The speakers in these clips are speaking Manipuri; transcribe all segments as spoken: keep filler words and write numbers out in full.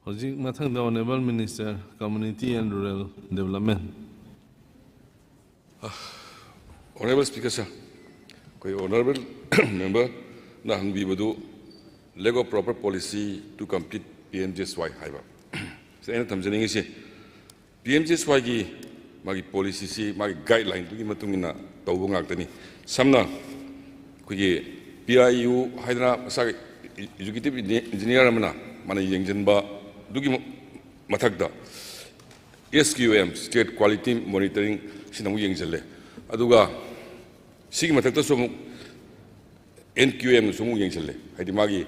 ꯍꯧꯖꯤꯛ ꯃꯊꯪꯗ Honourable Minister Community and Rural Development. Honourable Speaker sir, ꯑꯩꯈꯣꯏ Honourable memberꯅ ꯍꯪꯕꯤꯕꯗꯨ lack of proper policy to complete P M G S Y ꯍꯥꯏꯕ꯫ ꯁꯤꯗ ꯑꯩꯅ ꯊꯝꯖꯅꯤꯡꯉꯤꯁꯤ, P M G S Yꯒꯤ ꯃꯥꯒꯤ policyꯁꯤ ꯃꯥꯒꯤ guidelineꯗꯨꯒꯤ ꯃꯇꯨꯡ ꯏꯟꯅ ꯇꯧꯕ ꯉꯥꯛꯇꯅꯤ꯫ ꯁꯝꯅ ꯑꯩꯈꯣꯏꯒꯤ P I U ꯍꯥꯏꯗꯅ ꯃꯁꯥꯒꯤ executive engineer ꯑꯃꯅ ꯃꯥꯅ ꯌꯦꯡꯁꯤꯟꯕꯗꯨꯒꯤ ꯃꯊꯛꯇ S Q M, State Quality Monitoring, ꯁꯤꯅ ꯑꯃꯨꯛ ꯌꯦꯡꯁꯤꯜꯂꯦ꯫ ꯑꯗꯨꯒ ꯁꯤꯒꯤ ꯃꯊꯛꯇꯁꯨ ꯑꯃꯨꯛ N Q Mꯅꯁꯨ ꯑꯃꯨꯛ ꯌꯦꯡꯁꯤꯜꯂꯦ, ꯍꯥꯏꯗꯤ ꯃꯥꯒꯤ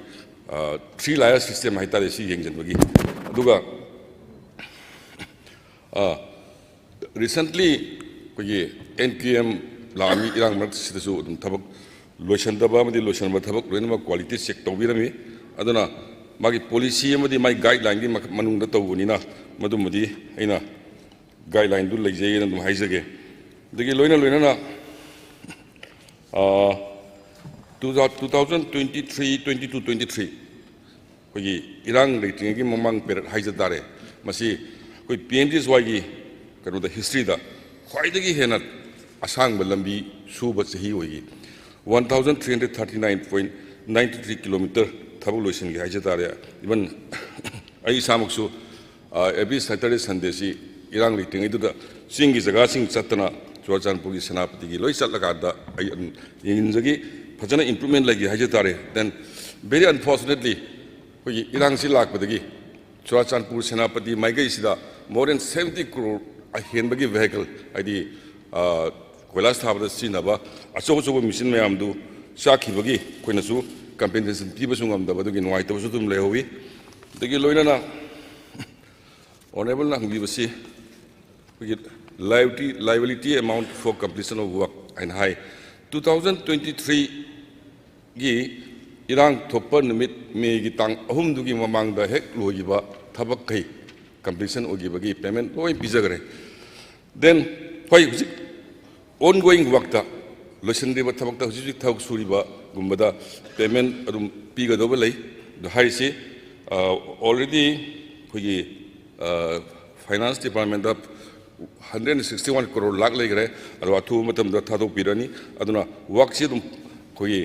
three layer system ꯍꯥꯏꯇꯥꯔꯦ ꯁꯤ ꯌꯦꯡꯁꯤꯟꯕꯒꯤ꯫ ꯑꯗꯨꯒ recently ꯑꯩꯈꯣꯏꯒꯤ N Q M ꯂꯥꯛꯑꯝꯃꯤ, ꯏꯔꯥꯡ ꯃꯔꯛꯁꯤꯗꯁꯨ ꯑꯗꯨꯝ ꯊꯕꯛ ꯂꯣꯏꯁꯤꯟꯗꯕ ꯑꯃꯗꯤ ꯂꯣꯏꯁꯤꯟꯕ ꯊꯕꯛ ꯂꯣꯏꯅꯃꯛ quality check ꯇꯧꯕꯤꯔꯝꯃꯤ꯫ ꯑꯗꯨꯅ ꯃꯥꯒꯤ policy ꯑꯃꯗꯤ ꯃꯥꯒꯤ guidelineꯒꯤ ꯃꯅꯨꯡꯗ ꯇꯧꯕꯅꯤꯅ ꯃꯗꯨꯃꯗꯤ ꯑꯩꯅ guidelineꯗꯨ ꯂꯩꯖꯩꯅ ꯑꯗꯨꯝ ꯍꯥꯏꯖꯒꯦ꯫ ꯑꯗꯒꯤ ꯂꯣꯏꯅ ꯂꯣꯏꯅꯅ two thousand twenty three twenty two twenty three ꯑꯩꯈꯣꯏꯒꯤ ꯏꯔꯥꯡ ꯂꯩꯇ꯭ꯔꯤꯉꯩꯒꯤ ꯃꯃꯥꯡ period ꯍꯥꯏꯖ ꯇꯥꯔꯦ, ꯃꯁꯤ ꯑꯩꯈꯣꯏ P M G S Yꯒꯤ ꯀꯩꯅꯣꯗ historyꯗ ꯈ꯭ꯋꯥꯏꯗꯒꯤ ꯍꯦꯟꯅ ꯑꯁꯥꯡꯕ ꯂꯝꯕꯤ ꯁꯨꯕ ꯆꯍꯤ ꯑꯣꯏꯈꯤ꯫ One thousand three hundred thirty nine point ninety three kilometer ꯊꯕꯛ ꯂꯣꯏꯁꯤꯟꯈꯤ ꯍꯥꯏꯖ ꯇꯥꯔꯦ꯫ Even ꯑꯩ ꯏꯁꯥꯃꯛꯁꯨ every Saturday Sundayꯁꯤ ꯏꯔꯥꯡ ꯂꯩꯇ꯭ꯔꯤꯉꯩꯗꯨꯗ ꯆꯤꯡꯒꯤ ꯖꯒꯥꯁꯤꯡ ꯆꯠꯇꯅ ꯆꯨꯔꯥꯆꯥꯟꯄꯨꯔꯒꯤ ꯁꯦꯅꯥꯄꯇꯤꯒꯤ ꯂꯣꯏ ꯆꯠꯂꯀꯥꯟꯗ ꯑꯩ ꯑꯗꯨꯝ ꯌꯦꯡꯁꯤꯟꯖꯈꯤ꯫ ꯐꯖꯅ improvement ꯂꯩꯈꯤ ꯍꯥꯏꯖ ꯇꯥꯔꯦ꯫ Then very unfortunately ꯑꯩꯈꯣꯏꯒꯤ ꯏꯔꯥꯡꯁꯤ ꯂꯥꯛꯄꯗꯒꯤ Churachandpur Senapati ꯃꯥꯏꯀꯩꯁꯤꯗ more than seventy crore ꯑꯍꯦꯟꯕꯒꯤ vehicle, ꯍꯥꯏꯗꯤ ꯀꯣꯏꯂꯥꯁ ꯊꯥꯕꯗ ꯁꯤꯖꯤꯟꯅꯕ ꯑꯆꯧ ꯑꯆꯧꯕ machine ꯃꯌꯥꯝꯗꯨ ꯆꯥꯛꯈꯤꯕꯒꯤ ꯑꯩꯈꯣꯏꯅꯁꯨ compensation ꯄꯤꯕꯁꯨ ꯉꯝꯗꯕ, ꯑꯗꯨꯒꯤ ꯅꯨꯡꯉꯥꯏꯇꯕꯁꯨ ꯑꯗꯨꯝ ꯂꯩꯍꯧꯋꯤ꯫ ꯑꯗꯒꯤ ꯂꯣꯏꯅꯅ Honourableꯅ ꯍꯪꯕꯤꯕꯁꯤ ꯑꯩꯈꯣꯏꯒꯤ liability, liability amount for completion of work ꯍꯥꯏꯅ ꯍꯥꯏ꯫ Two thousand twenty threeꯒꯤ ꯏꯔꯥꯡ ꯊꯣꯛꯄ ꯅꯨꯃꯤꯠ Mayꯒꯤ ꯇꯥꯡ ꯑꯍꯨꯝꯗꯨꯒꯤ ꯃꯃꯥꯡꯗ ꯍꯦꯛ ꯂꯣꯏꯈꯤꯕ ꯊꯕꯛꯈꯩ completion ꯑꯣꯏꯈꯤꯕꯒꯤ payment ꯂꯣꯏ ꯄꯤꯖꯈ꯭ꯔꯦ꯫ Then ꯍꯣꯏ, ꯍꯧꯖꯤꯛ ongoing workꯇ, ꯂꯣꯏꯁꯤꯟꯗ꯭ꯔꯤꯕ ꯊꯕꯛꯇ, ꯍꯧꯖꯤꯛ ꯍꯧꯖꯤꯛ ꯊꯕꯛ ꯁꯨꯔꯤꯕꯒꯨꯝꯕꯗ payment ꯑꯗꯨꯝ ꯄꯤꯒꯗꯧꯕ ꯂꯩ꯫ ꯑꯗꯨ ꯍꯥꯏꯔꯤꯁꯤ, already ꯑꯩꯈꯣꯏꯒꯤ finance departmentꯇ hundred sixty one crore ꯂꯥꯛ ꯂꯩꯈ꯭ꯔꯦ꯫ ꯑꯗꯣ ꯑꯊꯨꯕ ꯃꯇꯝꯗ ꯊꯥꯗꯣꯛꯄꯤꯔꯅꯤ꯫ ꯑꯗꯨꯅ workꯁꯤ ꯑꯗꯨꯝ ꯑꯩꯈꯣꯏꯒꯤ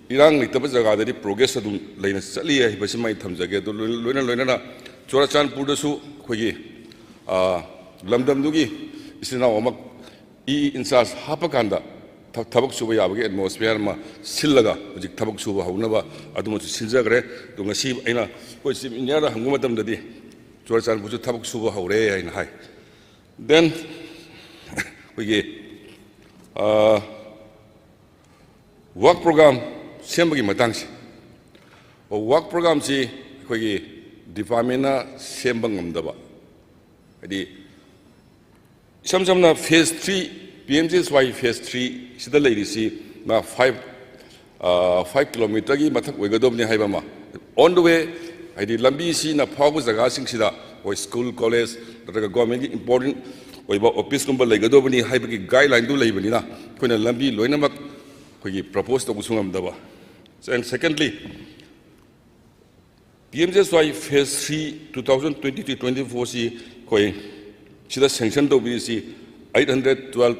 ꯏꯔꯥꯡ ꯂꯩꯇꯕ ꯖꯒꯥꯗꯗꯤ progress ꯑꯗꯨꯝ ꯂꯩꯅ ꯆꯠꯂꯤ ꯍꯥꯏꯕꯁꯤꯃ ꯑꯩ ꯊꯝꯖꯒꯦ꯫ ꯑꯗꯨ ꯂꯣꯏ-, ꯂꯣꯏꯅ ꯂꯣꯏꯅꯅ ꯆꯨꯔꯥꯆꯥꯟꯄꯨꯔꯗꯁꯨ ꯑꯩꯈꯣꯏꯒꯤ, ꯑ, ꯂꯝꯗꯝꯗꯨꯒꯤ ꯏꯆꯤꯜ ꯏꯅꯥꯎ ꯑꯃ ꯏ in charge ꯍꯥꯞꯄꯀꯥꯟꯗ ꯊ-, ꯊꯕꯛ ꯁꯨꯕ ꯌꯥꯕꯒꯤ atmosphere ꯑꯃ ꯁꯤꯜꯂꯒ ꯍꯧꯖꯤꯛ ꯊꯕꯛ ꯁꯨꯕ ꯍꯧꯅꯕ ꯑꯗꯨꯃꯁꯨ ꯁꯤꯟꯖꯈ꯭ꯔꯦ꯫ ꯑꯗꯨ ꯉꯁꯤ ꯑꯩꯅ ꯑꯩꯈꯣꯏ Chief Engineerꯗ ꯍꯪꯕ ꯃꯇꯝꯗꯗꯤ ꯆꯨꯔꯥꯆꯥꯟꯄꯨꯔꯁꯨ ꯊꯕꯛ ꯁꯨꯕ ꯍꯧꯔꯦ ꯍꯥꯏꯅ ꯍꯥꯏ꯫ Then ꯑꯩꯈꯣꯏꯒꯤ, ꯑ, work program ꯁꯦꯝꯕꯒꯤ ꯃꯇꯥꯡꯁꯦ, work programꯁꯤ ꯑꯩꯈꯣꯏꯒꯤ departmentꯅ ꯁꯦꯝꯕ ꯉꯝꯗꯕ, ꯍꯥꯏꯗꯤ ꯏꯁꯝ ꯁꯝꯅ phase three, P M G S Y phase three ꯁꯤꯗ ꯂꯩꯔꯤꯁꯤ ꯃꯥ five, ꯑ, five kilometerꯒꯤ ꯃꯊꯛ ꯑꯣꯏꯒꯗꯕꯅꯤ ꯍꯥꯏꯕ ꯑꯃ, on the way, ꯍꯥꯏꯗꯤ ꯂꯝꯕꯤꯁꯤꯅ ꯐꯥꯎꯕ ꯖꯒꯥꯁꯤꯡꯁꯤꯗ ꯑꯩꯈꯣꯏ school, college ꯅꯠꯇ꯭ꯔꯒ governmentꯀꯤ important ꯑꯣꯏꯕ officeꯀꯨꯝꯕ ꯂꯩꯒꯗꯕꯅꯤ ꯍꯥꯏꯕꯒꯤ guidelineꯗꯨ ꯂꯩꯕꯅꯤꯅ ꯑꯩꯈꯣꯏꯅ ꯂꯝꯕꯤ ꯂꯣꯏꯅꯃꯛ ꯑꯩꯈꯣꯏꯒꯤ propose ꯇꯧꯕꯁꯨ ꯉꯝꯗꯕ꯫ And secondly, P M G S Y phase three two thousand twenty-three twenty-fourꯁꯤ ꯑꯩꯈꯣꯏ ꯁꯤꯗ sanction ꯇꯧꯕꯤꯔꯤꯁꯤ eight hundred twelve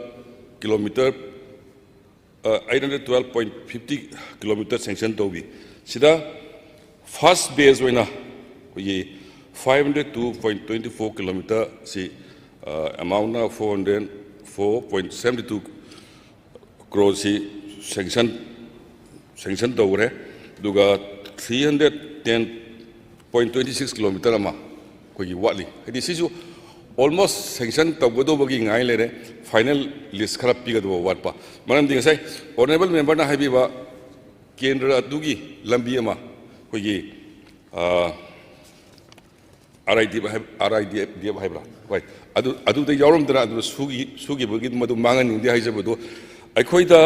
kilometer, eight hundred twelve point fifty kilometer sanction ꯇꯧꯕꯤ꯫ ꯁꯤꯗ first phase ꯑꯣꯏꯅ ꯑꯩꯈꯣꯏꯒꯤ five hundred two point twenty four kilometerꯁꯤ, amountꯅ four hundred four point seventy two croreꯁꯤ sanction, sanction ꯇꯧꯈ꯭ꯔꯦ꯫ ꯑꯗꯨꯒ three hundred ten point twenty six kilometer ꯑꯃ ꯑꯩꯈꯣꯏꯒꯤ ꯋꯥꯠꯂꯤ꯫ ꯍꯥꯏꯗꯤ ꯁꯤꯁꯨ almost sanction ꯇꯧꯒꯗꯧꯕꯒꯤ ꯉꯥꯏ ꯂꯩꯔꯦ, final list ꯈꯔ ꯄꯤꯒꯗꯧꯕ ꯋꯥꯠꯄ꯫ ꯃꯔꯝꯗꯤ ꯉꯁꯥꯏ honourable memberꯅ ꯍꯥꯏꯕꯤꯕ ꯀꯦꯟꯗ꯭ꯔ ꯑꯗꯨꯒꯤ ꯂꯝꯕꯤ ꯑꯃ ꯑꯩꯈꯣꯏꯒꯤ, ꯑ, R I D F ꯍꯥꯏꯕ, R I D F ꯍꯥꯏꯕ꯭ꯔꯥ? ꯍꯣꯏ꯫ ꯑꯗꯨ, ꯑꯗꯨꯗ ꯌꯥꯎꯔꯝꯗꯅ ꯑꯗꯨꯗ ꯁꯨꯒꯤ-, ꯁꯨꯈꯤꯕꯒꯤ ꯃꯗꯨ ꯃꯥꯡꯍꯟꯅꯤꯡꯗꯦ ꯍꯥꯏꯖꯕꯗꯣ, ꯑꯩꯈꯣꯏꯗ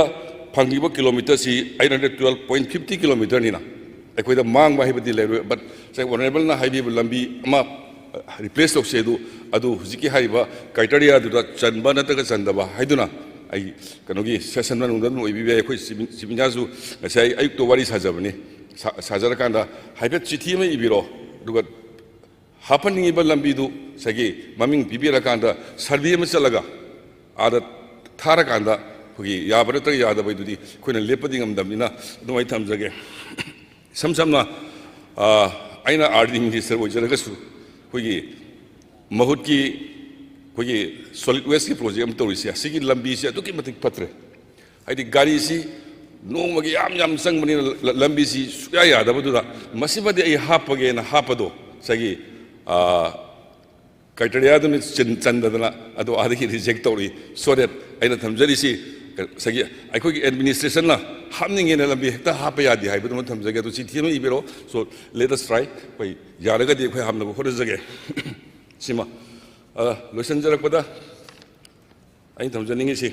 ꯐꯪꯈꯤꯕ kilometerꯁꯤ eight hundred twelve point fifty kilometerꯅꯤꯅ ꯑꯩꯈꯣꯏꯗ ꯃꯥꯡꯕ ꯍꯥꯏꯕꯗꯤ ꯂꯩꯔꯣꯏ꯫ But ꯉꯁꯥꯏ honourableꯅ ꯍꯥꯏꯕꯤꯕ ꯂꯝꯕꯤ ꯑꯃ, ꯔꯤꯄ꯭ꯂꯦꯁ ꯇꯧꯁꯦ ꯑꯗꯨ, ꯑꯗꯨ ꯍꯧꯖꯤꯛꯀꯤ ꯍꯥꯏꯔꯤꯕ ꯀ꯭ꯔꯥꯏꯇꯦꯔꯤꯌꯥꯗꯨꯗ ꯆꯟꯕ ꯅꯠꯇ꯭ꯔꯒ ꯆꯟꯗꯕ ꯍꯥꯏꯗꯨꯅ ꯑꯩ ꯀꯩꯅꯣꯒꯤ ꯁꯦꯁꯟ ꯃꯅꯨꯡꯗ ꯑꯗꯨꯝ ꯑꯣꯏꯕꯤꯕ ꯌꯥꯏ꯫ ꯑꯩꯈꯣꯏ ꯆꯤꯞ ꯃꯤꯅꯤꯁꯇꯔꯁꯨ ꯉꯁꯥꯏ ꯑꯌꯨꯛꯇ ꯋꯥꯔꯤ ꯁꯥꯖꯕꯅꯤ꯫ ꯁꯥ-, ꯁꯥꯖꯔꯀꯥꯟꯗ ꯍꯥꯏꯐꯦꯠ ꯆꯤꯊꯤ ꯑꯃ ꯏꯕꯤꯔꯣ, ꯑꯗꯨꯒ ꯍꯥꯞꯍꯟꯅꯤꯡꯉꯤꯕ ꯂꯝꯕꯤꯗꯨ ꯉꯁꯥꯏꯒꯤ ꯃꯃꯤꯡ ꯄꯤꯕꯤꯔꯀꯥꯟꯗ ꯁꯔꯚꯦ ꯑꯃ ꯆꯠꯂꯒ ꯑꯥꯗ ꯊꯥꯔꯀꯥꯟꯗ ꯑꯩꯈꯣꯏꯒꯤ ꯌꯥꯕ ꯅꯠꯇ꯭ꯔꯒ ꯌꯥꯗꯕꯩꯗꯨꯗꯤ ꯑꯩꯈꯣꯏꯅ ꯂꯦꯞꯄꯗꯤ ꯉꯝꯗꯕꯅꯤꯅ ꯑꯗꯨꯃꯥꯏꯅ ꯊꯝꯖꯒꯦ꯫ ꯏꯁꯝ ꯁꯝꯅ, ꯑ, ꯑꯩꯅ ꯑꯥꯔ ꯗꯤ ꯃꯤꯅꯤꯁꯇꯔ ꯑꯣꯏꯖꯔꯒꯁꯨ ꯑꯩꯈꯣꯏꯒꯤ ꯃꯍꯨꯠꯀꯤ ꯑꯩꯈꯣꯏꯒꯤ ꯁꯣꯂꯤꯗ ꯋꯦꯁꯀꯤ ꯄ꯭ꯔꯣꯖꯦꯛ ꯑꯃ ꯇꯧꯔꯤꯁꯦ, ꯑꯁꯤꯒꯤ ꯂꯝꯕꯤꯁꯦ ꯑꯗꯨꯛꯀꯤ ꯃꯇꯤꯛ ꯐꯠꯇ꯭ꯔꯦ꯫ ꯍꯥꯏꯗꯤ ꯒꯥꯔꯤꯁꯤ ꯅꯣꯡꯃꯒꯤ ꯌꯥꯝ ꯌꯥꯝ ꯆꯪꯕꯅꯤꯅ ꯂ-, ꯂꯝꯕꯤꯁꯤ ꯁꯨꯡꯌꯥ ꯌꯥꯗꯕꯗꯨꯗ ꯃꯁꯤꯃꯗꯤ ꯑꯩ ꯍꯥꯞꯄꯒꯦꯅ ꯍꯥꯞꯄꯗꯣ ꯉꯁꯥꯏꯒꯤ, ꯑ, ꯀ꯭ꯔꯥꯏꯇꯦꯔꯤꯌꯥꯗꯨꯅ ꯆꯟ-, ꯆꯟꯗꯗꯅ ꯑꯗꯣ ꯑꯥꯗꯒꯤ ꯔꯤꯖꯦꯛ ꯇꯧꯔꯛꯏ꯫ So that ꯑꯩꯅ ꯊꯝꯖꯔꯤꯁꯤ ꯉꯁꯥꯏꯒꯤ ꯑꯩꯈꯣꯏꯒꯤ ꯑꯦꯗꯃꯤꯅꯤꯁꯇ꯭ꯔꯦꯁꯟꯅ ꯍꯥꯞꯅꯤꯡꯉꯦꯅ ꯂꯝꯕꯤ ꯍꯦꯛꯇ ꯍꯥꯞꯄ ꯌꯥꯗꯦ ꯍꯥꯏꯕꯗꯨꯃ ꯊꯝꯖꯒꯦ꯫ ꯑꯗꯨ ꯆꯤꯊꯤ ꯑꯃ ꯏꯕꯤꯔꯣ꯫ So let us try꯫ ꯑꯩꯈꯣꯏ ꯌꯥꯔꯒꯗꯤ ꯑꯩꯈꯣꯏ ꯍꯥꯞꯅꯕ ꯍꯣꯠꯅꯖꯒꯦ꯫ ꯁꯤꯃ, ꯑ, ꯂꯣꯏꯁꯤꯟꯖꯔꯛꯄꯗ ꯑꯩꯅ ꯊꯝꯖꯅꯤꯡꯉꯤꯁꯤ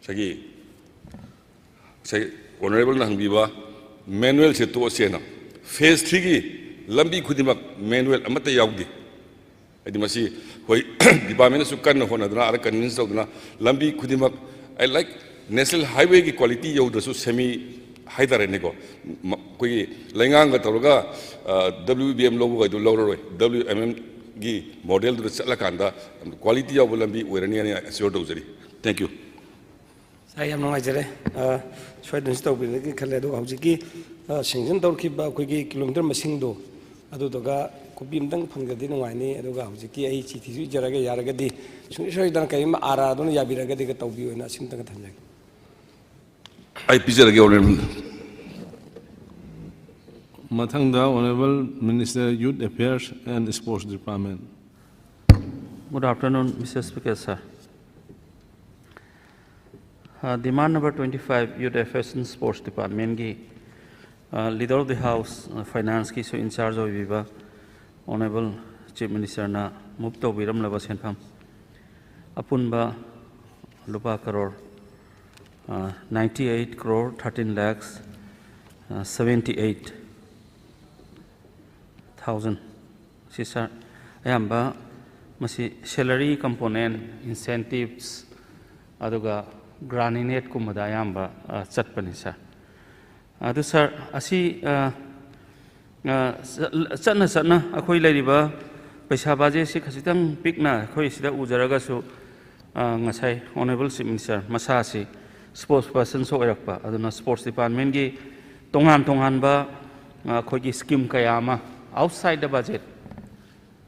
ꯉꯁꯥꯏꯒꯤ ꯉꯁꯥꯏ ꯑꯣꯅꯔꯦꯕꯜꯅ ꯍꯪꯕꯤꯕ ꯃꯦꯅꯨꯋꯦꯜꯁꯦ ꯇꯣꯛꯑꯁꯦꯅ, ꯐꯦꯁ ꯊ꯭ꯔꯤꯒꯤ ꯂꯝꯕꯤ ꯈꯨꯗꯤꯡꯃꯛ ꯃꯦꯅꯨꯋꯦꯜ ꯑꯃꯠꯇ ꯌꯥꯎꯗꯦ꯫ ꯍꯥꯏꯗꯤ ꯃꯁꯤ ꯑꯩꯈꯣꯏ ꯗꯤꯄꯥꯔꯠꯃꯦꯟꯅꯁꯨ ꯀꯟꯅ ꯍꯣꯠꯅꯗꯅ, ꯑꯥꯗ ꯀꯟꯚꯤꯟꯁ ꯇꯧꯗꯅ ꯂꯝꯕꯤ ꯈꯨꯗꯤꯡꯃꯛ, ꯑꯩ, ꯂꯥꯏꯛ, ꯅꯦꯁꯅꯦꯜ ꯍꯥꯏꯋꯦꯒꯤ ꯀ꯭ꯋꯥꯂꯤꯇꯤ ꯌꯧꯗ꯭ꯔꯁꯨ ꯁꯦꯃꯤ ꯍꯥꯏꯇꯥꯔꯦꯅꯦꯀꯣ, ꯃ-, ꯑꯩꯈꯣꯏꯒꯤ ꯂꯩꯉꯥꯡꯒ ꯇꯧꯔꯒ, ꯑ, W B M ꯂꯧꯕꯒꯩꯗꯣ ꯂꯧꯔꯔꯣꯏ, W M M ꯒꯤ ꯃꯣꯗꯦꯜꯗꯨꯗ ꯆꯠꯂꯀꯥꯟꯗ ꯀ꯭ꯋꯥꯂꯤꯇꯤ ꯌꯥꯎꯕ ꯂꯝꯕꯤ ꯑꯣꯏꯔꯅꯤ ꯍꯥꯏꯅ ꯑꯦꯁ꯭ꯌꯣꯔ ꯇꯧꯖꯔꯤ꯫ Thank you꯫ ꯁꯥꯔ, ꯌꯥꯝ ꯅꯨꯡꯉꯥꯏꯖꯔꯦ꯫ ꯑ, ꯁꯣꯏꯗꯅꯁꯨ ꯇꯧꯕꯤꯔꯒꯦ ꯈꯜꯂꯦ꯫ ꯑꯗꯨꯒ ꯍꯧꯖꯤꯛꯀꯤ, ꯑ, ꯁꯦꯡꯁꯟ ꯇꯧꯔꯛꯈꯤꯕ ꯑꯩꯈꯣꯏꯒꯤ ꯀꯤꯂꯣꯃꯤꯇꯔ ꯃꯁꯤꯡꯗꯣ, ꯑꯗꯨꯗꯨꯒ ꯀꯣꯄꯤ ꯑꯝꯇꯪ ꯐꯪꯖꯔꯗꯤ ꯅꯨꯡꯉꯥꯏꯅꯤ꯫ ꯑꯗꯨꯒ ꯍꯧꯖꯤꯛꯀꯤ ꯑꯩ ꯆꯤꯊꯤꯁꯨ ꯏꯖꯔꯒꯦ, ꯌꯥꯔꯒꯗꯤ ꯁꯨꯡꯁꯣꯏ ꯁꯣꯏꯗꯅ ꯀꯔꯤꯒꯨꯝꯕ ꯑꯥꯔ ꯑꯥꯔꯗꯨꯅ ꯌꯥꯕꯤꯔꯒꯗꯤꯒ ꯇꯧꯕꯤꯌꯣꯅ ꯑꯁꯤꯝꯇꯪꯒ ꯊꯝꯖꯒꯦ꯫ ꯑꯩ ꯄꯤꯖꯔꯒꯦ, ꯑꯣꯅꯔꯦꯕꯜ꯫ ꯃꯊꯪꯗ Honourable Minister Youth Affairs and Sports Department. Good afternoon, Mister Speaker, sir. Uh, demand number twenty-five, Youth Affairs and Sports Departmentꯀꯤ, uh, Leader of the House, uh, Financeꯀꯤꯁꯨ in charge ꯑꯣꯏꯕꯤꯕ Honourable Chief Ministerꯅ move ꯇꯧꯕꯤꯔꯝꯂꯕ ꯁꯦꯟꯐꯝ ꯑꯄꯨꯟꯕ ꯂꯨꯄꯥ crore, uh, ninety eight crore thirteen lakhs, uh, seventy eight thousand ꯁꯤ ꯁꯥꯔ, ꯑꯌꯥꯝꯕ ꯃꯁꯤ salary component, incentives, ꯑꯗꯨꯒ grant in aidꯀꯨꯝꯕꯗ ꯑꯌꯥꯝꯕ ꯑ, ꯆꯠꯄꯅꯤ ꯁꯥꯔ꯫ ꯑꯗꯨ ꯁꯥꯔ, ꯑꯁꯤ ꯑ, ꯑ, ꯆꯠ- ꯆꯠꯅ ꯆꯠꯅ ꯑꯩꯈꯣꯏ ꯂꯩꯔꯤꯕ ꯄꯩꯁꯥ ꯕꯖꯦꯠꯁꯤ ꯈꯖꯤꯛꯇꯪ ꯄꯤꯛꯅ ꯑꯩꯈꯣꯏ ꯁꯤꯗ ꯎꯖꯔꯒꯁꯨ, ꯑ, ꯉꯁꯥꯏ Honourable Chief Minister ꯃꯁꯥꯁꯤ sports personꯁꯨ ꯑꯣꯏꯔꯛꯄ, ꯑꯗꯨꯅ sports departmentꯀꯤ ꯇꯣꯉꯥꯟ ꯇꯣꯉꯥꯟꯕ ꯑ, ꯑꯩꯈꯣꯏꯒꯤ scheme ꯀꯌꯥ ꯑꯃ outside the budget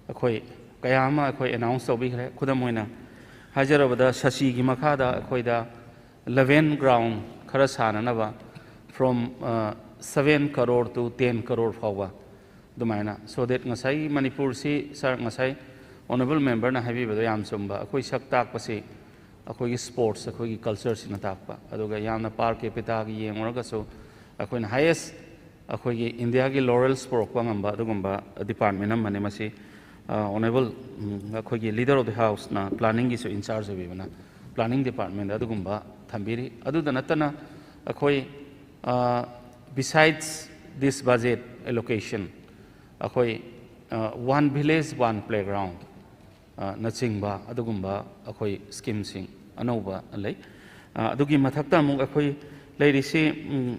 ꯑꯩꯈꯣꯏ ꯀꯌꯥ ꯑꯃ ꯑꯩꯈꯣꯏ announce ꯇꯧꯕꯤꯈ꯭ꯔꯦ꯫ ꯈꯨꯗꯝ ꯑꯣꯏꯅ ꯍꯥꯏꯖꯔꯕꯗ, ꯁꯁꯤꯒꯤ ꯃꯈꯥꯗ ꯑꯩꯈꯣꯏꯗ eleven ground ꯈꯔ ꯁꯥꯅꯅꯕ from ꯑ, seven crore to ten crore ꯐꯥꯎꯕ ꯑꯗꯨꯃꯥꯏꯅ, so that ꯉꯁꯥꯏ ꯃꯅꯤꯄꯨꯔꯁꯤ ꯁꯥꯔ, ꯉꯁꯥꯏ Honourable Memberꯅ ꯍꯥꯏꯕꯤꯕꯗꯣ ꯌꯥꯝ ꯆꯨꯝꯕ, ꯑꯩꯈꯣꯏ ꯁꯛ ꯇꯥꯛꯄꯁꯤ ꯑꯩꯈꯣꯏꯒꯤ sports, ꯑꯩꯈꯣꯏꯒꯤ cultureꯁꯤꯅ ꯇꯥꯛꯄ꯫ ꯑꯗꯨꯒ ꯌꯥꯝꯅ per capitaꯒꯤ ꯌꯦꯡꯉꯨꯔꯒꯁꯨ ꯑꯩꯈꯣꯏꯅ highest ꯑꯩꯈꯣꯏꯒꯤ ꯏꯟꯗꯤꯌꯥꯒꯤ laurels ꯄꯨꯔꯛꯄ ꯉꯝꯕ ꯑꯗꯨꯒꯨꯝꯕ department ꯑꯃꯅꯤ꯫ ꯃꯁꯤ ꯑ, Honourable, ꯎꯝ, ꯑꯩꯈꯣꯏꯒꯤ Leader of the Houseꯅ planningꯒꯤꯁꯨ in charge ꯑꯣꯏꯕꯤꯕꯅ planning departmentꯗ ꯑꯗꯨꯒꯨꯝꯕ ꯊꯝꯕꯤꯔꯤ꯫ ꯑꯗꯨꯗ ꯅꯠꯇꯅ ꯑꯩꯈꯣꯏ ꯑ, besides this budget allocation, ꯑꯩꯈꯣꯏ ꯑ, One Village One Playground ꯑ, ꯅꯆꯤꯡꯕ ꯑꯗꯨꯒꯨꯝꯕ ꯑꯩꯈꯣꯏ schemeꯁꯤꯡ ꯑꯅꯧꯕ ꯂꯩ꯫ ꯑ, ꯑꯗꯨꯒꯤ ꯃꯊꯛꯇ ꯑꯃꯨꯛ ꯑꯩꯈꯣꯏ ꯂꯩꯔꯤꯁꯤ, ꯎꯝ,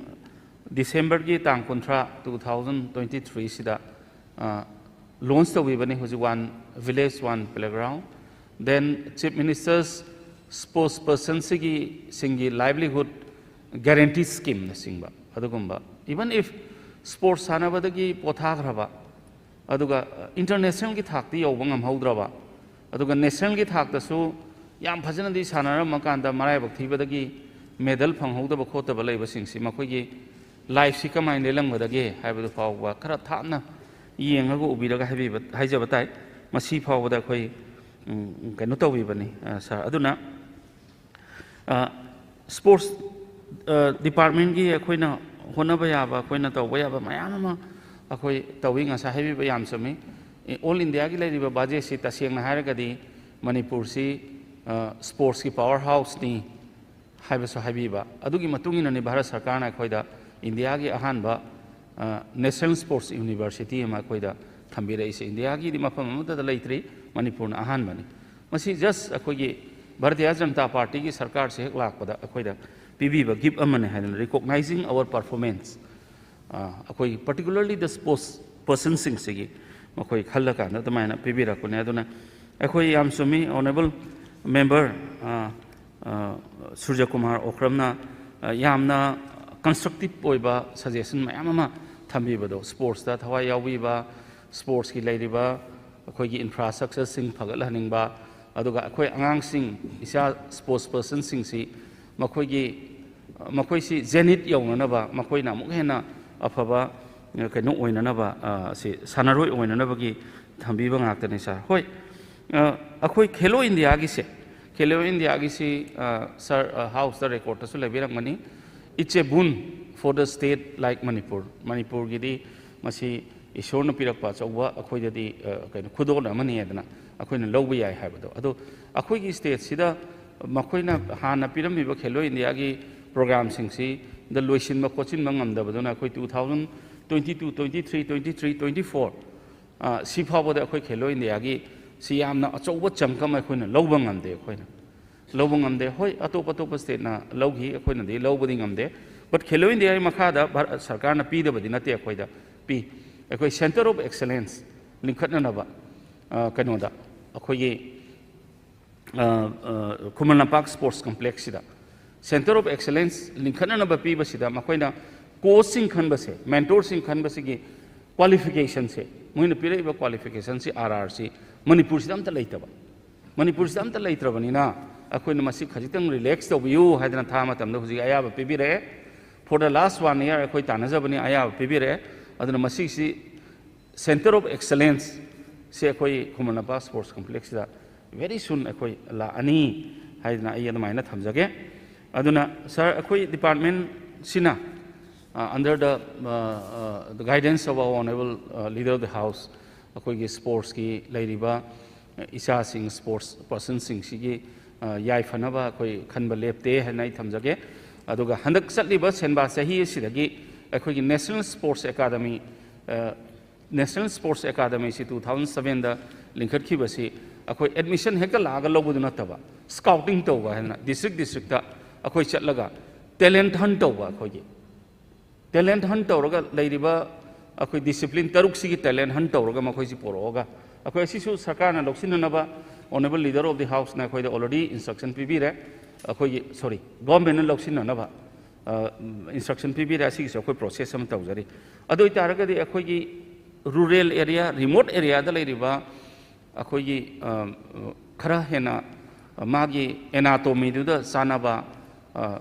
Decemberꯒꯤ ꯇꯥꯡ ꯀꯨꯟꯊ꯭ꯔꯥ, two thousand twenty threeꯁꯤꯗ ꯑ, launch ꯇꯧꯕꯤꯕꯅꯤ ꯍꯧꯖꯤꯛ One Village One Playground, then Chief Minister's sports personꯁꯤꯒꯤ ꯁꯤꯡꯒꯤ livelihood guarantee schemeꯅꯆꯤꯡꯕ ꯑꯗꯨꯒꯨꯝꯕ, even if sports ꯁꯥꯟꯅꯕꯗꯒꯤ ꯄꯣꯊꯥꯈ꯭ꯔꯕ, ꯑꯗꯨꯒ internationalꯒꯤ ꯊꯥꯛꯇ ꯌꯧꯕ ꯉꯝꯍꯧꯗ꯭ꯔꯕ, ꯑꯗꯨꯒ nationalꯒꯤ ꯊꯥꯛꯇꯁꯨ ꯌꯥꯝ ꯐꯖꯅꯗꯤ ꯁꯥꯟꯅꯔꯝꯃꯀꯥꯟꯗ ꯃꯔꯥꯏꯕꯛ ꯊꯤꯕꯗꯒꯤ medal ꯐꯪꯍꯧꯗꯕ ꯈꯣꯠꯇꯕ ꯂꯩꯕꯁꯤꯡꯁꯤ ꯃꯈꯣꯏꯒꯤ lifeꯁꯤ ꯀꯃꯥꯏꯅ ꯂꯦꯜꯂꯝꯒꯗꯒꯦ ꯍꯥꯏꯕꯗꯨ ꯐꯥꯎꯕ ꯈꯔ ꯊꯥꯞꯅ ꯌꯦꯡꯉꯒ ꯎꯕꯤꯔꯒ ꯍꯥꯏꯕꯤꯕ, ꯍꯥꯏꯖꯕ ꯇꯥꯏ꯫ ꯃꯁꯤ ꯐꯥꯎꯕꯗ ꯑꯩꯈꯣꯏ, ꯎꯝ, ꯀꯩꯅꯣ ꯇꯧꯕꯤꯕꯅꯤ, ꯑ, ꯁꯥꯔ꯫ ꯑꯗꯨꯅ, ꯑ, sports, ꯑ, departmentꯀꯤ ꯑꯩꯈꯣꯏꯅ ꯍꯣꯠꯅꯕ ꯌꯥꯕ, ꯑꯩꯈꯣꯏꯅ ꯇꯧꯕ ꯌꯥꯕ ꯃꯌꯥꯝ ꯑꯃ ꯑꯩꯈꯣꯏ ꯇꯧꯏ꯫ ꯉꯁꯥꯏ ꯍꯥꯏꯕꯤꯕ ꯌꯥꯝ ꯆꯨꯝꯃꯤ꯫ ꯑꯦ, all Indiaꯒꯤ ꯂꯩꯔꯤꯕ budgetꯁꯤ ꯇꯁꯦꯡꯅ ꯍꯥꯏꯔꯒꯗꯤ ꯃꯅꯤꯄꯨꯔꯁꯤ, ꯑ, sportsꯀꯤ power houseꯅꯤ ꯍꯥꯏꯕꯁꯨ ꯍꯥꯏꯕꯤꯕ꯫ ꯑꯗꯨꯒꯤ ꯃꯇꯨꯡ ꯏꯟꯅꯅꯤ ꯚꯥꯔꯠ ꯁꯔꯀꯥꯔꯅ ꯑꯩꯈꯣꯏꯗ ꯏꯟꯗꯤꯌꯥꯒꯤ ꯑꯍꯥꯟꯕ, ꯑ, National Sports University ꯑꯃ ꯑꯩꯈꯣꯏꯗ ꯊꯝꯕꯤꯔꯛꯏꯁꯦ꯫ ꯏꯟꯗꯤꯌꯥꯒꯤꯗꯤ ꯃꯐꯝ ꯑꯃꯠꯇꯗ ꯂꯩꯇ꯭ꯔꯤ, ꯃꯅꯤꯄꯨꯔꯅ ꯑꯍꯥꯟꯕꯅꯤ꯫ ꯃꯁꯤ just ꯑꯩꯈꯣꯏꯒꯤ ꯚꯥꯔꯇꯤꯌꯥ ꯖꯅꯇꯥ ꯄꯥꯔꯇꯤꯒꯤ ꯁꯔꯀꯥꯔꯁꯦ ꯍꯦꯛ ꯂꯥꯛꯄꯗ ꯑꯩꯈꯣꯏꯗ ꯄꯤꯕꯤꯕ gift ꯑꯃꯅꯤ ꯍꯥꯏꯗꯅ, recognizing our performance, ꯑꯩꯈꯣꯏꯒꯤ particularly the sports personꯁꯤꯡꯁꯤꯒꯤ ꯃꯈꯣꯏ ꯈꯜꯂꯀꯥꯟꯗ ꯑꯗꯨꯃꯥꯏꯅ ꯄꯤꯕꯤꯔꯛꯄꯅꯦ꯫ ꯑꯗꯨꯅ ꯑꯩꯈꯣꯏ ꯌꯥꯝ ꯆꯨꯝꯃꯤ, honourable member ꯁꯨꯔꯖ ꯀꯨꯃꯥꯔ ꯑꯣꯀ꯭ꯔꯝꯅ ꯌꯥꯝꯅ constructive ꯑꯣꯏꯕ suggestion ꯃꯌꯥꯝ ꯑꯃ ꯊꯝꯕꯤꯕꯗꯣ, sportsꯇ ꯊꯋꯥꯏ ꯌꯥꯎꯕꯤꯕ, sportsꯀꯤ ꯂꯩꯔꯤꯕ ꯑꯩꯈꯣꯏꯒꯤ infrastructureꯁꯤꯡ ꯐꯒꯠꯍꯟꯅꯤꯡꯕ, ꯑꯗꯨꯒ ꯑꯩꯈꯣꯏ ꯑꯉꯥꯡꯁꯤꯡ, ꯏꯆꯥ sports personꯁꯤꯡꯁꯤ ꯃꯈꯣꯏꯒꯤ, ꯃꯈꯣꯏꯁꯤ zenith ꯌꯧꯅꯅꯕ, ꯃꯈꯣꯏꯅ ꯑꯃꯨꯛ ꯍꯦꯟꯅ ꯑꯐꯕ ꯀꯩꯅꯣ ꯑꯣꯏꯅꯅꯕ, ꯁꯤ ꯁꯥꯟꯅꯔꯣꯏ ꯑꯣꯏꯅꯅꯕꯒꯤ ꯊꯝꯕꯤꯕ ꯉꯥꯛꯇꯅꯤ, sir꯫ ꯍꯣꯏ, ꯑꯩꯈꯣꯏ ꯈꯦꯂꯣ ꯏꯟꯗꯤꯌꯥꯒꯤꯁꯦ, ꯈꯦꯂꯣ ꯏꯟꯗꯤꯌꯥꯒꯤꯁꯤ, sir, houseꯇ recordꯇꯁꯨ ꯂꯩꯕꯤꯔꯝꯒꯅꯤ, it's a boon for the state like Manipur. ꯃꯅꯤꯄꯨꯔꯒꯤꯗꯤ ꯃꯁꯤ ꯏꯁꯣꯔꯅ ꯄꯤꯔꯛꯄ ꯑꯆꯧꯕ ꯑꯩꯈꯣꯏꯗꯗꯤ, ꯀꯩꯅꯣ, ꯈꯨꯗꯣꯜ ꯑꯃꯅꯤ ꯍꯥꯏꯗꯅ ꯑꯩꯈꯣꯏꯅ ꯂꯧꯕ ꯌꯥꯏ ꯍꯥꯏꯕꯗꯣ꯫ ꯑꯗꯣ ꯑꯩꯈꯣꯏꯒꯤ stateꯁꯤꯗ ꯃꯈꯣꯏꯅ ꯍꯥꯟꯅ ꯄꯤꯔꯝꯃꯤꯕ ꯈꯦꯂꯣ ꯏꯟꯗꯤꯌꯥꯒꯤ programꯁꯤꯡꯁꯤꯗ ꯂꯣꯏꯁꯤꯟꯕ ꯈꯣꯠꯆꯤꯟꯕ ꯉꯝꯗꯕꯗꯨꯅ ꯑꯩꯈꯣꯏ two thousand twenty two, twenty three, twenty three, twenty four, ꯁꯤ ꯐꯥꯎꯕꯗ ꯑꯩꯈꯣꯏ ꯈꯦꯂꯣ ꯏꯟꯗꯤꯌꯥꯒꯤ ꯁꯤ ꯌꯥꯝꯅ ꯑꯆꯧꯕ chunk ꯑꯃ ꯑꯩꯈꯣꯏꯅ ꯂꯧꯕ ꯉꯝꯗꯦ꯫ ꯑꯩꯈꯣꯏꯅ ꯂꯧꯕ ꯉꯝꯗꯦ꯫ ꯍꯣꯏ, ꯑꯇꯣꯞ ꯑꯇꯣꯞꯄ stateꯅ ꯂꯧꯈꯤ, ꯑꯩꯈꯣꯏꯅꯗꯤ ꯂꯧꯕꯗꯤ ꯉꯝꯗꯦ꯫ But ꯈꯦꯂꯣ ꯏꯟꯗꯤꯌꯥꯒꯤ ꯃꯈꯥꯗ ꯚꯥꯔꯠ ꯁꯔꯀꯥꯔꯅ ꯄꯤꯗꯕꯗꯤ ꯅꯠꯇꯦ, ꯑꯩꯈꯣꯏꯗ ꯄꯤ꯫ ꯑꯩꯈꯣꯏ centre of excellence ꯂꯤꯡꯈꯠꯅꯅꯕ, ꯀꯩꯅꯣꯗ, ꯑꯩꯈꯣꯏꯒꯤ Khuman Lampak sports complexꯁꯤꯗ centre of excellence ꯂꯤꯡꯈꯠꯅꯅꯕ ꯄꯤꯕꯁꯤꯗ ꯃꯈꯣꯏꯅ coachꯁꯤꯡ ꯈꯟꯕꯁꯦ, mentorꯁꯤꯡ ꯈꯟꯕꯁꯤꯒꯤ qualificationꯁꯦ, ꯃꯣꯏꯅ ꯄꯤꯔꯛꯏꯕ qualificationꯁꯤ, R Rꯁꯤ ꯃꯅꯤꯄꯨꯔꯁꯤꯗ ꯑꯝꯇ ꯂꯩꯇꯕ꯫ ꯃꯅꯤꯄꯨꯔꯁꯤꯗ ꯑꯝꯇ ꯂꯩꯇ꯭ꯔꯕꯅꯤꯅ ꯑꯩꯈꯣꯏꯅ ꯃꯁꯤ ꯈꯖꯤꯛꯇꯪ relax ꯇꯧꯕꯤꯌꯨ ꯍꯥꯏꯗꯅ ꯊꯥ ꯃꯇꯝꯗ ꯍꯧꯖꯤꯛ ꯑꯌꯥꯕ ꯄꯤꯕꯤꯔꯛꯑꯦ꯫ For the last one year ꯑꯩꯈꯣꯏ ꯇꯥꯟꯅꯖꯕꯅꯤ, ꯑꯌꯥꯕ ꯄꯤꯕꯤꯔꯛꯑꯦ꯫ ꯑꯗꯨꯅ ꯃꯁꯤꯁꯤ centre of excellence ꯁꯦ ꯑꯩꯈꯣꯏ Khuman Lampak sports complexꯁꯤꯗ very soon ꯑꯩꯈꯣꯏ ꯂꯥꯛꯑꯅꯤ ꯍꯥꯏꯗꯅ ꯑꯩ ꯑꯗꯨꯃꯥꯏꯅ ꯊꯝꯖꯒꯦ꯫ ꯑꯗꯨꯅ sir, ꯑꯩꯈꯣꯏ departmentꯁꯤꯅ, under the, the guidance of our honourable leader of the house, ꯑꯩꯈꯣꯏꯒꯤ sportsꯀꯤ ꯂꯩꯔꯤꯕ ꯏꯆꯥꯁꯤꯡ, sports personꯁꯤꯡꯁꯤꯒꯤ ꯌꯥꯏꯐꯅꯕ ꯑꯩꯈꯣꯏ ꯈꯟꯕ ꯂꯦꯞꯇꯦ ꯍꯥꯏꯅ ꯑꯩ ꯊꯝꯖꯒꯦ꯫ ꯑꯗꯨꯒ ꯍꯟꯗꯛ ꯆꯠꯂꯤꯕ ꯁꯦꯟꯕꯥ ꯆꯍꯤ ꯑꯁꯤꯗꯒꯤ ꯑꯩꯈꯣꯏꯒꯤ National Sports Academy National Sports Academyꯁꯤ two thousand sevenꯗ ꯂꯤꯡꯈꯠꯈꯤꯕꯁꯤ ꯑꯩꯈꯣꯏ admission ꯍꯦꯛꯇ ꯂꯥꯛꯑꯒ ꯂꯧꯕꯗꯨ ꯅꯠꯇꯕ, scouting ꯇꯧꯕ ꯍꯥꯏꯗꯅ district districtꯇ ꯑꯩꯈꯣꯏ ꯆꯠꯂꯒ talent hunt ꯇꯧꯕ, ꯑꯩꯈꯣꯏꯒꯤ talent hunt ꯇꯧꯔꯒ ꯂꯩꯔꯤꯕ ꯑꯩꯈꯣꯏ discipline ꯇꯔꯨꯛꯁꯤꯒꯤ talent hunt ꯇꯧꯔꯒ ꯃꯈꯣꯏꯁꯤ ꯄꯨꯔꯛꯑꯒ ꯑꯩꯈꯣꯏ ꯑꯁꯤꯁꯨ ꯁꯔꯀꯥꯔꯅ ꯂꯧꯁꯤꯟꯅꯅꯕ, Honourable Leader of the Houseꯅ ꯑꯩꯈꯣꯏꯗ already instruction ꯄꯤꯕꯤꯔꯦ꯫ ꯑꯩꯈꯣꯏꯒꯤ, sorry, governmentꯅ ꯂꯧꯁꯤꯟꯅꯅꯕ instruction ꯄꯤꯕꯤꯔꯦ꯫ ꯑꯁꯤꯒꯤꯁꯨ ꯑꯩꯈꯣꯏ process ꯑꯃ ꯇꯧꯖꯔꯤ꯫ ꯑꯗꯨ ꯑꯣꯏꯇꯥꯔꯒꯗꯤ ꯑꯩꯈꯣꯏꯒꯤ rural area, remote areaꯗ ꯂꯩꯔꯤꯕ ꯑꯩꯈꯣꯏꯒꯤ ꯈꯔ ꯍꯦꯟꯅ ꯃꯥꯒꯤ anatomyꯗꯨꯗ ꯆꯥꯟꯅꯕ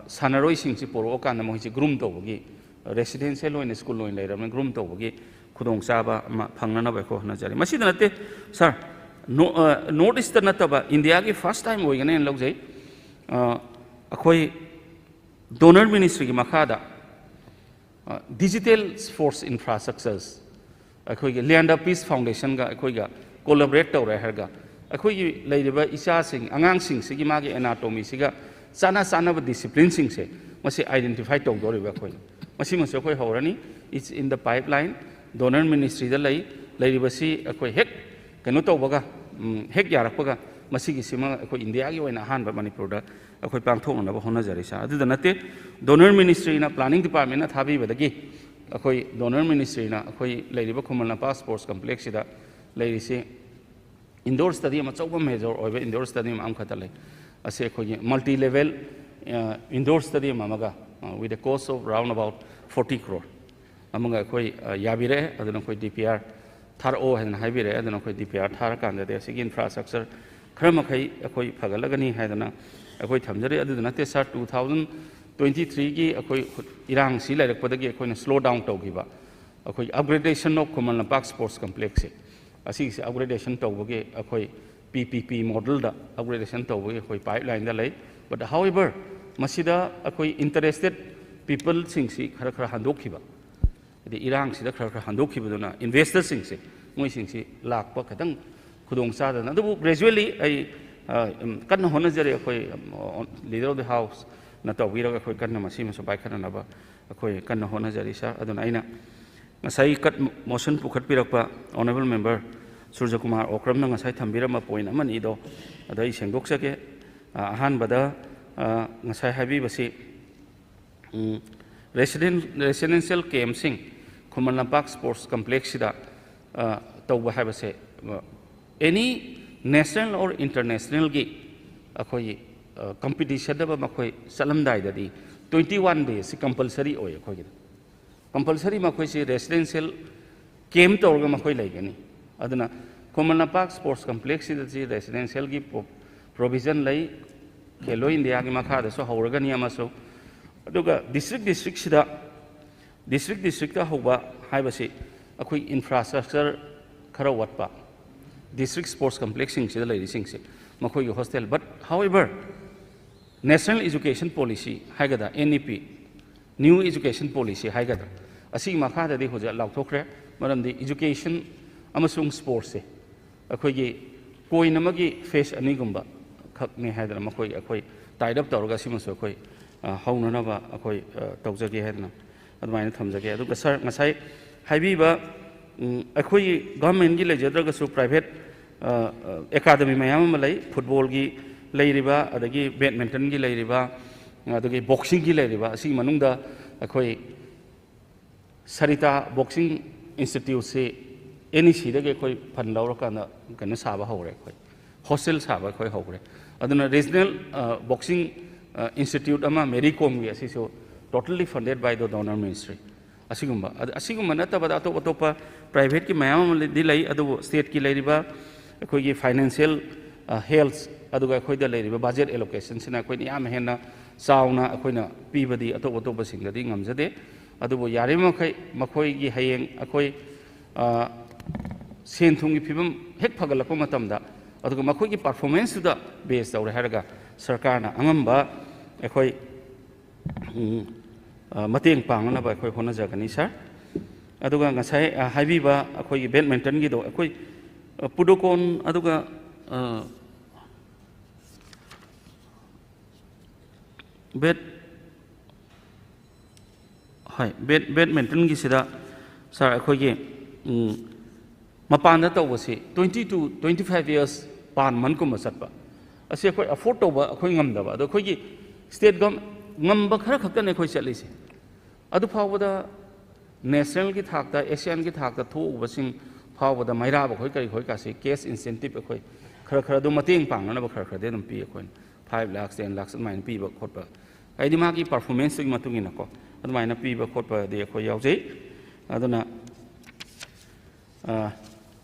ꯁꯥꯟꯅꯔꯣꯏꯁꯤꯡꯁꯤ ꯄꯨꯔꯛꯑꯀꯥꯟꯗ ꯃꯈꯣꯏꯁꯤ groom ꯇꯧꯕꯒꯤ, residential ꯑꯣꯏꯅ school ꯑꯣꯏꯅ ꯂꯩꯔꯕꯅꯤꯅ groom ꯇꯧꯕꯒꯤ ꯈꯨꯗꯣꯡꯆꯥꯕ ꯑꯃ ꯐꯪꯅꯅꯕ ꯑꯩꯈꯣꯏ ꯍꯣꯠꯅꯖꯔꯤ꯫ ꯃꯁꯤꯗ ꯅꯠꯇꯦ ꯁꯥꯔ, North Eastꯇ ꯅꯠꯇꯕ, ꯏꯟꯗꯤꯌꯥꯒꯤ first time ꯑꯣꯏꯒꯅꯦꯅ ꯂꯧꯖꯩ꯫ ꯑꯩꯈꯣꯏ Donor Ministryꯒꯤ ꯃꯈꯥꯗ digital sports infrastructures ꯑꯩꯈꯣꯏꯒꯤ Leander Peace Foundationꯒ ꯑꯩꯈꯣꯏꯒ collaborate ꯇꯧꯔꯦ ꯍꯥꯏꯔꯒ, ꯑꯩꯈꯣꯏꯒꯤ ꯂꯩꯔꯤꯕ ꯏꯆꯥꯁꯤꯡ, ꯑꯉꯥꯡꯁꯤꯡꯁꯤꯒꯤ ꯃꯥꯒꯤ anatomyꯁꯤꯒ ꯆꯥꯅ ꯆꯥꯅꯕ disciplineꯁꯤꯡꯁꯦ ꯃꯁꯤ identify ꯇꯧꯗꯧꯔꯤꯕ ꯑꯩꯈꯣꯏꯅ꯫ ꯃꯁꯤꯃꯁꯨ ꯑꯩꯈꯣꯏ ꯍꯧꯔꯅꯤ꯫ It's in the pipeline, Donor Ministryꯗ ꯂꯩ꯫ ꯂꯩꯔꯤꯕꯁꯤ ꯑꯩꯈꯣꯏ ꯍꯦꯛ ꯀꯩꯅꯣ ꯇꯧꯕꯒ, ꯍꯦꯛ ꯌꯥꯔꯛꯄꯒ ꯃꯁꯤꯒꯤꯁꯤꯃ ꯑꯩꯈꯣꯏ ꯏꯟꯗꯤꯌꯥꯒꯤ ꯑꯣꯏꯅ ꯑꯍꯥꯟꯕ ꯃꯅꯤꯄꯨꯔꯗ ꯑꯩꯈꯣꯏ ꯄꯥꯡꯊꯣꯛꯅꯅꯕ ꯍꯣꯠꯅꯖꯔꯤ ꯁꯥꯔ꯫ ꯑꯗꯨꯗ ꯅꯠꯇꯦ, Donor Ministryꯅ, planning departmentꯅ ꯊꯥꯕꯤꯕꯗꯒꯤ ꯑꯩꯈꯣꯏ Donor Ministryꯅ ꯑꯩꯈꯣꯏ ꯂꯩꯔꯤꯕ ꯈꯨꯃꯟ ꯂꯝꯄꯥꯛ sports complexꯁꯤꯗ ꯂꯩꯔꯤꯁꯤ indoor stadium ꯑꯆꯧꯕ major ꯑꯣꯏꯕ indoor stadium ꯑꯃꯈꯛꯇ ꯂꯩ꯫ ꯑꯁꯤ ꯑꯩꯈꯣꯏꯒꯤ multi level indoor stadium ꯑꯃꯒ, with a cost of round about forty crore ꯑꯃꯒ ꯑꯩꯈꯣꯏ ꯌꯥꯕꯤꯔꯛꯑꯦ꯫ ꯑꯗꯨꯅ ꯑꯩꯈꯣꯏ D P R ꯊꯥꯔꯛꯑꯣ ꯍꯥꯏꯗꯅ ꯍꯥꯏꯕꯤꯔꯛꯑꯦ꯫ ꯑꯗꯨꯅ ꯑꯩꯈꯣꯏ D P R ꯊꯥꯔꯀꯥꯟꯗꯗꯤ ꯑꯁꯤꯒꯤ infrastructure ꯈꯔ ꯃꯈꯩ ꯑꯩꯈꯣꯏ ꯐꯒꯠꯂꯒꯅꯤ ꯍꯥꯏꯗꯅ ꯑꯩꯈꯣꯏ ꯊꯝꯖꯔꯤ꯫ ꯑꯗꯨꯗ ꯅꯠꯇꯦ ꯁꯥꯔ, two thousand twenty threeꯒꯤ ꯑꯩꯈꯣꯏ ꯏꯔꯥꯡꯁꯤ ꯂꯩꯔꯛꯄꯗꯒꯤ ꯑꯩꯈꯣꯏꯅ slow down ꯇꯧꯈꯤꯕ ꯑꯩꯈꯣꯏ upgradation of Khuman Lampak sports complexꯁꯦ, ꯑꯁꯤꯒꯤꯁꯦ upgradation ꯇꯧꯕꯒꯤ ꯑꯩꯈꯣꯏ P P P modelꯗ upgradation ꯇꯧꯕꯒꯤ ꯑꯩꯈꯣꯏ pipelineꯗ ꯂꯩ꯫ But however, ꯃꯁꯤꯗ ꯑꯩꯈꯣꯏ interested peopleꯁꯤꯡꯁꯤ ꯈꯔ ꯈꯔ ꯍꯟꯗꯣꯛꯈꯤꯕ, ꯍꯥꯏꯗꯤ ꯏꯔꯥꯡꯁꯤꯗ ꯈꯔ ꯈꯔ ꯍꯟꯗꯣꯛꯈꯤꯕꯗꯨꯅ investorꯁꯤꯡꯁꯦ, ꯃꯣꯏꯁꯤꯡꯁꯤ ꯂꯥꯛꯄ ꯈꯤꯇꯪ ꯈꯨꯗꯣꯡ ꯆꯥꯗꯅ, ꯑꯗꯨꯕꯨ gradually ꯑꯩ ꯀꯟꯅ ꯍꯣꯠꯅꯖꯔꯤ꯫ ꯑꯩꯈꯣꯏ Leader of the Houseꯅ ꯇꯧꯕꯤꯔꯒ ꯑꯩꯈꯣꯏ ꯀꯟꯅ ꯃꯁꯤꯃꯁꯨ ꯄꯥꯏꯈꯠꯅꯅꯕ ꯑꯩꯈꯣꯏ ꯀꯟꯅ ꯍꯣꯠꯅꯖꯔꯤ ꯁꯥꯔ꯫ ꯑꯗꯨꯅ ꯑꯩꯅ ꯉꯁꯥꯏ ꯀꯠ ꯃꯣꯁꯟ ꯄꯨꯈꯠꯄꯤꯔꯛꯄ ꯑꯣꯅꯔꯦꯕꯜ ꯃꯦꯝꯕꯔ ꯁꯨꯔꯖꯀꯨꯃꯥꯔ ꯑꯣꯀ꯭ꯔꯝꯅ ꯉꯁꯥꯏ ꯊꯝꯕꯤꯔꯝꯕ ꯄꯣꯏꯟ ꯑꯃꯅꯤꯗꯣ ꯑꯗꯣ ꯑꯩ ꯁꯦꯡꯗꯣꯛꯆꯒꯦ꯫ ꯑ, ꯑꯍꯥꯟꯕꯗ, ꯑ, ꯉꯁꯥꯏ ꯍꯥꯏꯕꯤꯕꯁꯤ, ꯎꯝ, resident-, residential ꯀꯦꯝꯁꯤꯡ Khuman Lampak sports ꯀꯝꯄ꯭ꯂꯦꯛꯁꯁꯤꯗ, ꯑ, ꯇꯧꯕ ꯍꯥꯏꯕꯁꯦ, ꯑ, ꯑꯦꯅꯤ ꯅꯦꯁꯅꯦꯜ ꯑꯣꯔ ꯏꯟꯇꯔꯅꯦꯁꯅꯦꯜꯒꯤ ꯑꯩꯈꯣꯏꯒꯤ, ꯑ, ꯀꯝꯄꯤꯇꯤꯁꯟꯗꯕ ꯃꯈꯣꯏ ꯆꯠꯂꯝꯗꯥꯏꯗꯗꯤ twenty one days ꯁꯤ ꯀꯝꯄꯜꯁꯔꯤ ꯑꯣꯏ ꯑꯩꯈꯣꯏꯒꯤꯗ꯫ ꯀꯝꯄꯜꯁꯔꯤ ꯃꯈꯣꯏꯁꯤ ꯔꯦꯁꯤꯗꯦꯟꯁꯤꯌꯦꯜ ꯀꯦꯝ ꯇꯧꯔꯒ ꯃꯈꯣꯏ ꯂꯩꯒꯅꯤ꯫ ꯑꯗꯨꯅ ꯈꯨꯃꯟ ꯂꯝꯄꯥꯛ ꯁ꯭ꯄꯣꯔꯠꯁ ꯀꯝꯄ꯭ꯂꯦꯛꯁꯁꯤꯗ ꯁꯤ ꯔꯦꯁꯤꯗꯦꯟꯁꯤꯌꯦꯜꯒꯤ ꯄ꯭ꯔꯣ-, ꯄ꯭ꯔꯣꯚꯤꯖꯟ ꯂꯩ꯫ ꯈꯦꯂꯣ ꯏꯟꯗꯤꯌꯥꯒꯤ ꯃꯈꯥꯗꯁꯨ ꯍꯧꯔꯒꯅꯤ ꯑꯃꯁꯨ꯫ ꯑꯗꯨꯒ ꯗꯤꯁꯇ꯭ꯔꯤꯛ ꯗꯤꯁꯇ꯭ꯔꯤꯛꯁꯤꯗ, ꯗꯤꯁꯇ꯭ꯔꯤꯛ ꯗꯤꯁꯇ꯭ꯔꯤꯛꯇ ꯍꯧꯕ ꯍꯥꯏꯕꯁꯤ ꯑꯩꯈꯣꯏ ꯏꯟꯐ꯭ꯔꯥꯁ꯭ꯇ꯭ꯔꯛꯆꯔ ꯈꯔ ꯋꯥꯠꯄ, ꯗꯤꯁꯇ꯭ꯔꯤꯛ ꯁ꯭ꯄꯣꯔꯠꯁ ꯀꯝꯄ꯭ꯂꯦꯛꯁꯁꯤꯡꯁꯤꯗ ꯂꯩꯔꯤꯁꯤꯡꯁꯦ, ꯃꯈꯣꯏꯒꯤ hostel. But however, National Education Policy ꯍꯥꯏꯒꯗ꯭ꯔꯥ, N E P, New Education Policy ꯍꯥꯏꯒꯗ꯭ꯔꯥ, ꯑꯁꯤꯒꯤ ꯃꯈꯥꯗꯗꯤ ꯍꯧꯖꯤꯛ ꯂꯥꯎꯊꯣꯛꯈ꯭ꯔꯦ꯫ ꯃꯔꯝꯗꯤ ꯏꯖꯨꯀꯦꯁꯟ ꯑꯃꯁꯨꯡ ꯁ꯭ꯄꯣꯔꯠꯁꯁꯦ ꯑꯩꯈꯣꯏꯒꯤ ꯀꯣꯏꯟ ꯑꯃꯒꯤ ꯐꯦꯁ ꯑꯅꯤꯒꯨꯝꯕ ꯈꯛꯅꯤ ꯍꯥꯏꯗꯅ ꯃꯈꯣꯏ, ꯑꯩꯈꯣꯏ ꯇꯥꯏꯠ ꯑꯞ ꯇꯧꯔꯒ ꯁꯤꯃꯁꯨ ꯑꯩꯈꯣꯏ, ꯑ, ꯍꯧꯅꯅꯕ ꯑꯩꯈꯣꯏ, ꯑ, ꯇꯧꯖꯒꯦ ꯍꯥꯏꯗꯅ ꯑꯗꯨꯃꯥꯏꯅ ꯊꯝꯖꯒꯦ꯫ ꯑꯗꯨꯒ ꯁꯥꯔ, ꯉꯁꯥꯏ ꯍꯥꯏꯕꯤꯕ, ꯎꯝ, ꯑꯩꯈꯣꯏꯒꯤ ꯒꯚꯔꯟꯃꯦꯟꯠꯀꯤ ꯂꯩꯖꯗ꯭ꯔꯒꯁꯨ ꯄ꯭ꯔꯥꯏꯚꯦꯠ, ꯑ, ꯑ, ꯑꯦꯀꯥꯗꯃꯤ ꯃꯌꯥꯝ ꯑꯃ ꯂꯩ꯫ ꯐꯨꯠꯕꯣꯜꯒꯤ ꯂꯩꯔꯤꯕ, ꯑꯗꯒꯤ ꯕꯦꯗꯃꯤꯟꯇꯟꯒꯤ ꯂꯩꯔꯤꯕ, ꯑꯗꯒꯤ ꯕꯣꯛꯁꯤꯡꯒꯤ ꯂꯩꯔꯤꯕ, ꯑꯁꯤꯒꯤ ꯃꯅꯨꯡꯗ ꯑꯩꯈꯣꯏ ꯁꯔꯤꯇꯥ ꯕꯣꯛꯁꯤꯡ ꯏꯟꯁꯇꯤꯇ꯭ꯌꯨꯠꯁꯤ N E Cꯗꯒꯤ ꯑꯩꯈꯣꯏ ꯐꯟ ꯂꯧꯔꯀꯥꯟꯗ ꯀꯩꯅꯣ ꯁꯥꯕ ꯍꯧꯔꯦ, ꯑꯩꯈꯣꯏ ꯍꯣꯁꯇꯦꯜ ꯁꯥꯕ ꯑꯩꯈꯣꯏ ꯍꯧꯔꯦ꯫ ꯑꯗꯨꯅ ꯔꯤꯖꯅꯦꯜ, ꯑ, ꯕꯣꯛꯁꯤꯡ, ꯑ, ꯏꯟꯁꯇꯤꯇ꯭ꯌꯨꯠ ꯑꯃ ꯃꯦꯔꯤ ꯀꯣꯝꯒꯤ, ꯑꯁꯤꯁꯨ totally funded by the donor ministry꯫ ꯑꯁꯤꯒꯨꯝꯕ, ꯑꯗ ꯑꯁꯤꯒꯨꯝꯕ ꯅꯠꯇꯕꯗ ꯑꯇꯣꯞ ꯑꯇꯣꯞꯄ ꯄ꯭ꯔꯥꯏꯚꯦꯠꯀꯤ ꯃꯌꯥꯝ ꯑꯃꯗꯤ ꯂꯩ, ꯑꯗꯨꯕꯨ ꯁ꯭ꯇꯦꯠꯀꯤ ꯂꯩꯔꯤꯕ ꯑꯩꯈꯣꯏꯒꯤ ꯐꯥꯏꯅꯥꯟꯁꯤꯌꯦꯜ, ꯑ, ꯍꯦꯜꯠ, ꯑꯗꯨꯒ ꯑꯩꯈꯣꯏꯗ ꯂꯩꯔꯤꯕ ꯕꯖꯦꯠ ꯑꯦꯂꯣꯀꯦꯁꯟꯁꯤꯅ ꯑꯩꯈꯣꯏꯅ ꯌꯥꯝ ꯍꯦꯟꯅ ꯆꯥꯎꯅ ꯑꯩꯈꯣꯏꯅ ꯄꯤꯕꯗꯤ ꯑꯇꯣꯞ ꯑꯇꯣꯞꯄꯁꯤꯡꯗꯗꯤ ꯉꯝꯖꯗꯦ꯫ ꯑꯗꯨꯕꯨ ꯌꯥꯔꯤꯕꯃꯈꯩ ꯃꯈꯣꯏꯒꯤ ꯍꯌꯦꯡ ꯑꯩꯈꯣꯏ, ꯑ, ꯁꯦꯟ ꯊꯨꯝꯒꯤ ꯐꯤꯕꯝ ꯍꯦꯛ ꯐꯒꯠꯂꯛꯄ ꯃꯇꯝꯗ, ꯑꯗꯨꯒ ꯃꯈꯣꯏꯒꯤ ꯄꯔꯐꯣꯔꯃꯦꯟꯁꯇꯨꯗ ꯕꯦꯖ ꯇꯧꯔꯦ ꯍꯥꯏꯔꯒ ꯁꯔꯀꯥꯔꯅ ꯑꯉꯝꯕ ꯑꯩꯈꯣꯏ, ꯎꯝ, ꯑ, ꯃꯇꯦꯡ ꯄꯥꯡꯅꯅꯕ ꯑꯩꯈꯣꯏ ꯍꯣꯠꯅꯖꯒꯅꯤ, ꯁꯥꯔ꯫ ꯑꯗꯨꯒ ꯉꯁꯥꯏ, ꯑ, ꯍꯥꯏꯕꯤꯕ ꯑꯩꯈꯣꯏꯒꯤ ꯕꯦꯗꯃꯤꯟꯇꯟꯒꯤꯗꯣ, ꯑꯩꯈꯣꯏ, ꯑ, ꯄꯨꯗꯣꯀꯣꯟ, ꯑꯗꯨꯒ, ꯑ, ꯕꯦꯠ-, ꯍꯣꯏ, ꯕꯦꯠ-, ꯕꯦꯗꯃꯤꯟꯇꯟꯒꯤꯁꯤꯗ ꯁꯥꯔ, ꯑꯩꯈꯣꯏꯒꯤ ꯎꯝ, ꯃꯄꯥꯟꯗ ꯇꯧꯕꯁꯤ twenty to twenty five years per monthꯀꯨꯝꯕ ꯆꯠꯄ ꯑꯁꯤ ꯑꯩꯈꯣꯏ afford ꯇꯧꯕ ꯑꯩꯈꯣꯏ ꯉꯝꯗꯕ꯫ ꯑꯗꯣ ꯑꯩꯈꯣꯏꯒꯤ ꯁ꯭ꯇꯦꯠ ꯒꯣꯝ ꯉꯝꯕ ꯈꯔ ꯈꯛꯇꯅꯦ ꯑꯩꯈꯣꯏ ꯆꯠꯂꯤꯁꯦ꯫ ꯑꯗꯨ ꯐꯥꯎꯕꯗ ꯅꯦꯁꯅꯦꯜꯒꯤ ꯊꯥꯛꯇ, ꯑꯦꯁꯤꯌꯥꯟꯒꯤ ꯊꯥꯛꯇ ꯊꯣꯛꯎꯕꯁꯤꯡ ꯐꯥꯎꯕꯗ ꯃꯩꯔꯥꯕ ꯑꯩꯈꯣꯏ ꯀꯔꯤ ꯑꯩꯈꯣꯏ ꯀꯥꯁꯤ cash incentive ꯑꯩꯈꯣꯏ ꯈꯔ ꯈꯔ ꯑꯗꯨꯝ ꯃꯇꯦꯡ ꯄꯥꯡꯅꯅꯕ ꯈꯔ ꯈꯔꯗꯤ ꯑꯗꯨꯝ ꯄꯤ꯫ ꯑꯩꯈꯣꯏꯅ five lakhs, ten lakhs ꯑꯗꯨꯃꯥꯏꯅ ꯄꯤꯕ ꯈꯣꯠꯄ, ꯍꯥꯏꯗꯤ ꯃꯥꯒꯤ performanceꯇꯨꯒꯤ ꯃꯇꯨꯡ ꯏꯟꯅꯀꯣ, ꯑꯗꯨꯃꯥꯏꯅ ꯄꯤꯕ ꯈꯣꯠꯄꯗꯤ ꯑꯩꯈꯣꯏ ꯌꯥꯎꯖꯩ꯫ ꯑꯗꯨꯅ ꯑ,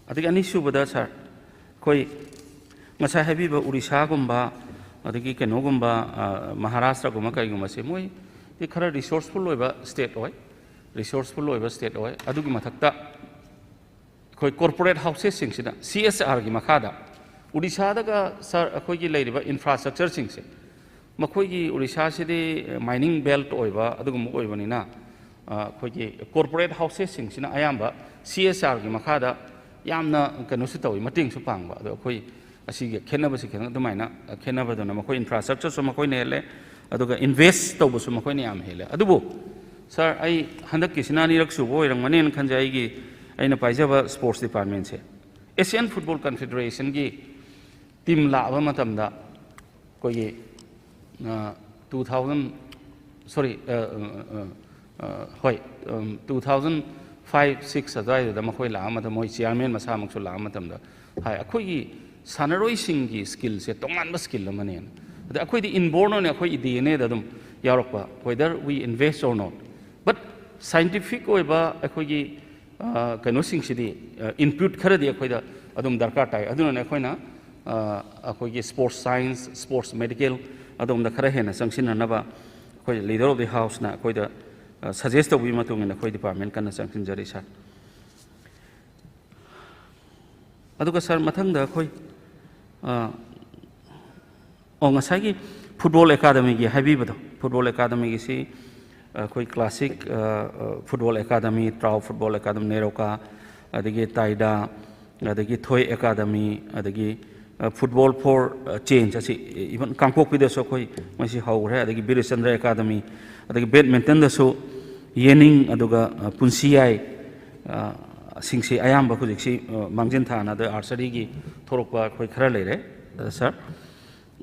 ꯑꯗꯒꯤ ꯑꯅꯤꯁꯨꯕꯗ ꯁꯥꯔ, ꯑꯩꯈꯣꯏ ꯉꯁꯥꯏ ꯍꯥꯏꯕꯤꯕ ꯎꯔꯤꯁꯥꯒꯨꯝꯕ, ꯑꯗꯒꯤ ꯀꯩꯅꯣꯒꯨꯝꯕ, ꯑ, ꯃꯍꯥꯔꯥꯁꯇ꯭ꯔꯒꯨꯝꯕ ꯀꯩꯒꯨꯝꯕꯁꯦ, ꯃꯣꯏꯗꯤ ꯈꯔ resourceful ꯑꯣꯏꯕ ꯁ꯭ꯇꯦꯠ ꯑꯣꯏ, resourceful ꯑꯣꯏꯕ ꯁ꯭ꯇꯦꯠ ꯑꯣꯏ꯫ ꯑꯗꯨꯒꯤ ꯃꯊꯛꯇ ꯑꯩꯈꯣꯏ corporate houseꯁꯤꯡꯁꯤꯗ, CSRꯒꯤ ꯃꯈꯥꯗ ꯎꯔꯤꯁꯥꯗꯒ ꯁꯥꯔ, ꯑꯩꯈꯣꯏꯒꯤ ꯂꯩꯔꯤꯕ infrastructureꯁꯤꯡꯁꯦ, ꯃꯈꯣꯏꯒꯤ ꯎꯔꯤꯁꯥꯁꯤꯗꯤ mining belt ꯑꯣꯏꯕ ꯑꯗꯨꯒꯨꯝꯕ ꯑꯣꯏꯕꯅꯤꯅ, ꯑ, ꯑꯩꯈꯣꯏꯒꯤ corporate houseꯁꯤꯡꯁꯤꯅ ꯑꯌꯥꯝꯕ CSRꯒꯤ ꯃꯈꯥꯗ ꯌꯥꯝꯅ ꯀꯩꯅꯣꯁꯨ ꯇꯧꯏ, ꯃꯇꯦꯡꯁꯨ ꯄꯥꯡꯕ꯫ ꯑꯗꯣ ꯑꯩꯈꯣꯏ ꯑꯁꯤꯒꯤ ꯈꯦꯠꯅꯕꯁꯤ ꯈꯤꯇꯪ ꯑꯗꯨꯃꯥꯏꯅ ꯈꯦꯠꯅꯕꯗꯨꯅ ꯃꯈꯣꯏ infrastructureꯁꯨ ꯃꯈꯣꯏꯅ ꯍꯦꯜꯂꯦ, ꯑꯗꯨꯒ invest ꯇꯧꯕꯁꯨ ꯃꯈꯣꯏꯅ ꯌꯥꯝ ꯍꯦꯜꯂꯦ꯫ ꯑꯗꯨꯕꯨ ꯁꯥꯔ, ꯑꯩ ꯍꯟꯗꯛꯀꯤꯁꯤꯅ ꯑꯅꯤꯔꯛ ꯁꯨꯕ ꯑꯣꯏꯔꯝꯒꯅꯦꯅ ꯈꯟꯖꯩ ꯑꯩꯒꯤ, ꯑꯩꯅ ꯄꯥꯏꯖꯕ sports departmentꯁꯦ꯫ Asian Football Confederationꯒꯤ team ꯂꯥꯛꯑꯕ ꯃꯇꯝꯗ ꯑꯩꯈꯣꯏꯒꯤ, ꯑ, two thousand, sorry, ꯑ, ꯑ, ꯑ, ꯑ, ꯍꯣꯏ, ꯎꯝ, two thousand five six ꯑꯗꯨꯋꯥꯏꯗꯨꯗ ꯃꯈꯣꯏ ꯂꯥꯛꯑ ꯃꯇꯝꯗ, ꯃꯣꯏ chairman ꯃꯁꯥꯃꯛꯁꯨ ꯂꯥꯛꯑ ꯃꯇꯝꯗ ꯍꯥꯏ, ꯑꯩꯈꯣꯏꯒꯤ ꯁꯥꯟꯅꯔꯣꯏꯁꯤꯡꯒꯤ skillꯁꯦ ꯇꯣꯉꯥꯟꯕ skill ꯑꯃꯅꯦꯅ꯫ ꯑꯗ ꯑꯩꯈꯣꯏꯗꯤ inborn ꯑꯣꯏꯅ ꯑꯩꯈꯣꯏ DNAꯗ ꯑꯗꯨꯝ ꯌꯥꯎꯔꯛꯄ, whether we invest or not, but scientific ꯑꯣꯏꯕ ꯑꯩꯈꯣꯏꯒꯤ, ꯑ, ꯀꯩꯅꯣꯁꯤꯡꯁꯤꯗꯤ, ꯑ, input ꯈꯔꯗꯤ ꯑꯩꯈꯣꯏꯗ ꯑꯗꯨꯝ ꯗꯔꯀꯥꯔ ꯇꯥꯏ꯫ ꯑꯗꯨꯅꯅꯦ ꯑꯩꯈꯣꯏꯅ, ꯑ, ꯑꯩꯈꯣꯏꯒꯤ sports science, sports medical ꯑꯗꯣꯝꯗ ꯈꯔ ꯍꯦꯟꯅ ꯆꯪꯁꯤꯟꯅꯅꯕ ꯑꯩꯈꯣꯏ leader of the houseꯅ ꯑꯩꯈꯣꯏꯗ, ꯑ, suggest ꯇꯧꯕꯒꯤ ꯃꯇꯨꯡ ꯏꯟꯅ ꯑꯩꯈꯣꯏ department ꯀꯟꯅ ꯆꯪꯁꯤꯟꯖꯔꯤ, ꯁꯥꯔ꯫ ꯑꯗꯨꯒ ꯁꯥꯔ, ꯃꯊꯪꯗ ꯑꯩꯈꯣꯏ, ꯑ, ꯑꯣ, ꯉꯁꯥꯏꯒꯤ football academyꯒꯤ ꯍꯥꯏꯕꯤꯕꯗꯣ, football academyꯒꯤꯁꯤ ꯑꯩꯈꯣꯏ classic, ꯑ, ꯑ, football academy, ꯇ꯭ꯔꯥꯎ football academy, NEROCA, ꯑꯗꯒꯤ ꯇꯥꯏꯗꯥ, ꯑꯗꯒꯤ ꯊꯣꯏ academy, ꯑꯗꯒꯤ, ꯑ, football for, ꯑ, change ꯑꯁꯤ, even ꯀꯥꯡꯄꯣꯛꯄꯤꯗꯁꯨ ꯑꯩꯈꯣꯏ ꯃꯁꯤ ꯍꯧꯈ꯭ꯔꯦ, ꯑꯗꯒꯤ ꯕꯤꯔꯆꯟꯗ꯭ꯔ academy, ꯑꯗꯒꯤ badmintonꯗꯁꯨ ꯌꯦꯅꯤꯡ, ꯑꯗꯨꯒ, ꯑ, ꯄꯨꯟꯁꯤꯌꯥꯏ, ꯑ, ꯁꯤꯡꯁꯤ ꯑꯌꯥꯝꯕ ꯍꯧꯖꯤꯛꯁꯤ, ꯑ, ꯃꯥꯡꯖꯤꯟ ꯊꯥꯅ ꯑꯗ archeryꯒꯤ ꯊꯣꯛꯂꯛꯄ ꯑꯩꯈꯣꯏ ꯈꯔ ꯂꯩꯔꯦ, ꯑ, ꯁꯥꯔ꯫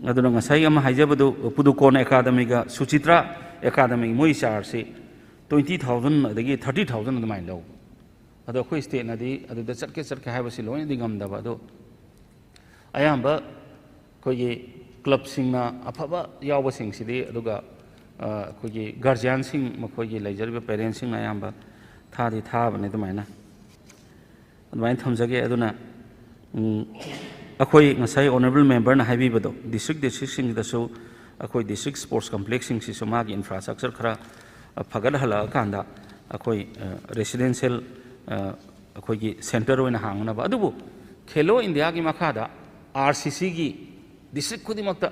ꯑꯗꯨꯅ ꯉꯁꯥꯏ ꯑꯃ ꯍꯥꯏꯖꯕꯗꯨ, ꯄꯨꯗꯨꯀꯣꯟ ꯑꯦꯀꯥꯗꯃꯤꯒ ꯁꯨꯆꯤꯇ꯭ꯔꯥ ꯑꯦꯀꯥꯗꯃꯤ, ꯃꯣꯏ chargeꯁꯤ twenty thousand ꯑꯗꯒꯤ thirty thousand ꯑꯗꯨꯃꯥꯏꯅ ꯂꯧꯕ꯫ ꯑꯗꯣ ꯑꯩꯈꯣꯏ stateꯅꯗꯤ ꯑꯗꯨꯗ ꯆꯠꯀꯦ ꯆꯠꯀꯦ ꯍꯥꯏꯕꯁꯤ ꯂꯣꯏꯅꯗꯤ ꯉꯝꯗꯕ꯫ ꯑꯗꯣ ꯑꯌꯥꯝꯕ ꯑꯩꯈꯣꯏꯒꯤ clubꯁꯤꯡꯅ ꯑꯐꯕ ꯌꯥꯎꯕꯁꯤꯡꯁꯤꯗꯤ, ꯑꯗꯨꯒ, ꯑ, ꯑꯩꯈꯣꯏꯒꯤ guardianꯁꯤꯡ, ꯃꯈꯣꯏꯒꯤ ꯂꯩꯖꯔꯤꯕ parentsꯁꯤꯡꯅ ꯑꯌꯥꯝꯕ ꯊꯥꯗꯤ ꯊꯥꯕꯅꯦ ꯑꯗꯨꯃꯥꯏꯅ꯫ ꯑꯗꯨꯃꯥꯏꯅ ꯊꯝꯖꯒꯦ꯫ ꯑꯗꯨꯅ, ꯎꯝ, ꯑꯩꯈꯣꯏ ꯉꯁꯥꯏ honourable memberꯅ ꯍꯥꯏꯕꯤꯕꯗꯣ, district districtꯁꯤꯡꯗꯁꯨ ꯑꯩꯈꯣꯏ district sports complexꯁꯤꯡꯁꯤꯁꯨ ꯃꯥꯒꯤ infrastructure ꯈꯔ, ꯑ, ꯐꯒꯠꯍꯜꯂꯛꯑꯀꯥꯟꯗ ꯑꯩꯈꯣꯏ, ꯑ, residential, ꯑ, ꯑꯩꯈꯣꯏꯒꯤ centre ꯑꯣꯏꯅ ꯍꯥꯡꯅꯕ꯫ ꯑꯗꯨꯕꯨ ꯈꯦꯂꯣ ꯏꯟꯗꯤꯌꯥꯒꯤ ꯃꯈꯥꯗ RCCꯒꯤ district ꯈꯨꯗꯤꯡꯃꯛꯇ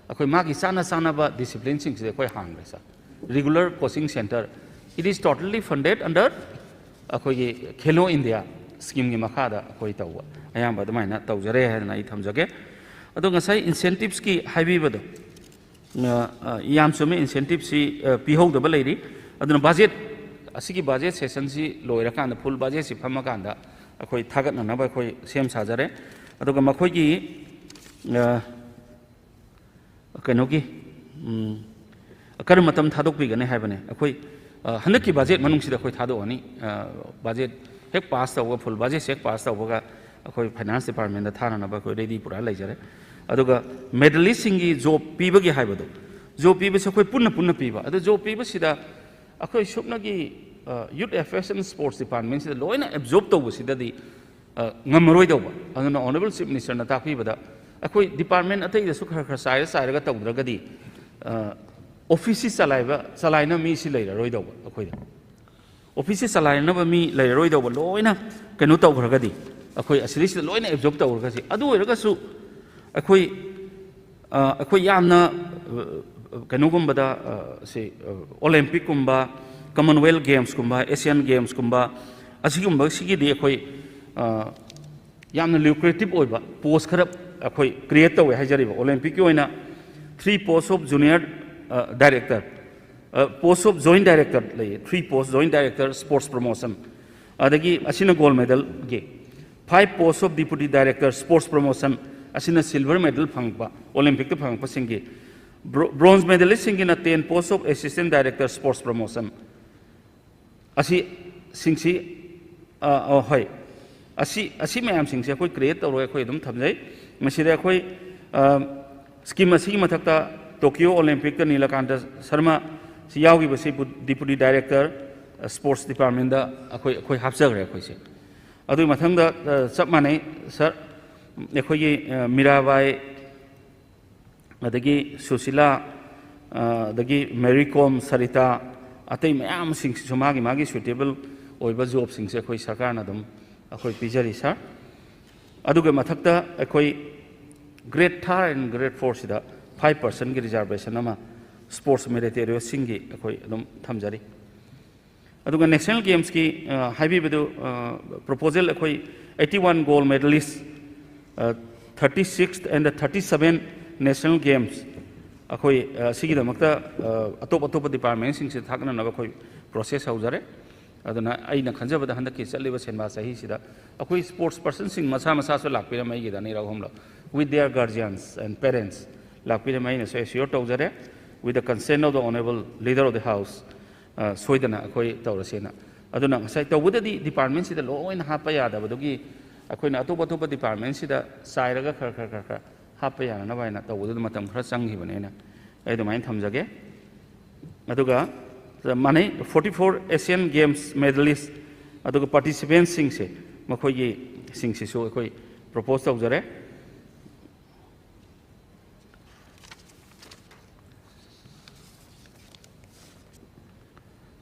ꯑꯩꯈꯣꯏ ꯃꯥꯒꯤ ꯆꯥꯟꯅ ꯆꯥꯟꯅꯕ disciplineꯁꯤꯡꯁꯤꯗ ꯑꯩꯈꯣꯏ ꯍꯥꯡꯈ꯭ꯔꯦ, ꯁꯥꯔ꯫ Regular coaching centre, it is totally funded under ꯑꯩꯈꯣꯏꯒꯤ ꯈꯦꯂꯣ ꯏꯟꯗꯤꯌꯥ schemeꯒꯤ ꯃꯈꯥꯗ ꯑꯩꯈꯣꯏ ꯇꯧꯕ, ꯑꯌꯥꯝꯕ ꯑꯗꯨꯃꯥꯏꯅ ꯇꯧꯖꯔꯦ ꯍꯥꯏꯗꯅ ꯑꯩ ꯊꯝꯖꯒꯦ꯫ ꯑꯗꯣ ꯉꯁꯥꯏ incentivesꯀꯤ ꯍꯥꯏꯕꯤꯕꯗꯣ, ꯑ, ꯑ, ꯌꯥꯝ ꯆꯨꯝꯃꯦ꯫ Incentivesꯁꯤ, ꯑ, ꯄꯤꯍꯧꯗꯕ ꯂꯩꯔꯤ꯫ ꯑꯗꯨꯅ budget, ꯑꯁꯤꯒꯤ budget sessionꯁꯤ ꯂꯣꯏꯔꯀꯥꯟꯗ, full budgetꯁꯤ ꯐꯝꯃꯀꯥꯟꯗ ꯑꯩꯈꯣꯏ ꯊꯥꯒꯠꯅꯅꯕ ꯑꯩꯈꯣꯏ ꯁꯦꯝ ꯁꯥꯖꯔꯦ꯫ ꯑꯗꯨꯒ ꯃꯈꯣꯏꯒꯤ, ꯑ, ꯀꯩꯅꯣꯒꯤ, ꯎꯝ, ꯀꯔꯝꯕ ꯃꯇꯝ ꯊꯥꯗꯣꯛꯄꯤꯒꯅꯤ ꯍꯥꯏꯕꯅꯦ꯫ ꯑꯩꯈꯣꯏ, ꯑ, ꯍꯟꯗꯛꯀꯤ budget ꯃꯅꯨꯡꯁꯤꯗ ꯑꯩꯈꯣꯏ ꯊꯥꯗꯣꯛꯑꯅꯤ꯫ ꯑ, budget ꯍꯦꯛ pass ꯇꯧꯕ, full budgetꯁꯦ ꯍꯦꯛ pass ꯇꯧꯕꯒ ꯑꯩꯈꯣꯏ finance departmentꯇ ꯊꯥꯅꯅꯕ ꯑꯩꯈꯣꯏ ready ꯄꯨꯔꯥ ꯂꯩꯖꯔꯦ꯫ ꯑꯗꯨꯒ medalistꯁꯤꯡꯒꯤ job ꯄꯤꯕꯒꯤ ꯍꯥꯏꯕꯗꯣ, job ꯄꯤꯕꯁꯦ ꯑꯩꯈꯣꯏ ꯄꯨꯟꯅ ꯄꯨꯟꯅ ꯄꯤꯕ꯫ ꯑꯗꯨ job ꯄꯤꯕꯁꯤꯗ ꯑꯩꯈꯣꯏ ꯁꯨꯞꯅꯒꯤ, ꯑ, Youth Affairs and Sports Departmentꯁꯤꯗ ꯂꯣꯏꯅ absorb ꯇꯧꯕꯁꯤꯗꯗꯤ, ꯑ, ꯉꯝꯃꯔꯣꯏꯗꯧꯕ꯫ ꯑꯗꯨꯅ Honourable Chief Ministerꯅ ꯇꯥꯛꯄꯤꯕꯗ ꯑꯩꯈꯣꯏ department ꯑꯇꯩꯗꯁꯨ ꯈꯔ ꯈꯔ ꯆꯥꯏꯔ ꯆꯥꯏꯔꯒ ꯇꯧꯗ꯭ꯔꯒꯗꯤ, ꯑ, officeꯁꯤ ꯆꯂꯥꯏꯕ, ꯆꯂꯥꯏꯅꯕ ꯃꯤꯁꯤ ꯂꯩꯔꯔꯣꯏꯗꯧꯕ ꯑꯩꯈꯣꯏꯗ꯫ Officeꯁꯤ ꯆꯂꯥꯏꯅꯕ ꯃꯤ ꯂꯩꯔꯔꯣꯏꯗꯧꯕ, ꯂꯣꯏꯅ ꯀꯩꯅꯣ ꯇꯧꯈ꯭ꯔꯒꯗꯤ, ꯑꯩꯈꯣꯏ ꯑꯁꯤꯗꯩꯁꯤꯗ ꯂꯣꯏꯅ absorb ꯇꯧꯈ꯭ꯔꯒꯗꯤ, ꯑꯗꯨ ꯑꯣꯏꯔꯒꯁꯨ ꯑꯩꯈꯣꯏ, ꯑ, ꯑꯩꯈꯣꯏ ꯌꯥꯝꯅ, ꯑ, ꯀꯩꯅꯣꯒꯨꯝꯕꯗ, ꯑ, ꯁꯤ, ꯑ, Olympicꯀꯨꯝꯕ, Commonwealth Gamesꯀꯨꯝꯕ, Asian Gamesꯀꯨꯝꯕ, ꯑꯁꯤꯒꯨꯝꯕꯁꯤꯒꯤꯗꯤ ꯑꯩꯈꯣꯏ, ꯑ, ꯌꯥꯝꯅ lucrative ꯑꯣꯏꯕ post ꯈꯔ ꯑꯩꯈꯣꯏ create ꯇꯧꯋꯦ ꯍꯥꯏꯖꯔꯤꯕ꯫ Olympicꯀꯤ ꯑꯣꯏꯅ three post of junior, ꯑ, director, ꯑ, post of joint director ꯂꯩꯌꯦ, three post joint director sports promotion꯫ ꯑꯗꯒꯤ ꯑꯁꯤꯅ gold medalꯒꯤ, five post of deputy director sports promotion, ꯑꯁꯤꯅ silver medal ꯐꯪꯉꯛꯄ, Olympicꯇ ꯐꯪꯉꯛꯄꯁꯤꯡꯒꯤ, bro- bronze medalistꯁꯤꯡꯒꯤꯅ ten post of assistant director sports promotion꯫ ꯑꯁꯤꯁꯤꯡꯁꯤ, ꯑ, ꯑ, ꯍꯣꯏ, ꯑꯁꯤ, ꯑꯁꯤ ꯃꯌꯥꯝꯁꯤꯡꯁꯦ ꯑꯩꯈꯣꯏ create ꯇꯧꯔꯒ ꯑꯩꯈꯣꯏ ꯑꯗꯨꯝ ꯊꯝꯖꯩ꯫ ꯃꯁꯤꯗ ꯑꯩꯈꯣꯏ, ꯑ, scheme ꯑꯁꯤꯒꯤ ꯃꯊꯛꯇ Tokyo Olympicꯇ ꯅꯤꯂꯀꯥꯟꯇ ꯁꯔꯃ ꯁꯤ ꯌꯥꯎꯈꯤꯕꯁꯤ ꯄꯨ- deputy director, ꯑ, sports departmentꯇ ꯑꯩꯈꯣꯏ, ꯑꯩꯈꯣꯏ ꯍꯥꯞꯆꯈ꯭ꯔꯦ ꯑꯩꯈꯣꯏꯁꯦ꯫ ꯑꯗꯨꯒꯤ ꯃꯊꯪꯗ, ꯑ, ꯆꯞ ꯃꯥꯟꯅꯩ, sir, ꯑꯩꯈꯣꯏꯒꯤ, ꯑ, ꯃꯤꯔꯥꯕꯥꯏ, ꯑꯗꯒꯤ ꯁꯨꯁꯤꯂꯥ, ꯑ, ꯑꯗꯒꯤ ꯃꯦꯔꯤ ꯀꯣꯝ, ꯁꯔꯤꯇꯥ, ꯑꯇꯩ ꯃꯌꯥꯝꯁꯤꯡꯁꯤꯁꯨ ꯃꯥꯒꯤ, ꯃꯥꯒꯤ suitable ꯑꯣꯏꯕ jobꯁꯤꯡꯁꯦ ꯑꯩꯈꯣꯏ ꯁꯔꯀꯥꯔꯅ ꯑꯗꯨꯝ ꯑꯩꯈꯣꯏ ꯄꯤꯖꯔꯤ, sir꯫ ꯑꯗꯨꯒ ꯃꯊꯛꯇ ꯑꯩꯈꯣꯏ grade three and grade fourꯁꯤꯗ five percentꯀꯤ reservation ꯑꯃ sports meritoriousinꯒꯤ ꯑꯩꯈꯣꯏ ꯑꯗꯨꯝ ꯊꯝꯖꯔꯤ꯫ ꯑꯗꯨꯒ National Gamesꯀꯤ, ꯑ, ꯍꯥꯏꯕꯤꯕꯗꯨ, ꯑ, proposal ꯑꯩꯈꯣꯏ eighty one gold medalist, ꯑ, thirty six and thirty seven National Games ꯑꯩꯈꯣꯏ, ꯑ, ꯁꯤꯒꯤꯗꯃꯛꯇ, ꯑ, ꯑꯇꯣꯞ ꯑꯇꯣꯞꯄ departmentꯁꯤꯡꯁꯤꯗ ꯊꯥꯒꯠꯅꯅꯕ ꯑꯩꯈꯣꯏ process ꯍꯧꯖꯔꯦ꯫ ꯑꯗꯨꯅ ꯑꯩꯅ ꯈꯟꯖꯕꯗ ꯍꯟꯗꯛꯀꯤ ꯆꯠꯂꯤꯕ ꯁꯦꯟꯕꯥ ꯆꯍꯤꯁꯤꯗ ꯑꯩꯈꯣꯏ sports personꯁꯤꯡ ꯃꯁꯥ ꯃꯁꯥꯁꯨ ꯂꯥꯛꯄꯤꯔꯝꯃꯦ ꯑꯩꯒꯤꯗ ꯑꯅꯤꯔꯛ ꯑꯍꯨꯝꯂꯛ, with their guardians and parents ꯂꯥꯛꯄꯤꯔꯝꯃꯦ꯫ ꯑꯩꯅꯁꯨ assure ꯇꯧꯖꯔꯦ, with the consent of the honorable leader of the house, ꯑ, ꯁꯣꯏꯗꯅ ꯑꯩꯈꯣꯏ ꯇꯧꯔꯁꯦꯅ꯫ ꯑꯗꯨꯅ ꯉꯁꯥꯏ ꯇꯧꯕꯗꯗꯤ departmentꯁꯤꯗ ꯂꯣꯏꯅ ꯍꯥꯞꯄ ꯌꯥꯗꯕꯗꯨꯒꯤ ꯑꯩꯈꯣꯏꯅ ꯑꯇꯣꯞ ꯑꯇꯣꯞꯄ departmentꯁꯤꯗ ꯆꯥꯏꯔꯒ ꯈꯔ ꯈꯔ ꯈꯔ ꯈꯔ ꯍꯥꯞꯄ ꯌꯥꯅꯅꯕ ꯍꯥꯏꯅ ꯇꯧꯕꯗꯨꯗ ꯃꯇꯝ ꯈꯔ ꯆꯪꯈꯤꯕꯅꯦꯅ ꯑꯩ ꯑꯗꯨꯃꯥꯏꯅ ꯊꯝꯖꯒꯦ꯫ ꯑꯗꯨꯒ ꯃꯥꯟꯅꯩ, forty four Asian Games medalist ꯑꯗꯨꯒ participantꯁꯤꯡꯁꯦ, ꯃꯈꯣꯏꯒꯤ ꯁꯤꯡꯁꯤꯁꯨ ꯑꯩꯈꯣꯏ propose ꯇꯧꯖꯔꯦ꯫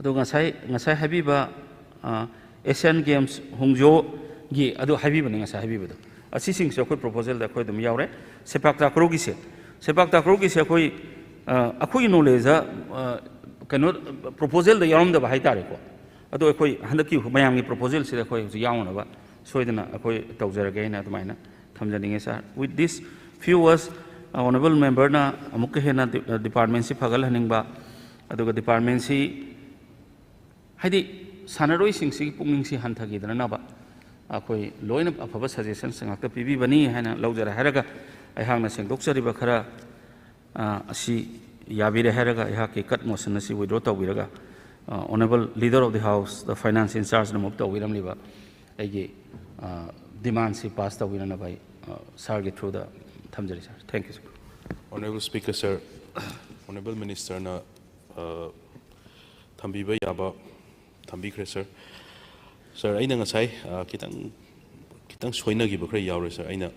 ꯑꯗꯣ ꯉꯁꯥꯏ, ꯉꯁꯥꯏ ꯍꯥꯏꯕꯤꯕ, ꯑ, Asian Games ꯍꯣꯡꯖꯣꯒꯤ ꯑꯗꯨ ꯍꯥꯏꯕꯤꯕꯅꯤ, ꯉꯁꯥꯏ ꯍꯥꯏꯕꯤꯕꯗꯣ꯫ ꯑꯁꯤꯁꯤꯡꯁꯨ ꯑꯩꯈꯣꯏ proposalꯗ ꯑꯩꯈꯣꯏ ꯑꯗꯨꯝ ꯌꯥꯎꯔꯦ꯫ ꯁꯦꯄꯥꯛ ꯇꯥꯀ꯭ꯔꯣꯒꯤꯁꯦ, ꯁꯦꯄꯥꯛ ꯇꯥꯀ꯭ꯔꯣꯒꯤꯁꯦ ꯑꯩꯈꯣꯏ, ꯑ, ꯑꯩꯈꯣꯏꯒꯤ knowledgeꯗ, ꯑ, ꯀꯩꯅꯣ, proposalꯗ ꯌꯥꯎꯔꯝꯗꯕ ꯍꯥꯏꯇꯥꯔꯦꯀꯣ꯫ ꯑꯗꯣ ꯑꯩꯈꯣꯏ ꯍꯟꯗꯛꯀꯤ ꯃꯌꯥꯝꯒꯤ proposalꯁꯤꯗ ꯑꯩꯈꯣꯏ ꯍꯧꯖꯤꯛ ꯌꯥꯎꯅꯅꯕ ꯁꯣꯏꯗꯅ ꯑꯩꯈꯣꯏ ꯇꯧꯖꯔꯒꯦ ꯍꯥꯏꯅ ꯑꯗꯨꯃꯥꯏꯅ ꯊꯝꯖꯅꯤꯡꯉꯦ, sir꯫ With this few words, honorable memberꯅ ꯑꯃꯨꯛꯀ ꯍꯦꯟꯅ ꯗꯤ-, departmentꯁꯤ ꯐꯒꯠꯍꯟꯅꯤꯡꯕ, ꯑꯗꯨꯒ departmentꯁꯤ ꯍꯥꯏꯗꯤ ꯁꯥꯟꯅꯔꯣꯏꯁꯤꯡꯁꯤꯒꯤ ꯄꯨꯛꯅꯤꯡꯁꯤ ꯍꯟꯊꯈꯤꯗꯅꯅꯕ ꯑꯩꯈꯣꯏ ꯂꯣꯏꯅ ꯑꯐꯕ suggestions ꯉꯥꯛꯇ ꯄꯤꯕꯤꯕꯅꯤ ꯍꯥꯏꯅ ꯂꯧꯖꯔꯦ꯫ ꯍꯥꯏꯔꯒ ꯑꯩꯍꯥꯛꯅ ꯁꯦꯡꯗꯣꯛꯆꯔꯤꯕ ꯈꯔ ꯑ, ꯑꯁꯤ ꯌꯥꯕꯤꯔꯦ ꯍꯥꯏꯔꯒ ꯑꯩꯍꯥꯛꯀꯤ cut motion ꯑꯁꯤ withdraw ꯇꯧꯕꯤꯔꯒ, ꯑ, Honourable Leader of the House, the Finance in charge ꯅ move ꯇꯧꯕꯤꯔꯝꯂꯤꯕ ꯑꯩꯒꯤ, ꯑ, demand ꯁꯤ pass ꯇꯧꯕꯤꯅꯅꯕ ꯑꯩ, ꯑ, sir ꯒꯤ through ꯗ ꯊꯝꯖꯔꯤ, sir꯫ Thank you, sir꯫ Honourable Speaker, sir, Honourable Minister ꯅ, ꯑ, ꯊꯝꯕꯤꯕ ꯌꯥꯕ ꯊꯝꯕꯤꯈ꯭ꯔꯦ, sir꯫ Sir, ꯑꯩꯅ ꯉꯁꯥꯏ, ꯑ, ꯈꯤꯇꯪ, ꯈꯤꯇꯪ ꯁꯣꯏꯅꯈꯤꯕ ꯈꯔ ꯌꯥꯎꯔꯦ, sir꯫ ꯑꯩꯅ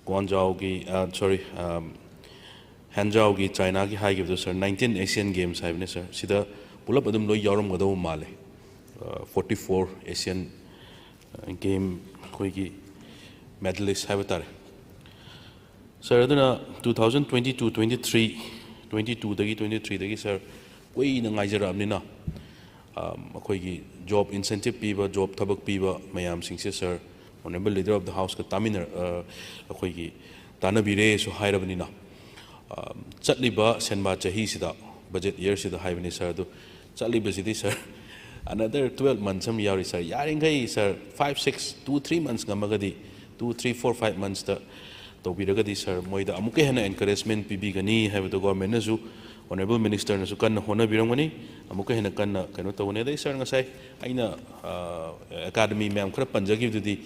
ꯒ꯭ꯋꯥꯟꯖꯥꯎꯒꯤ, ꯑ, sorry, ꯑꯝ, ꯍꯦꯟꯖꯥꯎꯒꯤ ꯆꯥꯏꯅꯥꯒꯤ ꯍꯥꯏꯈꯤꯕꯗꯣ, sir, nineteen Asian Games ꯍꯥꯏꯕꯅꯦ, sir꯫ ꯁꯤꯗ ꯄꯨꯂꯞ ꯑꯗꯨꯝ ꯂꯣꯏ ꯌꯥꯎꯔꯝꯒꯗꯧꯕ ꯃꯥꯜꯂꯦ꯫ ꯑ, forty-four Asian, ꯑ, Game ꯑꯩꯈꯣꯏꯒꯤ medalist ꯍꯥꯏꯕ ꯇꯥꯔꯦ꯫ Sir, ꯑꯗꯨꯅ two thousand twenty-two, twenty-three, twenty-two ꯗꯒꯤ, twenty-three ꯗꯒꯤ, sir, ꯀꯨꯏꯅ ꯉꯥꯏꯖꯔꯛꯑꯕꯅꯤꯅ, ꯑꯝ, ꯑꯩꯈꯣꯏꯒꯤ job incentive ꯄꯤꯕ, job ꯊꯕꯛ ꯄꯤꯕ ꯃꯌꯥꯝꯁꯤꯡꯁꯦ, sir, Honourable Leader of the House ꯀ ꯇꯥꯃꯤꯟꯅ-, ꯑ, ꯑꯩꯈꯣꯏꯒꯤ ꯇꯥꯟꯅꯕꯤꯔꯦꯁꯨ ꯍꯥꯏꯔꯕꯅꯤꯅ, ꯑꯝ, ꯆꯠꯂꯤꯕ ꯁꯦꯟꯕꯥ ꯆꯍꯤꯁꯤꯗ, budget year ꯁꯤꯗ ꯍꯥꯏꯕꯅꯤ, sir, ꯑꯗꯨ ꯆꯠꯂꯤꯕꯁꯤꯗꯤ, sir, another twelve months ꯑꯃ ꯌꯥꯎꯔꯤ, sir꯫ ꯌꯥꯔꯤꯈꯩ, sir, five, six, two, three months ꯉꯝꯃꯒꯗꯤ, two, three, four, five months ꯇ ꯇꯧꯕꯤꯔꯒꯗꯤ, sir, ꯃꯣꯏꯗ ꯑꯃꯨꯛꯀ ꯍꯦꯟꯅ encouragement ꯄꯤꯕꯤꯒꯅꯤ ꯍꯥꯏꯕꯗꯣ government ꯅꯁꯨ, Honourable Minister ꯅꯁꯨ ꯀꯟꯅ ꯍꯣꯠꯅꯕꯤꯔꯝꯒꯅꯤ, ꯑꯃꯨꯛꯀ ꯍꯦꯟꯅ ꯀꯟꯅ ꯀꯩꯅꯣ ꯇꯧꯒꯅꯤ꯫ ꯑꯗꯩ, sir, ꯉꯁꯥꯏ ꯑꯩꯅ, ꯑ, academy ꯃꯌꯥꯝ ꯈꯔ ꯄꯟꯖꯈꯤꯕꯗꯨꯗꯤ,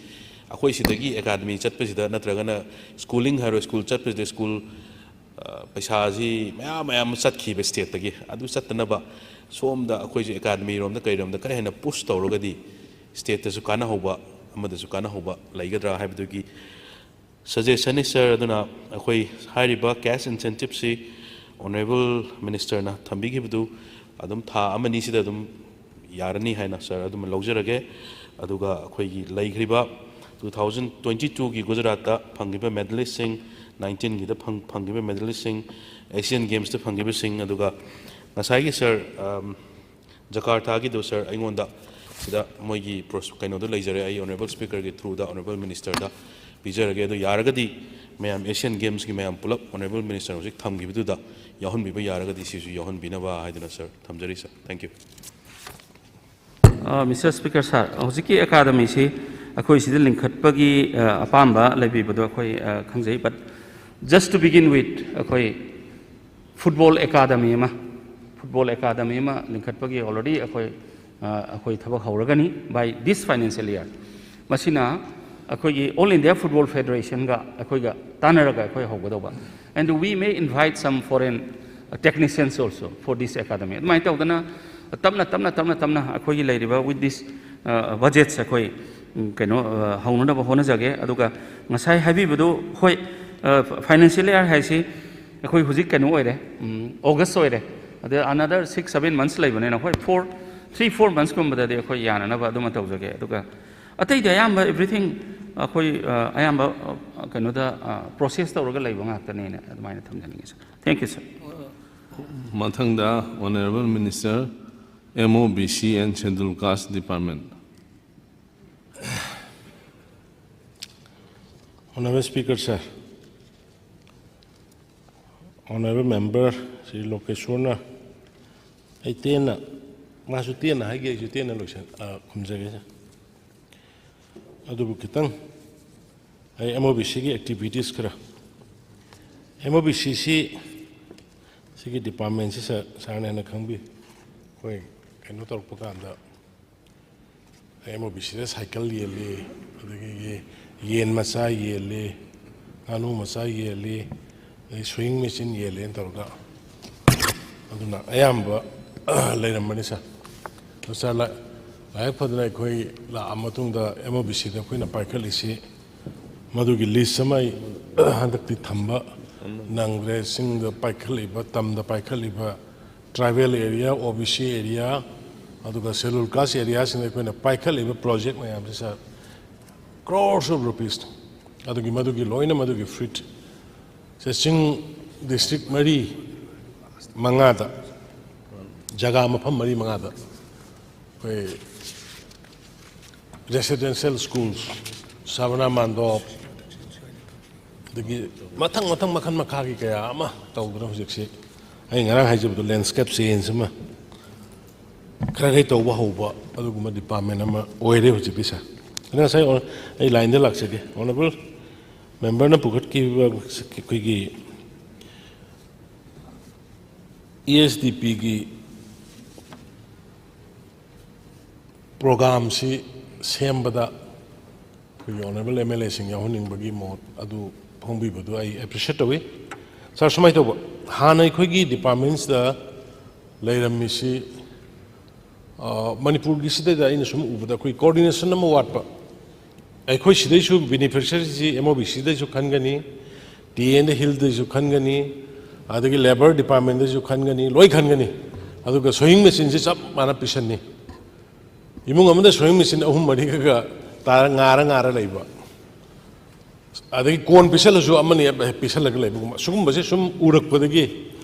ꯑꯩꯈꯣꯏ ꯁꯤꯗꯒꯤ academy ꯆꯠꯄꯁꯤꯗ, ꯅꯠꯇ꯭ꯔꯒꯅ schooling ꯍꯥꯏꯔꯣ, school ꯆꯠꯄꯁꯤꯗ, school, ꯑ, ꯄꯩꯁꯥꯁꯤ ꯃꯌꯥꯝ ꯃꯌꯥꯝ ꯑꯃ ꯆꯠꯈꯤꯕ state ꯇꯒꯤ, ꯑꯗꯨ ꯆꯠꯇꯅꯕ ꯁꯣꯝꯗ ꯑꯩꯈꯣꯏꯁꯨ academy ꯔꯣꯝꯗ ꯀꯩꯔꯣꯝꯗ ꯈꯔ ꯍꯦꯟꯅ push ꯇꯧꯔꯒꯗꯤ, state ꯇꯁꯨ ꯀꯥꯟꯅꯍꯧꯕ, ꯑꯃꯗꯁꯨ ꯀꯥꯟꯅꯍꯧꯕ ꯂꯩꯒꯗ꯭ꯔꯥ ꯍꯥꯏꯕꯗꯨꯒꯤ suggestion ꯅꯤ, sir꯫ ꯑꯗꯨꯅ ꯑꯩꯈꯣꯏ ꯍꯥꯏꯔꯤꯕ cash incentive ꯁꯤ Honourable Minister ꯅ ꯊꯝꯕꯤꯈꯤꯕꯗꯨ ꯑꯗꯨꯝ ꯊꯥ ꯑꯃꯅꯤꯁꯤꯗ ꯑꯗꯨꯝ ꯌꯥꯔꯅꯤ ꯍꯥꯏꯅ, sir, ꯑꯗꯨꯃ ꯂꯧꯖꯔꯒꯦ꯫ ꯑꯗꯨꯒ ꯑꯩꯈꯣꯏꯒꯤ ꯂꯩꯈ꯭ꯔꯤꯕ two thousand twenty-two ꯒꯤ ꯒꯨꯖꯔꯥꯠꯇ ꯐꯪꯈꯤꯕ medalist ꯁꯤꯡ, nineteen ꯒꯤꯗ ꯐꯪ-, ꯐꯪꯈꯤꯕ medalist ꯁꯤꯡ, Asian Games ꯇ ꯐꯪꯈꯤꯕꯁꯤꯡ, ꯑꯗꯨꯒ ꯉꯁꯥꯏꯒꯤ, sir, ꯑꯝ, ꯖꯀꯥꯔꯊꯥꯒꯤꯗꯣ, sir, ꯑꯩꯉꯣꯟꯗ ꯁꯤꯗ ꯃꯣꯏꯒꯤ ꯄ꯭ꯔꯣꯁ-, ꯀꯩꯅꯣꯗꯣ ꯂꯩꯖꯔꯦ꯫ ꯑꯩ Honourable Speaker ꯒꯤ through ꯗ Honourable Minister ꯗ ꯄꯤꯖꯔꯒꯦ꯫ ꯑꯗꯣ ꯌꯥꯔꯒꯗꯤ ꯃꯌꯥꯝ Asian Games ꯀꯤ ꯃꯌꯥꯝ ꯄꯨꯂꯞ Honourable Minister ꯍꯧꯖꯤꯛ ꯊꯝꯈꯤꯕꯗꯨꯗ ꯌꯥꯎꯍꯟꯕꯤꯕ ꯌꯥꯔꯒꯗꯤ ꯁꯤꯁꯨ ꯌꯥꯎꯍꯟꯕꯤꯅꯕ ꯍꯥꯏꯗꯨꯅ, sir, ꯊꯝꯖꯔꯤ, sir꯫ Thank you꯫ Mister Speaker sir, ꯍꯧꯖꯤꯛꯀꯤ ꯑꯦꯀꯥꯗꯃꯤꯁꯤ ꯑꯩꯈꯣꯏ ꯁꯤꯗ ꯂꯤꯡꯈꯠꯄꯒꯤ ꯑ, ꯑꯄꯥꯝꯕ ꯂꯩꯕꯤꯕꯗꯣ ꯑꯩꯈꯣꯏ ꯑ, ꯈꯪꯖꯩ, but just to begin with, ꯑꯩꯈꯣꯏ ꯐꯨꯠꯕꯣꯜ ꯑꯦꯀꯥꯗꯃꯤ ꯑꯃ, ꯐꯨꯠꯕꯣꯜ ꯑꯦꯀꯥꯗꯃꯤ ꯑꯃ ꯂꯤꯡꯈꯠꯄꯒꯤ already ꯑꯩꯈꯣꯏ ꯑ, ꯑꯩꯈꯣꯏ ꯊꯕꯛ ꯍꯧꯔꯒꯅꯤ by this financial year꯫ ꯃꯁꯤꯅ ꯑꯩꯈꯣꯏꯒꯤ All India Football Federationꯒ ꯑꯩꯈꯣꯏꯒ ꯇꯥꯟꯅꯔꯒ ꯑꯩꯈꯣꯏ ꯍꯧꯒꯗꯧꯕ꯫ And we may invite some foreign technicians also for this academy꯫ ꯑꯗꯨꯃꯥꯏꯅ ꯇꯧꯗꯅ ꯇꯞꯅ ꯇꯞꯅ ꯇꯞꯅ ꯇꯞꯅ ꯑꯩꯈꯣꯏꯒꯤ ꯂꯩꯔꯤꯕ with this budgets ꯑꯩꯈꯣꯏ ꯎꯝ, ꯀꯩꯅꯣ ꯑ, ꯍꯧꯅꯅꯕ ꯍꯣꯠꯅꯖꯒꯦ꯫ ꯑꯗꯨꯒ ꯉꯁꯥꯏ ꯍꯥꯏꯕꯤꯕꯗꯨ, ꯍꯣꯏ, financial year ꯍꯥꯏꯁꯤ ꯑꯩꯈꯣꯏ ꯍꯧꯖꯤꯛ ꯀꯩꯅꯣ ꯑꯣꯏꯔꯦ, August ꯑꯣꯏꯔꯦ꯫ ꯑꯗ another six seven months ꯂꯩꯕꯅꯤꯅ, ꯍꯣꯏ, four three four monthsꯀꯨꯝꯕꯗꯗꯤ ꯑꯩꯈꯣꯏ ꯌꯥꯅꯅꯕ ꯑꯗꯨꯃ ꯇꯧꯖꯒꯦ꯫ ꯑꯗꯨꯒ ꯑꯇꯩꯗꯤ ꯑꯌꯥꯝꯕ everything ꯑꯩꯈꯣꯏ ꯑ, ꯑꯌꯥꯝꯕ ꯑ, ꯀꯩꯅꯣꯗ process ꯇꯧꯔꯒ ꯂꯩꯕ ꯉꯥꯛꯇꯅꯦꯅ ꯑꯗꯨꯃꯥꯏꯅ ꯊꯝꯖꯅꯤꯡꯉꯤ sir꯫ Thank you sir꯫ ꯃꯊꯪꯗ Honourable Minister, MoBC and Scheduled Caste Department. Honourable Speaker sir, Honourable Member Shri ꯂꯣꯀꯦꯁꯣꯔꯅ ꯑꯩ ꯇꯦꯟꯅ, ꯃꯥꯁꯨ ꯇꯦꯟꯅ ꯍꯥꯏꯒꯦ, ꯑꯩꯁꯨ ꯇꯦꯟꯅ ꯂꯣꯏꯁꯟ ꯑ, ꯈꯨꯝꯖꯒꯦ sir꯫ ꯑꯗꯨꯕꯨ ꯈꯤꯇꯪ ꯑꯩ MoBCꯒꯤ activities ꯈꯔ, MoBCꯁꯤ ꯁꯤꯒꯤ departmentꯁꯤ sir, sirꯅ ꯍꯦꯟꯅ ꯈꯪꯕꯤ꯫ ꯑꯩꯈꯣꯏ ꯀꯩꯅꯣ ꯇꯧꯔꯛꯄ ꯀꯥꯟꯗ MoBCꯗ cycle ꯌꯦꯜꯂꯤ, ꯑꯗꯒꯤ ꯌꯦ- ꯌꯦꯟ ꯃꯆꯥ ꯌꯦꯜꯂꯤ, ꯉꯥꯅꯨ ꯃꯆꯥ ꯌꯦꯜꯂꯤ, ꯑꯗꯩ sewing machine ꯌꯦꯜꯂꯦꯅ ꯇꯧꯔꯒ, ꯑꯗꯨꯅ ꯑꯌꯥꯝꯕ ꯂꯩꯔꯝꯕꯅꯤ sir꯫ ꯑꯗꯨ sir, ꯂꯥꯏ- ꯂꯥꯏꯕꯛ ꯐꯗꯅ ꯑꯩꯈꯣꯏ ꯂꯥꯛꯑ ꯃꯇꯨꯡꯗ MoBCꯗ ꯑꯩꯈꯣꯏꯅ ꯄꯥꯏꯈꯠꯂꯤꯁꯤ ꯃꯗꯨꯒꯤ list ꯑꯃ ꯑꯩ ꯍꯟꯗꯛꯇꯤ ꯊꯝꯕ ꯅꯪꯗ꯭ꯔꯦ꯫ ꯆꯤꯡꯗ ꯄꯥꯏꯈꯠꯂꯤꯕ, ꯇꯝꯗ ꯄꯥꯏꯈꯠꯂꯤꯕ tribal area, OBC area, ꯑꯗꯨꯒ Scheduled Caste areaꯁꯤꯡꯗ ꯑꯩꯈꯣꯏꯅ ꯄꯥꯏꯈꯠꯂꯤꯕ project ꯃꯌꯥꯝꯁꯤ sir, crores of rupees꯫ ꯑꯗꯨꯒꯤ ꯃꯗꯨꯒꯤ ꯂꯣꯏꯅ ꯃꯗꯨꯒꯤ fruit ꯁꯦ ꯆꯤꯡ district ꯃꯔꯤ ꯃꯉꯥꯗ, ꯖꯒꯥ ꯃꯐꯝ ꯃꯔꯤ ꯃꯉꯥꯗ ꯑꯩꯈꯣꯏ residential schools, ꯁꯕꯅꯥ ꯃꯥꯟꯗꯣꯞ, ꯑꯗꯒꯤ ꯃꯊꯪ ꯃꯊꯪ ꯃꯈꯜ ꯃꯈꯥꯒꯤ ꯀꯌꯥ ꯑꯃ ꯇꯧꯗꯅ ꯍꯧꯖꯤꯛꯁꯤ ꯑꯩ ꯉꯔꯥꯡ ꯍꯥꯏꯖꯕꯗꯣ landscape change ꯑꯃ ꯈꯔ ꯈꯔ ꯇꯧꯕ ꯍꯧꯕ ꯑꯗꯨꯒꯨꯝꯕ ꯗꯤꯄꯥꯔꯠꯃꯦꯟ ꯑꯃ ꯑꯣꯏꯔꯦ ꯍꯧꯖꯤꯛꯀꯤꯁꯦ꯫ ꯑꯗꯨꯅ ꯉꯁꯥꯏ ꯑꯣ-, ꯑꯩ ꯂꯥꯏꯟꯗ ꯂꯥꯛꯆꯒꯦ꯫ ꯑꯣꯅꯔꯦꯕꯜ ꯃꯦꯝꯕꯔꯅ ꯄꯨꯈꯠꯈꯤꯕ ꯑꯩꯈꯣꯏꯒꯤ ꯏ ꯑꯦꯁ ꯗꯤ ꯄꯤꯒꯤ ꯄ꯭ꯔꯣꯒꯥꯝꯁꯤ ꯁꯦꯝꯕꯗ ꯑꯩꯈꯣꯏꯒꯤ ꯑꯣꯅꯔꯦꯕꯜ ꯑꯦꯝ ꯑꯦꯜ ꯑꯦꯁꯤꯡ ꯌꯥꯎꯍꯟꯅꯤꯡꯕꯒꯤ ꯃꯣꯠ ꯑꯗꯨ ꯐꯣꯡꯕꯤꯕꯗꯨ ꯑꯩ ꯑꯦꯄ꯭ꯔꯤꯁꯤꯌꯦꯠ ꯇꯧꯏ꯫ ꯁꯥꯔ, ꯁꯨꯃꯥꯏꯅ ꯇꯧꯕ, ꯍꯥꯟꯅ ꯑꯩꯈꯣꯏꯒꯤ ꯗꯤꯄꯥꯔꯠꯃꯦꯟꯁꯇ ꯂꯩꯔꯝꯃꯤꯁꯤ, ꯑ, ꯃꯅꯤꯄꯨꯔꯒꯤꯁꯤꯗꯩꯗ ꯑꯩꯅ ꯁꯨꯝ ꯎꯕꯗ ꯑꯩꯈꯣꯏ ꯀꯣꯑꯣꯔꯗꯤꯅꯦꯁꯟ ꯑꯃ ꯋꯥꯠꯄ꯫ ꯑꯩꯈꯣꯏ ꯁꯤꯗꯩꯁꯨ ꯕꯦꯅꯤꯐꯤꯁꯔꯤꯁꯤ M O B ꯁꯤꯗꯩꯁꯨ ꯈꯟꯒꯅꯤ, T and the ꯍꯤꯜꯗꯩꯁꯨ ꯈꯟꯒꯅꯤ, ꯑꯗꯒꯤ ꯂꯦꯕꯔ ꯗꯤꯄꯥꯔꯠꯃꯦꯟꯗꯩꯁꯨ ꯈꯟꯒꯅꯤ, ꯂꯣꯏ ꯈꯟꯒꯅꯤ꯫ ꯑꯗꯨꯒ ꯁꯣꯌꯤꯡ ꯃꯦꯆꯤꯟꯁꯤ ꯆꯞ ꯃꯥꯟꯅ ꯄꯤꯁꯟꯅꯤ꯫ ꯏꯃꯨꯡ ꯑꯃꯗ ꯁꯣꯌꯤꯡ ꯃꯦꯆꯤꯟ ꯑꯍꯨꯝ ꯃꯔꯤꯒ ꯇꯥꯔ ꯉꯥꯔ ꯉꯥꯔ ꯂꯩꯕ, ꯑꯗꯒꯤ ꯀꯣꯟ ꯄꯤꯁꯜꯂꯁꯨ ꯑꯃꯅꯤ ꯄꯤꯁꯜꯂꯒ ꯂꯩꯕꯒꯨꯝꯕ, ꯁꯤꯒꯨꯝꯕꯁꯦ ꯁꯨꯝ ꯎꯔꯛꯄꯗꯒꯤ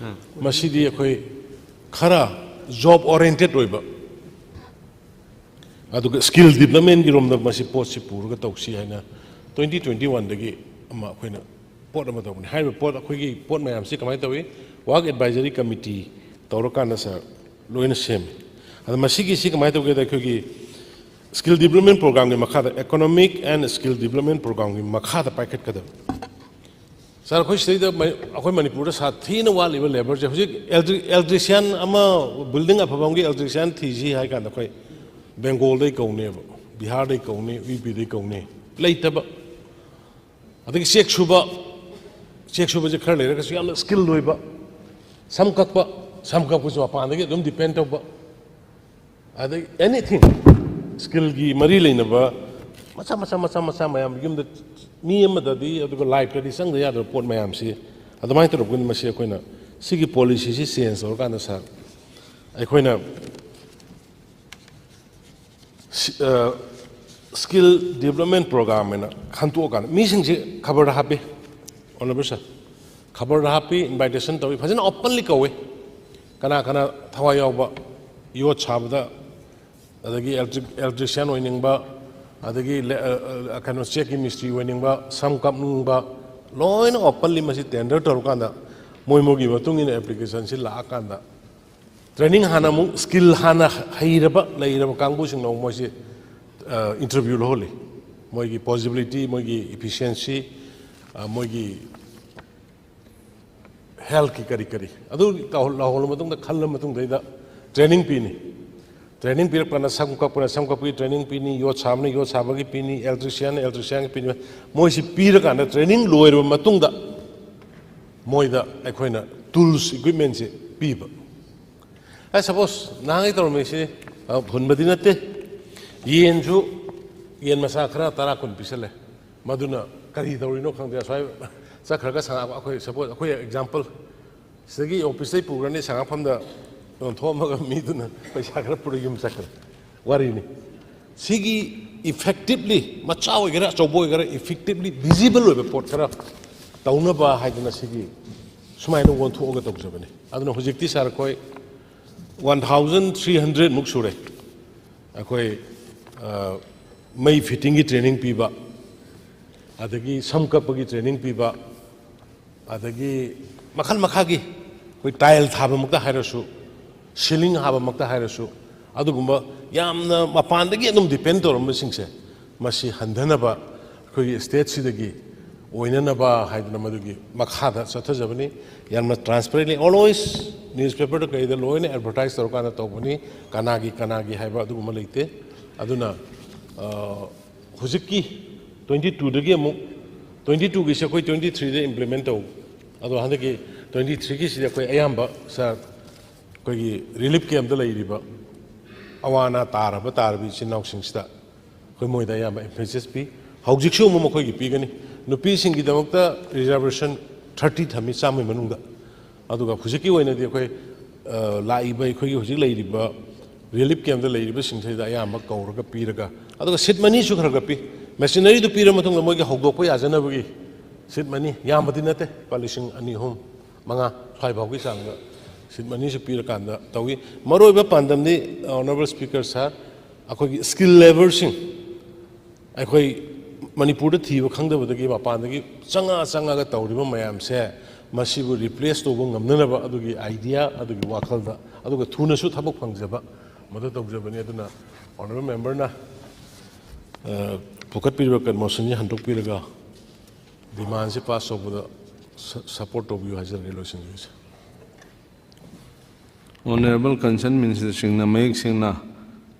ꯃꯁꯤꯗꯤ ꯑꯩꯈꯣꯏ ꯈꯔ ꯖꯣꯕ ꯑꯣꯔꯤꯌꯦꯟꯇꯦꯠ ꯑꯣꯏꯕ, ꯑꯗꯨꯒ ꯁ꯭ꯀꯤꯜ ꯗꯤꯕ꯭ꯂꯞꯃꯦꯟꯒꯤ ꯔꯣꯝꯗ ꯃꯁꯤ ꯄꯣꯠꯁꯤ ꯄꯨꯔꯒ ꯇꯧꯁꯤ ꯍꯥꯏꯅ ꯇ꯭ꯋꯦꯟꯇꯤ ꯇ꯭ꯋꯦꯟꯇꯤ ꯋꯥꯟꯗꯒꯤ ꯑꯃ ꯑꯩꯈꯣꯏꯅ ꯄꯣꯠ ꯑꯃ ꯇꯧꯕꯅꯤ꯫ ꯍꯥꯏꯔꯤꯕ ꯄꯣꯠ, ꯑꯩꯈꯣꯏꯒꯤ ꯄꯣꯠ ꯃꯌꯥꯝꯁꯤ ꯀꯃꯥꯏꯅ ꯇꯧꯏ? ꯋꯥꯔꯛ ꯑꯦꯗꯚꯥꯏꯖꯔꯤ ꯀꯃꯤꯇꯤ ꯇꯧꯔꯀꯥꯟꯗ, ꯁꯥꯔ, ꯂꯣꯏꯅ ꯁꯦꯝꯃꯤ꯫ ꯑꯗ ꯃꯁꯤꯒꯤꯁꯤ ꯀꯃꯥꯏꯅ ꯇꯧꯒꯦꯗ, ꯑꯩꯈꯣꯏꯒꯤ ꯁ꯭ꯀꯤꯜ ꯗꯤꯕ꯭ꯂꯞꯃꯦꯟ ꯄ꯭ꯔꯣꯒ꯭ꯔꯥꯝꯒꯤ ꯃꯈꯥꯗ, Economic and Skill Development Programꯒꯤ ꯃꯈꯥꯗ ꯄꯥꯏꯈꯠꯀꯗꯕ꯫ ꯁꯥꯔ, ꯑꯩꯈꯣꯏ ꯁꯤꯗꯩꯗ ꯃ-, ꯑꯩꯈꯣꯏ ꯃꯅꯤꯄꯨꯔꯗ ꯁꯥꯊꯤꯅ ꯋꯥꯠꯂꯤꯕ ꯂꯦꯕꯔꯁꯦ, ꯍꯧꯖꯤꯛ ꯑꯦꯂꯦꯛꯇ꯭ꯔꯤ-, ꯑꯦꯂꯦꯛꯇ꯭ꯔꯤꯁꯤꯌꯥꯟ ꯑꯃ, ꯕꯤꯜꯗꯤꯡ ꯑꯐꯕ ꯑꯃꯒꯤ ꯑꯦꯂꯦꯛꯇ꯭ꯔꯤꯁꯤꯌꯥꯟ ꯊꯤꯁꯤ ꯍꯥꯏ ꯀꯥꯟꯗ ꯑꯩꯈꯣꯏ ꯕꯦꯡꯒꯣꯜꯗꯩ ꯀꯧꯅꯦꯕ, ꯕꯤꯍꯥꯔꯗꯩ ꯀꯧꯅꯤ, ꯌꯨ ꯄꯤꯗꯩ ꯀꯧꯅꯤ, ꯂꯩꯇꯕ꯫ ꯑꯗꯒꯤ ꯆꯦꯛ ꯁꯨꯕ, ꯆꯦꯛ ꯁꯨꯕꯁꯦ ꯈꯔ ꯂꯩꯔꯒꯁꯨ ꯌꯥꯝꯅ ꯁ꯭ꯀꯤꯜ ꯑꯣꯏꯕ, ꯁꯝ ꯀꯛꯄ, ꯁꯝ ꯀꯛꯄꯁꯨ ꯃꯄꯥꯟꯗꯒꯤ ꯑꯗꯨꯝ ꯗꯤꯄꯦꯟ ꯇꯧꯕ, ꯑꯗꯒꯤ ꯑꯦꯅꯤꯊꯤꯡ ꯁ꯭ꯀꯤꯜꯒꯤ ꯃꯔꯤ ꯂꯩꯅꯕ ꯃꯆꯥ ꯃꯆꯥ, ꯃꯆꯥ ꯃꯆꯥ ꯃꯌꯥꯝ, ꯌꯨꯝꯗ ꯃꯤ ꯑꯃꯗꯗꯤ, ꯑꯗꯨꯒ ꯂꯥꯏꯐꯇꯗꯤ ꯆꯪꯗ ꯌꯥꯗꯕ ꯄꯣꯠ ꯃꯌꯥꯝꯁꯤ, ꯑꯗꯨꯃꯥꯏꯅ ꯇꯧꯔꯛꯄꯅꯤ꯫ ꯃꯁꯤ ꯑꯩꯈꯣꯏꯅ ꯁꯤꯒꯤ ꯄꯣꯂꯤꯁꯤꯁꯤ ꯆꯦꯟꯖ ꯇꯧꯔꯀꯥꯟꯗ, ꯁꯥꯔ, ꯑꯩꯈꯣꯏꯅ ꯁꯤ-, ꯑ, ꯁ꯭ꯀꯤꯜ ꯗꯤꯕ꯭ꯂꯞꯃꯦꯟ ꯄ꯭ꯔꯣꯒ꯭ꯔꯥꯝ ꯍꯥꯏꯅ ꯈꯟꯗꯣꯛꯑꯀꯥꯟꯗ ꯃꯤꯁꯤꯡꯁꯤ ꯈꯕꯔꯗ ꯍꯥꯞꯄꯤ, ꯑꯣꯅꯔꯦꯕꯜ ꯁꯥꯔ, ꯈꯕꯔꯗ ꯍꯥꯞꯄꯤ, ꯏꯟꯚꯥꯏꯇꯦꯁꯟ ꯇꯧꯏ, ꯐꯖꯅ ꯑꯣꯄꯟꯂꯤ ꯀꯧꯏ꯫ ꯀꯅꯥ ꯀꯅꯥ ꯊꯋꯥꯏ ꯌꯥꯎꯕ, ꯌꯣꯠ ꯁꯥꯕꯗ, ꯑꯗꯒꯤ ꯏꯂꯦꯛꯇ꯭ꯔꯤꯛ-, ꯏꯂꯦꯛꯇ꯭ꯔꯤꯁꯤꯌꯥꯟ ꯑꯣꯏꯅꯤꯡꯕ, ꯑꯗꯒꯤ ꯂꯦ-, ꯑ, ꯑ, ꯀꯩꯅꯣ, ꯆꯦꯛꯀꯤ ꯃꯤꯁꯇ꯭ꯔꯤ ꯑꯣꯏꯅꯤꯡꯕ, ꯁꯝ ꯀꯛꯅꯤꯡꯕ, ꯂꯣꯏꯅ ꯑꯣꯄꯟꯂꯤ ꯃꯁꯤ ꯇꯦꯟꯗꯔ ꯇꯧꯔꯀꯥꯟꯗ ꯃꯣꯏ ꯃꯣꯏꯒꯤ ꯃꯇꯨꯡ ꯏꯟꯅ ꯑꯦꯄ꯭ꯂꯤꯀꯦꯁꯟꯁꯤ ꯂꯥꯛꯑꯀꯥꯟꯗ ꯇ꯭ꯔꯦꯅꯤꯡ ꯍꯥꯟꯅ ꯑꯃꯨꯛ ꯁ꯭ꯀꯤꯜ ꯍꯥꯟꯅ ꯍꯩꯔꯕ ꯂꯩꯔꯕ ꯀꯥꯡꯕꯨꯁꯤꯡꯅ ꯑꯃꯨꯛ ꯃꯣꯏꯁꯤ ꯏꯟꯇꯔꯚ꯭ꯌꯨ ꯂꯧꯍꯜꯂꯤ꯫ ꯃꯣꯏꯒꯤ ꯄꯣꯖꯤꯕꯤꯂꯤꯇꯤ, ꯃꯣꯏꯒꯤ ꯏꯐꯤꯁꯤꯌꯦꯟꯁꯤ, ꯃꯣꯏꯒꯤ ꯍꯦꯜꯊꯀꯤ ꯀꯔꯤ ꯀꯔꯤ ꯑꯗꯨ ꯂꯧꯍꯜꯂ ꯃꯇꯨꯡꯗ, ꯈꯜꯂ ꯃꯇꯨꯡꯗꯩꯗ ꯇ꯭ꯔꯦꯅꯤꯡ ꯄꯤꯅꯤ꯫ ꯇ꯭ꯔꯦꯅꯤꯡ ꯄꯤꯔꯛꯄꯅ ꯁꯝ ꯀꯛꯄꯅ ꯁꯝ ꯀꯛꯄꯒꯤ ꯇ꯭ꯔꯦꯅꯤꯡ ꯄꯤꯅꯤ, ꯌꯣꯠ ꯁꯥꯕꯅ ꯌꯣꯠ ꯁꯥꯕꯒꯤ ꯄꯤꯅꯤ, electrician electricianꯒꯤ ꯄꯤꯅꯤ꯫ ꯃꯣꯏꯁꯤ ꯄꯤꯔꯀꯥꯟꯗ, ꯇ꯭ꯔꯦꯅꯤꯡ ꯂꯣꯏꯔꯕ ꯃꯇꯨꯡꯗ ꯃꯣꯏꯗ ꯑꯩꯈꯣꯏꯅ ꯇꯨꯜꯁ, ꯏꯀ꯭ꯋꯤꯞꯃꯦꯟꯁꯦ ꯄꯤꯕ꯫ ꯑꯩ ꯁꯄꯣꯁ ꯅꯍꯥꯟꯒꯩ ꯇꯧꯔꯝꯃꯤꯁꯤ, ꯑ, ꯍꯨꯟꯕꯗꯤ ꯅꯠꯇꯦ, ꯌꯦꯟꯁꯨ, ꯌꯦꯟ ꯃꯆꯥ ꯈꯔ ꯇꯔꯥ ꯀꯨꯟ ꯄꯤꯁꯜꯂꯦ꯫ ꯃꯗꯨꯅ ꯀꯔꯤ ꯇꯧꯔꯤꯅꯣ ꯈꯪꯗꯦ, ꯑꯁ꯭ꯋꯥꯏ ꯆꯠꯈ꯭ꯔꯒ ꯁꯉꯥꯛ-, ꯑꯩꯈꯣꯏ ꯁꯄꯣꯁ ꯑꯩꯈꯣꯏ ꯑꯦꯛꯖꯥꯝꯄꯜ, ꯁꯤꯗꯒꯤ ꯑꯣꯐꯤꯁꯇꯩ ꯄꯨꯈ꯭ꯔꯅꯤ, ꯁꯉꯥꯛꯐꯝꯗ ꯌꯣꯟꯊꯣꯛꯑꯝꯃꯒ ꯃꯤꯗꯨꯅ ꯄꯩꯁꯥ ꯈꯔ ꯄꯨꯔ ꯌꯨꯝ ꯆꯠꯈ꯭ꯔꯦ꯫ ꯋꯥꯔꯤꯅꯤ꯫ ꯁꯤꯒꯤ ꯏꯐꯦꯛꯇꯤꯕꯂꯤ, ꯃꯆꯥ ꯑꯣꯏꯒꯦꯔꯥ ꯑꯆꯧꯕ ꯑꯣꯏꯒꯦꯔꯥ, ꯏꯐꯦꯛꯇꯤꯕꯂꯤ ꯚꯤꯖꯤꯕꯜ ꯑꯣꯏꯕ ꯄꯣꯠ ꯈꯔ ꯇꯧꯅꯕ ꯍꯥꯏꯗꯅ ꯁꯤꯒꯤ ꯁꯨꯃꯥꯏꯅ ꯑꯣꯟꯊꯣꯛꯑꯒ ꯇꯧꯖꯕꯅꯤ꯫ ꯑꯗꯨꯅ ꯍꯧꯖꯤꯛꯇꯤ ꯁꯥꯔ, ꯑꯩꯈꯣꯏ ꯋꯥꯟ ꯊꯥꯎꯖꯟ ꯊ꯭ꯔꯤ ꯍꯟꯗ꯭ꯔꯦꯗꯃꯨꯛ ꯁꯨꯔꯦ꯫ ꯑꯩꯈꯣꯏ, ꯑ, ꯃꯩ ꯐꯤꯠꯇꯤꯡꯒꯤ ꯇ꯭ꯔꯦꯅꯤꯡ ꯄꯤꯕ, ꯑꯗꯒꯤ ꯁꯝ ꯀꯛꯄꯒꯤ ꯇ꯭ꯔꯦꯅꯤꯡ ꯄꯤꯕ, ꯑꯗꯒꯤ ꯃꯈꯜ ꯃꯈꯥꯒꯤ, ꯑꯩꯈꯣꯏ ꯇꯥꯏꯜ ꯊꯥꯕꯃꯛꯇ ꯍꯥꯏꯔꯁꯨ, ꯁꯤꯂꯤꯡ ꯍꯥꯕꯃꯛꯇ ꯍꯥꯏꯔꯁꯨ, ꯑꯗꯨꯒꯨꯝꯕ ꯌꯥꯝꯅ ꯃꯄꯥꯟꯗꯒꯤ ꯑꯗꯨꯝ ꯗꯤꯄꯦꯟ ꯇꯧꯔꯝꯕꯁꯤꯡꯁꯦ, ꯃꯁꯤ ꯍꯟꯊꯅꯕ ꯑꯩꯈꯣꯏꯒꯤ ꯁ꯭ꯇꯦꯠꯁꯤꯗꯒꯤ ꯑꯣꯏꯅꯅꯕ ꯍꯥꯏꯗꯅ ꯃꯗꯨꯒꯤ ꯃꯈꯥꯗ ꯆꯠꯊꯖꯕꯅꯤ꯫ ꯌꯥꯝꯅ ꯇ꯭ꯔꯥꯟꯁꯄꯦꯔꯦꯟꯂꯤ, ꯑꯣꯜꯋꯦꯁ ꯅ꯭ꯌꯨꯁꯄꯦꯄꯔꯗ ꯀꯩꯗ ꯂꯣꯏꯅ ꯑꯦꯗꯚꯔꯇꯥꯏꯁ ꯇꯧꯔꯀꯥꯟꯗ ꯇꯧꯕꯅꯤ꯫ ꯀꯅꯥꯒꯤ, ꯀꯅꯥꯒꯤ ꯍꯥꯏꯕ ꯑꯗꯨꯒꯨꯝꯕ ꯂꯩꯇꯦ꯫ ꯑꯗꯨꯅ, ꯑ, ꯍꯧꯖꯤꯛꯀꯤ ꯇ꯭ꯋꯦꯟꯇꯤ ꯇꯨꯗꯒꯤ ꯑꯃꯨꯛ, ꯇ꯭ꯋꯦꯟꯇꯤ ꯇꯨꯒꯤꯁꯦ ꯑꯩꯈꯣꯏ ꯇ꯭ꯋꯦꯟꯇꯤ ꯊ꯭ꯔꯤꯗ ꯏꯝꯄ꯭ꯂꯤꯃꯦꯟ ꯇꯧ꯫ ꯑꯗꯣ ꯍꯟꯗꯛꯀꯤ ꯇ꯭ꯋꯦꯟꯇꯤ ꯊ꯭ꯔꯤꯒꯤꯁꯤꯗꯤ ꯑꯩꯈꯣꯏ ꯑꯌꯥꯝꯕ, ꯁꯥꯔ, ꯑꯩꯈꯣꯏꯒꯤ ꯔꯤꯂꯤꯐ ꯀꯦꯝꯞꯇ ꯂꯩꯔꯤꯕ ꯑꯋꯥ ꯑꯅꯥ ꯇꯥꯔꯕ ꯇꯥꯔꯕ ꯏꯆꯤꯟ ꯏꯅꯥꯎꯁꯤꯡꯁꯤꯗ ꯑꯩꯈꯣꯏ ꯃꯣꯏꯗ ꯑꯌꯥꯝꯕ ꯑꯦꯝꯐꯦꯁꯤꯁ ꯄꯤ꯫ ꯍꯧꯖꯤꯛꯁꯨ ꯑꯃꯨꯛ ꯃꯈꯣꯏꯒꯤ ꯄꯤꯒꯅꯤ꯫ ꯅꯨꯄꯤꯁꯤꯡꯒꯤꯗꯃꯛꯇ ꯔꯤꯖꯥꯔꯕꯦꯁꯟ ꯊꯥꯔꯇꯤ ꯊꯝꯃꯤ, ꯆꯥꯝꯃꯒꯤ ꯃꯅꯨꯡꯗ꯫ ꯑꯗꯨꯒ ꯍꯧꯖꯤꯛꯀꯤ ꯑꯣꯏꯅꯗꯤ ꯑꯩꯈꯣꯏ, ꯑ, ꯂꯥꯛꯏꯕ ꯑꯩꯈꯣꯏꯒꯤ ꯍꯧꯖꯤꯛ ꯂꯩꯔꯤꯕ ꯔꯤꯂꯤꯐ ꯀꯦꯝꯞꯇ ꯂꯩꯔꯤꯕꯁꯤꯡꯁꯤꯗ ꯑꯌꯥꯝꯕ ꯀꯧꯔꯒ ꯄꯤꯔꯒ, ꯑꯗꯨꯒ ꯁꯤꯠ ꯃꯅꯤꯁꯨ ꯈꯔ ꯈꯔ ꯄꯤ꯫ ꯃꯦꯆꯤꯅꯔꯤꯗꯨ ꯄꯤꯔ ꯃꯇꯨꯡꯗ ꯃꯣꯏꯒꯤ ꯍꯧꯗꯣꯛꯄ ꯌꯥꯖꯅꯕꯒꯤ ꯁꯤꯠ ꯃꯅꯤ, ꯌꯥꯝꯕꯗꯤ ꯅꯠꯇꯦ, ꯂꯨꯄꯥ ꯂꯤꯁꯤꯡ ꯑꯅꯤ, ꯑꯍꯨꯝ, ꯃꯉꯥ ꯁ꯭ꯋꯥꯏ ꯐꯥꯎꯒꯤ ꯆꯥꯡꯗ ꯁꯤꯠ ꯃꯅꯤꯁꯨ ꯄꯤꯔꯀꯥꯟꯗ ꯇꯧꯏ꯫ ꯃꯔꯨꯑꯣꯏꯕ ꯄꯥꯟꯗꯝꯗꯤ, ꯑꯣꯅꯔꯦꯕꯜ ꯁ꯭ꯄꯤꯀꯔ ꯁꯥꯔ, ꯑꯩꯈꯣꯏꯒꯤ ꯁ꯭ꯀꯤꯜ ꯂꯦꯕꯔꯁꯤꯡ ꯑꯩꯈꯣꯏ ꯃꯅꯤꯄꯨꯔꯗ ꯊꯤꯕ ꯈꯪꯗꯕꯗꯒꯤ ꯃꯄꯥꯟꯗꯒꯤ ꯆꯪꯉ ꯆꯪꯉꯒ ꯇꯧꯔꯤꯕ ꯃꯌꯥꯝꯁꯦ ꯃꯁꯤꯕꯨ replace ꯇꯧꯕ ꯉꯝꯅꯅꯕ ꯑꯗꯨꯒꯤ idea, ꯑꯗꯨꯒꯤ ꯋꯥꯈꯜꯗ, ꯑꯗꯨꯒ ꯊꯨꯅꯁꯨ ꯊꯕꯛ ꯐꯪꯖꯕ, ꯃꯗꯨ ꯇꯧꯖꯕꯅꯤ꯫ ꯑꯗꯨꯅ honourable member ꯅ, ꯑ, ꯄꯨꯈꯠꯄꯤꯔꯤꯕ ꯀꯟ-, motion ꯁꯤ ꯍꯟꯗꯣꯛꯄꯤꯔꯒ demand ꯁꯤ pass ꯇꯧꯕꯗ ꯁ-, support ꯇꯧꯕꯤꯌꯨ ꯍꯥꯏꯖꯔꯒꯦ꯫ ꯂꯣꯏꯁꯤꯟꯖꯔꯒꯦ꯫ Honourable concerned minister ꯁꯤꯡꯅ ꯃꯌꯦꯛ ꯁꯦꯡꯅ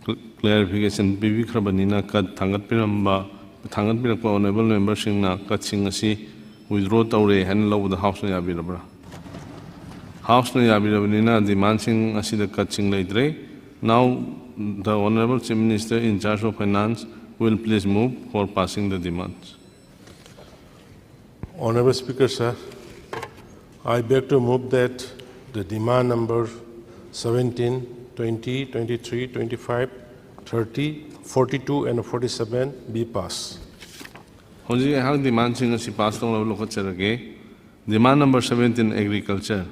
cl-, clarification ꯄꯤꯕꯤꯈ꯭ꯔꯕꯅꯤꯅ, ꯀꯠ ꯊꯥꯡꯒꯠꯄꯤꯔꯝꯕ, ꯊꯥꯡꯒꯠꯄꯤꯔꯛꯄ honourable member ꯁꯤꯡꯅ ꯀꯠꯁꯤꯡ ꯑꯁꯤ withdraw ꯇꯧꯔꯦ ꯍꯥꯏꯅ ꯂꯧꯕꯗ House ꯅ ꯌꯥꯕꯤꯔꯕ꯭ꯔꯥ? House ꯅ ꯌꯥꯕꯤꯔꯕꯅꯤꯅ, demand ꯁꯤꯡ ꯑꯁꯤꯗ ꯀꯠꯁꯤꯡ ꯂꯩꯇ꯭ꯔꯦ꯫ Now, the honourable Chief Minister in charge of Finance will please move for passing the demands. Honourable Speaker, sir, I beg to move that the demand number seventeen, twenty, twenty-three, twenty-five, thirty, forty-two and forty-seven be passed. ꯍꯧꯖꯤꯛ ꯑꯩꯍꯥꯛ demand ꯁꯤꯡ ꯑꯁꯤ pass ꯇꯧꯅꯕ ꯂꯧꯈꯠꯆꯔꯒꯦ꯫ Demand number seventeen, agriculture,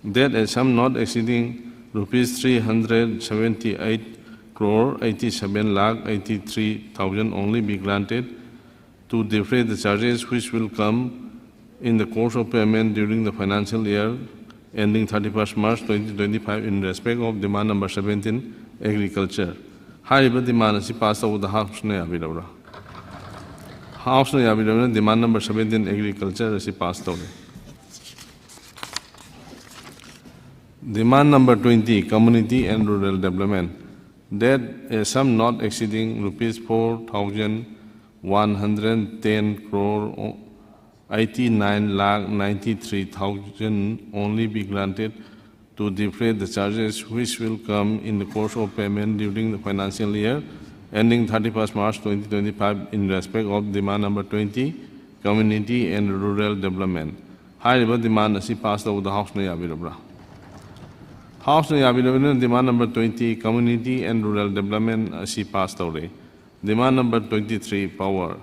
that a sum not exceeding rupees three hundred seventy-eight crore eighty-seven lakh eighty-three thousand only be granted to defray the charges which will come in the course of payment during the financial year ending thirty-first March twenty twenty-five in respect of demand number seventeen, agriculture. ꯍꯥꯏꯔꯤꯕ demand ꯑꯁꯤ pass ꯇꯧꯕꯗ House ꯅ ꯌꯥꯕꯤꯔꯕ꯭ꯔꯥ? House ꯅ ꯌꯥꯕꯤꯔꯕꯅꯤꯅ demand number seventeen, agriculture ꯑꯁꯤ pass ꯇꯧꯔꯦ꯫ Demand number twenty, community and rural development, that a sum not exceeding rupees four thousand one hundred ten crore eighty-nine lakh ninety-three thousand only be granted to defray the charges which will come in the course of payment during the financial year ending thirty-first March twenty twenty-five in respect of demand number twenty, community and rural development. ꯍꯥꯏꯔꯤꯕ demand ꯑꯁꯤ pass ꯇꯧꯕꯗ House ꯅ ꯌꯥꯕꯤꯔꯕ꯭ꯔꯥ? House ꯅ ꯌꯥꯕꯤꯔꯕꯅꯤꯅ demand number twenty, community and rural development ꯑꯁꯤ pass ꯇꯧꯔꯦ꯫ Demand number twenty-three, power,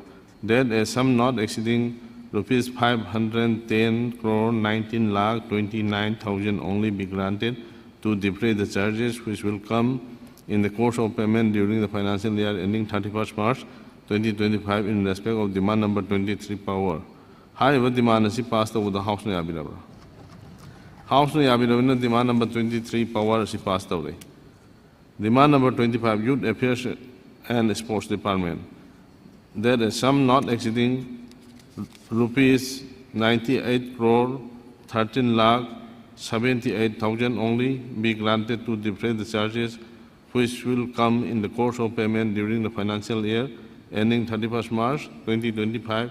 that a sum not exceeding rupees five hundred ten crore nineteen lakh twenty-nine thousand only be granted to defray the charges which will come in the course of payment during the financial year ending thirty-first March twenty twenty-five in respect of demand number twenty-three, power. ꯍꯥꯏꯔꯤꯕ demand ꯑꯁꯤ pass ꯇꯧꯕꯗ House ꯅ ꯌꯥꯕꯤꯔꯕ꯭ꯔꯥ? House ꯅ ꯌꯥꯕꯤꯔꯕꯅꯤꯅ demand number twenty three power ꯑꯁꯤ pass ꯇꯧꯔꯦ꯫ Demand number twenty five, Youth Affairs and Sports Department, that a sum not exceeding rupees ninety eight crore thirteen lakh seventy eight thousand only be granted to defray the charges which will come in the course of payment during the financial year ending thirty first March twenty twenty five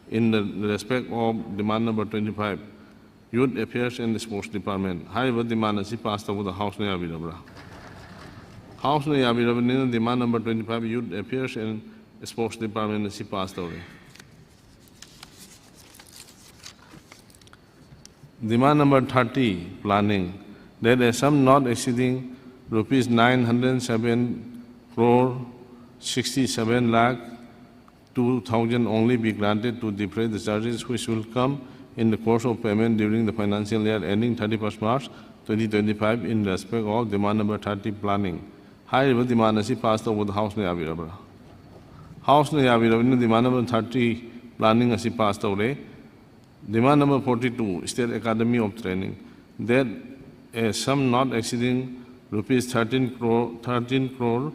in the respect of demand number twenty five, Youth Affairs and Sports Department꯫ ꯍꯥꯏꯔꯤꯕ demand ꯑꯁꯤ pass ꯇꯧꯕꯗ House ꯅ ꯌꯥꯕꯤꯔꯕ꯭ꯔꯥ? House ꯅ ꯌꯥꯕꯤꯔꯕꯅꯤꯅ demand number twenty five, Youth Affairs and Sports Department ꯑꯁꯤ pass ꯇꯧꯔꯦ꯫ Demand number thirty, planning, that a sum not exceeding rupees nine hundred seven crore sixty seven lakh two thousand only be granted to defray the charges which will come in the course of payment during the financial year ending thirty first March twenty twenty five in respect of demand number thirty, planning꯫ ꯍꯥꯏꯔꯤꯕ demand ꯑꯁꯤ pass ꯇꯧꯕꯗ House ꯅ ꯌꯥꯕꯤꯔꯕ꯭ꯔꯥ? House ꯅ ꯌꯥꯕꯤꯔꯕꯅꯤꯅ demand number thirty, planning ꯑꯁꯤ pass ꯇꯧꯔꯦ꯫ Demand number forty two, State Academy of Training, that a sum not exceeding rupees thirteen crore, thirteen crore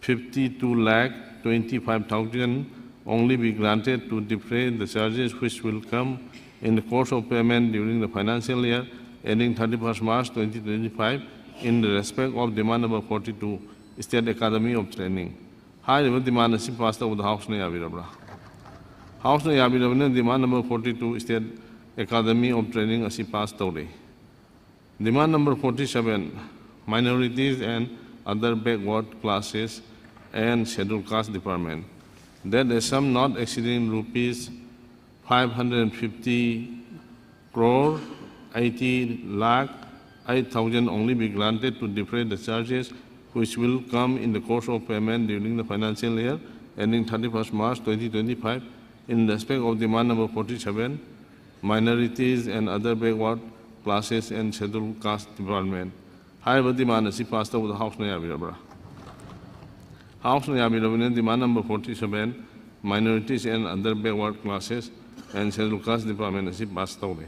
fifty two lakh twenty five thousand only be granted to defray the charges which will come in the course of payment during the financial year ending thirty first March twenty twenty five in the respect of demand number forty two, State Academy of Training꯫ ꯍꯥꯏꯔꯤꯕ demand ꯑꯁꯤ pass ꯇꯧꯕꯗ House ꯅ ꯌꯥꯕꯤꯔꯕ꯭ꯔꯥ? House ꯅ ꯌꯥꯕꯤꯔꯕꯅꯤꯅ demand number forty two, State Academy of Training ꯑꯁꯤ pass ꯇꯧꯔꯦ꯫ Demand number forty seven, Minorities and Other Backward Classes and Scheduled Caste Department, that a sum not exceeding rupees five hundred fifty crore eighty lakh eight thousand only be granted to defray the charges which will come in the course of payment during the financial year ending thirty first March twenty twenty five in respect of demand number forty seven, Minorities and Other Backward Classes and Scheduled Caste Department꯫ ꯍꯥꯏꯔꯤꯕ demand ꯑꯁꯤ pass ꯇꯧꯕꯗ House ꯅ ꯌꯥꯕꯤꯔꯕ꯭ꯔꯥ? House ꯅ ꯌꯥꯕꯤꯔꯕꯅꯤꯅ demand number forty seven, Minorities and Other Backward Classes and Schedule Caste Department ꯑꯁꯤ pass ꯇꯧꯔꯦ꯫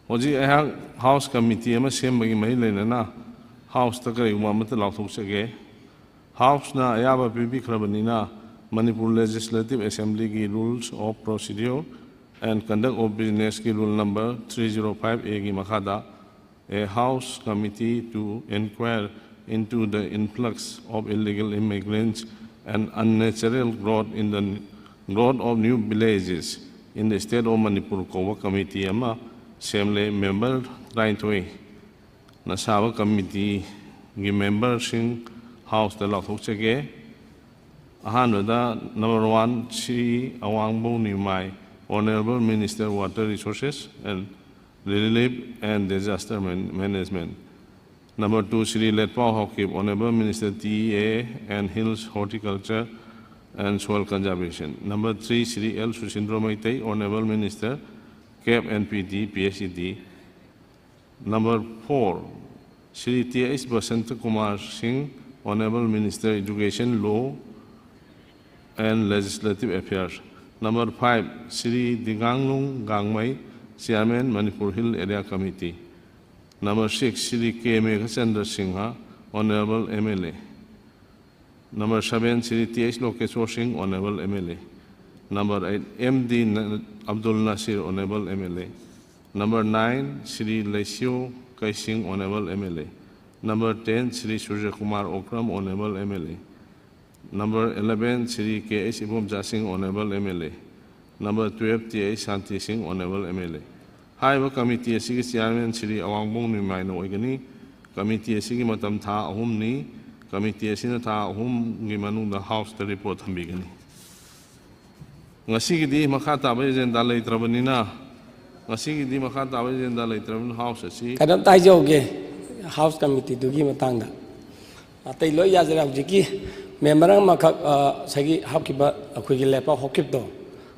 ꯍꯧꯖꯤꯛ ꯑꯩꯍꯥꯛ House Committee ꯑꯃ ꯁꯦꯝꯕꯒꯤ ꯃꯔꯤ ꯂꯩꯅꯅ Houseꯇ ꯀꯔꯤꯒꯨꯝꯕ ꯑꯃꯠꯇ ꯂꯥꯎꯊꯣꯛꯆꯒꯦ꯫ Houseꯅ ꯑꯌꯥꯕ ꯄꯤꯕꯤꯈ꯭ꯔꯕꯅꯤꯅ, Manipur Legislative Assemblyꯒꯤ Rules of Procedure and Conduct of Businessꯀꯤ Rule number three zero five Aꯒꯤ ꯃꯈꯥꯗ, a House committee to inquire into the influx of illegal immigrants and unnatural growth in the growth of new villages in the state of Manipur ꯀꯧꯕ committee ꯑꯃ ꯁꯦꯝꯂꯦ꯫ Member ꯇꯔꯥꯅꯤꯊꯣꯏꯅ ꯁꯥꯕ committeeꯒꯤ memberꯁꯤꯡ Houseꯇ ꯂꯥꯎꯊꯣꯛꯆꯒꯦ꯫ ꯑꯍꯥꯟꯕꯗ number one, Shri Awangbow Newmai, Honorable Minister, Water Resources and Relief and Disaster Man-, Management. Number two, Shri Letpao Haokip, Honorable Minister, T E A and Hills, Horticulture and Soil Conservation. Number three, Shri L Susindro Meitei, Honorable Minister, Cap and P D, P S E D. Number four, Shri T H Basanta Kumar Singh, Honorable Minister, Education, Law and Legislative Affairs. Number five, Shri Diganglung Gangmei, Chairman, Manipur Hill Area Committee. Number six, Shri K Meghachandra Singha, Honorable M L A. Number seven, Shri T H Lokeshwar Singh, Honorable M L A. Number eight, M D Na-, Abdul Nasir, Honorable M L A. Number nine, Shri Leisio Kaising, Honorable M L A. Number ten, Shri Surya Kumar Okram, Honorable M L A. Number eleven, Shri K H Ibomcha Singh, Honorable M L A. Number twelve, T H Shanti Singh, Honorable M L A. ꯍꯥꯏꯔꯤꯕ committee ꯑꯁꯤꯒꯤ chairman Shri Awangbow Newmaina ꯑꯣꯏꯒꯅꯤ꯫ Committee ꯑꯁꯤꯒꯤ ꯃꯇꯝ ꯊꯥ ꯑꯍꯨꯝꯅꯤ꯫ Committee ꯑꯁꯤꯅ ꯊꯥ ꯑꯍꯨꯝꯒꯤ ꯃꯅꯨꯡꯗ Houseꯇ report ꯊꯝꯕꯤꯒꯅꯤ꯫ ꯉꯁꯤꯒꯤꯗꯤ ꯃꯈꯥ ꯇꯥꯕ agenda ꯂꯩꯇ꯭ꯔꯕꯅꯤꯅ, ꯉꯁꯤꯒꯤꯗꯤ ꯃꯈꯥ ꯇꯥꯕ agenda ꯂꯩꯇ꯭ꯔꯕꯅꯤꯅ House ꯑꯁꯤ ꯀꯩꯅꯣꯝꯇ ꯍꯥꯏꯖꯍꯧꯒꯦ, House Committeeꯗꯨꯒꯤ ꯃꯇꯥꯡꯗ꯫ ꯑꯇꯩ ꯂꯣꯏ ꯌꯥꯖꯔꯦ꯫ ꯍꯧꯖꯤꯛꯀꯤ member ꯑꯃꯈꯛ, ꯑ, ꯉꯁꯥꯏꯒꯤ ꯍꯥꯞꯈꯤꯕ, ꯑꯩꯈꯣꯏꯒꯤ ꯂꯦꯞꯄ ꯍꯧꯈꯤꯕꯗꯣ,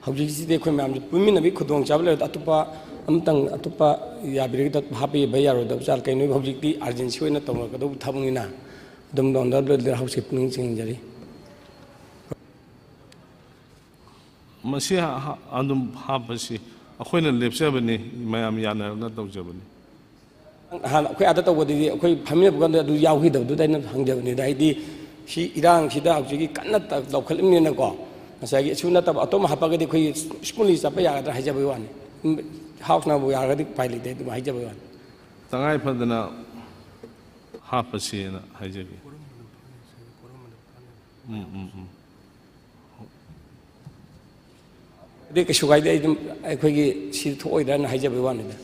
ꯍꯧꯖꯤꯛꯁꯤꯗꯤ ꯑꯩꯈꯣꯏ ꯃꯌꯥꯝꯁꯦ ꯄꯨꯟꯃꯤꯟꯅꯕꯒꯤ ꯈꯨꯗꯣꯡꯆꯥꯕ ꯂꯩꯔꯦ꯫ ꯑꯇꯣꯞꯄ ꯑꯃꯇꯪ, ꯑꯇꯣꯞꯄ ꯌꯥꯕꯤꯔꯒꯗꯤ ꯍꯥꯞꯄꯤꯕ ꯌꯥꯔꯣꯏꯗꯕ ꯖꯥꯠꯂ? ꯀꯩꯅꯣ, ꯍꯧꯖꯤꯛꯇꯤ urgency ꯑꯣꯏꯅ ꯇꯧꯅꯒꯗꯧꯕ ꯊꯕꯛꯅꯤꯅ꯫ ꯑꯗꯨꯝ ꯅꯣꯟꯗ ꯂꯣꯏ ꯂꯣꯏ ꯍꯧꯖꯤꯛ ꯄꯨꯛꯅꯤꯡ ꯆꯤꯡꯁꯤꯟꯖꯔꯤ꯫ ꯃꯁꯤ ꯍ-, ꯍ-, ꯑꯗꯨꯝ ꯍꯥꯞꯄꯁꯤ ꯑꯩꯈꯣꯏꯅ ꯂꯦꯞꯆꯕꯅꯤ, ꯃꯌꯥꯝ ꯌꯥꯅꯔꯒ ꯇꯧꯖꯕꯅꯤ꯫ ꯍꯥꯟꯅ ꯑꯩꯈꯣꯏ ꯑꯥꯗ ꯇꯧꯕꯗꯗꯤ ꯑꯩꯈꯣꯏ ꯐꯝꯃꯤꯟꯅꯕ ꯀꯥꯟꯗ ꯑꯗꯨ ꯌꯥꯎꯈꯤꯗꯕꯗꯨꯗ ꯑꯩꯅ ꯍꯪꯖꯕꯅꯤꯗ꯫ ꯍꯥꯏꯗꯤ ꯁꯤ ꯏꯔꯥꯡꯁꯤꯗ ꯍꯧꯖꯤꯛꯀꯤ ꯀꯟꯅ ꯇ-, ꯂꯧꯈꯠꯂꯤꯕꯅꯤꯅꯀꯣ, ꯉꯁꯥꯏꯒꯤ ꯁꯨ ꯅꯠꯇꯕ ꯑꯇꯣꯞꯄ ꯍꯥꯞꯄꯒꯗꯤ ꯑꯩꯈꯣꯏ smoothly ꯆꯠꯄ ꯌꯥꯒꯗ꯭ꯔꯥ ꯍꯥꯏꯖꯕꯒꯤ ꯋꯥꯅꯤ꯫ ꯎꯝ, ꯍꯥꯎꯁꯅꯕꯨ ꯌꯥꯔꯒꯗꯤ ꯎꯄꯥꯏ ꯂꯩꯇꯦ, ꯑꯗꯨꯝ ꯍꯥꯏꯖꯕꯒꯤ ꯋꯥꯅꯤ꯫ ꯇꯉꯥꯏ ꯐꯗꯅ ꯍꯥꯞꯄꯁꯦꯅ ꯍꯥꯏꯖꯒꯦ꯫ ꯎꯝ, ꯎꯝ, ꯎꯝ꯫ ꯑꯗꯨꯗꯤ ꯀꯩꯁꯨ ꯀꯥꯏꯗꯦ, ꯑꯩ ꯑꯗꯨꯝ ꯑꯩꯈꯣꯏꯒꯤ ꯁꯤ ꯊꯣꯛꯑꯣꯏꯗ꯭ꯔꯅ ꯍꯥꯏꯖꯕꯒꯤ ꯋꯥꯅꯤꯗ꯫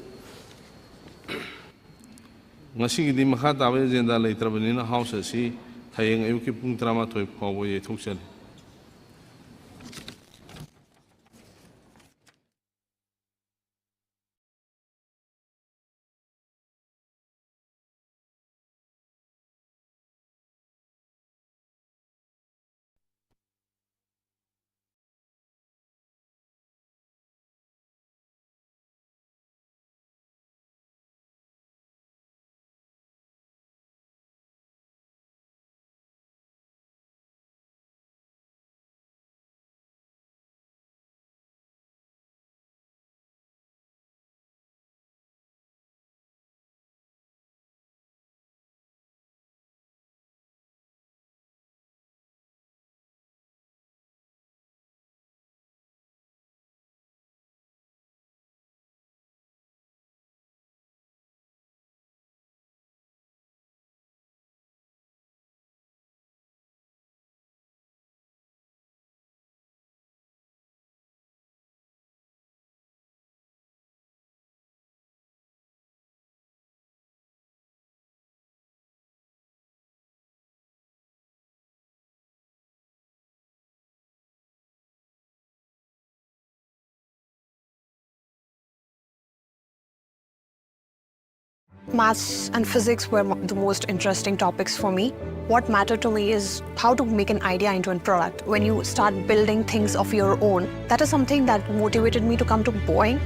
ꯉꯁꯤꯒꯤꯗꯤ ꯃꯈꯥ ꯇꯥꯕ ꯑꯦꯖꯦꯟꯗꯥ ꯂꯩꯇ꯭ꯔꯕꯅꯤꯅ ꯍꯥꯎꯁ ꯑꯁꯤ ꯍꯌꯦꯡ ꯑꯌꯨꯛꯀꯤ ꯄꯨꯡ ꯇꯔꯥꯃꯥꯊꯣꯏ ꯐꯥꯎꯕ ꯌꯩꯊꯣꯛꯆꯅꯤ꯫ Maths and physics were mo- the most interesting topics for me. What mattered to me is how to make an idea into a product. When you start building things of your own, that is something that motivated me to come to Boeing.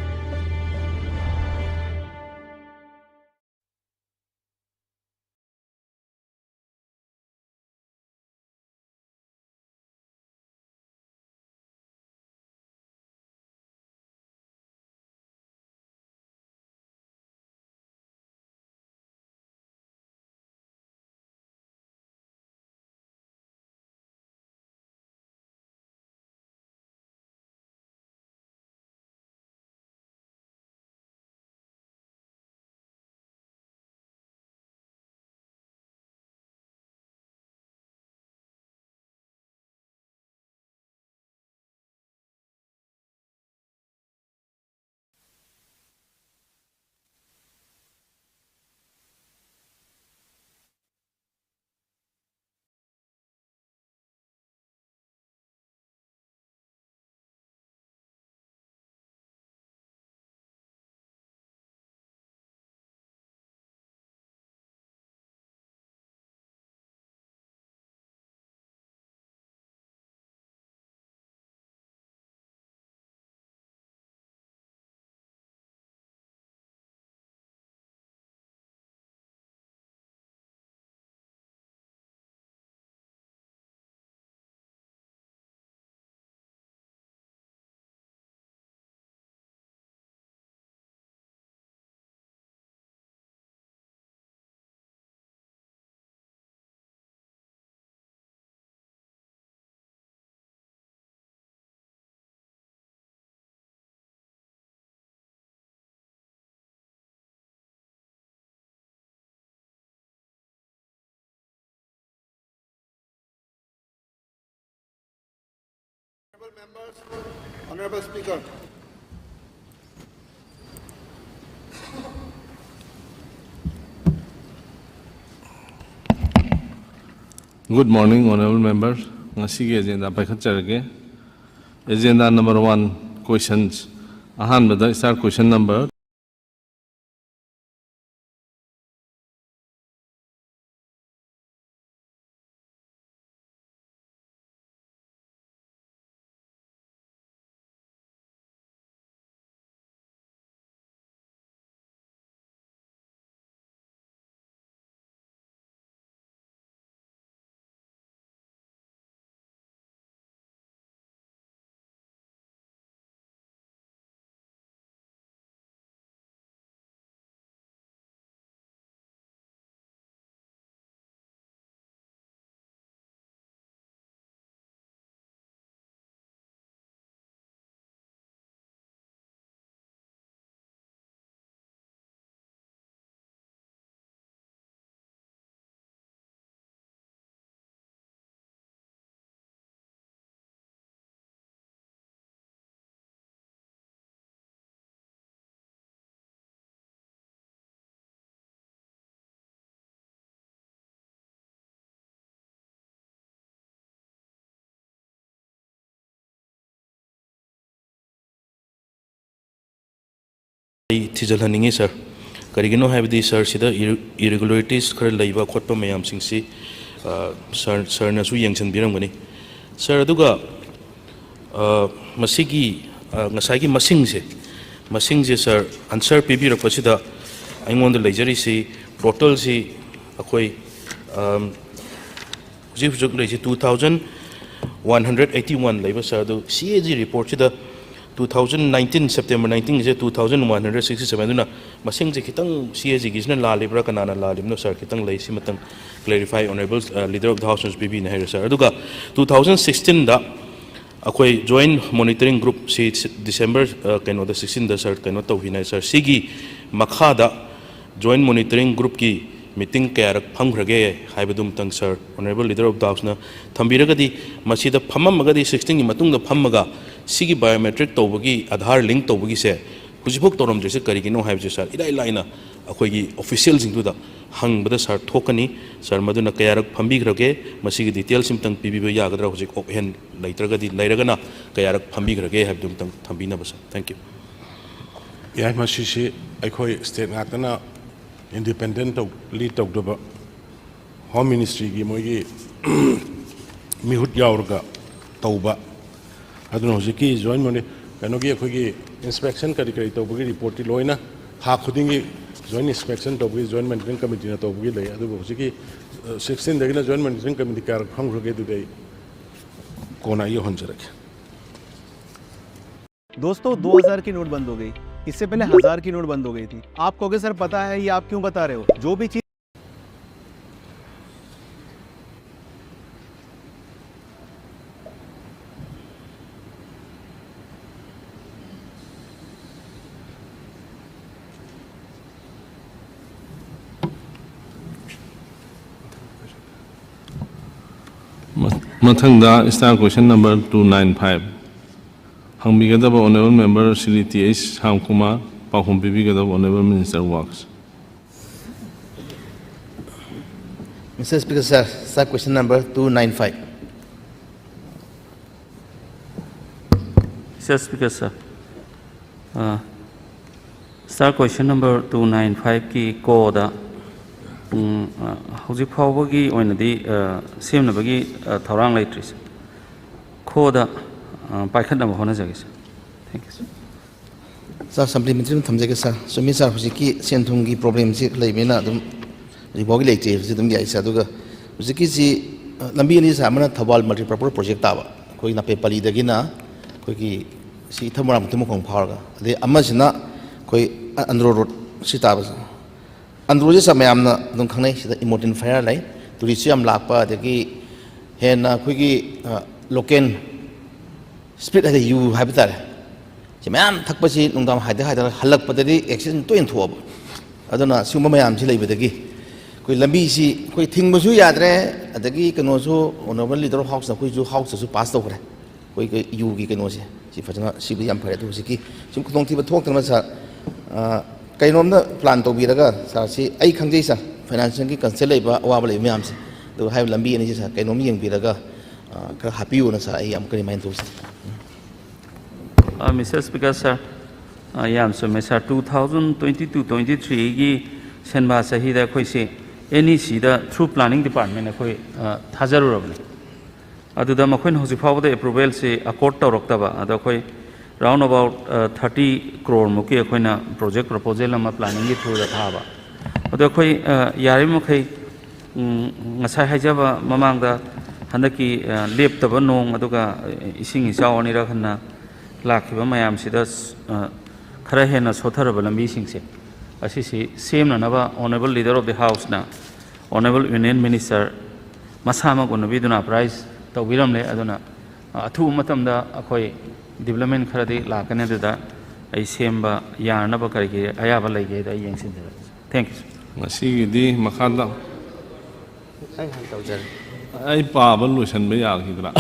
Honorable Speaker. Good morning, honorable members. ꯉꯁꯤꯒꯤ ꯑꯦꯖꯦꯟꯗꯥ ꯄꯥꯏꯈꯠꯆꯔꯒꯦ꯫ Agenda number one, questions. ꯑꯍꯥꯟꯕꯗ start question number. ꯑꯩ ꯊꯤꯖꯤꯜꯍꯟꯅꯤꯡꯉꯤ, ꯁꯥꯔ꯫ ꯀꯔꯤꯒꯤꯅꯣ ꯍꯥꯏꯕꯗꯤ, ꯁꯥꯔ, ꯁꯤꯗ ꯏꯔ-, ꯏꯔꯤꯒꯨꯂꯔꯤꯇꯤꯁ ꯈꯔ ꯂꯩꯕ ꯈꯣꯠꯄ ꯃꯌꯥꯝꯁꯤꯡꯁꯤ, ꯑ, ꯁꯥꯔ, ꯁꯥꯔꯅꯁꯨ ꯌꯦꯡꯁꯤꯟꯕꯤꯔꯝꯒꯅꯤ꯫ ꯁꯥꯔ, ꯑꯗꯨꯒ, ꯑ, ꯃꯁꯤꯒꯤ, ꯑ, ꯉꯁꯥꯏꯒꯤ ꯃꯁꯤꯡꯁꯦ, ꯃꯁꯤꯡꯁꯦ, ꯁꯥꯔ, ꯑꯟꯁꯔ ꯄꯤꯕꯤꯔꯛꯄꯁꯤꯗ ꯑꯩꯉꯣꯟꯗ ꯂꯩꯖꯔꯤꯁꯤ, ꯇꯣꯇꯦꯜꯁꯤ ꯑꯩꯈꯣꯏ, ꯑꯝ, ꯍꯧꯖꯤꯛ ꯍꯧꯖꯤꯛ ꯂꯩꯔꯤꯁꯤ two thousand one hundred eighty one ꯂꯩꯕ, ꯁꯥꯔ꯫ ꯑꯗꯨ ꯁꯤ ꯑꯦ ꯖꯤ ꯔꯤꯄꯣꯔꯠꯁꯤꯗ two thousand nineteen, September nineteenꯒꯤꯁꯦ two thousand one hundred sixty seven, ꯑꯗꯨꯅ ꯃꯁꯤꯡꯁꯦ ꯈꯤꯇꯪ ꯁꯤ ꯑꯦ ꯖꯤꯒꯤꯁꯤꯅ ꯂꯥꯜꯂꯤꯕ꯭ꯔꯥ, ꯀꯅꯥꯅ ꯂꯥꯜꯂꯤꯕꯅꯣ, ꯁꯥꯔ, ꯈꯤꯇꯪ ꯂꯩ, ꯁꯤꯃꯇꯪ clarify, honorable, ꯑ, leader of the house ꯅꯁꯨ ꯄꯤꯕꯤꯅꯤ ꯍꯥꯏꯔꯦ, ꯁꯥꯔ꯫ ꯑꯗꯨꯒ two thousand sixteenꯗ ꯑꯩꯈꯣꯏ joint monitoring groupꯁꯤ December, ꯑ, ꯀꯩꯅꯣꯗ, sixteenꯗ, ꯁꯥꯔ, ꯀꯩꯅꯣ ꯇꯧꯈꯤꯅꯦ, ꯁꯥꯔ꯫ ꯁꯤꯒꯤ ꯃꯈꯥꯗ joint monitoring groupꯀꯤ ꯃꯤꯇꯤꯡ ꯀꯌꯥꯔꯛ ꯐꯝꯈ꯭ꯔꯒꯦ ꯍꯥꯏꯕꯗꯨꯃꯇꯪ, ꯁꯥꯔ, ꯑꯣꯅꯔꯦꯕꯜ ꯂꯤꯗꯔ ꯑꯣꯐ ꯗꯥꯎꯠꯁꯅ ꯊꯝꯕꯤꯔꯒꯗꯤ, ꯃꯁꯤꯗ ꯐꯝꯃꯝꯃꯒꯗꯤ ꯁꯤꯛꯁꯇꯤꯟꯒꯤ ꯃꯇꯨꯡꯗ ꯐꯝꯃꯒ ꯁꯤꯒꯤ ꯕꯥꯏꯑꯣꯃꯦꯇ꯭ꯔꯤꯛ ꯇꯧꯕꯒꯤ, ꯑꯥꯙꯥꯔ ꯂꯤꯡ ꯇꯧꯕꯒꯤꯁꯦ ꯍꯧꯖꯤꯛꯐꯥꯎ ꯇꯧꯔꯝꯗ꯭ꯔꯤꯁꯦ ꯀꯔꯤꯒꯤꯅꯣ ꯍꯥꯏꯕꯁꯦ, ꯁꯥꯔ, ꯏꯔꯥꯏ ꯂꯥꯏꯅ ꯑꯩꯈꯣꯏꯒꯤ ꯑꯣꯐꯤꯁꯤꯌꯦꯜꯁꯤꯡꯗꯨꯗ ꯍꯪꯕꯗ, ꯁꯥꯔ, ꯊꯣꯛꯀꯅꯤ꯫ ꯁꯥꯔ, ꯃꯗꯨꯅ ꯀꯌꯥꯔꯛ ꯐꯝꯕꯤꯈ꯭ꯔꯒꯦ, ꯃꯁꯤꯒꯤ ꯗꯤꯇꯦꯜꯁ ꯑꯃꯇꯪ ꯄꯤꯕꯤꯕ ꯌꯥꯒꯗ꯭ꯔꯥ? ꯍꯧꯖꯤꯛ ꯑꯣꯞ ꯍꯦꯟ ꯂꯩꯇ꯭ꯔꯒꯗꯤ, ꯂꯩꯔꯒꯅ ꯀꯌꯥꯔꯛ ꯐꯝꯕꯤꯈ꯭ꯔꯒꯦ ꯍꯥꯏꯕꯗꯨ ꯑꯃꯇꯪ ꯊꯝꯕꯤꯅꯕ, ꯁꯥꯔ꯫ Thank you꯫ ꯌꯥꯏ, ꯃꯁꯤꯁꯤ ꯑꯩꯈꯣꯏ ꯁ꯭ꯇꯦꯠ ꯉꯥꯛꯇꯅ ꯏꯟꯗꯤꯄꯦꯟꯗꯦꯟꯂꯤ ꯇꯧꯗꯕ, ꯍꯣꯝ ꯃꯤꯅꯤꯁꯇ꯭ꯔꯤꯒꯤ ꯃꯣꯏꯒꯤ ꯃꯤꯍꯨꯠ ꯌꯥꯎꯔꯒ ꯇꯧꯕ꯫ ꯑꯗꯨꯅ ꯍꯧꯖꯤꯛꯀꯤ ꯖꯣꯏꯟ ꯃꯣꯅꯤ-, ꯀꯩꯅꯣꯒꯤ ꯑꯩꯈꯣꯏꯒꯤ ꯏꯟꯁꯄꯦꯛꯁꯟ ꯀꯔꯤ ꯀꯔꯤ ꯇꯧꯕꯒꯤ ꯔꯤꯄꯣꯔꯠꯇꯤ ꯂꯣꯏꯅ ꯊꯥ ꯈꯨꯗꯤꯡꯒꯤ ꯖꯣꯏꯟ ꯏꯟꯁꯄꯦꯛꯁꯟ ꯇꯧꯕꯒꯤ ꯖꯣꯏꯟ ꯃꯣꯅꯤꯇꯔꯤꯡ ꯀꯃꯤꯇꯤꯅ ꯇꯧꯕꯒꯤ ꯂꯩ꯫ ꯑꯗꯨꯕꯨ ꯍꯧꯖꯤꯛꯀꯤ, ꯑ, ꯁꯤꯛꯁꯇꯤꯟꯗꯒꯤꯅ ꯖꯣꯏꯟ ꯃꯣꯅꯤꯇꯔꯤꯡ ꯀꯃꯤꯇꯤ ꯀꯌꯥꯔꯛ ꯐꯝꯈ꯭ꯔꯒꯦ, ꯑꯗꯨꯗꯤ ꯑꯩ ꯀꯣꯟꯅ ꯑꯩ ꯌꯧꯍꯟꯖꯔꯛꯀꯦ꯫ दोस्तों, दो हज़ार की नोटबंदी हो गई। इससे पहले हज़ार की नोटबंदी हो गई थी। आप कहोगे, "सर, पता है, ये आप क्यों बता रहे हो?" जो भी चीज़ ꯃꯊꯪꯗ star question number two nine five ꯍꯪꯕꯤꯒꯗꯕ honourable member Shri T H Shyamkumar, ꯄꯥꯎꯈꯨꯝ ꯄꯤꯕꯤꯒꯗꯕ honourable minister works. Mister Speaker, sir, sir, question number two nine five. Mister Speaker, sir, uh, sir, question number two nine five ꯀꯤ ꯀꯣꯗ, ꯎꯝ, ꯑ, ꯍꯧꯖꯤꯛ ꯐꯥꯎꯕꯒꯤ ꯑꯣꯏꯅꯗꯤ, ꯑ, ꯁꯦꯝꯅꯕꯒꯤ, ꯑ, ꯊꯧꯔꯥꯡ ꯂꯩꯇ꯭ꯔꯤ, ꯁꯔ꯫ ꯈꯣꯗ, ꯑ, ꯄꯥꯏꯈꯠꯅꯕ ꯍꯣꯠꯅꯖꯒꯦ, sir. Thank you, sir꯫ Sir, supplementary ꯑꯃ ꯊꯝꯖꯒꯦ, ꯁꯥꯔ꯫ ꯆꯨꯝꯃꯤ, ꯁꯥꯔ, ꯍꯧꯖꯤꯛꯀꯤ ꯁꯦꯟ ꯊꯨꯝꯒꯤ ꯄ꯭ꯔꯣꯕ꯭ꯂꯦꯝꯁꯤ ꯂꯩꯕꯅꯤꯅ ꯑꯗꯨꯝ ꯍꯧꯖꯤꯛ ꯐꯥꯎꯒꯤ ꯂꯩꯇ꯭ꯔꯤ, ꯍꯧꯖꯤꯛ ꯑꯗꯨꯝ ꯌꯥꯏ, ꯁꯥꯔ꯫ ꯑꯗꯨꯒ ꯍꯧꯖꯤꯛꯀꯤꯁꯤ, ꯑ, ꯂꯝꯕꯤ ꯑꯅꯤ, ꯁꯥꯔ, ꯑꯃꯅ ꯊꯧꯕꯥꯜ ꯃꯜꯇꯤꯄꯔꯄꯁ ꯄ꯭ꯔꯣꯖꯦꯛ ꯇꯥꯕ, ꯑꯩꯈꯣꯏ ꯅꯥꯄꯦꯠ ꯄꯜꯂꯤꯗꯒꯤꯅ ꯑꯩꯈꯣꯏꯒꯤ ꯁꯤ ꯏꯊꯝ ꯃꯔꯥꯡ ꯃꯇꯨꯝ ꯃꯈꯣꯡ ꯐꯥꯎꯔꯒ, ꯑꯗꯩ ꯑꯃꯁꯤꯅ ꯑꯩꯈꯣꯏ ꯑ-, ꯑꯟꯗ꯭ꯔꯣ ꯔꯣꯗ ꯁꯤ ꯇꯥꯕ꯫ ꯑꯟꯗ꯭ꯔꯣꯁꯤ, ꯁꯥꯔ, ꯃꯌꯥꯝꯅ ꯑꯗꯨꯝ ꯈꯪꯅꯩ, ꯁꯤꯗ ꯏꯃꯣꯔꯇꯤꯟ ꯐꯥꯌꯔ ꯂꯩ, ꯇꯨꯔꯤꯁꯁꯨ ꯌꯥꯝ ꯂꯥꯛꯄ, ꯑꯗꯒꯤ ꯍꯦꯟꯅ ꯑꯩꯈꯣꯏꯒꯤ, ꯑ, ꯂꯣꯀꯦꯜ ꯁ꯭ꯄꯤꯔꯤꯠ ꯍꯥꯏꯗꯤ ꯌꯨ ꯍꯥꯏꯕ ꯇꯥꯔꯦ, ꯁꯤ ꯃꯌꯥꯝ ꯊꯛꯄꯁꯤ ꯅꯨꯡꯗꯥꯡ ꯍꯥꯏꯗ ꯍꯥꯏꯗꯅ ꯍꯜꯂꯛꯄꯗꯗꯤ ꯑꯦꯛꯁꯤꯗꯦꯟ ꯇꯣꯏꯅ ꯊꯣꯛꯑꯕ꯫ ꯑꯗꯨꯅ ꯁꯤꯒꯨꯝꯕ ꯃꯌꯥꯝꯁꯤ ꯂꯩꯕꯗꯒꯤ ꯑꯩꯈꯣꯏ ꯂꯝꯕꯤꯁꯤ ꯑꯩꯈꯣꯏ ꯊꯤꯡꯕꯁꯨ ꯌꯥꯗ꯭ꯔꯦ, ꯑꯗꯒꯤ ꯀꯩꯅꯣꯁꯨ, ꯑꯣꯅꯔꯦꯕꯜ ꯂꯤꯗꯔ ꯑꯣꯐ ꯍꯥꯎꯁꯅ ꯑꯩꯈꯣꯏꯁꯨ ꯍꯥꯎꯁꯇꯁꯨ ꯄꯥꯁ ꯇꯧꯈ꯭ꯔꯦ꯫ ꯑꯩꯈꯣꯏ ꯌꯨꯒꯤ ꯀꯩꯅꯣꯁꯦ ꯁꯤ ꯐꯖꯅ, ꯁꯤꯕꯨꯗꯤ ꯌꯥꯝ ꯐꯔꯦ꯫ ꯑꯗꯨ ꯍꯧꯖꯤꯛꯀꯤ ꯁꯨꯝ ꯈꯨꯗꯣꯡꯊꯤꯕ ꯊꯣꯛꯇꯅꯕ ꯁꯥꯔ, ꯑ, ꯀꯩꯅꯣꯝꯗ ꯄ꯭ꯂꯥꯟ ꯇꯧꯕꯤꯔꯒ, ꯁꯥꯔ, ꯁꯤ ꯑꯩ ꯈꯪꯖꯩ ꯁꯥꯔ, ꯐꯥꯏꯅꯥꯟꯁꯤꯌꯦꯜꯒꯤ ꯀꯟꯁꯔꯟ ꯂꯩꯕ, ꯑꯋꯥꯕ ꯂꯩꯕ ꯃꯌꯥꯝꯁꯦ, ꯑꯗꯨꯒ ꯍꯥꯏꯔꯤꯕ ꯂꯝꯕꯤ ꯑꯅꯤꯁꯦ ꯁꯥꯔ ꯀꯩꯅꯣꯝ ꯌꯦꯡꯕꯤꯔꯒ, ꯑ, ꯈꯔ ꯍꯥꯞꯄꯤꯌꯨꯅ ꯁꯥꯔ ꯑꯩ ꯑꯃꯨꯛꯀ ꯔꯤꯃꯥꯏꯟ ꯇꯧꯖꯩ꯫ ꯃꯤꯁꯇꯔ ꯁ꯭ꯄꯤꯀꯔ ꯁꯥꯔ, ꯌꯥꯝ ꯆꯨꯝꯃꯦ sir. Two thousand twenty two twenty ꯊ꯭ꯔꯤꯒꯤ ꯁꯦꯟꯕꯥ ꯆꯍꯤꯗ ꯑꯩꯈꯣꯏꯁꯤ ꯑꯦꯟ ꯏ ꯁꯤꯗ ꯊ꯭ꯔꯨ ꯄ꯭ꯂꯥꯅꯤꯡ ꯗꯤꯄꯥꯔꯠꯃꯦꯟ ꯑꯩꯈꯣꯏ ꯊꯥꯖꯔꯨꯔꯕꯅꯤ꯫ ꯑꯗꯨꯗ ꯃꯈꯣꯏꯅ ꯍꯧꯖꯤꯛ ꯐꯥꯎꯕꯗ ꯑꯦꯄ꯭ꯔꯨꯚꯦꯜꯁꯤ ꯑꯦꯀꯣꯔꯗ ꯇꯧꯔꯛꯇꯕ꯫ ꯑꯗꯣ ꯑꯩꯈꯣꯏ ꯔꯥꯎꯟ ꯑꯕꯥꯎꯠ ꯊꯥꯔꯇꯤ ꯀ꯭ꯔꯣꯔꯃꯨꯛꯀꯤ ꯑꯩꯈꯣꯏꯅ ꯄ꯭ꯔꯣꯖꯦꯛ ꯄ꯭ꯔꯣꯄꯣꯖꯦꯜ ꯑꯃ ꯄ꯭ꯂꯥꯅꯤꯡꯒꯤ ꯊ꯭ꯔꯨꯗ ꯊꯥꯕ꯫ ꯑꯗꯣ ꯑꯩꯈꯣꯏ ꯌꯥꯔꯤꯕ ꯃꯈꯩ ꯉꯁꯥꯏ ꯍꯥꯏꯖꯕ ꯃꯃꯥꯡꯗ ꯍꯟꯗꯛꯀꯤ ꯂꯦꯞꯇꯕ ꯅꯣꯡ ꯑꯗꯨꯒ ꯏꯁꯤꯡ ꯏꯆꯥꯎ ꯑꯅꯤꯔꯛ ꯍꯟꯅ ꯂꯥꯛꯈꯤꯕ ꯃꯌꯥꯝꯁꯤꯗ ꯈꯔ ꯍꯦꯟꯅ ꯁꯣꯠꯊꯔꯕ ꯂꯝꯕꯤꯁꯤꯡꯁꯦ ꯑꯁꯤꯁꯤ ꯁꯦꯝꯅꯅꯕ Honourable Leader of the Houseꯅ Honourable Union Minister ꯃꯁꯥꯃꯛ ꯎꯅꯕꯤꯗꯨꯅ ꯑꯦꯄ꯭ꯔꯥꯏꯖ ꯇꯧꯕꯤꯔꯝꯂꯦ꯫ ꯑꯗꯨꯅ ꯑꯊꯨꯕ ꯃꯇꯝꯗ ꯑꯩꯈꯣꯏ ꯗꯤꯕ꯭ꯂꯞꯃꯦꯟ ꯈꯔꯗꯤ ꯂꯥꯛꯀꯅꯤ꯫ ꯑꯗꯨꯗ ꯑꯩ ꯁꯦꯝꯕ ꯌꯥꯅꯅꯕ ꯀꯔꯤ ꯀꯔꯤ ꯑꯌꯥꯕ ꯂꯩꯒꯦꯗ ꯑꯩ ꯌꯦꯡꯁꯤꯟꯖꯔꯒꯦ꯫ Thank you, sir꯫ ꯉꯁꯤꯒꯤꯗꯤ ꯃꯈꯥꯗ ꯑꯩ ꯍꯥꯟꯅ ꯇꯧꯖꯔꯦ꯫ ꯑꯩ ꯄꯥꯕ ꯂꯣꯏꯁꯤꯟꯕ ꯌꯥꯈꯤꯗ꯭ꯔꯥ?